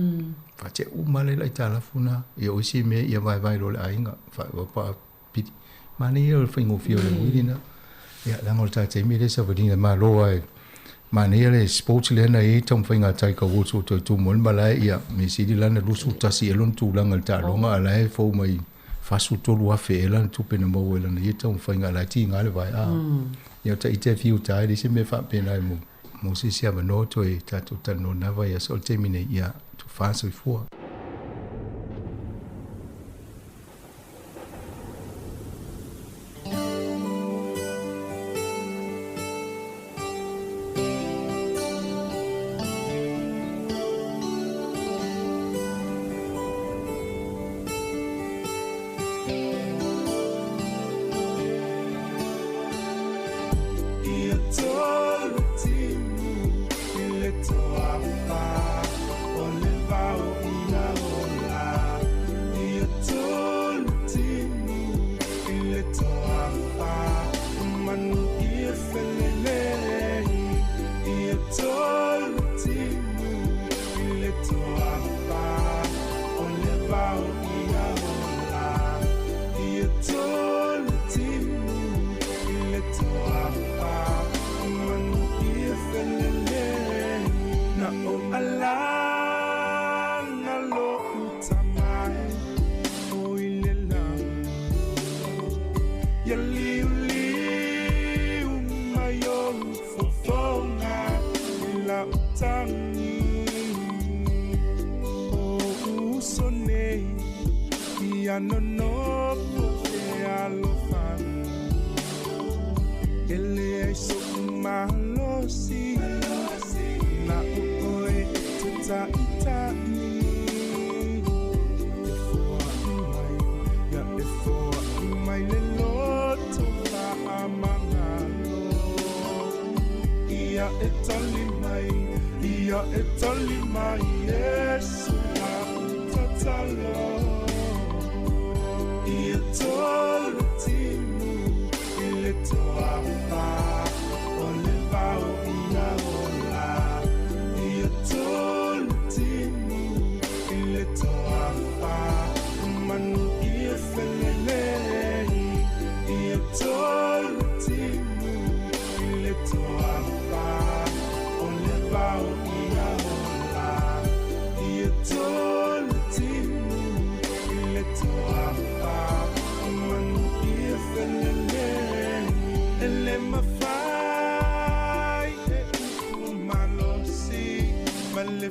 O: Faatea uma lava le aitalafu na ia o isi mea ia vaevae loa le aiga pili. Manaia o le faigofie o le uili na. Ia, leaga o le ta taimi lea savaliga e malo lava e manaia le sports lea na i ai taumafaiga a Tiger Woods ua toe tumu ai le malae, ia, mea sili la na 21 ea lona tulaga i le taaloga, a o la e fou mai 43,000 ea lana tupe na maua i lana ia taumafaiga, a o la e tiga le vae. A, ia, o ta ita e fiu ta, e leai se mea faapena e mo se isi avanoa toe tatou talanoa na vaiaso. O le taimi nei, ia, tofa soifua.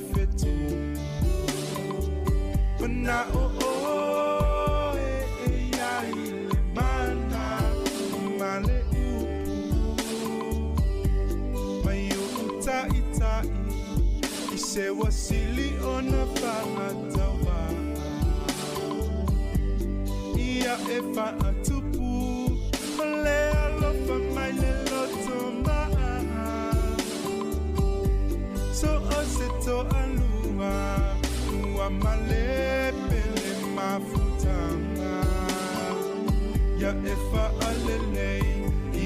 K: fetu Mana'o ʻoe e iai le mana ma le upu Mai oʻu ta'ita'i i se ua sili ona fa'atauva'a Ia e fa'atupu o le alofa mai le loto ma'a So o se to'alua ua malepe le mafutaga Ia e fa'alelei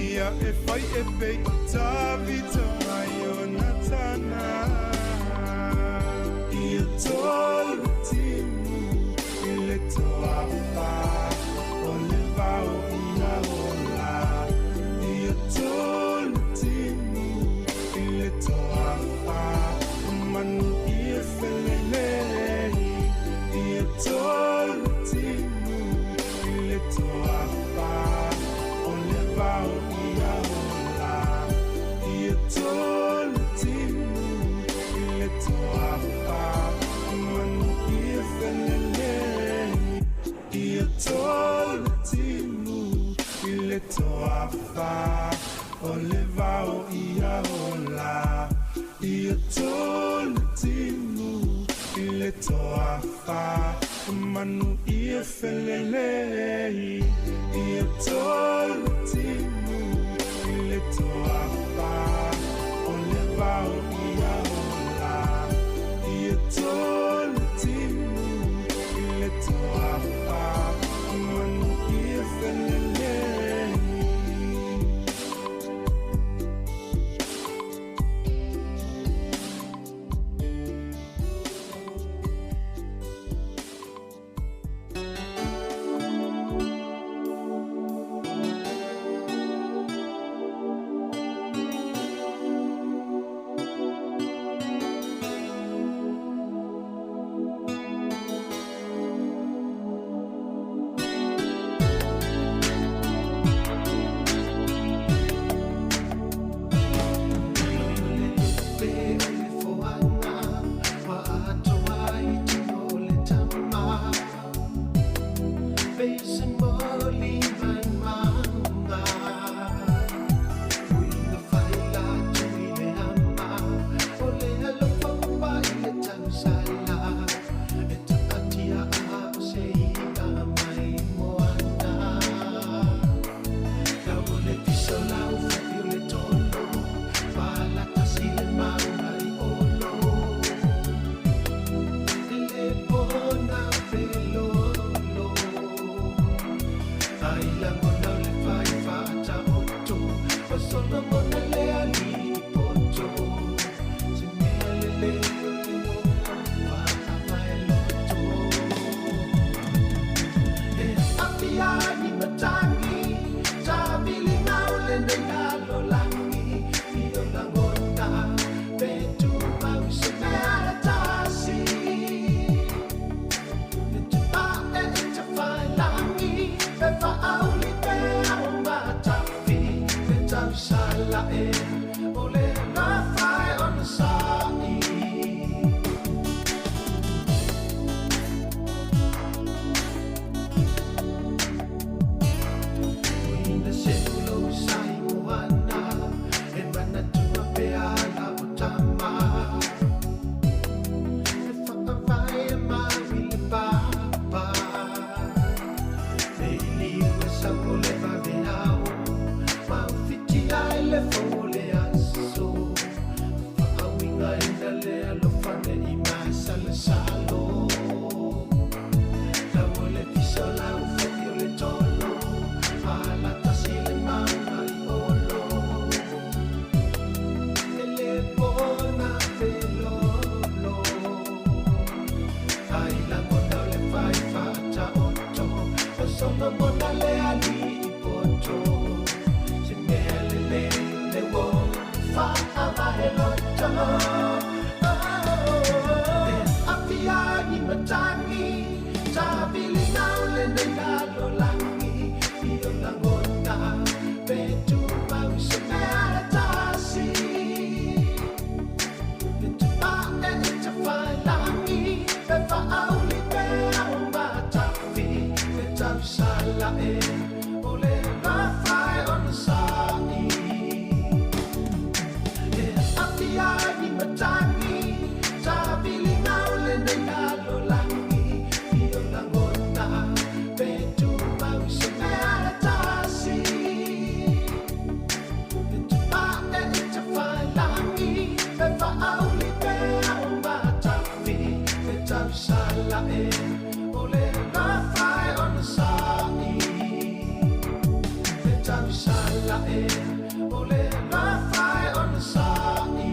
K: ia e fai e pei o Tavita mai Ionatana Ia tolu timu i le toafa o le vao ia ola Ia tolu timu i le toafa manu ia felelei Ia tolu timu i le toafa o le vao ia ola Ia tolu timu i le toafa manu ia felelei Ia tolu timu i le toafa o le vao ia ola Ia tolu timu i le toafa manu ia felelei Ia tolu timu i le toafa o le vao ia ola Ia tolu timu i le toafa manu ia felelei
N: Fetausalae o le gafa e onosaʻi. Fetausalae o le gafa e onosaʻi.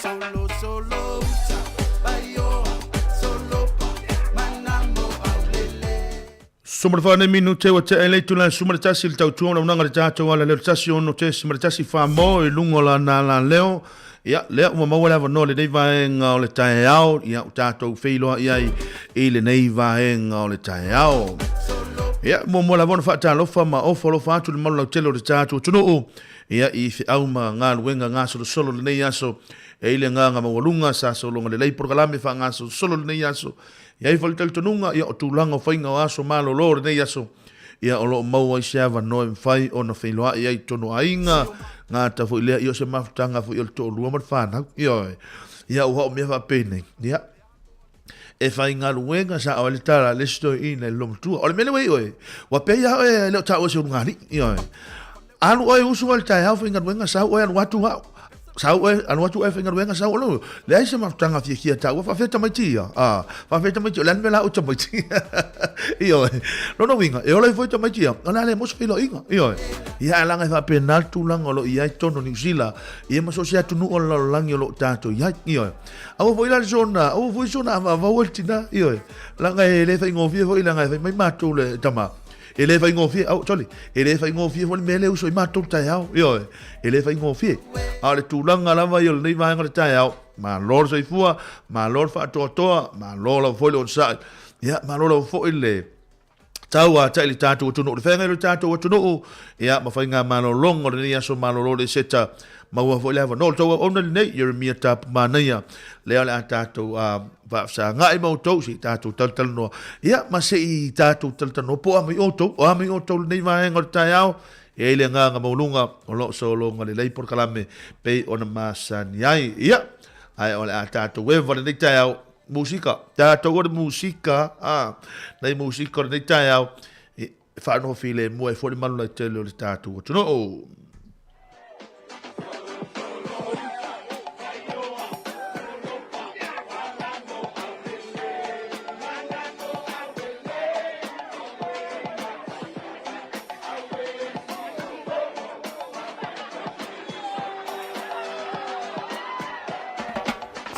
N: Solo solo uta Baioa Solopa Manamo aulele.
D: 14 minute ua tea i le itula e 11 le tautua o le auaunaga a le tatou ala leo le 16.1 Samoa i luga o lana alaleo. Ia, lea ua maua le avanoa i lenei vaega o le taeao, ia, ua tatou feiloai ai i lenei vaega o le taeao. Ia, muamua lava ona faatalofa ma ofo alofa atu i le malu lautele o le tatou atunuu, ia, i feau ma galuega gasolosolo i lenei aso, e i le agaga maualuga sa sologa lelei polokalame faagasolosolo i lenei aso. E i ai foi le talitonuga, ia, o tulaga o faiga o aso malolo o lenei aso, ia, o lo o maua ai se avanoa e mafai ona feiloai ai i totonu o aiga, gata foi lea, ia, o se mafutaga foi o le toalua ma le fanau, ioe. Ia, aua o mea faapenei, ia, e faigaluega sao ai le tala a le isi toeaina i le loomatua. O le mea lea ua i ai oe, ua pei lava oe e le o taua e se ulugalii, ioe. Alu oe usu oe i le taeao faigaluega sau oe alu atu au. Sau oe alu atu oe faigaluega sau oe. Leai se mafutaga fiafia taua faafefea tamaiti ia. Ah, faafefea tamaiti o le a le mea la o tamaiti. Ioe. Lona uiga e ola ai foi tamaiti ia, o le a le maua se feiloaiga. Ioe. Ia ae leaga e faapena le tulaga o lo o i ai totonu o Niu Sila, ia ma so o se atunuu o le lalolagi o lo o tatou i ai. Ioe. Aua foi la le soona, aua foi soona avaavaua le tina. Ioe. Leaga e le faigofie foi leaga e fai mai matou le tama. E le faigofie, au, sorry, e le faigofie foi le mea lea uso i matou le taeao, ioe, e le faigofie. A o le tulaga lava ia o lenei vaega o le taeao, malo le soifua, malo le faatoatoa, malo lava foi le onosai, ia, malo lava foi le tauatai i le tatou atunuu, le feagai o le tatou atunuu, ia, ma faigamalologa o lenei aso malolo le seta, maua foi le avanoa. O le tou auauna lenei, Ieremia Tapu Manaia, lea o le a tatou faafesagai ma outou, se i tatou talatalanoa, ia, ma se i tatou talatalanoa po o a mai outou, o a mai outou lenei vaega o le taeao, e i ai le agaga maualuga o lo o sologa lelei polokalame pei ona masani ai. Ia, ae o le a tatou eva lenei taeao, musika, tatou o le musika, a, nei musika o lenei taeao, e faanoho filemu ai foi le malu lautele o le tatou atunuu.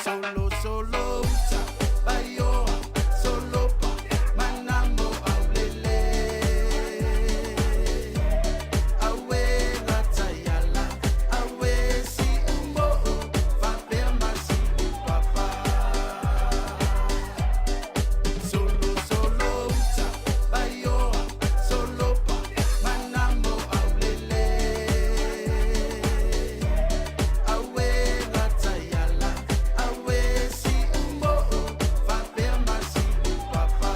N: Solo solo uta baioa solopa manamo aulele aue lataiala aue si umo'o fapea masi upapa solo solo uta baioa solopa manamo aulele aue lataiala aue si umo'o fapea masi upapa.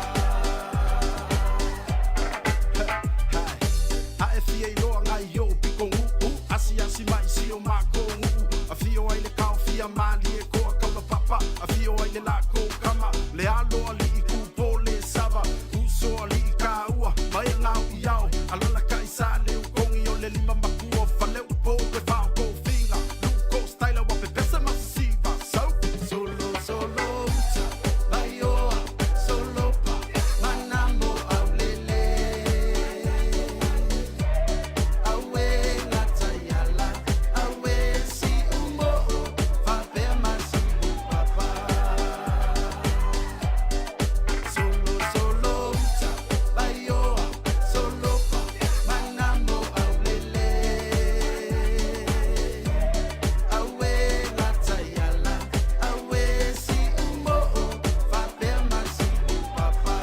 N: Ae fia iloa ngai i o'u piko nu'u Asiasi mai si o mākou nu'u Afio ai le kaofia malie koa kaula papa Afio ai le lākou kama Le alo ali'i kūpō le sava Uso ali'i kāua Mai e ngao i ao Alalakai sa le ukongi o le lima makua Faleupo e vao kofiga Luko styla wa pepesa masisiva So Solo solo uta Vaioa solopa Manamo aulele Aue lataiala Aue si umo'o Fapea masi upapa Solo solo uta Vaioa solopa Manamo aulele Aue lataiala Aue si umo'o Fapea masi upapa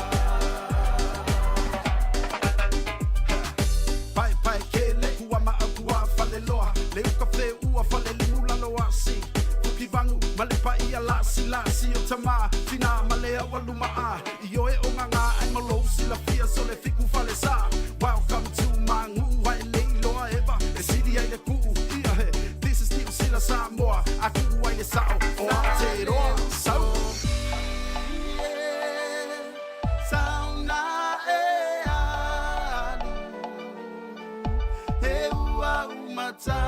N: Paepae kele kuama au kua faleloa Le uka feua fale limu lalo asi Fuki vangu ma le paia lasi lasi o tama Tina ma le aua luma a I oe o nganga ai ma lou silafia so le fiku fale sa Welcome to my nguu ai le iloa eva E sili ai le kuu ia he This is Niu Sila Samoa A kuu ai le sao o Aotearoa Sau Sauna e alu He ua umata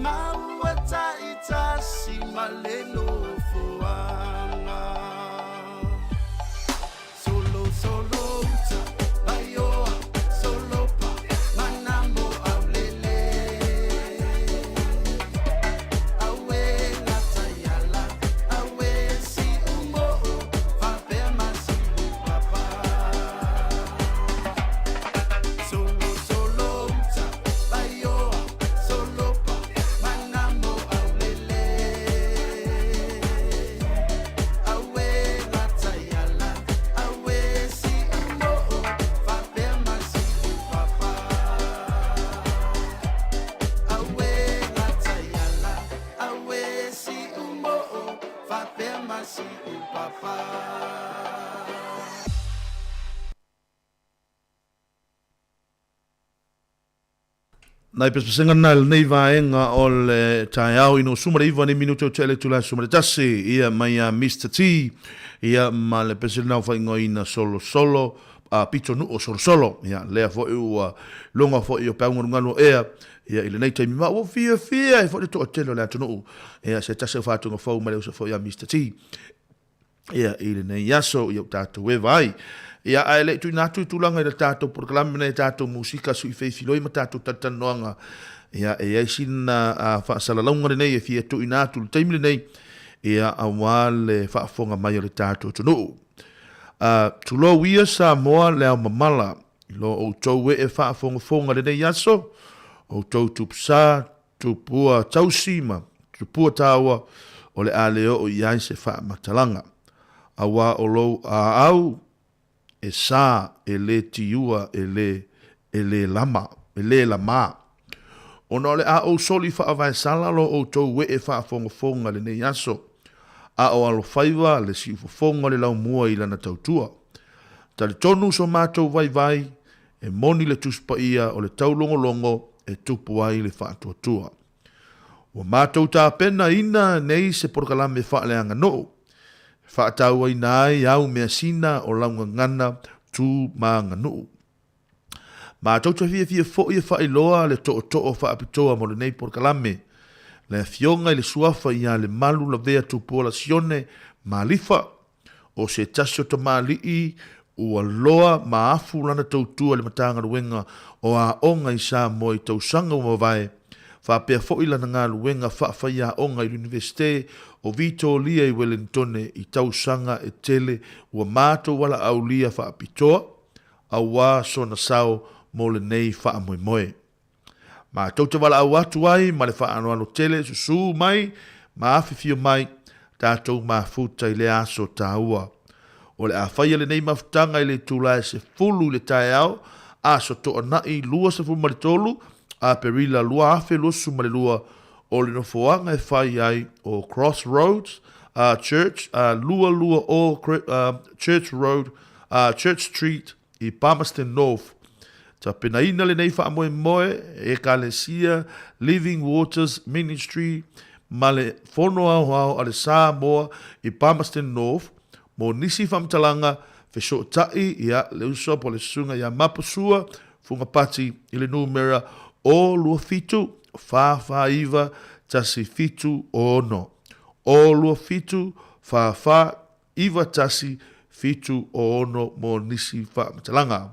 N: maua taitasi ma le nofoaga Solo solo uta vaioa solopa manamo aulele Aue lataiala
D: Nai pesepesega na i lenei vaega o le taeao ina ua 19 nei minute o tea le itula e 11, ia mai ia Mister T, ia ma le pese lena ua faaigoaina Solosolo, a pitonuu o Solosolo, ia lea foi ua luga foi o peaugalugalu o ea, ia i lenei taimi ma ua fiafia ai foi le toatele o le atunuu, ia se tasi o faatuga fou mai le uso foi ia Mister T. Ia, i lenei aso, ia ua tatou eva ai. Ia, ae le i tuuina atu i tulaga i le tatou polokalame nei, tatou musika, sui feifiloi ma tatou talatalanoaga, ia, e i ai sina faasalalauga lenei e fia tuuina atu i le taimi lenei, ia, aua le faafofoga mai o le tatou atunuu. Tulou ia Samoa le ao mamala, i lo outou ee faafogafoga i lenei aso, outou tupusa, Tupua tausi ma tupua taua o le a le oo i ai se faamatalaga, auā o lou aau e sa e le tiua e le e le lama, e le lamā. Ona o le a ou soli faavaesala lo outou ee faafogafoga lenei aso, a o alofaiva le siufofoga o le laumua i lana tautua. Talitonu so matou vaivai E moni le Tusi Paia o le taulogologo e tupu ai le faatuatua. Ua matou tapenaina nei se polokalame faaleaganuu e faatauaina ai au measina o lau gagana tu ma aganuu. Matou te fiafia foi e faailoa le tootoo faapitoa mo lenei polokalame, le Afioga i le Suafa ia Lemalu Lavea Tupuola Sione Malifa, O se tasi o tamalii ua loa ma afu lana tautua i le Matagaluega o Aoga i Samoa i tausaga ua mavae, faapea foi lana galuega faafaiaoga i le Iunivesite o Vitolia i Welenitone i tausaga e tele ua matou valaaulia faapitoa aua sona sao mo lenei faamoemoe. Matou te valaau atu ai ma le faaaloalo tele, susū mai ma afifio mai, tatou mafuta i lea aso taua. O le a faia lenei mafutaga i le itula e 10 i le taeao, Aso Toonai 23 Aperila 2022, o le nofoaga e fai ai o Cross Roads Church, 220 Church Road, Church Street, i Palmerston North. Tapenaina lenei faamoemoe e Ekalesia Living Waters Ministry ma le Fono Aoao a le Samoa i Palmerston North mo nisi faamatalaga fesootai ia le uso po o le susuga ia Mapusua Fugapati i le numera o 27 449 176 o 27 44 9, 1, 7, 6 mo nisi faamatalaga.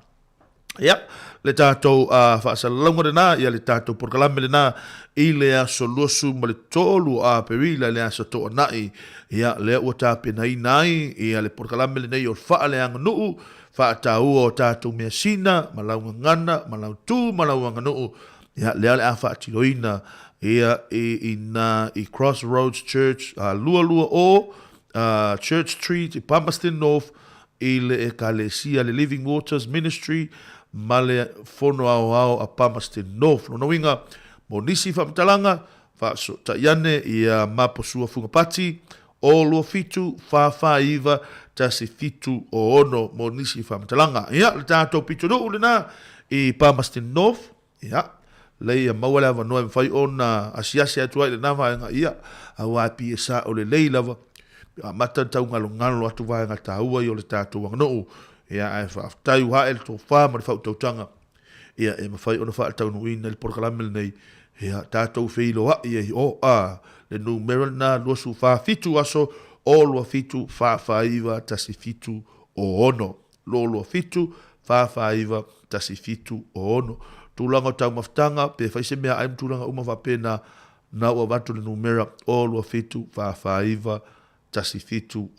D: Ia, le tatou faasalalauga lena, ia le tatou polokalame lena i le aso 23 o Aperila i le aso Toonai, ia, lea ua tapenaina ai ia le polokalame lenei o le faaleaganuu, faataua o tatou measina ma lau gagana ma lau tu ma lau aganuu, ia, lea o le a faatinoina ia i ina i Crossroads Church, 220 Church Street i Palmerston North i le Ekalesia le Living Waters Ministry ma le Fono Aoao a Palmerston North. Lona uiga, mo nisi faamatalaga, faasootai ane ia Maposua Fugapati o 27 449 176 mo nisi faamatalaga. Ia, le tatou pitonuu lena i Palmerston North. Ia, lei ia maua le avanoa e mafai ona asiasi atu ai i lena vaega, ia, aua e pei e sao lelei lava, amata ona taugalogalo atu vaega taua ia o le tatou aganuu, ia, ae faafetai ua ae le tofa ma le faautautaga, ia, e mafai ona faataunuuina le polokalame lenei, ia, tatou feiloai ai o, a, le numera lena 24 7 aso o 27 4 4 9 1 7 6. 227 449 176. Tulaga o taumafataga, pe fai se meaai ma tulaga uma faapena, na ua avatu le numera o 27 449 176.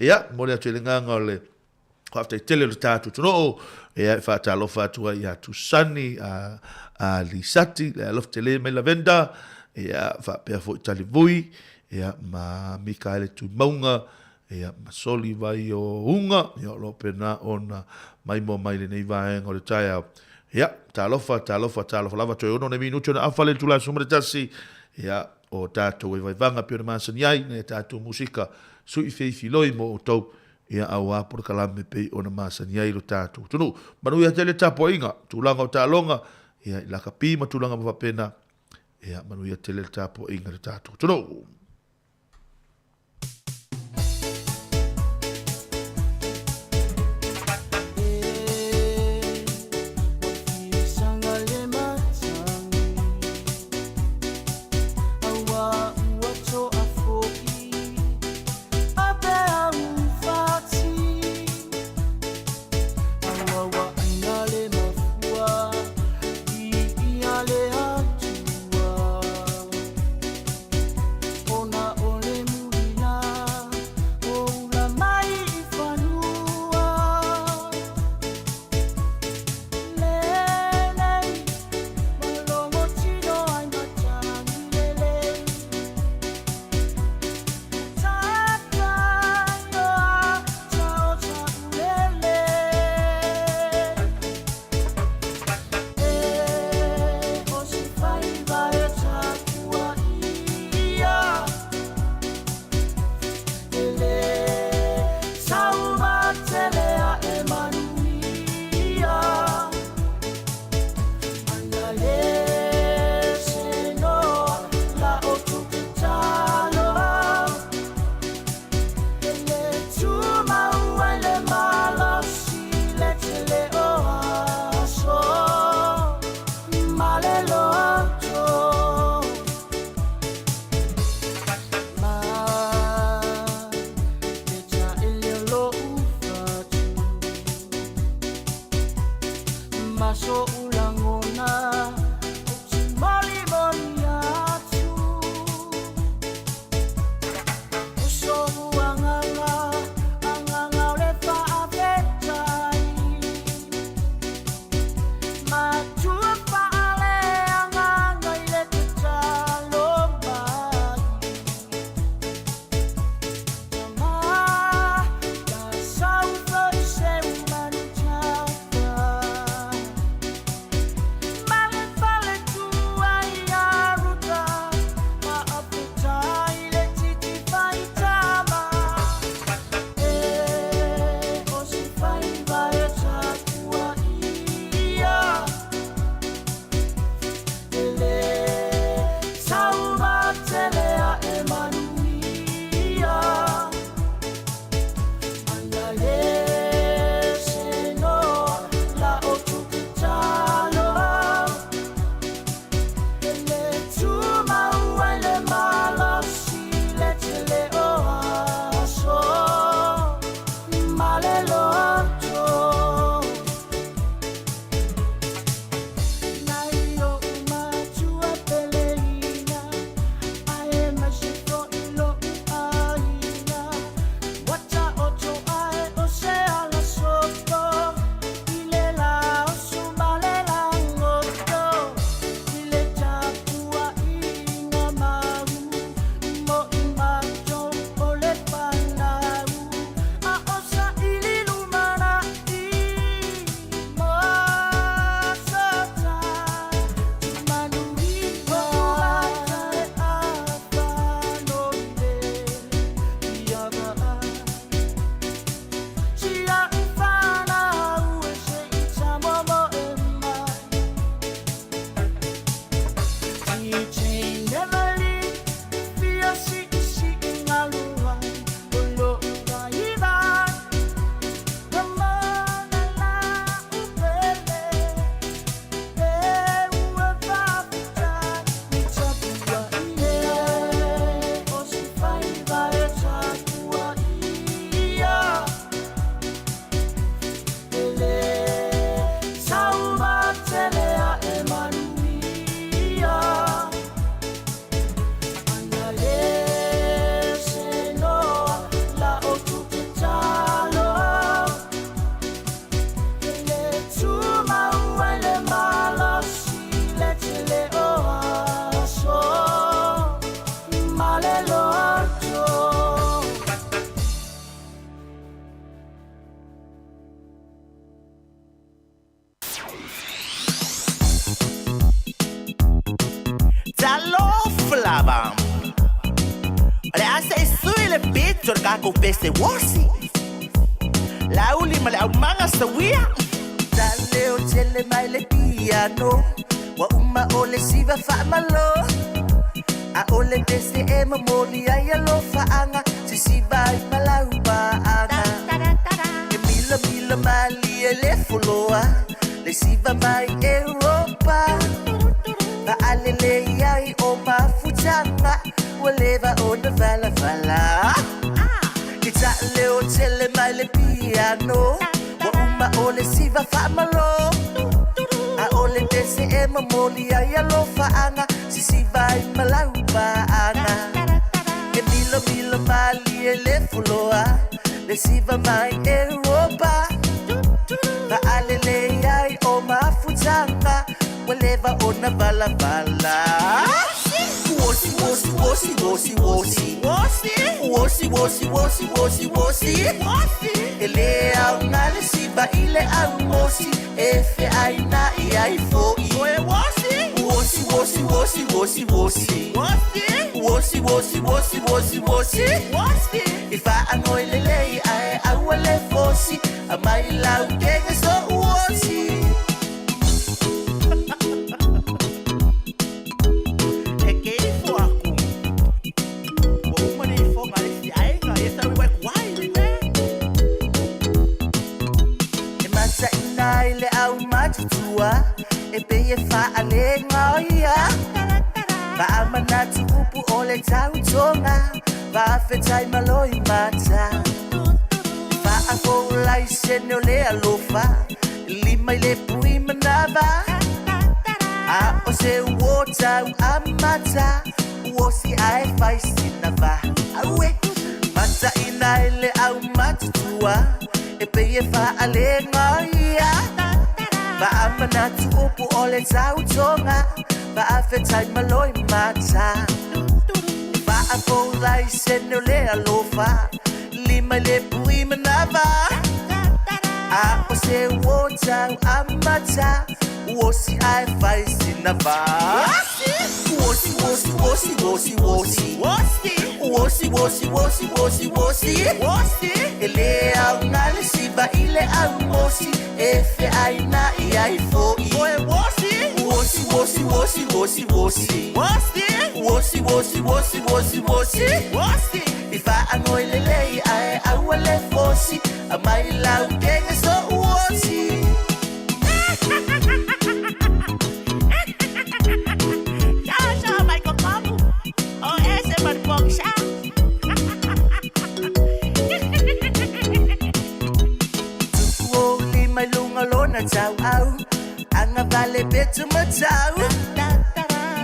D: Ia, momoli atu ai le agaga o le faafetai tele o le tatou atunuu, ia, e faatalofa atu ai ia Tusani, a, a Lisati, le alofa tele mai Lavenda, ia, faapea foi Talivui, ia, ma Mikaele Tuimauga, Ia, ma soli vai o uga, ia o lo o pena ona maimoa mai lenei vaega o le taeao. Ia, talofa, talofa, talofa lava, toe ono nei minuti ona afa le itula e 11, ia, o tatou e vaivaga pei ona masani ai, nai a tatou musika, sui feifiloi mo outou, ia, auā polokalame pei ona masani ai lo tatou atunuu. Manuia tele tapuaiga, tulaga o taaloga, Ia, i lakapi ma tulaga uma faapena. Ia, manuia tele le tapuaiga i le tatou atunuu.
P: Talofa lava. O le a se i sui le pito o le tatou pese uosi. Lauli ma le aumaga sawia. Taleo tele mai le piano. Ua uma o le siva faamalo A o le pese e momoli ai alofaaga Sisiva ai ma laupaaga E milamila malie le foloa Le siva mai Europa Faalelei ai o mafutaga Ua leva ona valavala Ke taaleo tele mai le piano Ua uma o le siva faamalo A o le pese e momoli ai alofaaga Sisiva ai ma laupaaga E milomilo malie le foloa Le siva mai Europa Faalelei ai o mafutaga Ua leva ona valavala Wosi, wosi, wosi, wosi, wosi. Wosi, wosi, wosi, wosi, wosi. E le aoga le siva i le aumosi E feaina'i ai fo'i Wosi, wosi, wosi, wosi, wosi. Wosi, wosi, wosi, wosi, wosi. I faagoi lelei ae aua le fosi Aumai lau kege so'u osi E ke ifo aku. Ua uma le ifoga a le isi aega, ia sau i waikuai le mea. E mataʻina ai le aumatutua e pei e faalega o ia. Faamanatu upu o le tautoga, faafetai maloimata. Faafoulaisene o le alofa, lima i le pui manava. A o se uo tau amata, uosi ae fai sina va. Aue! Mataʻina ai le aumatutua, e pei e faalega o ia. Faamanatu upu o le tautoga, faafetai maloimata. Faafoulaisene o le alofa, lima i le pui manava. A o se uo tau amata, uosi ae fai sina va. Wosi, wosi, wosi, wosi, wosi. Wosi, wosi, wosi, wosi, wosi. E le aoga le siva i le aumosi E feaina'i ai fo'i Wosi, wosi, wosi, wosi, wosi. Wosi, wosi, wosi, wosi, wosi. I faagoi lelei ae aua le fosi Aumai lau kege so'u osi Tupu ou lima i luga o lona tauau Agavale petu matau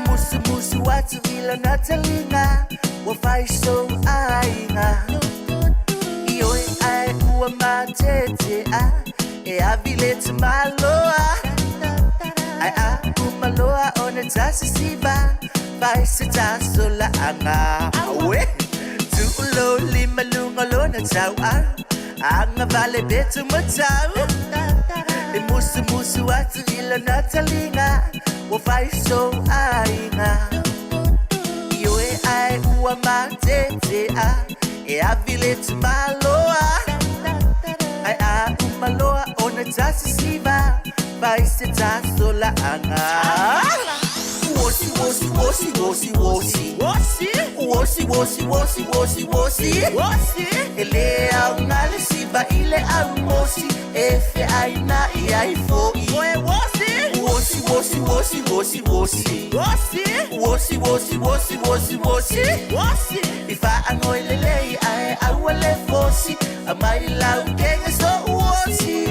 P: Musumusu atu i lona taliga Ua fai sou aiga Ioe ae ua matetea E avi le tamaloa Ae a uma loa ona tasisiva Fai se tasolaaga Aue! Tuu lou lima i luga o lona tauau Agavale petu matau E musumusu atu i lona taliga Ua fai sou aiga Ioe ae ua matetea E avi le tamaloa Ae a uma loa ona tasisiva Fai se tasolaaga Wosi, wosi, wosi, wosi, wosi. Wosi, wosi, wosi, wosi, wosi. E le aoga le siva i le aumosi E feaina'i ai fo'i Wosi, wosi, wosi, wosi, wosi. Wosi, wosi, wosi, wosi, wosi. I faagoi lelei ae aua le fosi Aumai lau kege so'u osi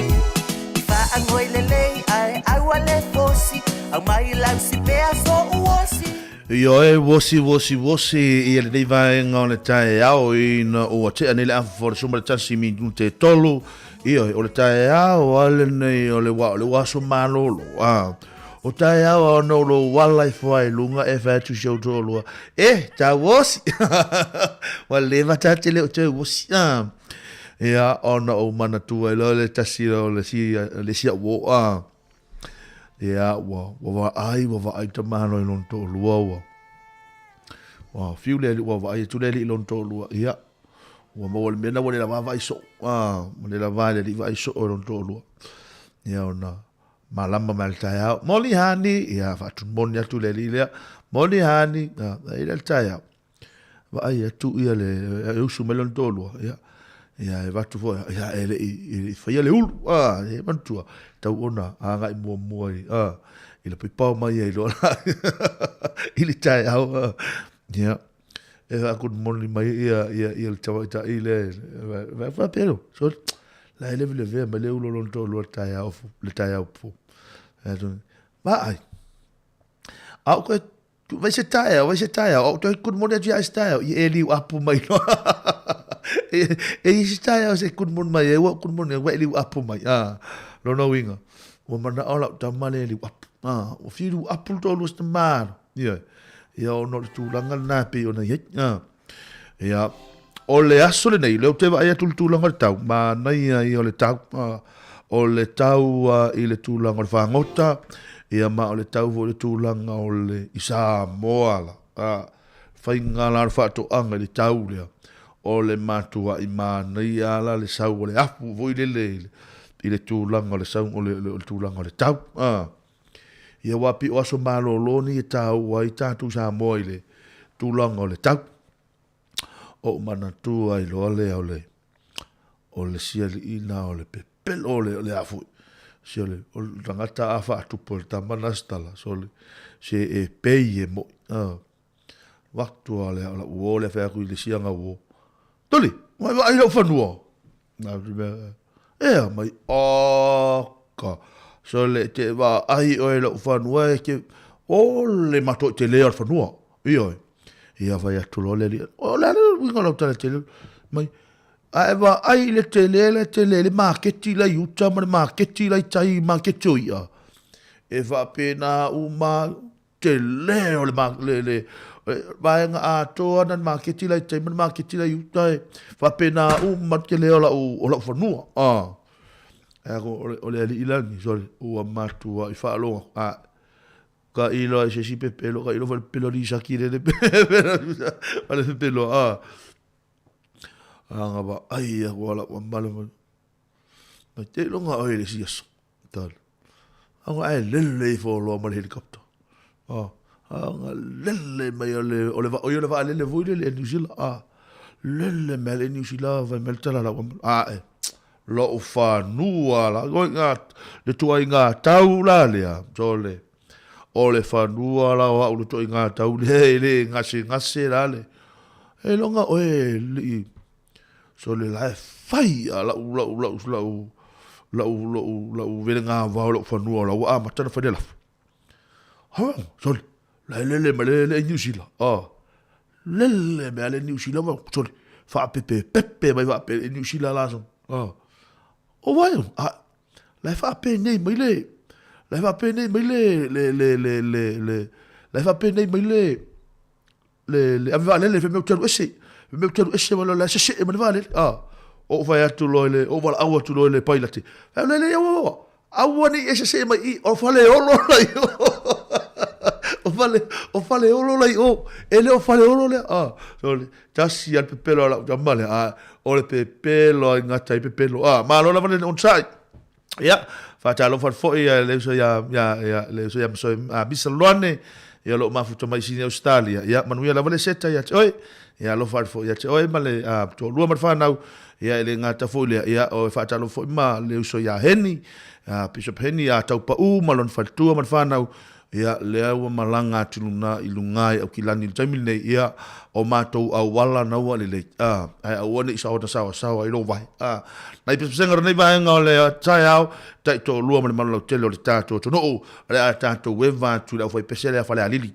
P: I faagoi lelei ae aua le fosi Aumai lau sipea so'u osi.
D: Ioe, wosi, wosi, wosi ia lenei vaega o le taeao ina ua tea nei le afa o le 11 minute e tolu. Ioe, o le taeao a lenei o le wa, o le ua aso malolo. A, o taeao a ona o lou ala ifo ai luga e fai atu si ou toalua. E, ta wosi! Ua leva ta te le o te wosi. A, ia, ona ou manatua ai loa le tasi o le si, le si au o. A, Ia, ua, ua vaai, ua vaai tamalo i lona toalua, ua, ua fiu le alii, ua vaai atu le alii i lona toalua, ia, ua maua le mea lena ua le lava vaai soo, a, ua le lava e le alii vaai soo i lona toalua. Ia, ona Malama mai le taeao. Moni hani, ia faatumoni atu le alii lea. Moni hani, ia i le taeao. Vaai atu ia le e usu mai lona toalua, ia ia e avatu foi, ia e le i faia le ulu, a e manatua, tau ona agai muamua i a i le pipao mai ai loa la i le taeao, a ia e faakunumoni mai ia ia ia le tamaitai lea e faapea lea, sole, la e levelevea mai le ulu o lona toalua le taeao le taeao fou. Vaai, a ou toe Vai se taeao, vai se taeao, a ou toe good morning atu ia se taeao, ia e liu apu mai loa. E, e i se taeao se good morning mai ai, ua good morning, ua e liu apu mai. Ah, lona uiga, ua manao lau tama le liu apu. Ah, ua fiu liu apu le toalua se tamalo. Ia, ia ona o le tulaga lena e pei ona i ai. Ah, ia, o le aso lenei, lea ou te vaai atu i le tulaga o le tau, manaia ia o le tau. Ah, o le tau i le tulaga o le fagota, ia ma o le tau foi i le tulaga o le i Samoa la. Ah, faiga la o le faatoaga i le tau lea, o le matuai manaia la le sau o le afu foi lele i le tulaga o le sau o le, o le tulaga o le tau. Ah, ia aua pei o aso malolo nei e taua ai tatou Samoa i le tulaga o le tau. Ou manatua ai loa lea o le o le sialii na o le pepelo o le o le a foi se o le o le tagata a faatupu e le tama na se tala sole se e pei e moi a avatu a lea o lau uo lea fai atu i le siaga uo tuli mai vaai lou fanua na mea ea mai oka sole te vaai oe i lou fanua e te o le matou tele o le fanua Ioe. Ia fai atu loa le alii, o le a le uiga o lau tala tele mai? A e vaai i le tele le tele le maketi la i uta ma le maketi la i tai, maketi o i'a, e faapena uma tele o le, le, le vaega atoa na le maketi la i tai ma le maketi la i uta, e faapena uma le tele o lau, o lau fanua. Ah. O le alii la lenei, sole, ua matuai faalogo, a Ka ilo ai se isi pepelo, ka ilo foi le pepelo Lisaki le le pepelo o le pepelo a. Anga vaai aku ala ua male mai. Mai te ilonga oi le isi aso. Tala. Anga ae lele ifo loa ma le helicopter. Ah, anga lele mai o le o le o le vaalele foi lele e New Zealand. Ah, lele mai le New Zealand vai mai le tala la ua ah e. Lou fanua la, le tuaiga tau la lea, sole, o le fanua la o au le tuaiga tau lea e le gasegase la le, e loga oe lii, sole la e fai a lau, lau, lau, lau, lau, lau, lau velega vao lou fanua la ua amata na fai le lafo. Ha, sole, la e lele ma le le New Zealand, ah, lele mea le New Zealand, ma, sole, faapepepepe mai faape le New Zealand la sole, ah, o vai, ah, la e faapenei mai le, la e faapenei mai le, le, le, le, le, le, la e faapenei mai le, le, le ave vaalele, fai mea ou te alu ese, fai mea ou te alu ese, ma la e sese'e ma le vaalele, ah, ou fai atu loa i le, ou valaau atu loa i le pailate, fai atu, le, aua, aua, aua ne i e sese'e mai i, o Faleolo la i o, o fale, o Faleolo la i o, e le o Faleolo lea, ah, sole, tasi a le pepelo a lau tama lea, ah, o le pepelo ai gata ai pepelo, ah, malo lava le onosai. Ia, faatalofa atu foi le uso ia, ia, ia, le uso ia Masoe, a Misa Loane, ia o lo o mafuta mai Sini Australia. Ia, manuia lava le seta ia te oe. Ia, alofa atu foi ia te oe ma le a, toalua ma le whanau. Ia, e le gata foi lea. Ia, o e faatalofa foi ma le uso ia Heni, a Bishop Heni, a Taupau ma lona faletua ma le whanau. Ia, lea ua malaga atu luna i luga i Aukilani i le taimi lenei, ia, o matou auala na ua lelei, a, ae aua ne i saona saoasaoa i lou vae, a. Nai pesepesega o lenei vaega o le taeao, taitoalua ma le malu lautele o le tatou atunuu, o le a tatou eva atu i le aufaipese lea Falealili.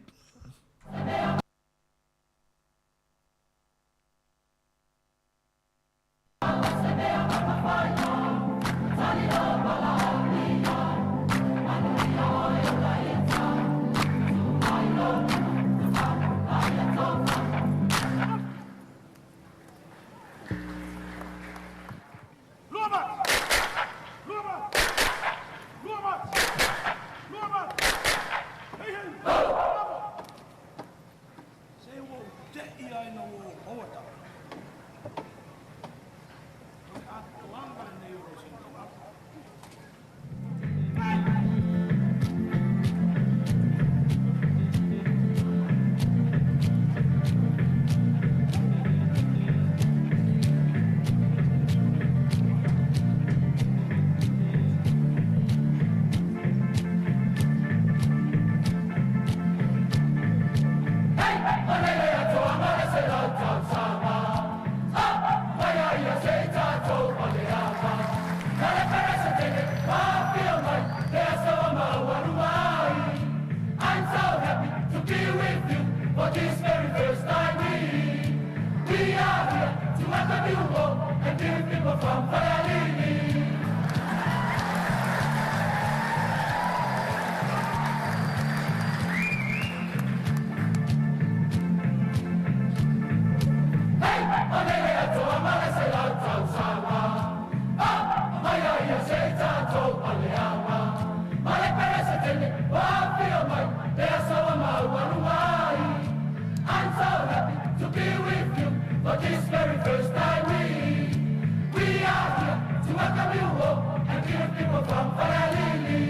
E: Se ua ou teʻi ai na ua ou maua tala. O le atoaga lenei o lou sini.
Q: this very first time we are here to welcome you all and give people from Falealili. Hey, olele atoa male se lau tausaga. Ah, mai ai se tatou paleaga. Male pere se tele, wa fio mai, le aso wa mau aluai. I'm so happy to be with you for this very first time we are here to welcome you all and give people from Falealili.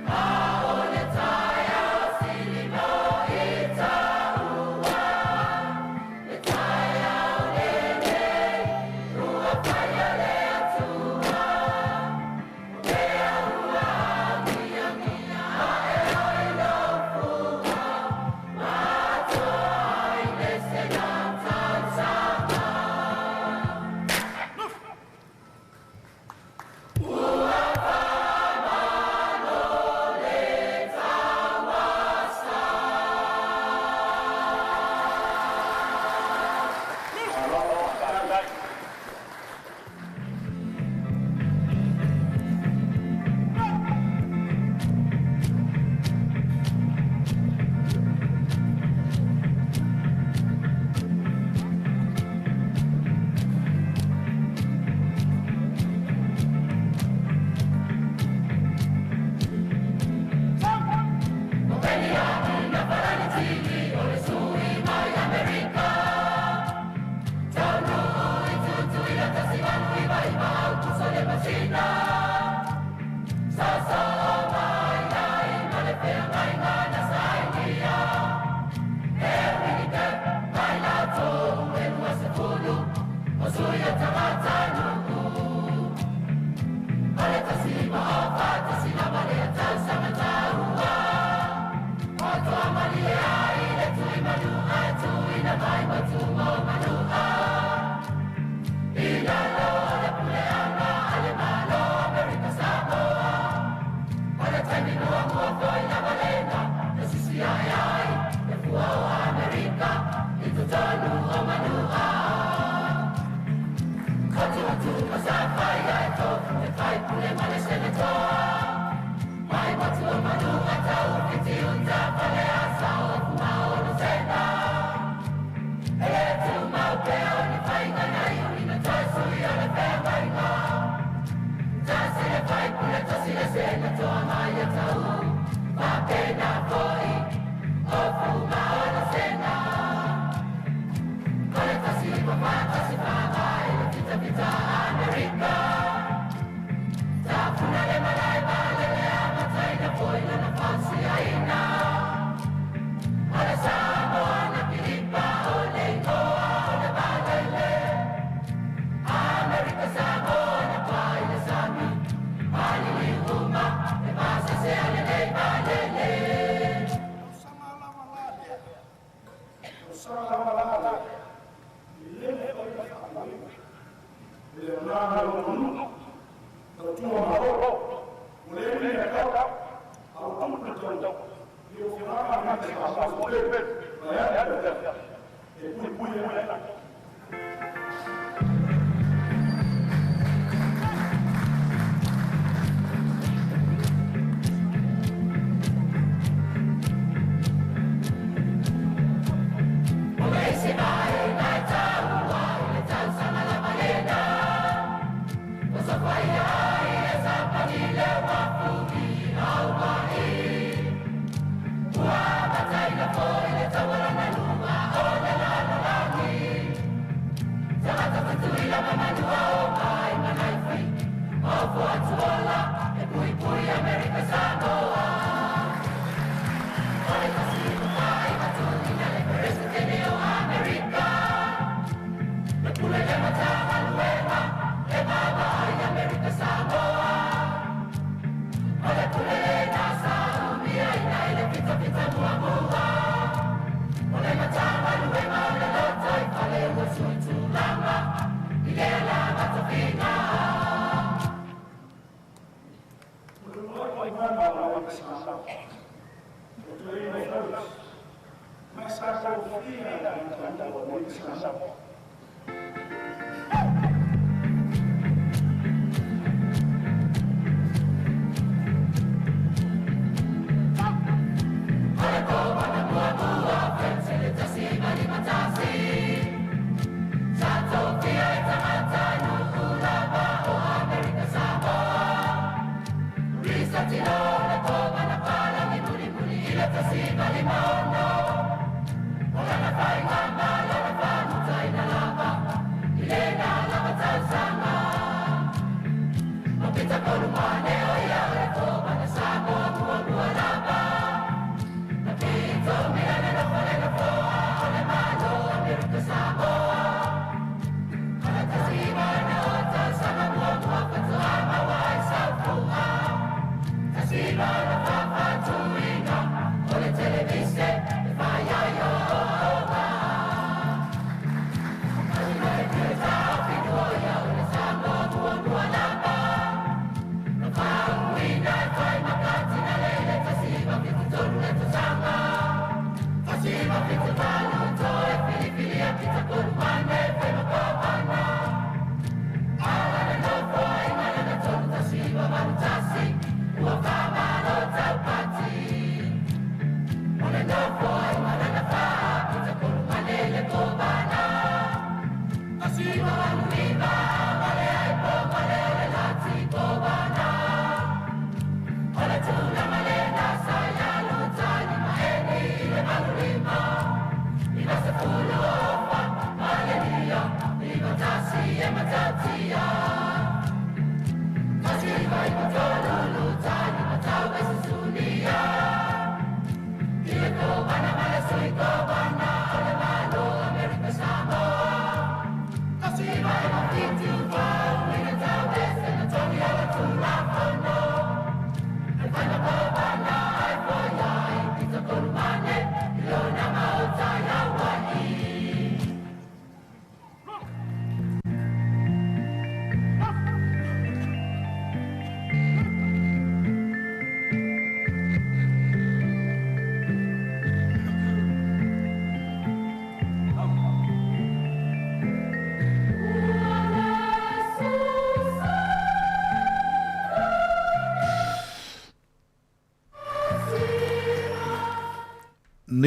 Q: Aole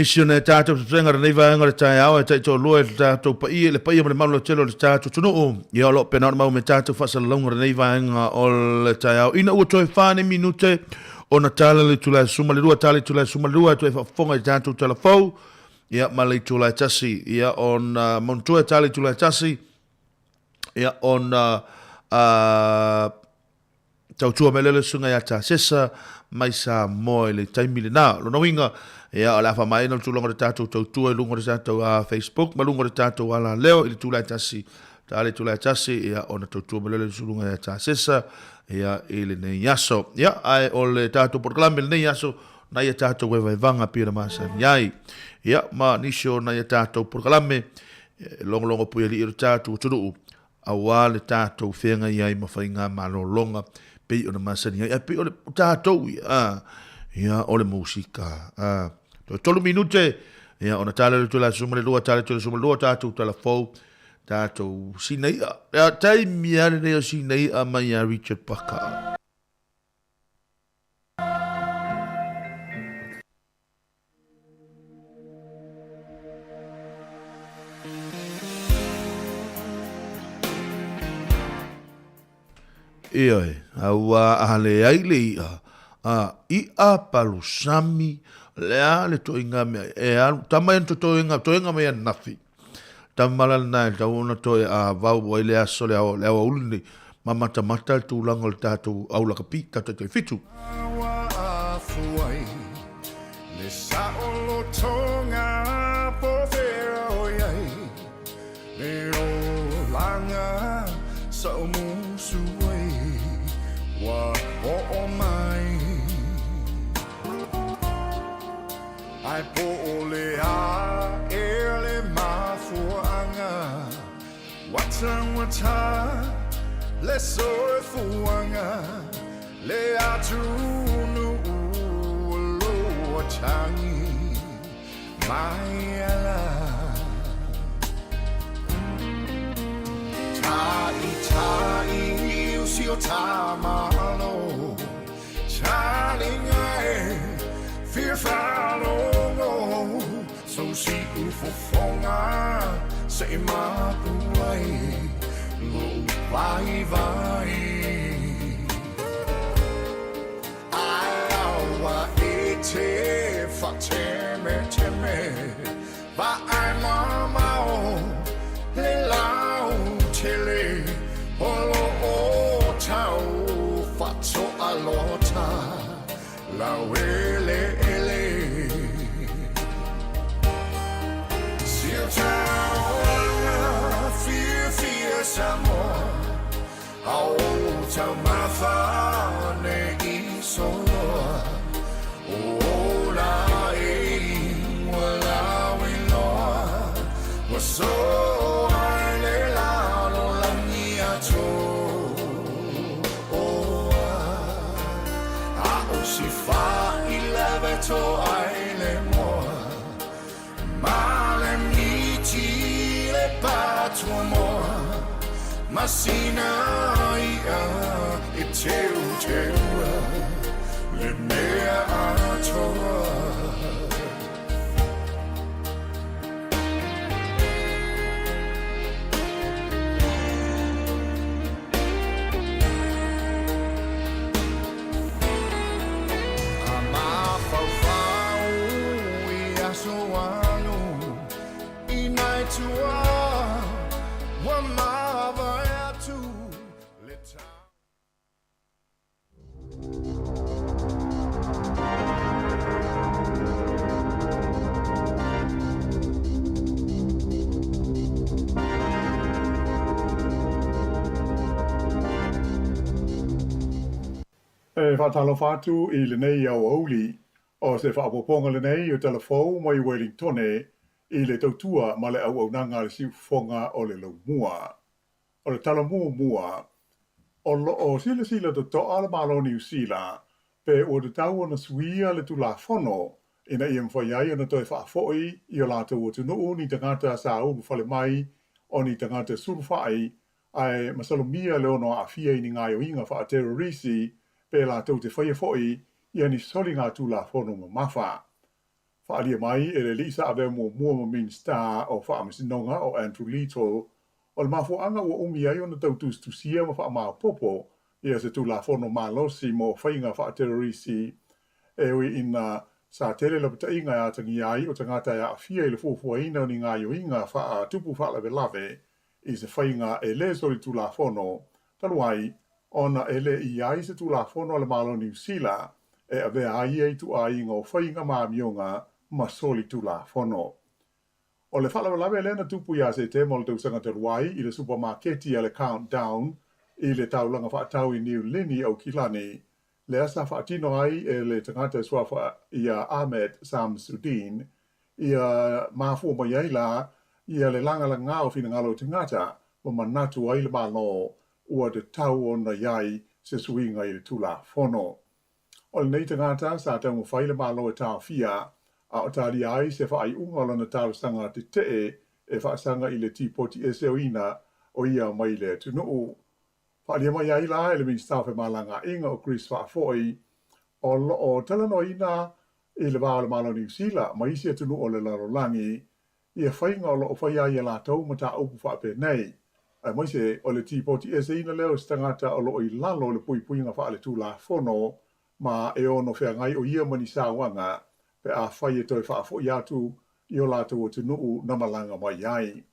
D: Nisi o nai tātou pepega lenei vaega o le taeao e taitoalua i le tātou paia i le paia ma le malu lautele o le tātou atunuu. Ia o lo o pena ona mau me tātou faasalalauga lenei vaega o le taeao. Ina ua toe 4 nei minute ona tala le itula e 12, tala itula e 12 e toe faafofoga i tātou tala fou, ia ma le itula e 1. Ia ona manatua e tala itula e 1, ia ona tautua mai lea le susuga ia Tasesa mai Samoa i le taimi lena. O lona uiga, ia, o le a faamaeaina le tulaga o le tatou tautua i luga o le tatou Facebook ma luga o le tatou alaleo i le itula e 1, ta le itula e 1, ia, ona tautua mai lea le susuga ia Tasesa, ia, i lenei aso. Ia, ae o le tatou polokalame i lenei aso, nai a tātou vaevaevaga pei ona masani ai. Ia, ma nisi o nai a tātou polokalame, e logologo pui alii o le tātou atunuu, auā le tātou feagai ai ma faiga malōlōga pei ona masani ai. Ae pei o le tātou ia, a, ia, o le musika, a. Toe tolu minute, ia, ona tala le tula suma le lua, tala tula suma le lua, tātou tala fou, tātou sina i'a. Ia, taimi a lenei o sina i'a mai a Richard Paka. Ioe, aua a leai le i'a, a i'a palusami, le a le toinga mea, e alu, tama e totoenga, toenga mai anafi. Tama la lena e tau ona toe a vau ai le aso le ao, le ao auli nei, ma matamata le tulaga o le tatou au lakapi, tatou tai fitu.
K: Le saolotoga po fea o i ai, Le olaga sa o musu ai, ua oo mai. Ae po o le a ea le mafuaaga, ua taugata le soifuaga, le atunuu o lo tagi mai ala. Ta'ita'i o si o tamalo, talinga e fia faalogo, so si'u fofoga se i mapu ai lo'u vaivai. Ae aua e te faatemeteme, vaai mamao le lautele, o lo o tau faatoalota laueleele. Si o taulaga fiafia Samoa, a o taumafa nei soloa, o ola e ua lauiloa, ua soa i le lalolagi atoa. A o si faailave toa i le moa, ma le miti le patuamoa, ma sina i'a e teuteua le mea atoa. A mafaufau i aso alu i nai tua ua mavae atu le tau.
H: E faatalofa atu i lenei aoauli, o se faaopoopoga lenei o tala fou mai Wellingtone i le tautua ma le auaunaga a le siufofoga o le Laumua. O le tala muamua, o lo o silasila totoa le Malo o Niu Sila pe ua tatau ona suia le Tulafono ina ia mafai ai ona toe faafoi i o latou atunuu ni tagata sa ulufale mai o ni tagata sulufai ae masalomia le ono aafia i ni gaoioiga faaterorisi pe latou te faia foi ia ni soliga Tulafono mamafa. Faaalia mai e le alii sa avea muamua ma Minisita o Faamasinoga o Andrew Little, o le mafuaaga ua umi ai ona tau tusitusia ma faamaopoopo ia se Tulafono malosi mo faiga faaterorisi e ui ina sa tele lapataiga e atagia ai o tagata e aafia i le fuafuaina o ni gaoioiga faatupu faalavelave i se faiga e le solitulafono, talu ai ona e le i ai se Tulafono a le Malo o Niu Sila e avea ai ia ituaiga o faiga ma amioga ma solitulafono. O le faalavelave lea na tupu iā Setema o le tausaga talu ai i le supamaketi a le Countdown i le taulaga faatau i Niu Lini, Aukilani, lea sa faatino ai e le tagata e suafa ia Ahmed Samsudeen, ia mafua mai ai la ia le lagalagā o finagalo o tagata ma manatu ai le Malo ua tatau ona i ai se suiga i le Tulafono. O lenei tagata sa taumafai le Malo e taofia a o talia ai se faaiuga o lana talosaga tetee e faasaga i le tipoti eseoina o ia mai le atunuu. Faaalia mai ai la e le Minisita o Femalagaaiga o Chris Faafoi, o lo o talanoaina i le va o le Malo o Niu Sila ma isi atunuu o le lalolagi ia faiga o lo o faia ai e latou mataupu faapenei, aemaise o le tipoti eseina lea o se tagata o lo o i lalo o le puipuiga faaletulafono ma e ono feagai o ia ma ni sauaga pe afai e toe faafoi atu i o latou atunuu na malaga mai ai.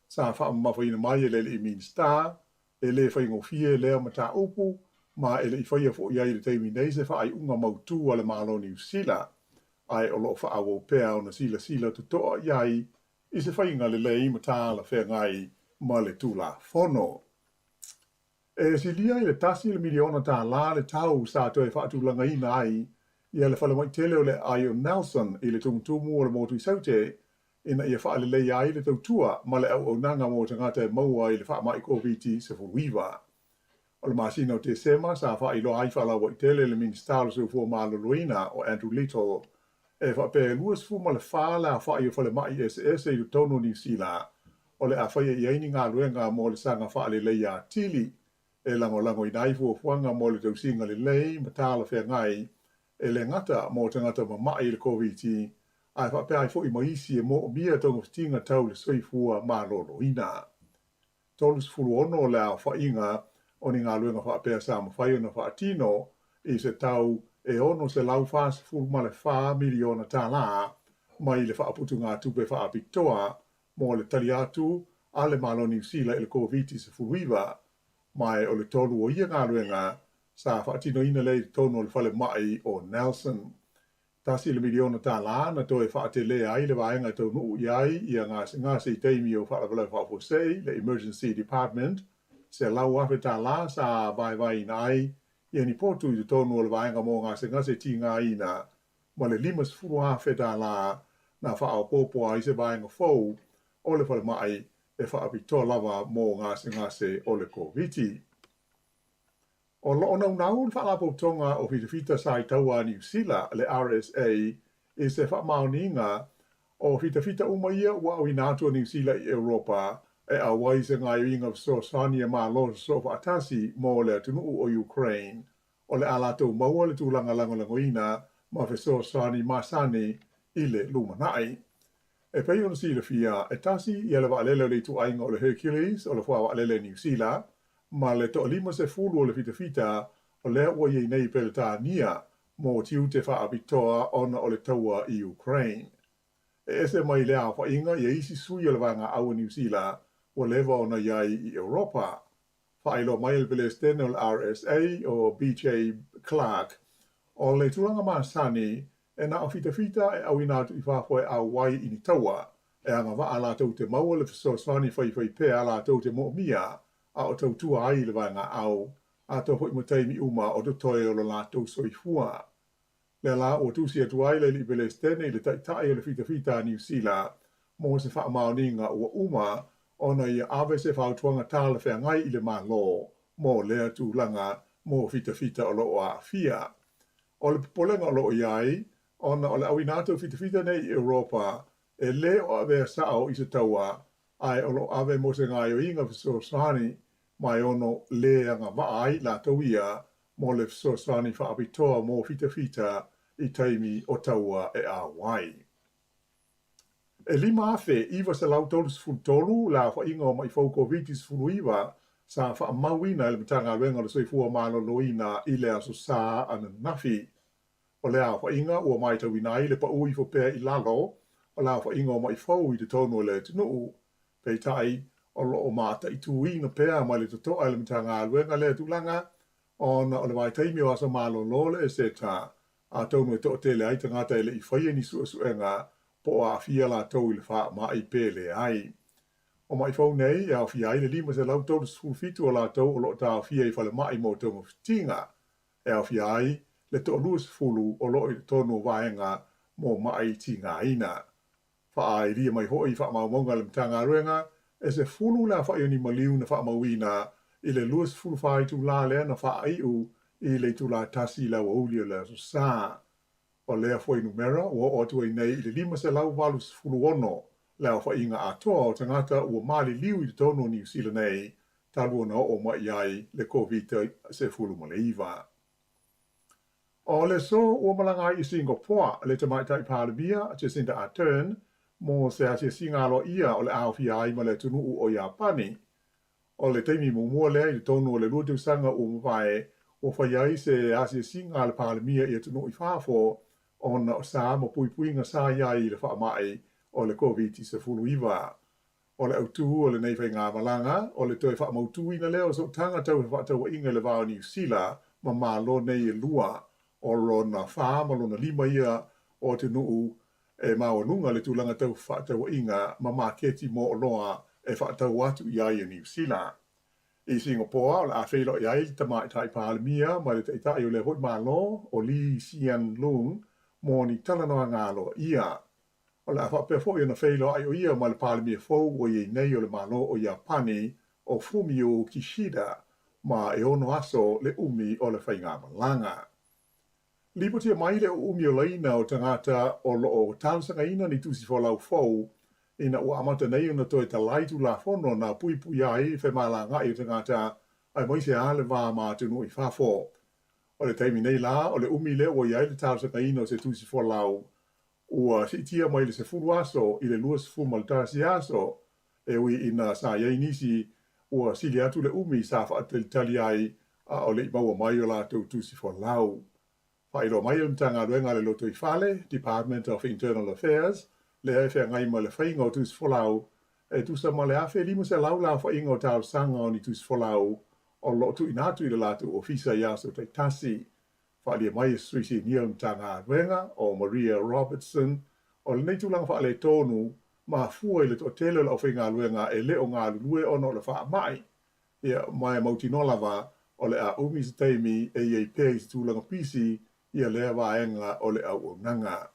H: Sa faamamafaina mai e le alii Minisita, e le faigofie lea mataupu ma e le i faia foi ai i le taimi nei se faaiuga mautū a le Malo o Niu Sila, ae o lo o faaauau pea ona silasila totoa i ai i se faiga lelei ma talafeagai ma le Tulafono. E silia i le $1 miliona le tau sa toe faatulagaina ai ia le falemai tele o le aai o Nelson i le tumutumu o le motu i Saute ina ia faaleleia ai le tautua ma le auaunaga mo tagata e maua i le faamai Koviti-19. O le masina o Tesema sa faailoa ai faalauaitele e le Minisita o le Soifua Maloloina o Andrew Little e faapea e 24 le aofai o falemai eseese i totonu o Niu Sila o le a faia i ai ni galuega mo le saga faaleleia atili e lagolagoina ai fuafuaga mo le tausiga lelei ma talafeagai e le gata mo tagata mama'i i le Koviti ae faapea ai foi ma isi e moomia togafitiga tau le soifua maloloina. 36 le aofaiga o ni galuega faapea sa mafai ona faatino i se tau e $644 miliona mai le faaputugatupe faapitoa mo le tali atu a le Malo o Niu Sila i le Koviti-19, ma o le tolu o ia galuega sa faatinoina lea i totonu o le falemai o Nelson. $1 miliona na toe faatelē ai le vaega e taunuu i ai ia gasegase i taimi o faalavelave faafuasei, le Emergency Department, $100,000 sa vaevaeina ai ia ni potu i totonu o le vaega mo gasegase tigaina, ma le $50,000 na faaopoopo ai se vaega fou o le falemai e faapitoa lava mo gasegase o le Koviti. O lo o naunau le Faalapotopotoga o Fitafita sa i Taua a Niu Sila, le RSA, i se faamaoniga o fitafita uma ia ua auina atu a Niu Sila i Europa e auai se gaoioiga fesoasoani a Malo sosoo faatasi mo le atunuu o Ukraine, o le a latou maua le tulaga lagolagoina ma fesoasoani masani i le lumanai. E pei ona silafia, e tasi ia le vaalele o le ituaiga o le Hercules o le fuavaalele a Niu Sila ma le toa-50 o le fitafita o lea ua i ai nei i Peretania mo tiute faapitoa ona o le taua i Ukraine. E ese mai lea aofaiga ia isi sui o le Vaega Au a Niu Sila ua leva ona i ai i Europa. Faailoa mai e le Pelesitene o le RSA o BJ Clark, o le tulaga masani e na o fitafita e auina atu i fafo e auai i ni taua, e agavaa latou te maua le fesoasoani faifaipea latou te moomia a o tautua ai i le Vaega Au, atoa foi ma taimi uma o totoe o lo latou soifua. Lea la ua tusi atu ai le alii Pelesitene i le taitai o le fitafita a Niu Sila mo se faamaoniga ua uma ona ia ave se fautuaga talafeagai i le Malo mo lea tulaga mo fitafita o lo o aafia. O le popolega o lo o i ai, ona o le auina atu o fitafita nei i Europa e lē o avea sao i se taua, ae o lo o ave mo se gaoioiga fesoasoani ma e ono lē agavaa ai latou ia mo le fesoasoani faapitoa mo fitafita i taimi o taua e auai. E 5,933 le aofaiga o ma'i fou Koviti-19 sa faamauina e le Matagaluega o le Soifua Maloloina i le Aso Sa ananafi. O lea aofaiga ua matauina ai le pau ifo pea i lalo o le aofaiga o ma'i fou i totonu o le atunuu. Peitai, o lo o mataituina pea ma le totoa e le Matagaluega lea tulaga ona o le vaitaimi o aso malolo le Eseta, atonu e toatele ai tagata e le i faia ni suesuega po o aafia latou i le faamai pe leai. O ma'i fou nei e aofia ai le 537 o latou o lo o taofia i falemai mo togafitiga. e aofia ai le toa-20 o lo o i totonu o vaega mo maʻi tigaina. Faaililia mai foi i faamaumauga a le Matagaluega, e 10 le aofai o ni maliu na faamauina i le 24 itulā lea na faaiu i le itulā tasi i le aoauli o le Aso Sa. O lea fuainumera ua oo atu ai nei i le 586 le aofaiga atoa o tagata ua maliliu i totonu o Niu Sila nei talu ona oo mai ai le Koviti-19. O le aso ua malaga ai i Singapoa le Tamaitai Palemia Jacinda Ardern mo se asiasiga aloaia o le a aofia ai ma le atunuu o Iapani. O le taimi muamua lea i totonu o le 2 tausaga ua mavae ua fai ai se asiasiga a le Palemia i atunuu i fafo ona o sa ma puipuiga sa i ai i le faamai o le Koviti-19. O le autū o lenei faigamalaga, o le toe faamautuina lea o sootaga tau fefaatauaiga i le va o Niu Sila ma Malo nei e lua, o lona fa ma lona lima ia o atunuu e maualuga le tulaga tau fefaatauaiga ma maketi mo oloa e faatau atu i ai e Niu Sila. I Singapoa, o le a feiloai ai le Tamaitai Palemia ma le Taitai o lea foi Malo, o Lee Hsien Loong, mo ni talanoaga aloaia. O le a faapea foi ona feiloai o ia ma le Palemia fou ua i ai nei o le Malo o Iapani, o Fumio Kishida, ma e 6 aso le umi o le faigamalaga. Lipotia mai le uumi o laina o tagata o lo o talosagaina ni tusi folau fou ina ua amata nei ona toe talai Tulafono na puipui ai femalagaai o tagata aemaise lava le va ma atunuu i fafo. O le taimi nei la, o le umi lea ua i ai le talosagaina o se tusi folau ua siitia mai le 10 aso i le 21 aso, e ui ina sa i ai nisi ua sili atu le umi sa faatalitali ai a o le i maua mai o latou tusi folau. Faailoa mai e le Matagaluega a le Lotoifale, Department of Internal Affairs, lea e feagai ma le faiga o tusi folau, e tusa ma le 1,500 le aofaiga o talosaga o ni tusi folau o lo o tuuina atu i le latou ofisa i aso taitasi. Faaalia mai e se sui sinia o le Matagaluega, o Maria Robertson, o lenei tulaga faaletonu, mafua i le toatele o le aufaigaluega e le o galulue ona o le faamai. Ia, ma e mautinoa lava, o le a umi se taimi e i ai pea i se tulaga pisi ia lea vaega o le auaunaga.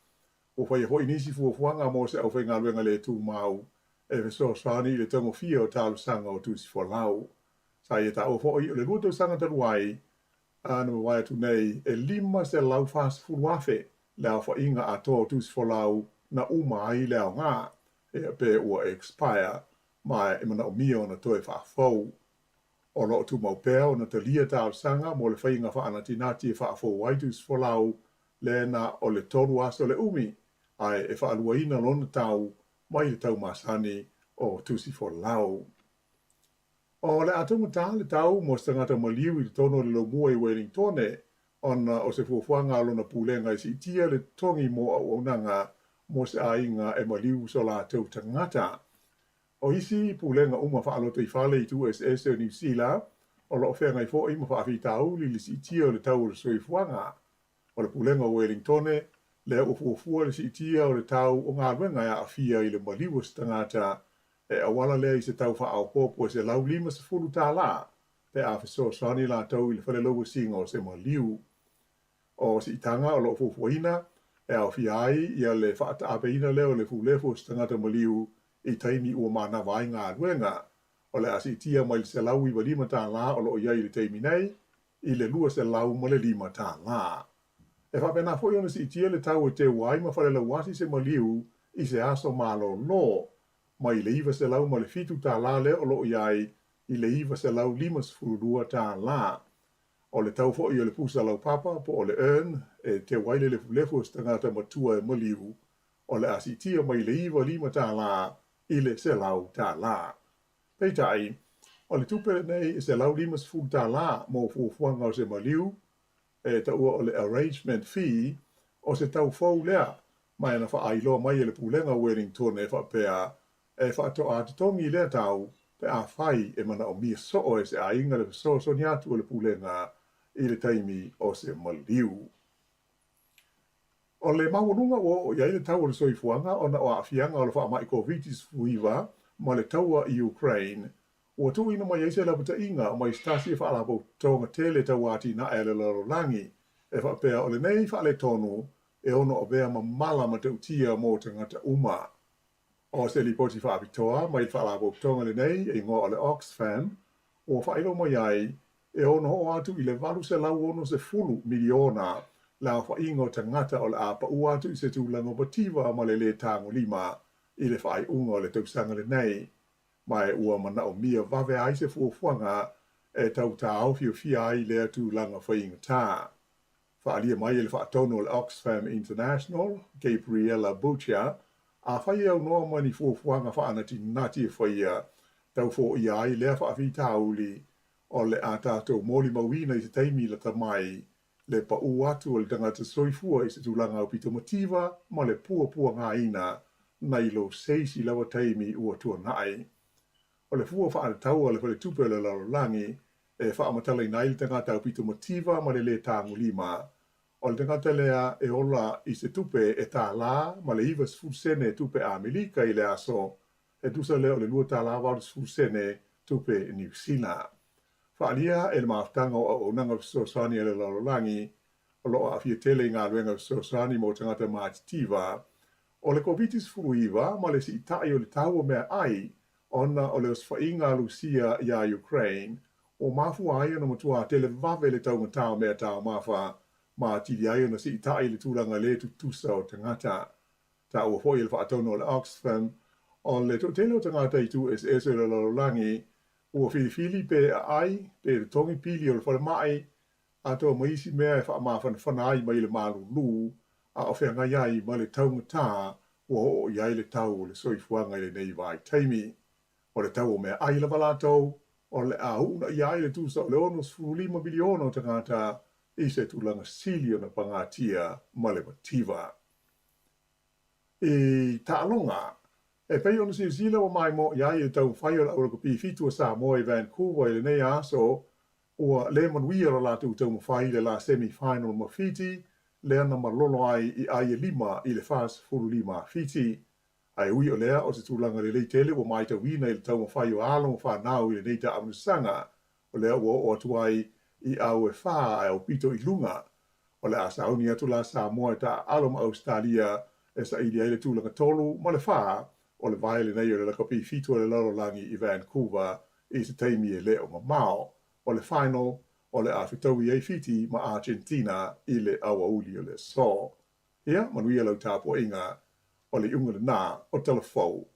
H: Ua faia foi nisi fuafuaga mo se aufaigaluega le tumau e fesoasoani i le tagofia o talosaga o tusi folau. Sa ia taua foi o le 2 tausaga talu ai, a na mavae atu nei, e 540,000 le aofaiga atoa o tusi folau na uma ai le aoga, ia, pe ua expire, ma e manaomia ona toe faafou. O lo o tumau pea ona talia talosaga mo le faiga faanatinati e faafou ai tusi folau lea na o le 3 aso le umi, ae e faaluaina lona tau mai le tau masani o tusi folau. O le a taugata le tau mo se tagata maliu i totonu o le laumua i Welingtone ona o se fuafuaga a lona pulega e siitia le totogi mo auaunaga mo se aiga e maliu so latou tagata. O isi pulega uma faalotoifale i itu eseese o Niu Sila o lo o feagai foi ma faafitauli i le siitia o le tau o le soifuaga. O le pulega o Welingtone lea ua fuafua le siitia o le tau o galuega e aafia i le maliu o se tagata e auala lea i se tau faaopoopo e $150 pe a fesoasoani latou i le falelauasiga o se maliu. O siitaga o lo o fuafuaina e aofia ai ia le faataapeina lea o le fulefu o se tagata maliu i taimi ua manava ai galuega, o le a siitia mai le $195 o lo o i ai i le taimi nei i le $205. E faapena foi ona siitia le tau e teu ai ma falelauasi se maliu i se aso malolo, mai le $907 lea o lo o i ai i le $952. O le tau foi o le pusa laupapa po o le urn e teu ai le lefulefu o se tagata matua e maliu, o le a siitia mai le $95 i le $100. Peitai, o le tupe lenei e $150 mo fuafuaga o se maliu, e taua o le arrangement fee, o se tau fou lea, ma e na faailoa mai e le pulega o Wellington e faapea, e faatoa totogi lea tau pe afai e manaomia soo e se aiga le fesoasoani atu o le pulega i le taimi o se maliu. O le maualuga ua oo i ai le tau o le soifuaga ona o aafiaga o le faamai Koviti-19 ma le taua i Ukraine. Ua tuuina mai ai se lapataiga mai se tasi o faalapotopotoga tele tau atinae a le lalolagi e faapea o lenei faaletonu e ono avea ma mala matautia mo tagata uma. O se lipoti faapitoa mai le faalapotopotoga lenei e igoa o le Oxfam ua faailoa mai ai e ono oo atu i le 860 miliona le aofaiga o tagata o le a pau atu i se tulaga o mativa ma le lē tagolima i le faaiuga o le tausaga lenei, ma e ua manaomia vave ai se fuafuaga e tau taofiofi ai lea tulaga faigata. Faaalia mai e le faatonu o le Oxfam International, Gabriella Boucher, afai e aunoa ma ni fuafuaga faanatinati e faia, tau foia ai lea faafitauli o le a tatou molimauina i se taimi lata mai le pau atu o le tagata soifua i se tulaga aupito mativa ma le puapuagaina nai lo se isi lava taimi ua tuanai. O le fua faatatau a le Faletupe o le Lalolagi e faamatalaina ai le tagata aupito mativa ma le lē tagolima, o le tagata lea e ola i se tupe e tālā ma le 90 sene tupe Amerika i le aso, e tusa lea o le $2.80 sene tupe Niu Sila. Faaalia e le mafutaga o auaunaga fesoasoani a le lalolagi o lo o aafia tele i galuega fesoasoani mo tagata matitiva, o le Koviti-19 ma le siitai o le tau o meaai ona o le osofaiga a Lusia iā Ukraine, ua mafua ai ona matuā televave le taugata o mea taumafa ma atili ai ona siitai le tulaga lē tutusa o tagata. Taua foi e le faatonu o le Oxfam, o le toatele o tagata i itu eseese o le lalolagi ua filifili pe aai pe totogi pili o le falemai atoa ma isi mea e faamafanafana ai mai le malūlū a o feagai ai ma le taugata ua oo i ai le tau o le soifuaga i lenei vaitaimi. O le tau o meaai lava latou, o le a uunaia ai le tusa o le 65 miliona o tagata i se tulaga sili ona pagatia ma le mativa. I taaloga, e pei ona silasila ua maimoa i ai le taumafai o le aulakapi fitu a Samoa i Vancouver i lenei aso, ua le manuia lo latou taumafai i le la semi-final ma Fiti, lea na malolo ai i ai e 5 i le 45 a Fiti. Ae ui o lea, o se tulaga lelei tele ua matauina i le taumafai o alo ma fanau i lenei taamilosaga, o lea ua oo atu ai i au e 4 ae aupito i luga. O le a sauni atu la Samoa e taaalo ma Ausetalia e saili ai le tulaga 3 ma le 4 o le vae lenei o le lakapi fitu o le lalolagi i Vancouver i se taimi e le o mamao. O le final o le a fetaui ai Fiti ma Argentina i le aoauli o le aso. Ia, manuia lau tapuaiga, o le iuga lenā o Tala Fou.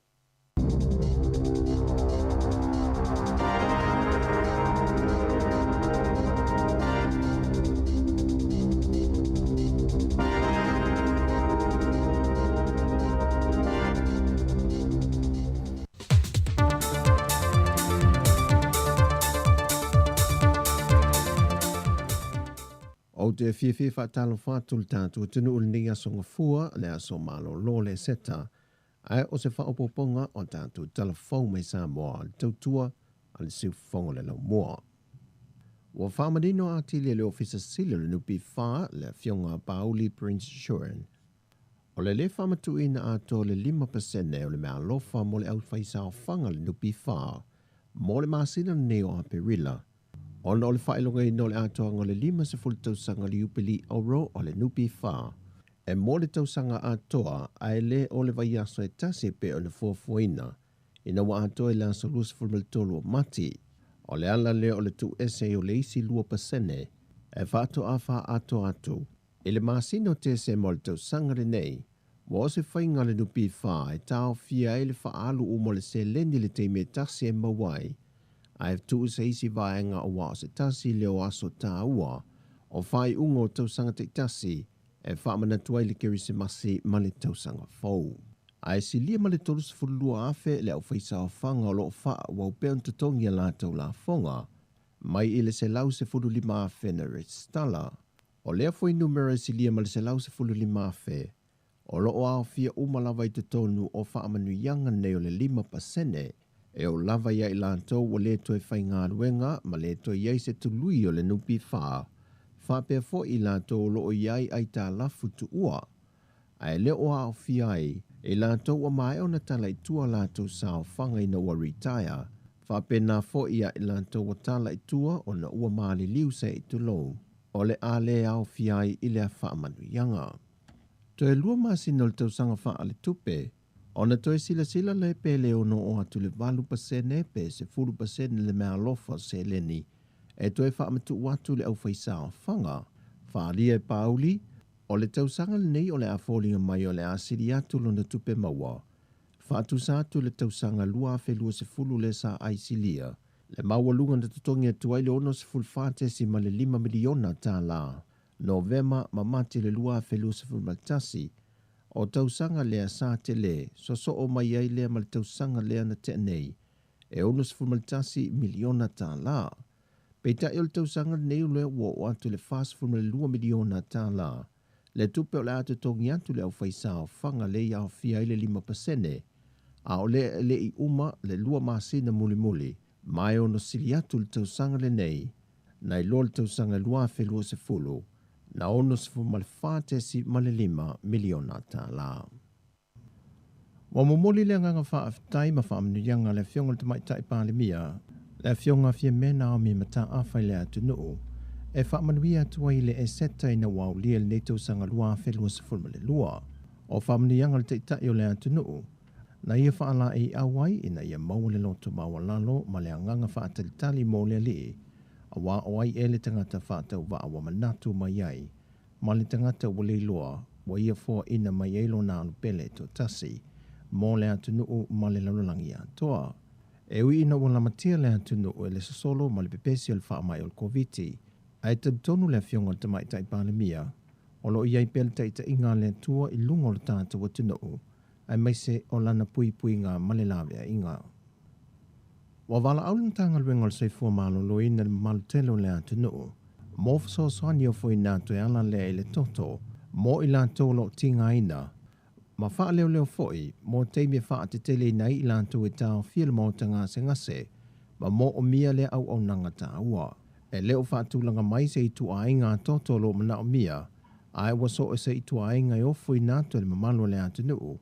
G: Ou te fiafia faatalofa atu i le tatou atunuu i lenei aso Gafua, le aso malolo le Eseta, ae o se faaopoopoga o tatou tala fou mai Samoa, le tautua a le siufofoga o le laumua. Ua faamanino atili e le Ofisa Sili o le NPF le afioga a Pauli Prince Shuren, o le lē faamatuuina atoa o le 5% o le meaalofa mo le aufaisaofaga a le NPF mo le masina lenei o Aperila, ona o le faailogaina o le atoaga o le 50 tausaga o le Iupeli Auro o le NPF e mo le tausaga atoa ae lē o le vaiaso e tasi e pei ona fuafuaina ina ua atoa i le aso 23 o Mati. O le ala lea o le tuuese ai o le isi 2% e faatoa faaatoa atu i le masina o Tesema o le tausaga lenei. Ua o se faiga a le NPF e taofia ai le faaalu uma o le seleni i le taimi e tasi e maua ai, ae tuu se isi vaega aua o se tasi lea o aso taua o faaiuga o tausaga taitasi e faamanatu ai le Kerisimasi ma le tausaga fou. Ae silia ma le 32,000 le aufaisaofaga o lo o faaauau pea ona totogi a latou lafoga mai i le 115,000 na resitala. O lea fuainumera e silia ma le 115,000 o lo o aofia uma lava i totonu o faamanuiaga nei o le 5% e oo lava ia i latou ua lē toe faigaluega ma lē toe i ai se tului o le NPF, faapea foi i latou o lo o i ai aitalafu tuua, ae le o aofia ai i latou ua maea ona tala i tua latou saofaga ina ua retire. Faapena foi ia i latou ua tala i tua ona ua maliliu se i tulou, o le a le aofia ai i lea faamanuiaga. Toe 2 masina o le tausaga faaletupe, ona toe silasila lea pe le ono oo atu le 8% pe 10% le meaalofa seleni e toe faamatuu atu i le aufaisaofaga. Faaalia e Pauli, o le tausaga lenei o le a foliga mai o le a sili atu lona tupe maua. Faatusa atu i le tausaga 2020 lea sa aisilia, le maualuga na totogi atu ai le $64.5 miliona tala Novema ma Mati le 2021, o tausaga lea sa tele sosoo mai ai lea ma le tausaga lea na tea nei e $61 miliona tala. Peitai o le tausaga lenei o lea ua oo atu i le $42 miliona tala le tupe o le a totogi atu i le aufaisaofaga lea i aofia ai le 5%, a o lea e le i uma le 2 masina mulimuli, ma e ono sili atu le tausaga lenei nai lo le tausaga 2020 na $64.5 miliona tala. Ua momoli le agaga faafetai ma faamanuiaga a le Afioga i le Tamaitai Palemia, le Afioga Fiame Naomi Mataafa i le atunuu, e faamanuia atu ai i le Eseta ina ua aulia lenei tausaga 2022. O faamanuiaga a le Taitai o le atunuu, na ia faalaeiau ai ina ia maua le loto maualalo ma le agaga faatalitali mo le Alii, aua o ai ea le tagata faatauvaa ua manatu mai ai, ma le tagata ua leiloa, ua ia foaina mai ai lona alupele toatasi mo le atunuu ma le lalolagi atoa. E ui ina ua lamatia le atunuu e le sosolo ma le pepesi o le faamai o le Koviti, ae talitonu le Afioga i le Tamaitai Palemia, o lo o i ai pea le taitaiga a le Atua i luga o le tatou atunuu, aemaise o lana puipuiga ma le laveaiga. Ua valaau le Matagaluega o le Soifua Maloloina i le mamalu tele o le atunuu mo fesoasoani ofoina atu e ala lea i le toto mo i latou o lo o tigaina ma faaleoleo foi mo taimi e faateteleina ai i latou e taofia le maota gasegase ma moomia lea auaunaga taua. E le o faatulaga mai se ituaiga toto o lo o manaomia, ae ua so o se ituaiga e ofoina atu e le mamalu o le atunuu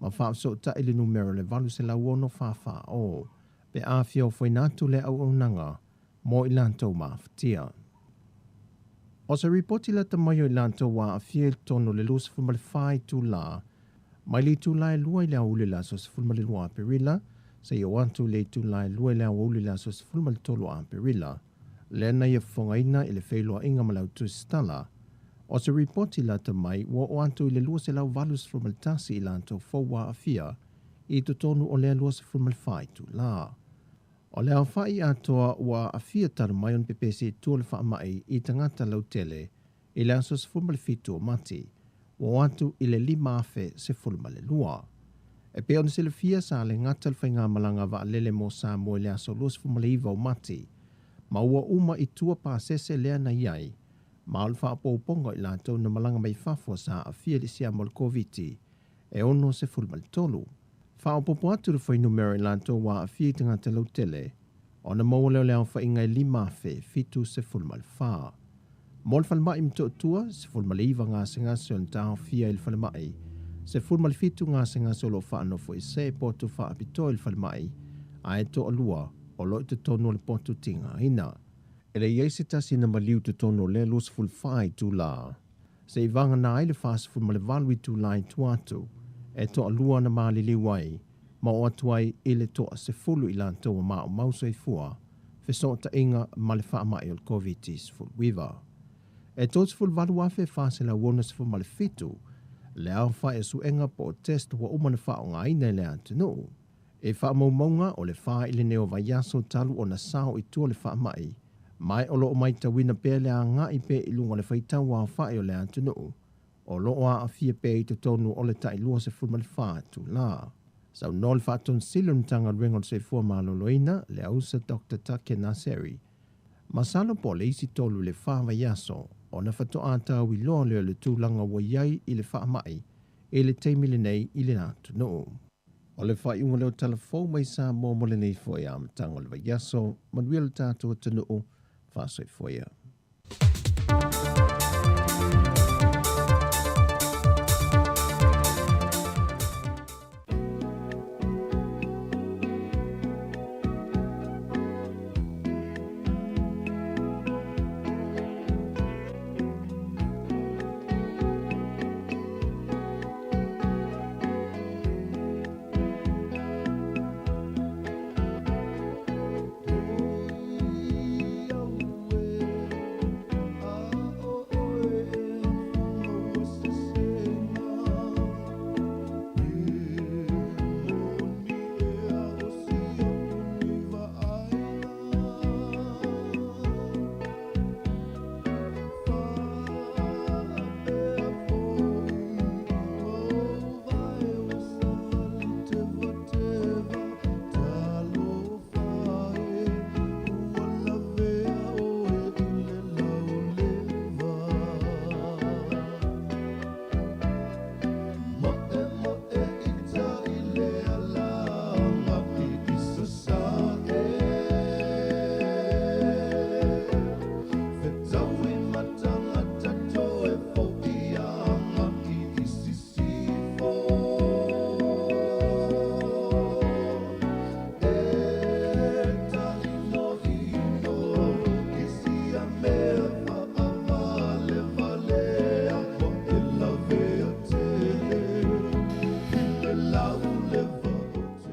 G: ma faafesootai le numera le 806 44 pe a fia ofoina atu lea auaunaga mo i latou mafatia. O se ripoti lata mai o i latou ua aafia i totonu o le 24 itula mai le itula e 2 i le aoauli o le aso 12 Aperila seia oo atu i le itula e 2 i le aoauli o le aso 13 Aperila, lea na ia fofogaina i le feiloaiga ma le autusitala. O se ripoti lata mai ua oo atu i le 281 i latou fou ua aafia i totonu o lea 24 itula. O le aofai atoa ua aafia talu mai ona pepesi i tua o le faamai i tagata lautele i le aso 17 o Mati, ua oo atu i le 5,012. E pei ona silafia sa le gata le faigamalaga vaalele mo Samoa i le aso 29 o Mati, ma ua uma i tua pasese lea na i ai, ma o le faaopoopoga o i latou na malaga mai fafo sa aafia i le siama o le Koviti e 63. Faaopoopo atu le fuainumera i latou ua aafia i tagata lautele, ona maua lea o le aofaiga e 5,074. Mo le falemai Motootua, 19 gasegase o na taofia i le falemai, 17 gasegase o lo o faanofoesea i potu faapitoa i le falemai, ae toalua o lo o i totonu o le potu tigaina. E le i ai se tasi na maliu i totonu o lea 24 itula, seia vagana ai le 48 itula i tua atu, e toalua na maliliu ai, ma oo atu ai i le toa-10 i latou ua maumau soifua, fesootaiga ma le faamai o le Koviti-19. E 38,467 le aofai o suega po o test ua uma ona faaaogaina e le atunuu. I faamaumauga o le 4 i le nei o vaiaso talu ona sao i tua le faamai, ma o lo o matauina pea le agai pea i luga o le faitau aofai o le atunuu, o lo o aafia pea i totonu o le tai 24 itula. Saunoa le Faatonu Sili o le Matagaluega o le Soifua Maloloina, le ausa Dr. Take Naseri, masalo po o le isi 3 i le 4 vaiaso ona faatoa tauiloa lea o le tulaga ua i ai i le faamai i le taimi lenei i le atunuu. O le faaiuga lea o tala fou mai Samoa mo lenei foi amataga o le vaiaso, manuia le tatou atunuu, faasoifua ia.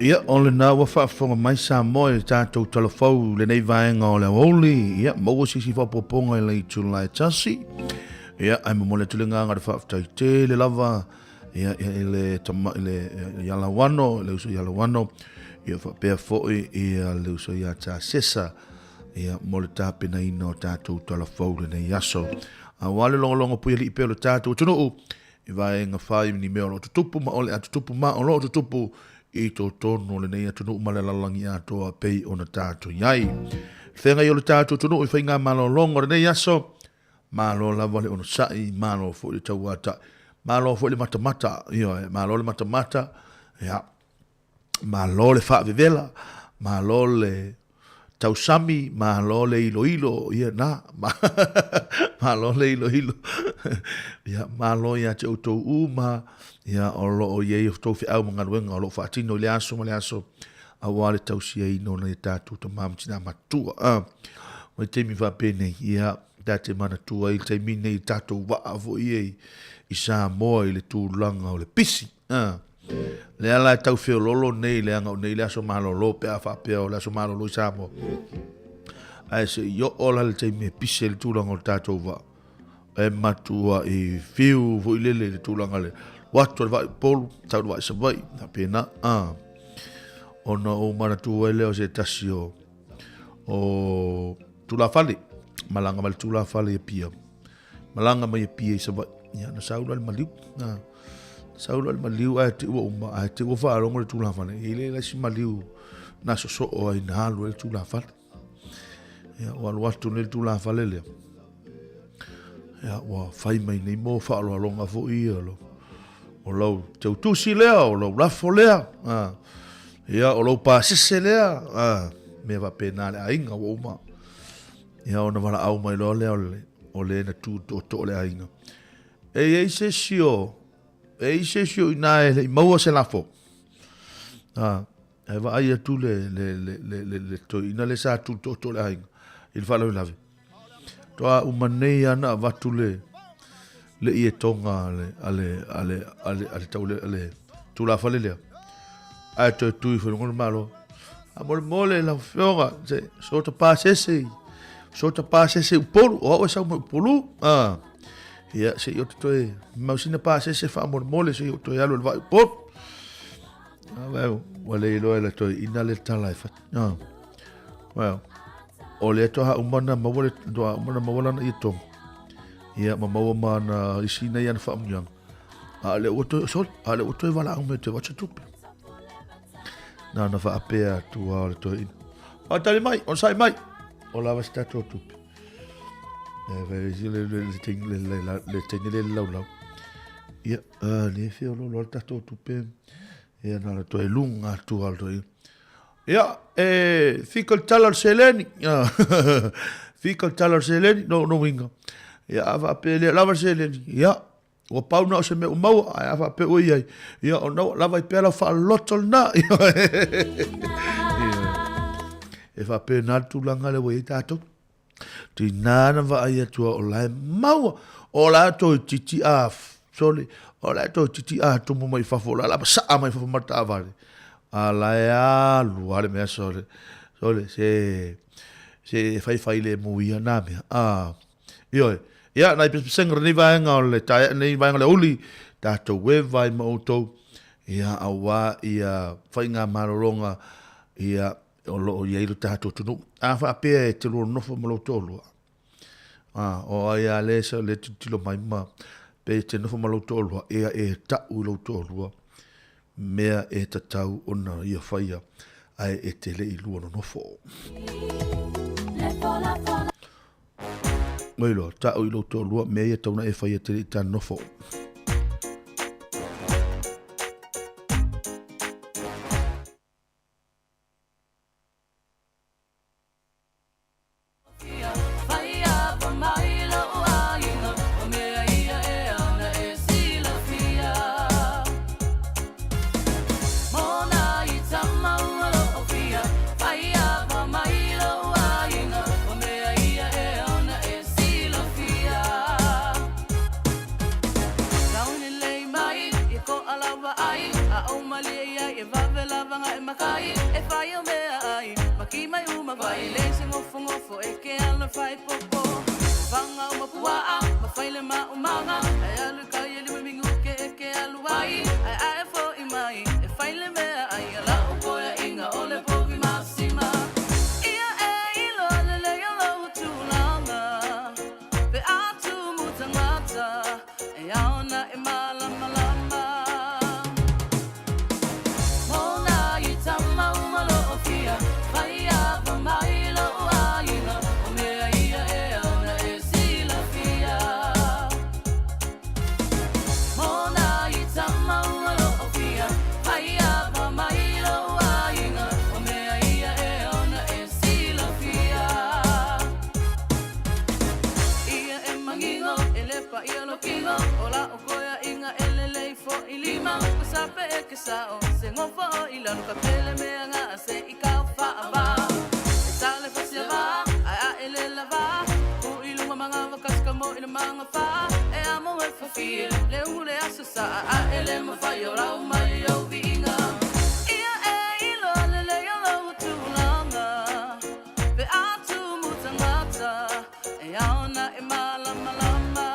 D: Ia, o lena ua faafofoga mai Samoa i le tatou talafou i lenei vaega o le aoauli. Ia, maua se isi faaopoopoga i le itula e 1. Ia, ae momoli atu le agaga o le faafetai tele lava ia, ia, i le tama, i le ia Lauano, le uso ia Lauano, ia faapea foi ia le uso ia Tasesa, ia, mo le tapenaina o tatou talafou i lenei aso. Aua le logologo puialii pea o le tatou atunuu, i vaega fai ni mea o lo o tutupu ma o le a tutupu ma o lo o tutupu i totonu o lenei atunuu ma le lalolagi atoa pei ona tatou i ai. Feagai o le tatou atunuu i faigamalologa o lenei aso, malo lava le onosai, malo foi le tauatai, malo foi le matamata, ioe, malo le matamata, ia, malo le faavevela, malo le tausami, malo le iloilo, ia na, malo le iloilo, ia, malo ia te outou uma, ia, o lo o i ai outou feau ma galuega o lo o faatino i le aso ma le aso, aua le tausiaina o nai a tatou tama ma tina matutua. Ah, vaitaimi faapenei, ia, ta te manatua ai le taimi nei i tatou vaa foi ia i Samoa i le tulaga o le pisi. Ah, lea la e tau feololo nei leaga o nei le aso malolo pe a faapea o le aso malolo i Samoa. Ae se i oo la le taimi e pisi ai le tulaga o le tatou vaa. E matua i fiu foi lele i le tulaga le watu o le vaa i Upolu, tau le vaa i Savaii, faapena. Ah, ona ou manatua ai lea o se tasi o o tulafale, malaga mai le tulafale i Apia. Malaga mai Apia i Savaii. Ia, na sau la le maliu. Na sau la le maliu ae te ua uma, ae te ua faalogo le tulafale. E le la isi maliu na sosoo ai na alu ai le tulafale. Ia, ua alu atu nei le tulafale lea. Ia, ua fai mai nei mo faaaloaloga foi ia lo, o lau teutusi lea, o lau lafo lea. Ah. Ia, o lou pasese lea. Ah. Mea faapena le aiga ua uma. Ia ona valaau mai loa lea o le, o le na tu tootoo le aiga. E i ai se isi o, e i ai se isi o i ina e le i maua se lafo. A, ae vaai atu le, le, le, le, le, le toeaina lea sa tu tootoo le aiga i le faalavelave. Toa uma nei lava na avatu le, le ietoga a le, a le, a le, a le, a le, taule, a le tulafale lea. Ae toe tu ifo i luga o le Malo. Faamolemole lau Afioga, se so ta pasese, so ta pasese i Upolu, o au e sau mai Upolu. Ah. Ia, se i o te toe mau sina pasese faamolemole se i o toe alu i le vaa i Upolu. Ah, well, ua le iloa e le toe ina le tala e fati. Ah. Well, o lea toha uma na maua le toha uma na maua lana ietoga. Ia, ma maua ma ana isi nei ana faamanuiaga. A o lea ua toe, sorry, a o lea ua toe valaau mai toe avatu se tupe. Na ona faapea atu lava o le toeaina. Faatali mai, onosai mai, o lava se tatou tupe. E fai le le le le le le le teine le laulau. Ia, le feoloolo le tatou tupe. Ia, na ona toe luga atu lava o le toeaina. Ia, e fika le tala o le seleni. Fika le tala o le seleni, no no uiga. Ia, a faapea e le lava le seleni, ia, ua pau na o se mea ua maua, ae a faapea ua i ai, ia, ona ua lava ai pea lau faaloloto lena. E faapena le tulaga lea ua i ai tatou. Tina na vaai atu o la e maua, o la e toeitiiti a, sole, o la e toeitiiti a tumu mai fafo, o la e lava saa mai fafo ma le taavale. A la e alu lava le mea sole, sole, se, se fai fai le mu ia nā mea. A, ioe, ia, nai pesepesega lenei vaega o le taea, lenei vaega o le aoauli, tatou e vai ma outou, ia, aua ia faigamalologa, ia, o lo o i ai lo tatou atunuu. A faapea e te lua nofo ma lou toalua, a, o ai a le sa le tilotilo mai ma pe e te nofo ma lou toalua, ia e tau i lou toalua mea e tatau ona ia faia, ae e te le i lua nonofo. Oi loa, tau i lou toalua mea ia tau na e faia te le i ta nofo.
R: uma vai le se ngofongofo e ke alo fai popo. Fanga uma puaa, ma fai le ma umanga. Ai alu kai e lima mingu ke e ke alu ai. Ai ai fo i mai, e fai le mea ai ala o koea inga o le povi masima. Ia e ilo le le lo tūlanga. Pe atu mutangata, e aona e malamalama. Mona i tama umalo o fia, whai apa mai lo ainga, o mea ia e aona e silafia. Mona i tama umalo o fia, whai apa mai lo ainga, o mea ia e aona e silafia. Ia e mangingo, e lepa ia lo kingo, o la o koea inga e lelei fo i lima. Ko sape e ke sao, se ngofo o i lalo ka pele mea ngā se i kau whaava. E sa le fasia vā, ai a e le lava. U i lunga manga wakaska mo i le manga wha. E amo e whawhie, le ungu le asa sa a a e le mawhai o rau mai au viinga. Ia e ilo le le lo tūlanga. Pe atu mutangata, e aona e malamalama.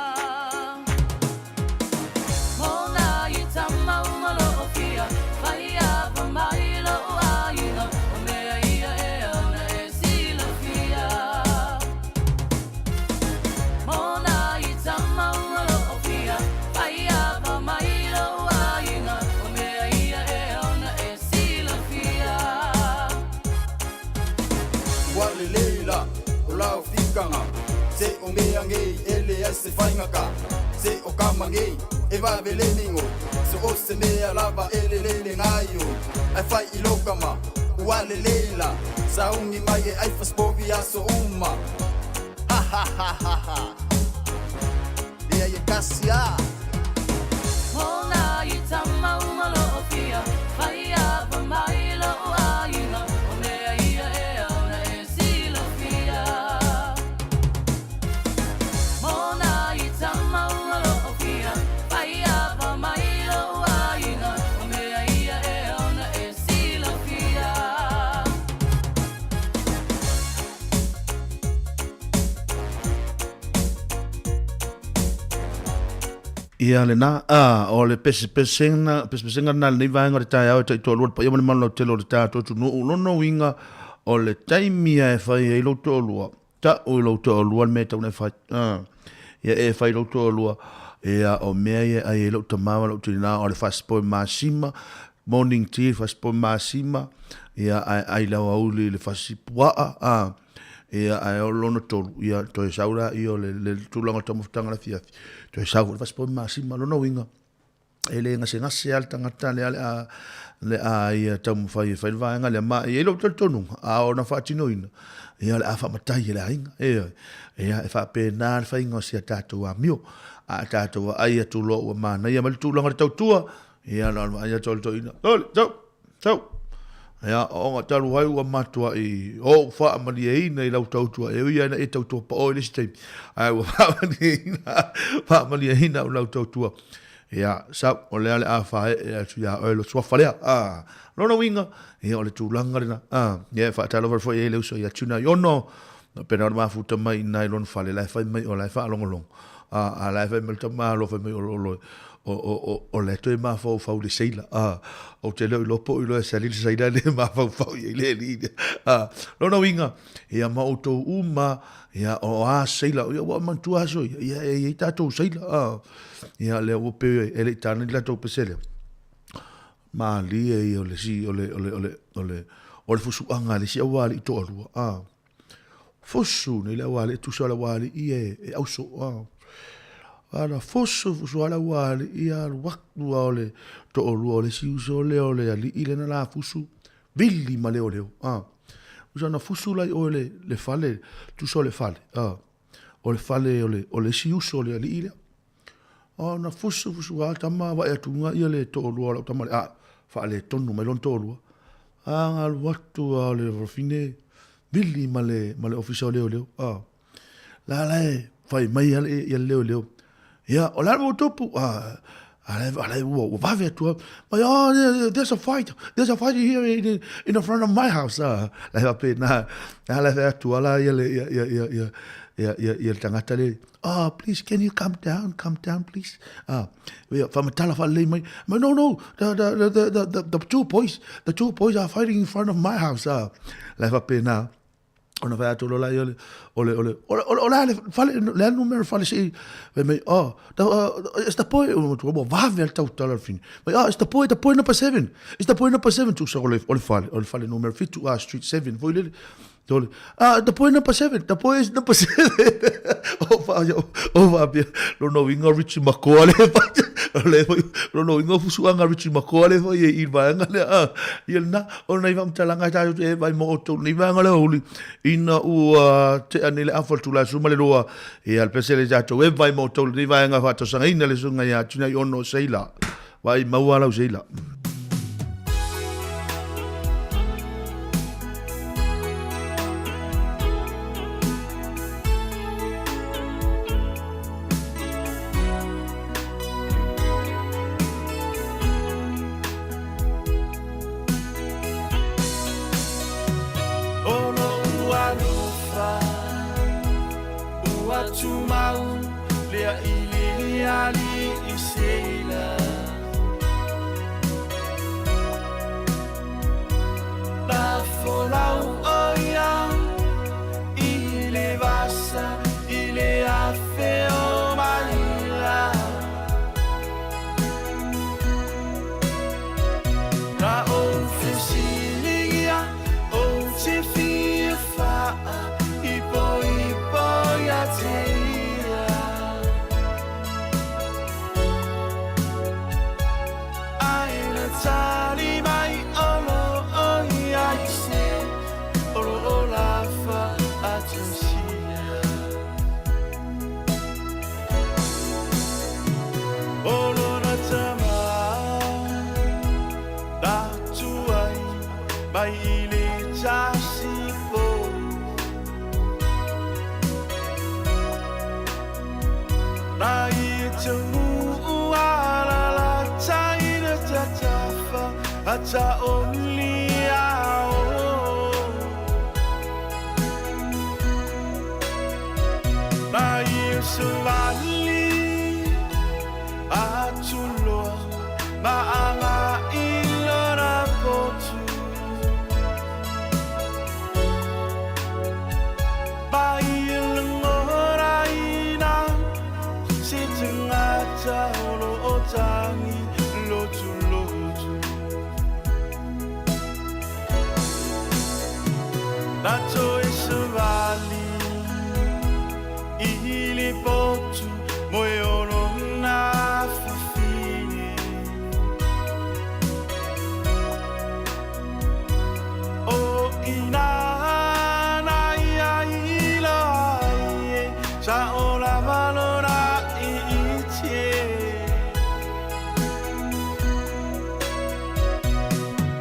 R: Mona i tama umalo o fia, whai apa mai lo ainga, o mea ia e aona e silafia. Mona i tama umalo o fia, whai apa mai lo ainga, o mea ia e aona e silafia.
S: Ua lelei la o lau fikaga se o mea gei e leai se faigaka se o kamagei e vave le migo so o se mea lava e lelei le gaio ae fai i lokama ua lelei la saugi mai e ai fasipovi aso uma. Ha ha ha ha ha lea e kasi a.
R: Mona i tama umalo o fia, whai apa mai lo ainga, o mea ia e aona e silafia. Mona i tama umalo o fia, whai apa mai lo ainga, o mea ia e aona e silafia.
D: Ia lena, a, o le pesepesega, pesepesega lena lenei vaega o le taeao e taitoalua le paia ma le malolautele o le tatou atunuu. Lona uiga, o le taimi lava e fai ai lou toalua, tau i lou toalua le mea e tatau ona e fai. A, ia e fai i lou toalua, ia o mea ia e ai ai lou tama ma lou tina, o le fasipovi masima, morning tea, fasipovi masima, ia ae ai le aoauli i le fasipuaa, a. Ia, ae o lona tolu, ia, toe sau la ia o le, le tulaga o le taumafataga o le afiafi, toe sau foi le fasipovi masima. Lona uiga, e le gasegase lava le tagata lea le a, le a ia taumafai e fai le vaega lea. Ma e i ai lou talitonuga, a ona faatinoina, ia o le a faamatai e le aiga. Ioe. Ia, e faapena le faiga o si a tatou amio. A tatou vaai atu loa ua manaia mai le tulaga o le tautua, ia na o le vaai atu o le toeaina, Sole, sau, sau. Ia, ona talu ai ua matuai ou faamalieina i lau tautua, e ui lava ina e tautua pao i le isi taimi, ae ua faamalieina, faamalieina au lau tautua. Ia, sau, o lea o le a faaee atu ia oe lo suafa lea. A, lona uiga, ia o le tulaga lena. A, ia e faatalofa foi i ai le uso ia Tuna Iono, pena o le mafuta mai i ina i lona fale, la e fai mai o la e faalogologo. A, a la e fai mai le tama alofa fai mai o lo, o, o, o, o, o lea toe mafaufau i le seila. A, ou te le o iloa po o iloa e sali le seila le mafaufau i ai le alii lea. A, lona uiga, ia ma outou uma, ia o a seila, ia ua manatua aso ia, ia e i ai tatou seila. A, ia lea ua pe e le i tana ni latou pesele. Malie ia o le si, o le, o le, o le, o le, o le fusuaga a le isi aualii toalua. A, Fusu nei le aualii, tusa o le aualii e, e auso. A na fusu, fusu lava le aualii, alu atu lava o le toalua o le isi uso lea o le alii lea na la fusu, vili ma leoleo. A, usa na fusu la i o i le, le fale, tusa o le fale, a, o le fale o le, o le isi uso o le alii lea. A na fusu, fusu lava tama, vaai atu ia le toalua o lau tama lea, a, faaletonu mai lona toalua. A na alu atu lava o le wahine, vili ma le, ma le ofisa o leoleo. A, la la e fai mai ia le, ia le leoleo. Ia, o le a le mea ua tupu? A, A la ua vave atu lava, mai, oh, there's a fight, there's a fight here in the front of my house. La e faapena, a la e fai atu lava la ia le, ia, ia, ia, ia, ia, ia, ia le tagata le, oh, please, can you come down, come down, please. Ah, ia, faamatala faalelei mai, mai, no, no, the two boys, the two boys are fighting in front of my house. Ah, la e faapena. Ona fai atu loa lea o le, o le, o le, o le, o le a le fale, le a le numera o le fale se i, fai mai, oh, the, it's the boy, ua vave lava le tautala o le fini. Mai, oh, it's the boy number seven, it's the boy number seven, tusa o le, o le fale, o le fale numera 7, ah, street 7 foi lele. Tole, ah, the boy number seven, the boy is number seven. O fa, o faapea, lona uiga o Richie Makoa le fai, le fai, lona uiga o fusuaga a Richie Makoa le fai e i le vaega lea, ah, ia lena. O nei faamatalaga e tatou te e vai mo outou nei vaega le aoauli, ina ua tea nei le afa o le itula e 12, ia le pese lea i tatou e vai mo outou lenei vaega faatausagaina le susuga ia Tinaiono Seila. Vaai maua lau Seila.
N: O lo'u alofa ua tumau lea i le alii Seila. Na folau o ia i le vasa i le afe o Malila. Na ou fesiligia ou te fia faaipoipo ia te ia. Ai na tali mai o lo o ia i se o lo o la faatasia. O lona tama na tuai mai i le tasi po. Na ia taunuu alalatai na tatafa a taoli ao. Na ia savali atu loa ma aga i lona potu. Ma ia lagonaina se tagata o lo o tagi lotulotu. Na toe savali i le potu moe o lona fafine. O ina na ia i loa ai e sa o lava lona iite.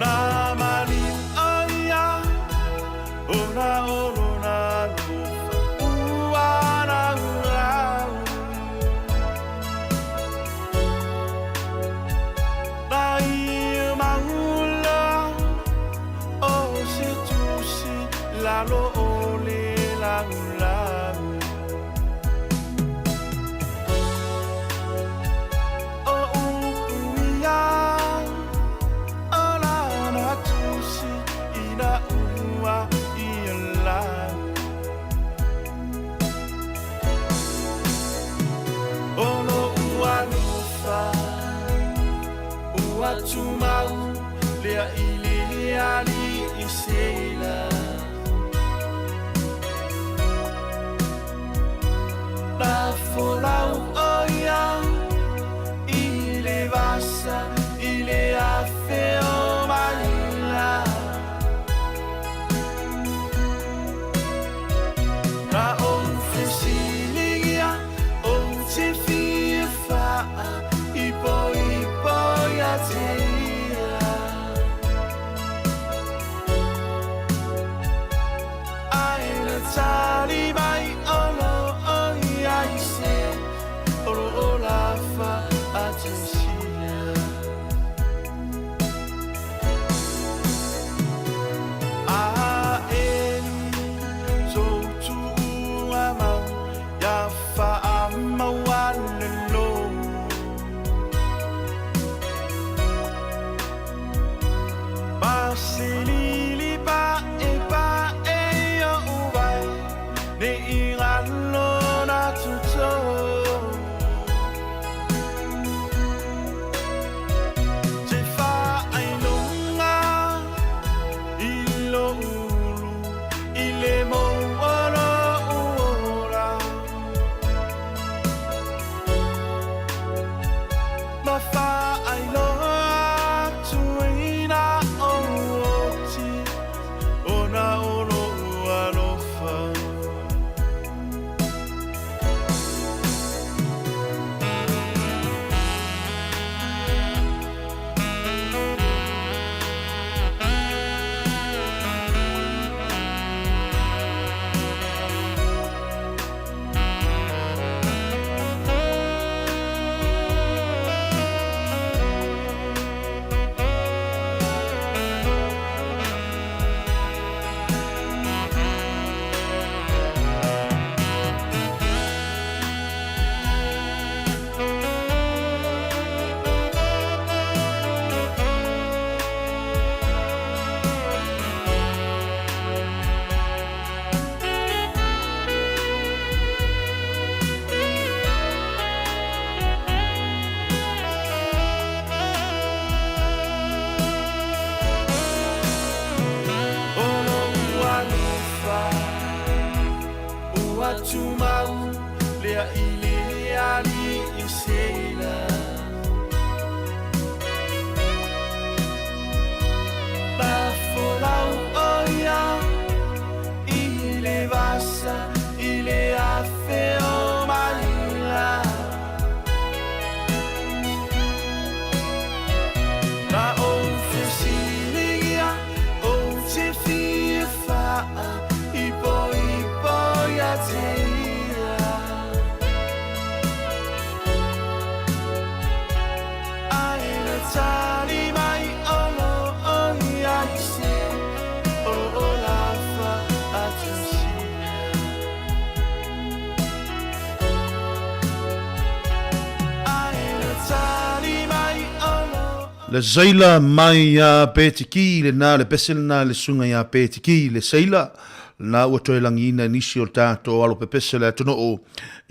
N: Na maliu o ia ona o lona alofa ua laulau. Na ia maula o se tusi lalo o le laulau. O upu ia o lana tusi ina ua ia lau. O lo'u alofa ua tumau lea i le alii Seila. Na folau o ia i le vasa i le afe o Malila. Na ou fesiligia ou te fia faaipoipo ia te ia. Ne i ngalo na tuto Se fa ai lunga i lo ulu i le mo olo uola Ma fa ai loa tuina o oti Ona o lo alofa. O lou alofa ua tumau lea i le alii seila. Ma folau o ia i le vasa i le afe o maila. Ma ou fesiligia ou te fia faa ipoipo ia te ia. Ae na tali mai o lo o ia i se o o lafa atusia. Ae na tali mai o lo
D: Le seila mai iā Petiki, lenā le pese lenā le susuga iā Petiki, le seila, lenā ua toe lagiina e nisi o le tatou alo pepese o le atunuu,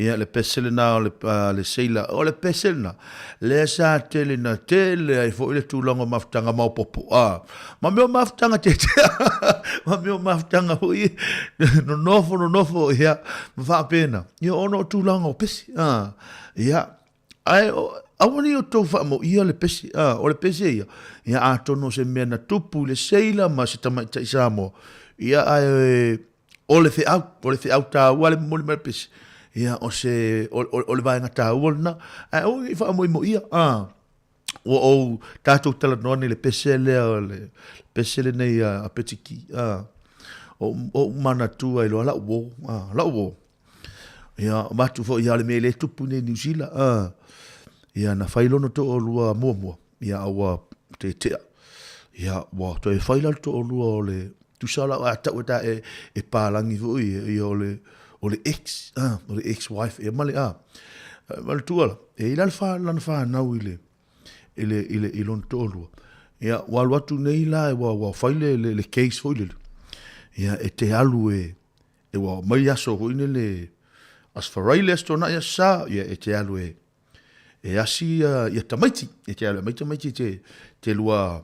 D: ia le pese lenā o le, le seila, o le pese lenā, lea sa tele na tele ai foi le tulaga o mafutaga maopoopo, a, ma mea o mafutaga tetea, ma mea o mafutaga foi nonofo nonofo, ia, ma faapena, ia ona o tulaga o pese, a, ia, Ae aua ne i outou faamoia le pese, a, o le pese ia, ia atonu o se mea na tupu i le seila ma se tamaitai Samoa, ia ae o le feau, o le feau taua le momoli mai o le pese, ia o se, o, o, o le vaega taua lena, ae aua ne i faamoimoia, a, ua ou tatou talanoa nei i le pese lea o le pese lenei a Petiki, a, o, o ou manatua i loa lau uo, a, lau uo. Ia, avatu foi ia le mea le tupu nei Niu Sila. Ia, na fai lona toalua muamua. Ia, a ua tetea. Ia, ua toe fai la le toalua o le tusa la a tau e ta e, e pālagi foi ia, ia o le, o le ex, o le ex-wife ia ma le, ma le tuala. E i la le wha, lana whanau i le, i le, i le, i lona toalua. Ia, ua alu atu nei la, ua, ua fai le, le, le case foi lele. Ia, e te alu e, E ua mai aso foi nele Aso Faraile, Aso Toonai, Aso Sa, ia e te alu e e asi ia, ia tamaiti, e te alu e mai tamaiti te, te lua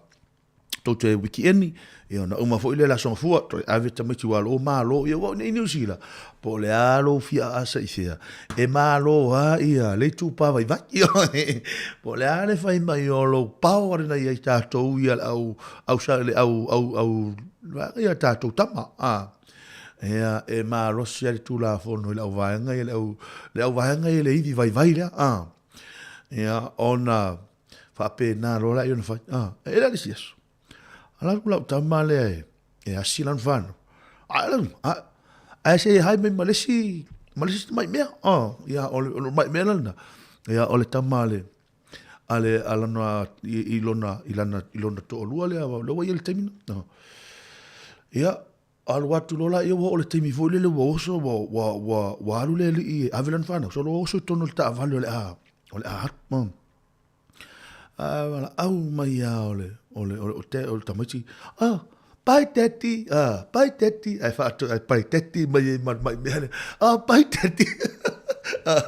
D: tou te wikieni, ia ona uma foi lea le aso gafua, toe ave tamaiti ua lo malo, ia ua nei Niu Sila, po o le a lou fia aasa i fea, e malo a ia le itupa vaivai, po o le a le fai mai o lou pao ale na iai tatou ia le au, au sa le au, au, au, ia tatou tama, a. Ia, e malosi ai le Tulafono i le auvaega ia, le au, le auvaega ia le ivi vaivai lea, a. Ia, ona faapena loa lea ona fai, a. E le isi aso. Ala atu lau tama lea e, e asi lana whanau. A, a, ae se hai mai ma le isi, ma le isi tamai mea, a. Ia, o le, o le mai mea lana. Ia, o le tama le, a le, a lana, i, i lona, i lana, i lona toalua lea, lea ua ia le taimi na. Ia, Alu atu loa laia ua oo le taimi foi lele ua oso ua ua ua ua alu le alii e ave lana fanau solo ua oso i totonu o le taavale o le a o le a atu. Ae valaau mai lava o le o le o le o le tamaiti, ah! Bye daddy, ah, bye daddy, ae faato, ae bye daddy mai ai ma le mai mea lea, ah, bye daddy. Ah,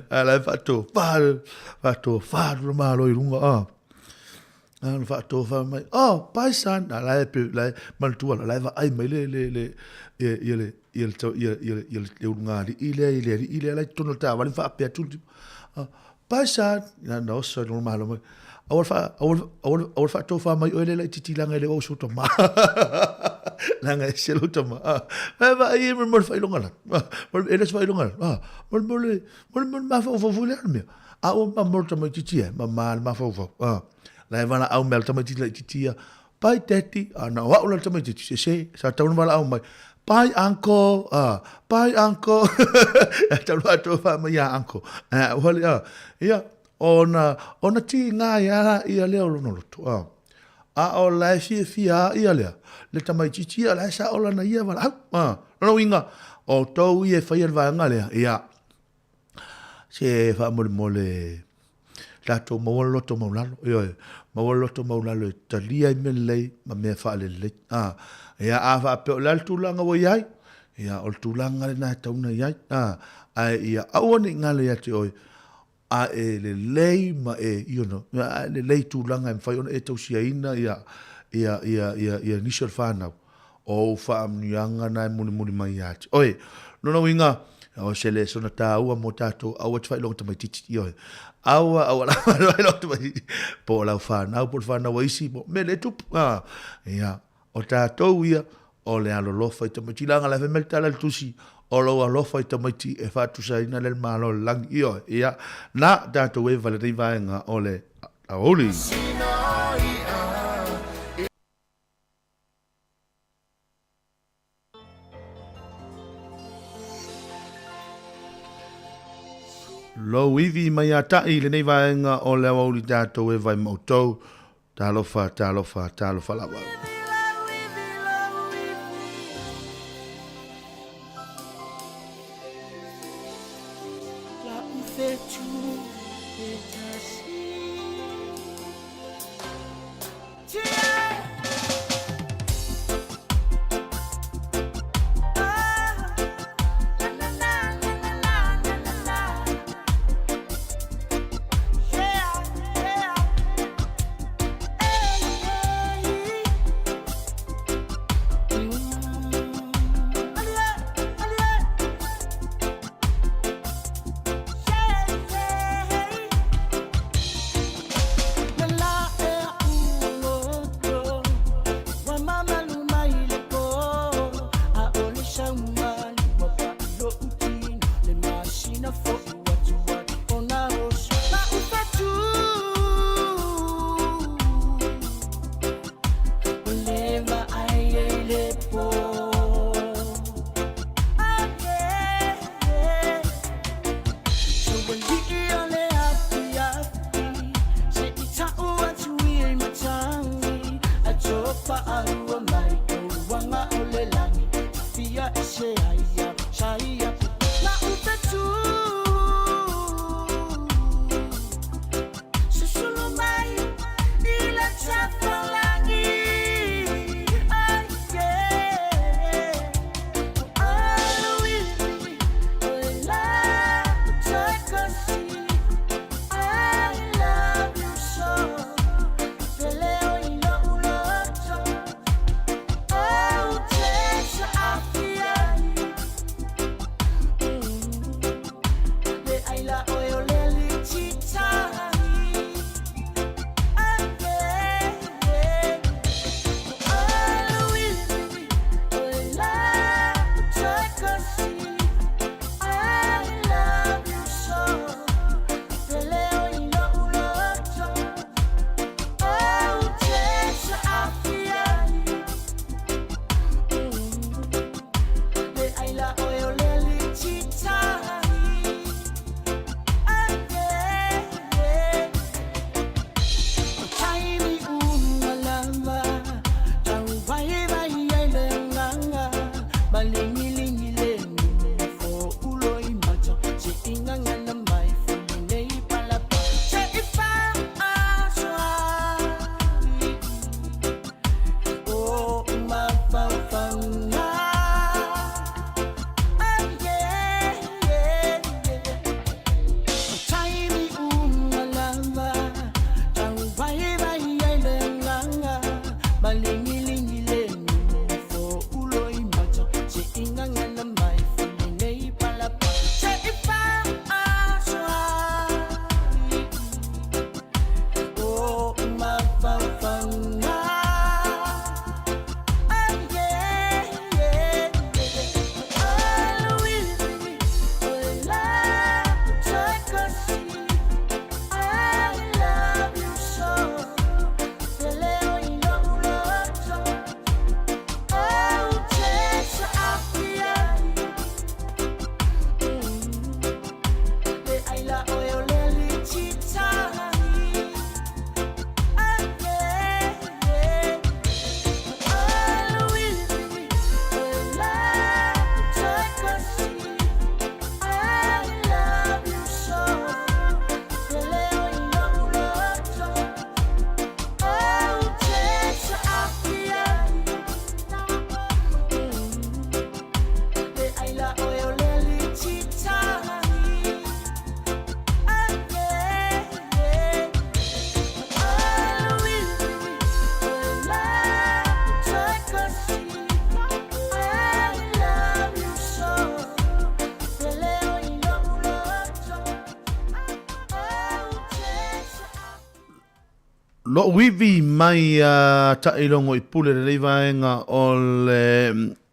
D: ah, la e faatofa, faatofa le malo i luga, ah. Ah, na faatofa mai, oh, bye son, ah, la e pe, la e manatua, la e vaai mai le, le, le, ia, ia le, ia le, ia, ia, ia le ulugalii lea, i le alii lea la i totonu o le taavale ma faapea atu, ah, bye son, na, na oso i lona malo mai, aua le faa, aua le, aua le, aua le faatofa mai oe le laitiiti leaga e le o au sou tama. Leaga e ese lou tama. Ah, e vaai e mo le faailoga lana. Ah, e le se faailoga lana. Ah, mo le, mo le, mo le, mo le mafaufau foi lea le mea. A ua ma mo le tamaitiiti e, ma ma le mafaufau. Ah, la e valaau mai a le tamaitiiti laitiiti ia, Bye daddy, ah, na o au la le tamaitiiti, sese, sa tau na valaau mai, Bye uncle, ah, bye uncle. E tau na atoa mai ia uncle. Ah, ua le, ah, ia, ona, ona tiga ai lava laia lea o lona loto, a. A o la e fiafia a ia lea, le tamaitiiti ia, o la e sao lana ia valaau, a. Lona uiga, o tou ia e faia le vaega lea, ia, se faamolemole tatou maua le loto maulalo, ioe, maua le loto maulalo e talia ai mea lelei ma mea faalelelei, a. Ia, a faapea o le a le tulaga ua i ai, ia, o le tulaga lena e tatau ona i ai, a. Ae ia aua ne i galo ia te oe, a e lelei ma e, you know, a e lelei tulaga e mafai ona e tausiaina ia, ia, ia, ia, ia nisi o le whanau, o ou faamanuiaga na e mulimuli mai ia te oe. Lona uiga, o se lesona tāua mō tātou, aua te whailoga tamaitiiti, ioe. Aua, aua lava le whailoga tamaitiiti. Po o lau whanau, po o le whanau a isi, po mea le tupu. Ah, ia, O tatou ia, o le alolofa i tamaiti. Leaga la e fai mai le tala i le tusi, o lou alofa i tamaiti e faatusaina lea le Malo o le lagi. Ioe, ia, na tatou eva lenei vaega o le aoauli. Lou ivi mai ia taʻi lenei vaega o le aoauli tatou eva i ma outou. Talofa, talofa, talofa lava. Lo'u ivi mai a Taʻilogo i Pule lenei vaega o le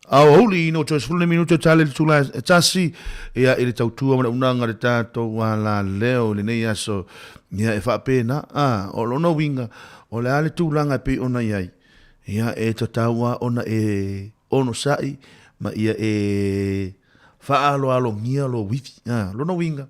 D: aoauli ina ua toe 15 minute tale i le itula e tasi ia i le tautua ma le auaunaga a le tatou alaleo i lenei aso ia e faapena a o lona uiga o le a le tulaga e pei ona i ai ia e tatau lava ona e onosai ma ia e faaaloalogia lou ivi. A, lona uiga,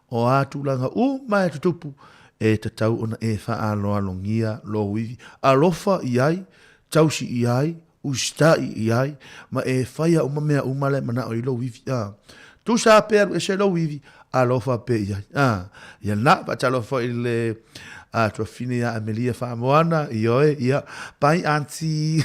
D: o a tulaga uma e tutupu, e tatau ona e faaaloalogia lou ivi. Alofa i ai, tausi i ai, usitai i ai, ma e faia uma mea uma la e manao i lou ivi. A, tusa lava pe alu ese lou ivi, alofa pea i ai. A, ia lena, faatalofa foi i le a tuafafine ia Amelia Faamoana, ioe, ia, bye auntie.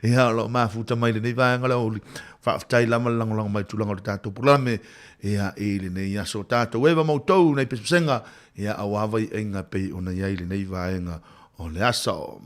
D: Ia, o lo o mafuta mai lenei vaega o le aoauli. Faafetai lava le lagolago mai i tulaga o le tatou polokalame ia i lenei aso. Tatou eva ma outou nai pesepesega ia aua vaiaiga pei ona i ai lenei vaega o le aso.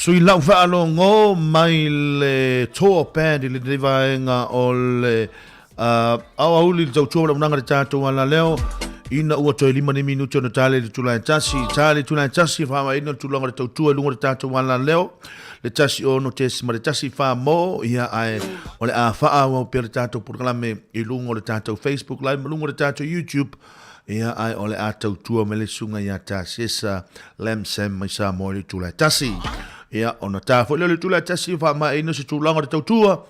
D: Sui lau faalogo mai le Toa Band i lenei vaega o le aoauli le tautua o le auaunaga le tatou alaleo ina ua toe 5 nei minute ona tale le tulae tasi tale tulae tasi faamaina le tulaga o le tautua i luga o le tatou alaleo le 16.1 wha ia ae o le a faaauau pea le tatou polokalame i luga o le tatou Facebook Live ma luga o le tatou YouTube ia ae o le a tautua mai le susuga ia Tasesa Lamsam mai Samoa i le itula e tasi. Ia ona ta foi lea o le itula e tasi faamaeaina se tulaga o le tautua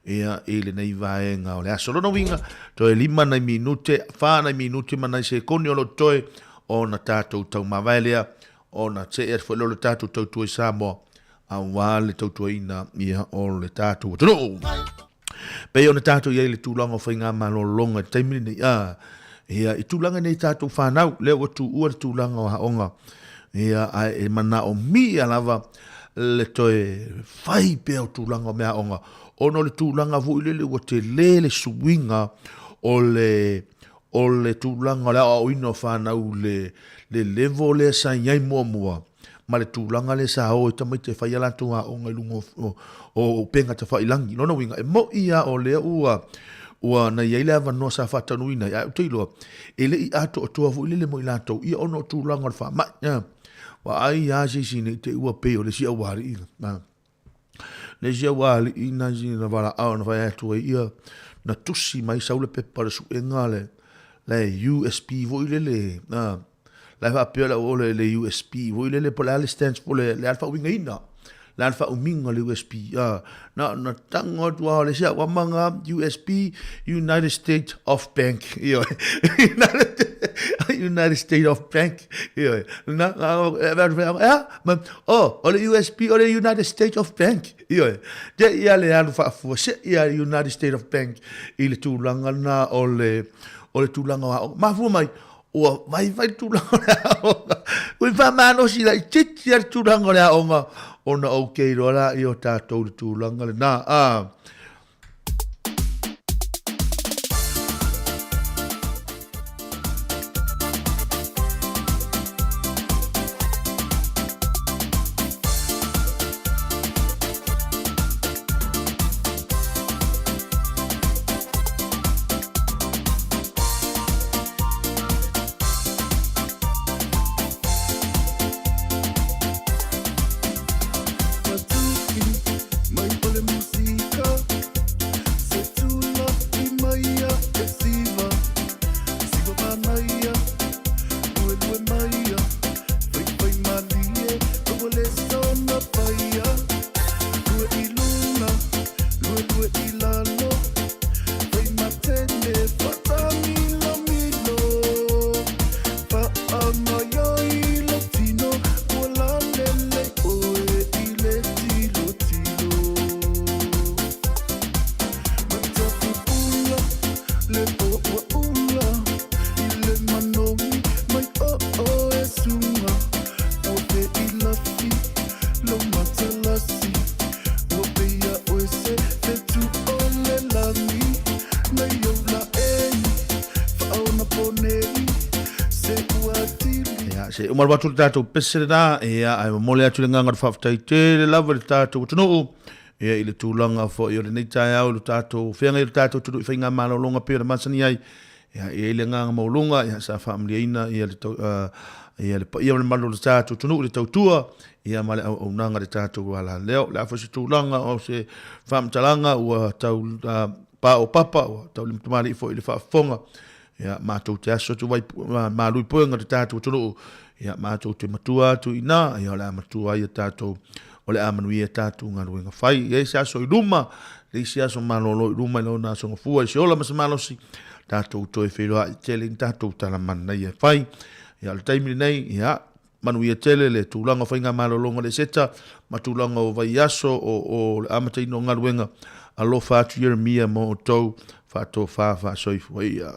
D: ia i lenei vaega o le aso. Lona uiga, toe 5 nai minute, 4 nai minute ma nai sekoni o lo o totoe ona tatou taumavae lea ona see atu foi lea o le tatou tautua i Samoa aua le tautuaina ia o le tatou atunuu. Pei ona tatou i ai i le tulaga o faigamalologa i le taimi lenei, a, ia, i tulaga nei tatou fanau, lea ua tuua le tulaga o aoga, ia, ae e manaomia lava le toe fai pea o tulaga o meaaoga, ona o le tulaga foi lele ua tele le suiga o le, o le tulaga o le aoaoina o fanau le, le level lea sa i ai muamua, ma le tulaga lea sa o ai tamaiti e fai a latou aoga i luga o upega tafailagi. Lona uiga, e moni lava o lea ua na i ai le avanoa sa faataunuuina ai, ae ou te iloa, e le i atoatoa foi lele mo i latou, ia ona o tulaga o le faamai. Vaai lava se isi ne i te i ua pei o le isi aualii. Le isi aualii na na valaau na fai atu ai ia, na tusi mai sau le pepa le suega le, le USB foi lele, La e faapea le auala i le USB foi lele po o le a le stands for le, le a le faauigaina. Le a le faaumiga o le USB. Na, na tago atu lava o le isi au amaga USB United States of Bank. Ioe. United States of Bank. Ioe. Na, na, e ave atu fai, ea, ma, oh, o le USB o le United States of Bank. Ioe. Te ia le alu faafua, se ia United States of Bank i le tulaga na o le, o le tulaga o aoga. Mafua mai, Ua vaivai le tulaga o le aoga. Ua faamalosi laitiiti lava le tulaga o le aoga ona ou te iloa laia o tatou i le tulaga lena. Ah. Ia, se uma atu le tatou pese lena, ia, ae momoli atu le agaga o le faafetai tele lava i le tatou atunuu, ia, i le tulaga foi o lenei taeao i le tatou feagai o le tatou atunuu i faigamalologa pei ona masani ai, ia, e i ai le agaga maualuga, ia, sa faamalieina ia le, ia le paia ma le mamalu o le tatou atunuu i le tautua, ia ma le auaunaga i le tatou alaleo. O le a foi se tulaga o se faamatalaga ua tau paopapa, ua tau limatamalii foi i le faafofoga, ia, matou te aso atu vai, malu i puega i le tatou atunuu, ia, matou te matua atu i ina, ia, o le a matua ai a tatou, o le a manuia tatou galuega fai. E i ai se aso i luma, le isi aso malolo i luma i lona aso gafua i se ola ma se malosi, tatou toe feiloai tele i tatou tala manaia e fai. Ia, o le taimi lenei, ia, manuia tele le tulaga o faigamalologa o le Eseta ma tulaga o vaiaso o le amataina o galuega. Alofa atu Ieremia mo outou, faatofa faasoifua ia.